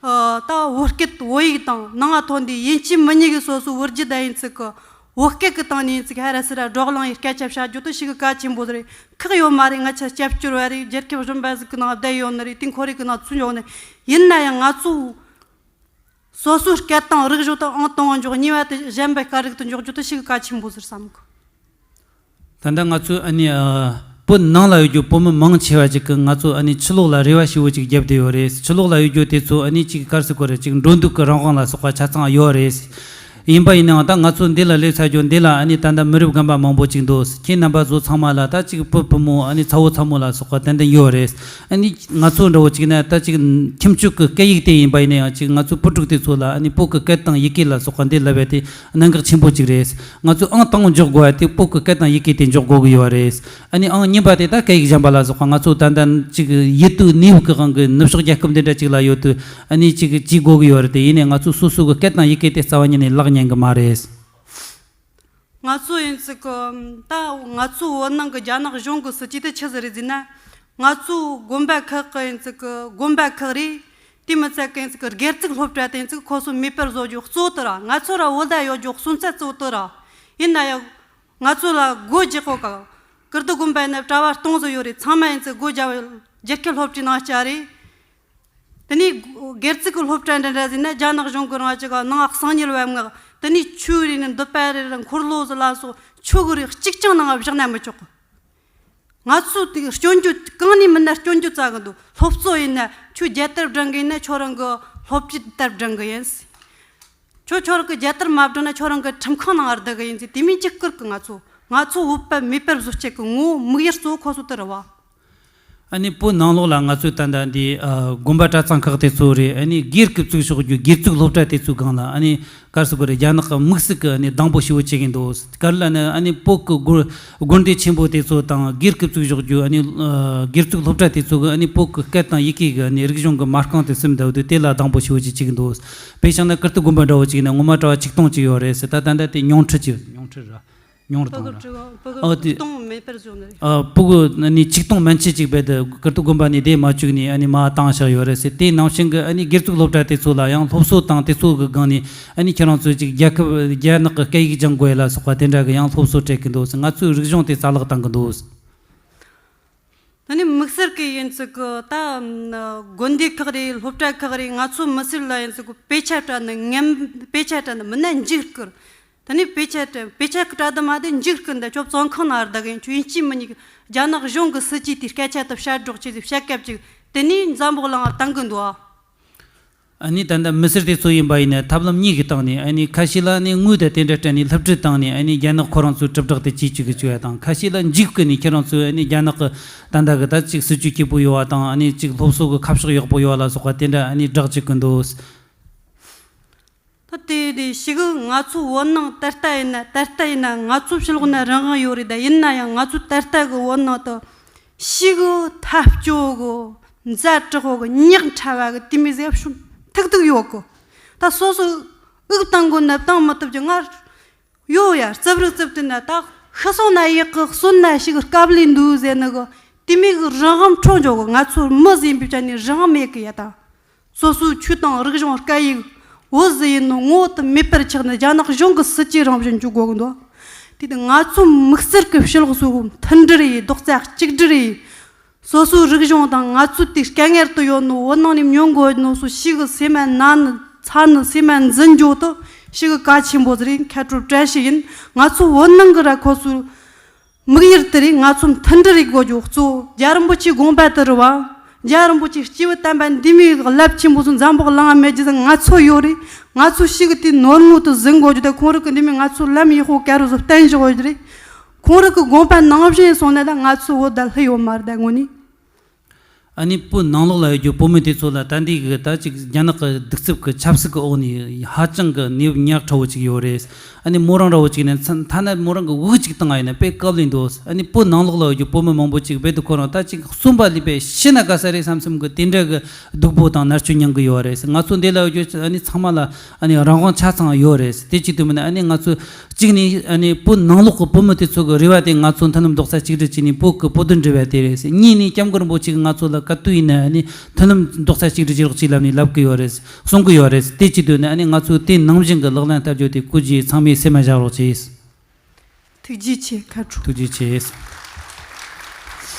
ཨ་ད་བོད་སྐད་བོད་ཡིག་དང་ནང་ང་ཐོན་དུས་ཡིན་གཅིག་མིན་གཉིས་ཀྱི་སོ་སོའི་བུ་རྒྱུད་ད་ཡིན་ཚིག་གི་བོད་སྐད་ཀྱི་སྟེང་ནས་ཡིན་ཚིག་ཧ་ར་སི་ར་བགྲོ་གླེང་ཡི་སྐད་ཆ་བཤད་རྒྱུ་དེ་ཞིག་གལ་ཆེན་པོ་རེད། ཁག་ཡོད་མ་རེད། ང་ཆ་སྐྱབས་བཅོལ་བ་རེད། རྒྱལ་ཁབ་གཞན་པ་ཟིག་གི་ནང་བསྡད་ཡོད་ནི་རེད། དེ་འཁོར་རིགས་ཀྱི་ནང་ཚུད་ཡོད་ནི་ཡིན་ན་ཡང་ང་ཚོ་སོ་སོའི་སྐད་དང་རིག་གཞུང་དང་ཨང་དང་པོ་འཇོག་གཉིས་པ་དེ་གཞན་པའི་སྐད་རིགས་དུ་འཇོག་རྒྱུ་དེ་ཞིག་གལ་ཆེན་པོ་ཟེར་བསམ་གི། ད་ལྟ་ང་ཚོས་ཨ་ནི་ཨ་བོད་ནང་ལ་ཡོད་རྒྱུ་བོད་མི་མང་ཆེ་བ་ཅིག་གིས་ང་ཚོ་ཨ་ནི་ཕྱི་ལོགས་ལ་རེ་བ་ཞེ་པོ་ཅིག་བརྒྱབ་བསྡད་ཡོད་རེད། ཕྱི་ལོགས་ལ་ཡོད་རྒྱུ་དེ་ཚོ་ཨ་ནི་ཅིག་ག་རེ་ཟེར་དགོས་རེད། ཅིག་འགྲོ་འདུག་གི་རང་དབང་ལ་སོགས་པ་ཆ་ཚང་ཡོད་རེད། ཡིན་པ་ཡིན་ནའང་ད་ང་ཚོ་འདི་ལ་སླེབས་ཚར་རྒྱུ་འདི་ལ་ཨ་ནི་ད་ལྟ་མི་རབས་རྒན་པ་མང་པོ་ཅིག་འདུག་ཁྱེད་རྣམ་པ་ཚོ་ཚང་མ་ལ་ད་ཅིག་བུ་བུ་མོ་ཨ་ནི་ཚ་བོ་ཚ་མོ་ལ་སོགས་པ་ཏན་ཏན་ཡོད་རེད། ཨ་ནི་ང་ཚོ་འདྲ་བོ་ཅིག་ན་ད་ཅིག་ཁྱིམ་སྤྱོད་ཀྱི་སྐད་ཡིག་དེ་ཡིན་པ་ཡིན་ན་ཡང་ཅིག་ང་ཚོ་བུ་ཕྲུག་དེ་ཚོ་ལ་ཨ་ནི་བོད་ཀྱི་སྐད་དང་ཡི་གེ་ལ་སོགས་པ་འདི་ལབ་པ་དེ་གནད་འགག་ཆེན་པོ་ཅིག་རེད། ང་ཚོ་ཨང་དང་པོ་འཇོག་དགོས་པ་དེ་བོད་ཀྱི་སྐད་དང་ཡི་གེ་དེ་འཇོག་དགོས་ཀྱི་ཡོད་རེད། ཨ་ནི་ཨང་གཉིས་པ་དེ་ད་སྐད་ཡིག་གཞན་པ་ལ་སོགས་པ་ང་ཚོ་ད་ལྟ་ཅིག་ཡིད་དུ་གནས་བབ་ཀྱི་དབང་གིས་ནུབ་ཕྱོགས་རྒྱལ་ཁབ་འདི་འདྲ་ཅིག་ལ་ཡོད་དུས་ཨ་ནི་ཅིག་བྱེད་དགོས་ཀྱི་ཡོད་རེད། དེ་ཡིན་ནའི་ང་ཚོ་སོ་སོ་གི་སྐད་དང་ཡི་གེ་དེ་རྩ་བ་ཉིད་ནས་བརླག་ཉན་གི་མ་རེད། ང་ཚོ་ཡིན་ཚིག་གི་ད་ང་ཚོ་བོད་ནང་གི་རྒྱ་ནག་གཞུང་གི་སྲིད་ཇུས་དེ་ཆི་ཟིག་རེད་ཟེར་ན། ང་ཚོ་དགོན་པ་ཁག་གི་ཡིན་ཚིག་གི་དགོན་པ་ཁག་རེད། དེ་མི་ཚད་གི་ཡིན་ཚིག་གི་སྒེར་བཙུགས་སློབ་གྲྭ་དེ་ཡིན་ཚིག་ཁོ་ཚོ་མེད་པར་བཟོ་རྒྱུ་གཙོ་བོ་དེ་ར། ང་ཚོ་ར་བོད་ད་ཡོད་རྒྱུ་སོན་རྩ་གཙོ་བོ་དེ་ར། ཡིན་ན་ཡང་ང་ཚོ་ལ་སྒོ་རྒྱག་གོ་ག་ཀིརྟི་དགོན་པ་ཡིན་ན་གྲྭ་བ་སྟོང་ཟིག་ཡོད་རེད། ཚང་མ་ཡིན་ཚིག་སྒོ་རྒྱག་རྒྱལ་ཁབ་སློབ་གྲྭའི་ནང་བསྐྱལ་རེད། དེ་ནས་སྒེར་བཙུགས་ཀྱི་སློབ་གྲྭ་འདྲ་འདྲ་ཟིན་ན་རྒྱ་ནག་གཞུང་གི་རང་ཅག་ནང་གསང་ཉུལ་བ་མངགས། དེ་ནས་ཆོས་རེ་ནི་འདུལ་བ་རེ་ར་འཁོར་ལོ་ཟི་ལ་སོགས་ཆོས་གི་རིགས་གཅིག་ཀྱང་ནང་བཞག་ན་མི་ཆོག་གི། ང་ཚོ་དེ་སྐྱོན་བརྗོད་གང་ནས་མིན་ན་སྐྱོན་བརྗོད་རྩ་གི་འདུག་སློབ་གཙོ་ཡིན་ན་ཁྱོད་རྒྱལ་དར་སྒྲེང་གི་ཡིན་ན་ཁྱོད་རང་གི་སློབ་སྤྱི་དར་སྒྲེང་གི་ཡིན། ཁྱོད་ཁྱོད་རང་གི་རྒྱལ་དར་མ་སྒྲེང་ན་ཁྱོད་རང་གི་ཁྲིམས་ཁང་ནང་བསྡད་གི་ཡིན་ཟེར། དེ་མིན་ཅི་བསྐུར་གི། ང་ཚོ་ང་ཚོ་བོད་པ་མེད་པར་བཟོ་བྱེད་གི་ངོ་བོ་དམིགས་ཡུལ་གཙོ་བོ་ཁོ་ཚོ་དེ་རེད་བ། ཨ་ནི་བོད་ནང་ལོགས་ལ་ང་ཚོས་ད་ལྟ་འདི་ཨ་དགོན་པ་གྲྭ་ཚང་ཁག་དེ་ཚོ་རེད། ཨ་ནི་སྒེར་གྱི་བཙུགས་ཕྱོགས་རྒྱུ་སྒེར་བཙུགས་སློབ་གྲྭ་དེ་ཚོའི་སྒང་ལ་ཨ་ནི་ག་རེ་ཟེར་དགོས་རེད། རྒྱ་ནག་གི་དམིགས་བསལ་གྱི་ཨ་ནི་སྡང་པོ་ཞེ་པོ་བྱེད་ཀྱིན་འདུག་ག་རེ་ལབ་ན་ཨ་ནི་བོད་ཀྱི་དགོན་དགོན་སྡེ་ཆེན་པོ་དེ་ཚོ་དང་སྒེར་གྱི་བཙུགས་ཕྱོགས་རྒྱུ་ཨ་ནི་ཨ་སྒེར་བཙུགས་སློབ་གྲྭ་དེ་ཚོ་གི་ཨ་ནི་བོད་ཀྱི་སྐད་དང་ཡི་གེ་གི་ཨ་ནི་རིག་གཞུང་གི་མ་རྐང་དེ་སིམ་བསྡད་དུས་དེ་ལ་སྡང་པོ་ཞེ་པོ་ཅིག་བྱེད་ཀྱིན་འདུག་དཔེ་བཞག་ན་ཀིརྟི་དགོན་པ་འདྲ་བོ་ཅིག་ཡིན་ན་ངོ་མ་གྲྭ་བ་ཆིག་སྟོང་ཅིག་ཡོད་རེད་ཟེར། ད་ད་ལྟ་དེ་ཉུང་འཕྲི་ཅིག་ཉུང་འཕྲི་ར། ཉུང་རུ་བཏང་ར། ཨོ་དེ། སྟོང་མེད་པར་བཟོ་ནི་རེད། ཨ་ཕྲུ་གུ་ནི་ཆིག་སྟོང་མན་ཆད་ཅིག་རྦད་དེ་ཀིརྟི་དགོན་པ་ནས་བསྡད་མ་བཅུག་ནས་ཨ་ནི་མར་བཏང་བཞག་ཡོད་རེད་ཟེར། དེ་ནང་བཞིན་གྱི་ཨ་ནི་སྒེར་བཙུགས་སློབ་གྲྭ་དེ་ཚོ་ལ་ཡང་སློབ་གསོ་དང་དེ་ཚོ་གི་སྒང་ནས་ཨ་ནི་ཁྱེད་རང་ཚོས་ཅིག་རྒྱལ་ཁབ་རྒྱ་ནག་གི་སྐད་ཡིག་སྦྱང་དགོས་ལ་སོགས་པ་དེ་འདྲ་གི་ཡང་སློབ་གསོ་སྤྲད་ཀྱི་འདུག་ཟེར། ང་ཚོའི་རིག་གཞུང་དེ་རྩ་བརླག་བཏང་གི་འདུག་ཟེར། ད་ནི་དམིགས་བསལ་གྱི་ཡིན་ཚིག་གི་ད་དགོན་སྡེ་ཁག་རེད། སློབ་གྲྭ་ཁག་རེད། ང་ཚོ་མི་སེར་ལ་ཡིན་ཚིག་གི་དཔེ་ཆ་སྤྲད་ནི་ངན། དཔེ་ཆ་སྤྲད་ནི་མིན་ན་འཇིགས་སྐུལ། ད་ནི་དཔེ་ཆ་སྤྲད་དཔེ་ཆ་གི་སྤྲད་དུ་མ་དེ་འཇིགས་སྐུལ་འདི་ཁྱོད་བཙོན་ཁང་ནང་བསྡད་གི་ཡིན། ཁྱོད་ཡིན་གཅིག་མིན་གཉིས་རྒྱ་ནག་གཞུང་གི་སྲིད་ཇུས་དེ་སྐད་ཆ་དེ་བཤད་རོགས་བྱེད་ཟེར་བཤད་སྐབས་ཅིག་དེ་ནས་འཛམ་བུ་གླིང་བཏང་གི་འདུག་ཨ་ནི་ད་ལྟ་མི་སེར་དེ་ཚོ་ཡིན་པ་ཡིན་ན་ཐབས་ལམ་གཉིས་ཀྱི་སྟེང་ནས་ཨ་ནི་ཁ་ཤས་ལ་ནི་དངུལ་དང་དེ་འདྲ་སྤྲད་ནས་སློབ་ཁྲིད་བཏང་ནས་ཨ་ནི་རྒྱ་ནག་ཁོ་རང་ཚོའི་དྲིལ་བསྒྲགས་དེ་བྱེད་བཅུག་གི་བཅུག་ཡ་དང་། ཁ་ཤས་ལ་འཇིགས་སྐུལ་ནས་ཁྱེད་རང་ཚོས་ཨ་ནི་རྒྱ་ནག་གི་ད་ལྟ་གི་ད་ཅིག་སྲིད་ཇུས་སྐྱིད་པོ་ཡོད་བ་དང་ཨ་ནི་ཅིག་སློབ་གསོ་གི་ཁ་ཕྱོགས་ཡག་པོ་ཡོད་བ་ལ་སོགས་པ་དེ་འདྲ་ཨ་ནི་བསྒྲགས་བཅུག་གི་འདུག་ད་དེ་དེ་ཞིག་ང་ཚོ་བོད་ནང་ད་ལྟ་ཡིན་ན་ད་ལྟ་ཡིན་ན་ང་ཚོ་ཕྱི་ལོགས་ན་རང་དབང་ཡོད་རེད། ད་ཡིན་ན་ཡང་ང་ཚོ་ད་ལྟ་གི་བོད་ནང་དུ་ཞིག་འཐབ་རྩོད་གི་ཛ་དྲག་པོ་གི་ཉག་ཕྲ་བ་གི་དེ་མི་ཟེར་ཤུམ་ཐུག་ཐུག་ཡོད་གི། ད་སོ་སོ་དབུགས་བཏང་དགོས་ན་བཏང་མི་ཐུབ་ཀྱི། ང་ཡོད་ཡ་རྩིབ་རུ་རྩིབ་དུ་ན་ད་ཤི་སོང་ན་ཡག་གི་གསོན་ན་ཞིག་སྐབས་ལས་འདུག་ཟེར་ནི་གི་དེ་མི་གི་རང་དབང་འཕྲོག་འཇོག་གི། ང་ཚོ་མི་ཟིན་པའི་ཆ་ནས་རང་དབང་མེད་གི་ཡ། ད་སོ་སོའི་ཆོས་དང་རིག་གཞུང་སྐད་ཡིག་བོད་ཟིག་ཡིན་ནོ་ངོ་བོ་དེ་མེད་པར་ཆགས་ནས་རྒྱ་ནག་གཞུང་གི་སྲིད་ཇུས་རང་བཞིན་འཇུག་དགོས་གི་འདུག་དེ་དུས་ང་ཚོ་དམིགས་བསལ་གི་ཕྱི་ལོགས་སུ་མཐུན་སྒྲིལ་ཡེད། རྡོག་རྩ་གཅིག་སྒྲིལ་ཡེད། སོ་སོའི་རིག་གཞུང་དང་ང་ཚོ་དེ་དཀའ་ངལ་དུ་ཡོད་ནོ་བོད་ནང་ནས་ཉོ་དགོས་ནོ་སོ་ཞིག་གི་སེམས་མ་ན་ནི་ཚ་ནི་སེམས་མ་འཛིན་འཇོག་ཏུ་ཞིག་གི་གལ་ཆེན་པོ་ཟིག་རེད། ཁ་དྲོ་བཀྲ་ཤིས་ཡིན། ང་ཚོ་བོད་ནང་གི་ར་ཁོ་ཚོའི་དམིགས་ཡུལ་དེ་རེད། ང་ཚོ་མཐུན་སྒྲིལ་ཡེད་དགོས་རྒྱུ་གཙོ་བོ་རྒྱལ་བ་རིན་པོ་ཆེའི་དགོངས་པ་དེ་རེད་བ། རྒྱལ་བ་རིན་པོ་ཆེའི་སྐྱེས་བུ་དམ་པ་འདི་མོའི་རླབས་ཆེན་པོ་ཚོ་འཛམ་བུ་གླིང་མེད་རྒྱུ་ཟིག་ང་ཚོ་ཡོད་རེད། ང་ཚོ་ཞིག་གི་དེ་ནོར་ངོ་དུ་ཟིན་དགོས་རྒྱུ་དེ་ཁོང་རང་གི་འདི་མོའི་ང་ཚོ་ལམ་ཡག་པོ་ག་རུ་ཟིག་བསྟན་བཞག་ཡོད་རྒྱུ་རེད། ཁོང་རང་གི་དགོངས་པ་ནང་བཞིན་སོང་ན་ད་ང་ཚོ་བོད་ད་ལྷི་ཡོད་མ་རེད་ད་དངོས་གནས། ཨ་ནི་བོད་ནང་ལོགས་ལ་ཡོད་རྒྱུ་བོད་མི་དེ་ཚོ་ལ་ད་འདི་གི་ད་ཅིག་རྒྱ་ནག་གི་གདུག་རྩུབ་ཀྱི་ཆབ་སྲིད་ཀྱི་འོག་ནས་ཧ་ཅང་གི་གནས་བབ་ཉག་ཕྲ་བོ་ཅིག་ཡོད་རེད། ཨ་ནི་མོ་རང་འདྲ་བོ་ཅིག་ནས་ཐ་ན་མོ་རང་གི་འུ་ཅིག་བཏང་ཡིན་ན་དཔེ་དཀའ་ལས་འདུག་ཨ་ནི་བོད་ནང་ལོགས་ལ་ཡོད་རྒྱུ་བོད་མི་མང་པོ་ཅིག་རྦད་དེ་ཁོ་རང་ད་ཅིག་གསོན་པ་ལུས་པའི་ཤི་ན་དགའ་ས་རེད་བསམ་བསམ་གི་དེ་འདྲ་གི་སྡུག་པོ་དང་མནར་གཅོད་མྱངས་གི་ཡོད་རེད། ང་ཚོ་འདི་ལ་ཡོད་རྒྱུ་ཨ་ནི་ཚང་མ་ལ་ཨ་ནི་རང་དབང་ཆ་ཚང་ཡོད་རེད། དེ་གཅིག་དུ་མིན་ན་ཨ་ནི་ང་ཚོ་གཅིག་ནས་ཨ་ནི་བོད་ནང་ལོགས་ཀྱི་བོད་མི་དེ་ཚོ་གི་རེ་བ་དེ་ང་ཚོ་མཐུན་ལམ་རྡོག་རྩ་གཅིག་སྒྲིལ་བྱས་ནས་བོད་ཀྱི་བོད་དོན་འབྲེལ་བ་དེ་རེད། གཉིས་ནས་སྐྱབས་མགོན་རིན་པོ་ཆེ་གིས་ང་ཚོ་ལ་ག་དུས་ཡིན་ན་ཨ་ནི་མཐུན་ལམ་རྡོག་རྩ་གཅིག་སྒྲིལ་བྱེད་རོགས་ཅེས་ལབ་ནས་ལབ་གི་ཡོད་རེད། གསུང་གི་ཡོད་རེད། དེ་གཅིག་དུས་ནས་ཨ་ནི་ང་ཚོས་དེ་ནང་བཞིན་གྱི་ལག་ལེན་བསྟར་རྒྱུ་དེ་སྐུ་མཁྱེན་ཚང་མས་སེམས་མ་བཞག་རོགས་གྱིས། ཐུགས་རྗེ་ཆེ། ཁ་དྲོ། ཐུགས་རྗེ་ཆེ།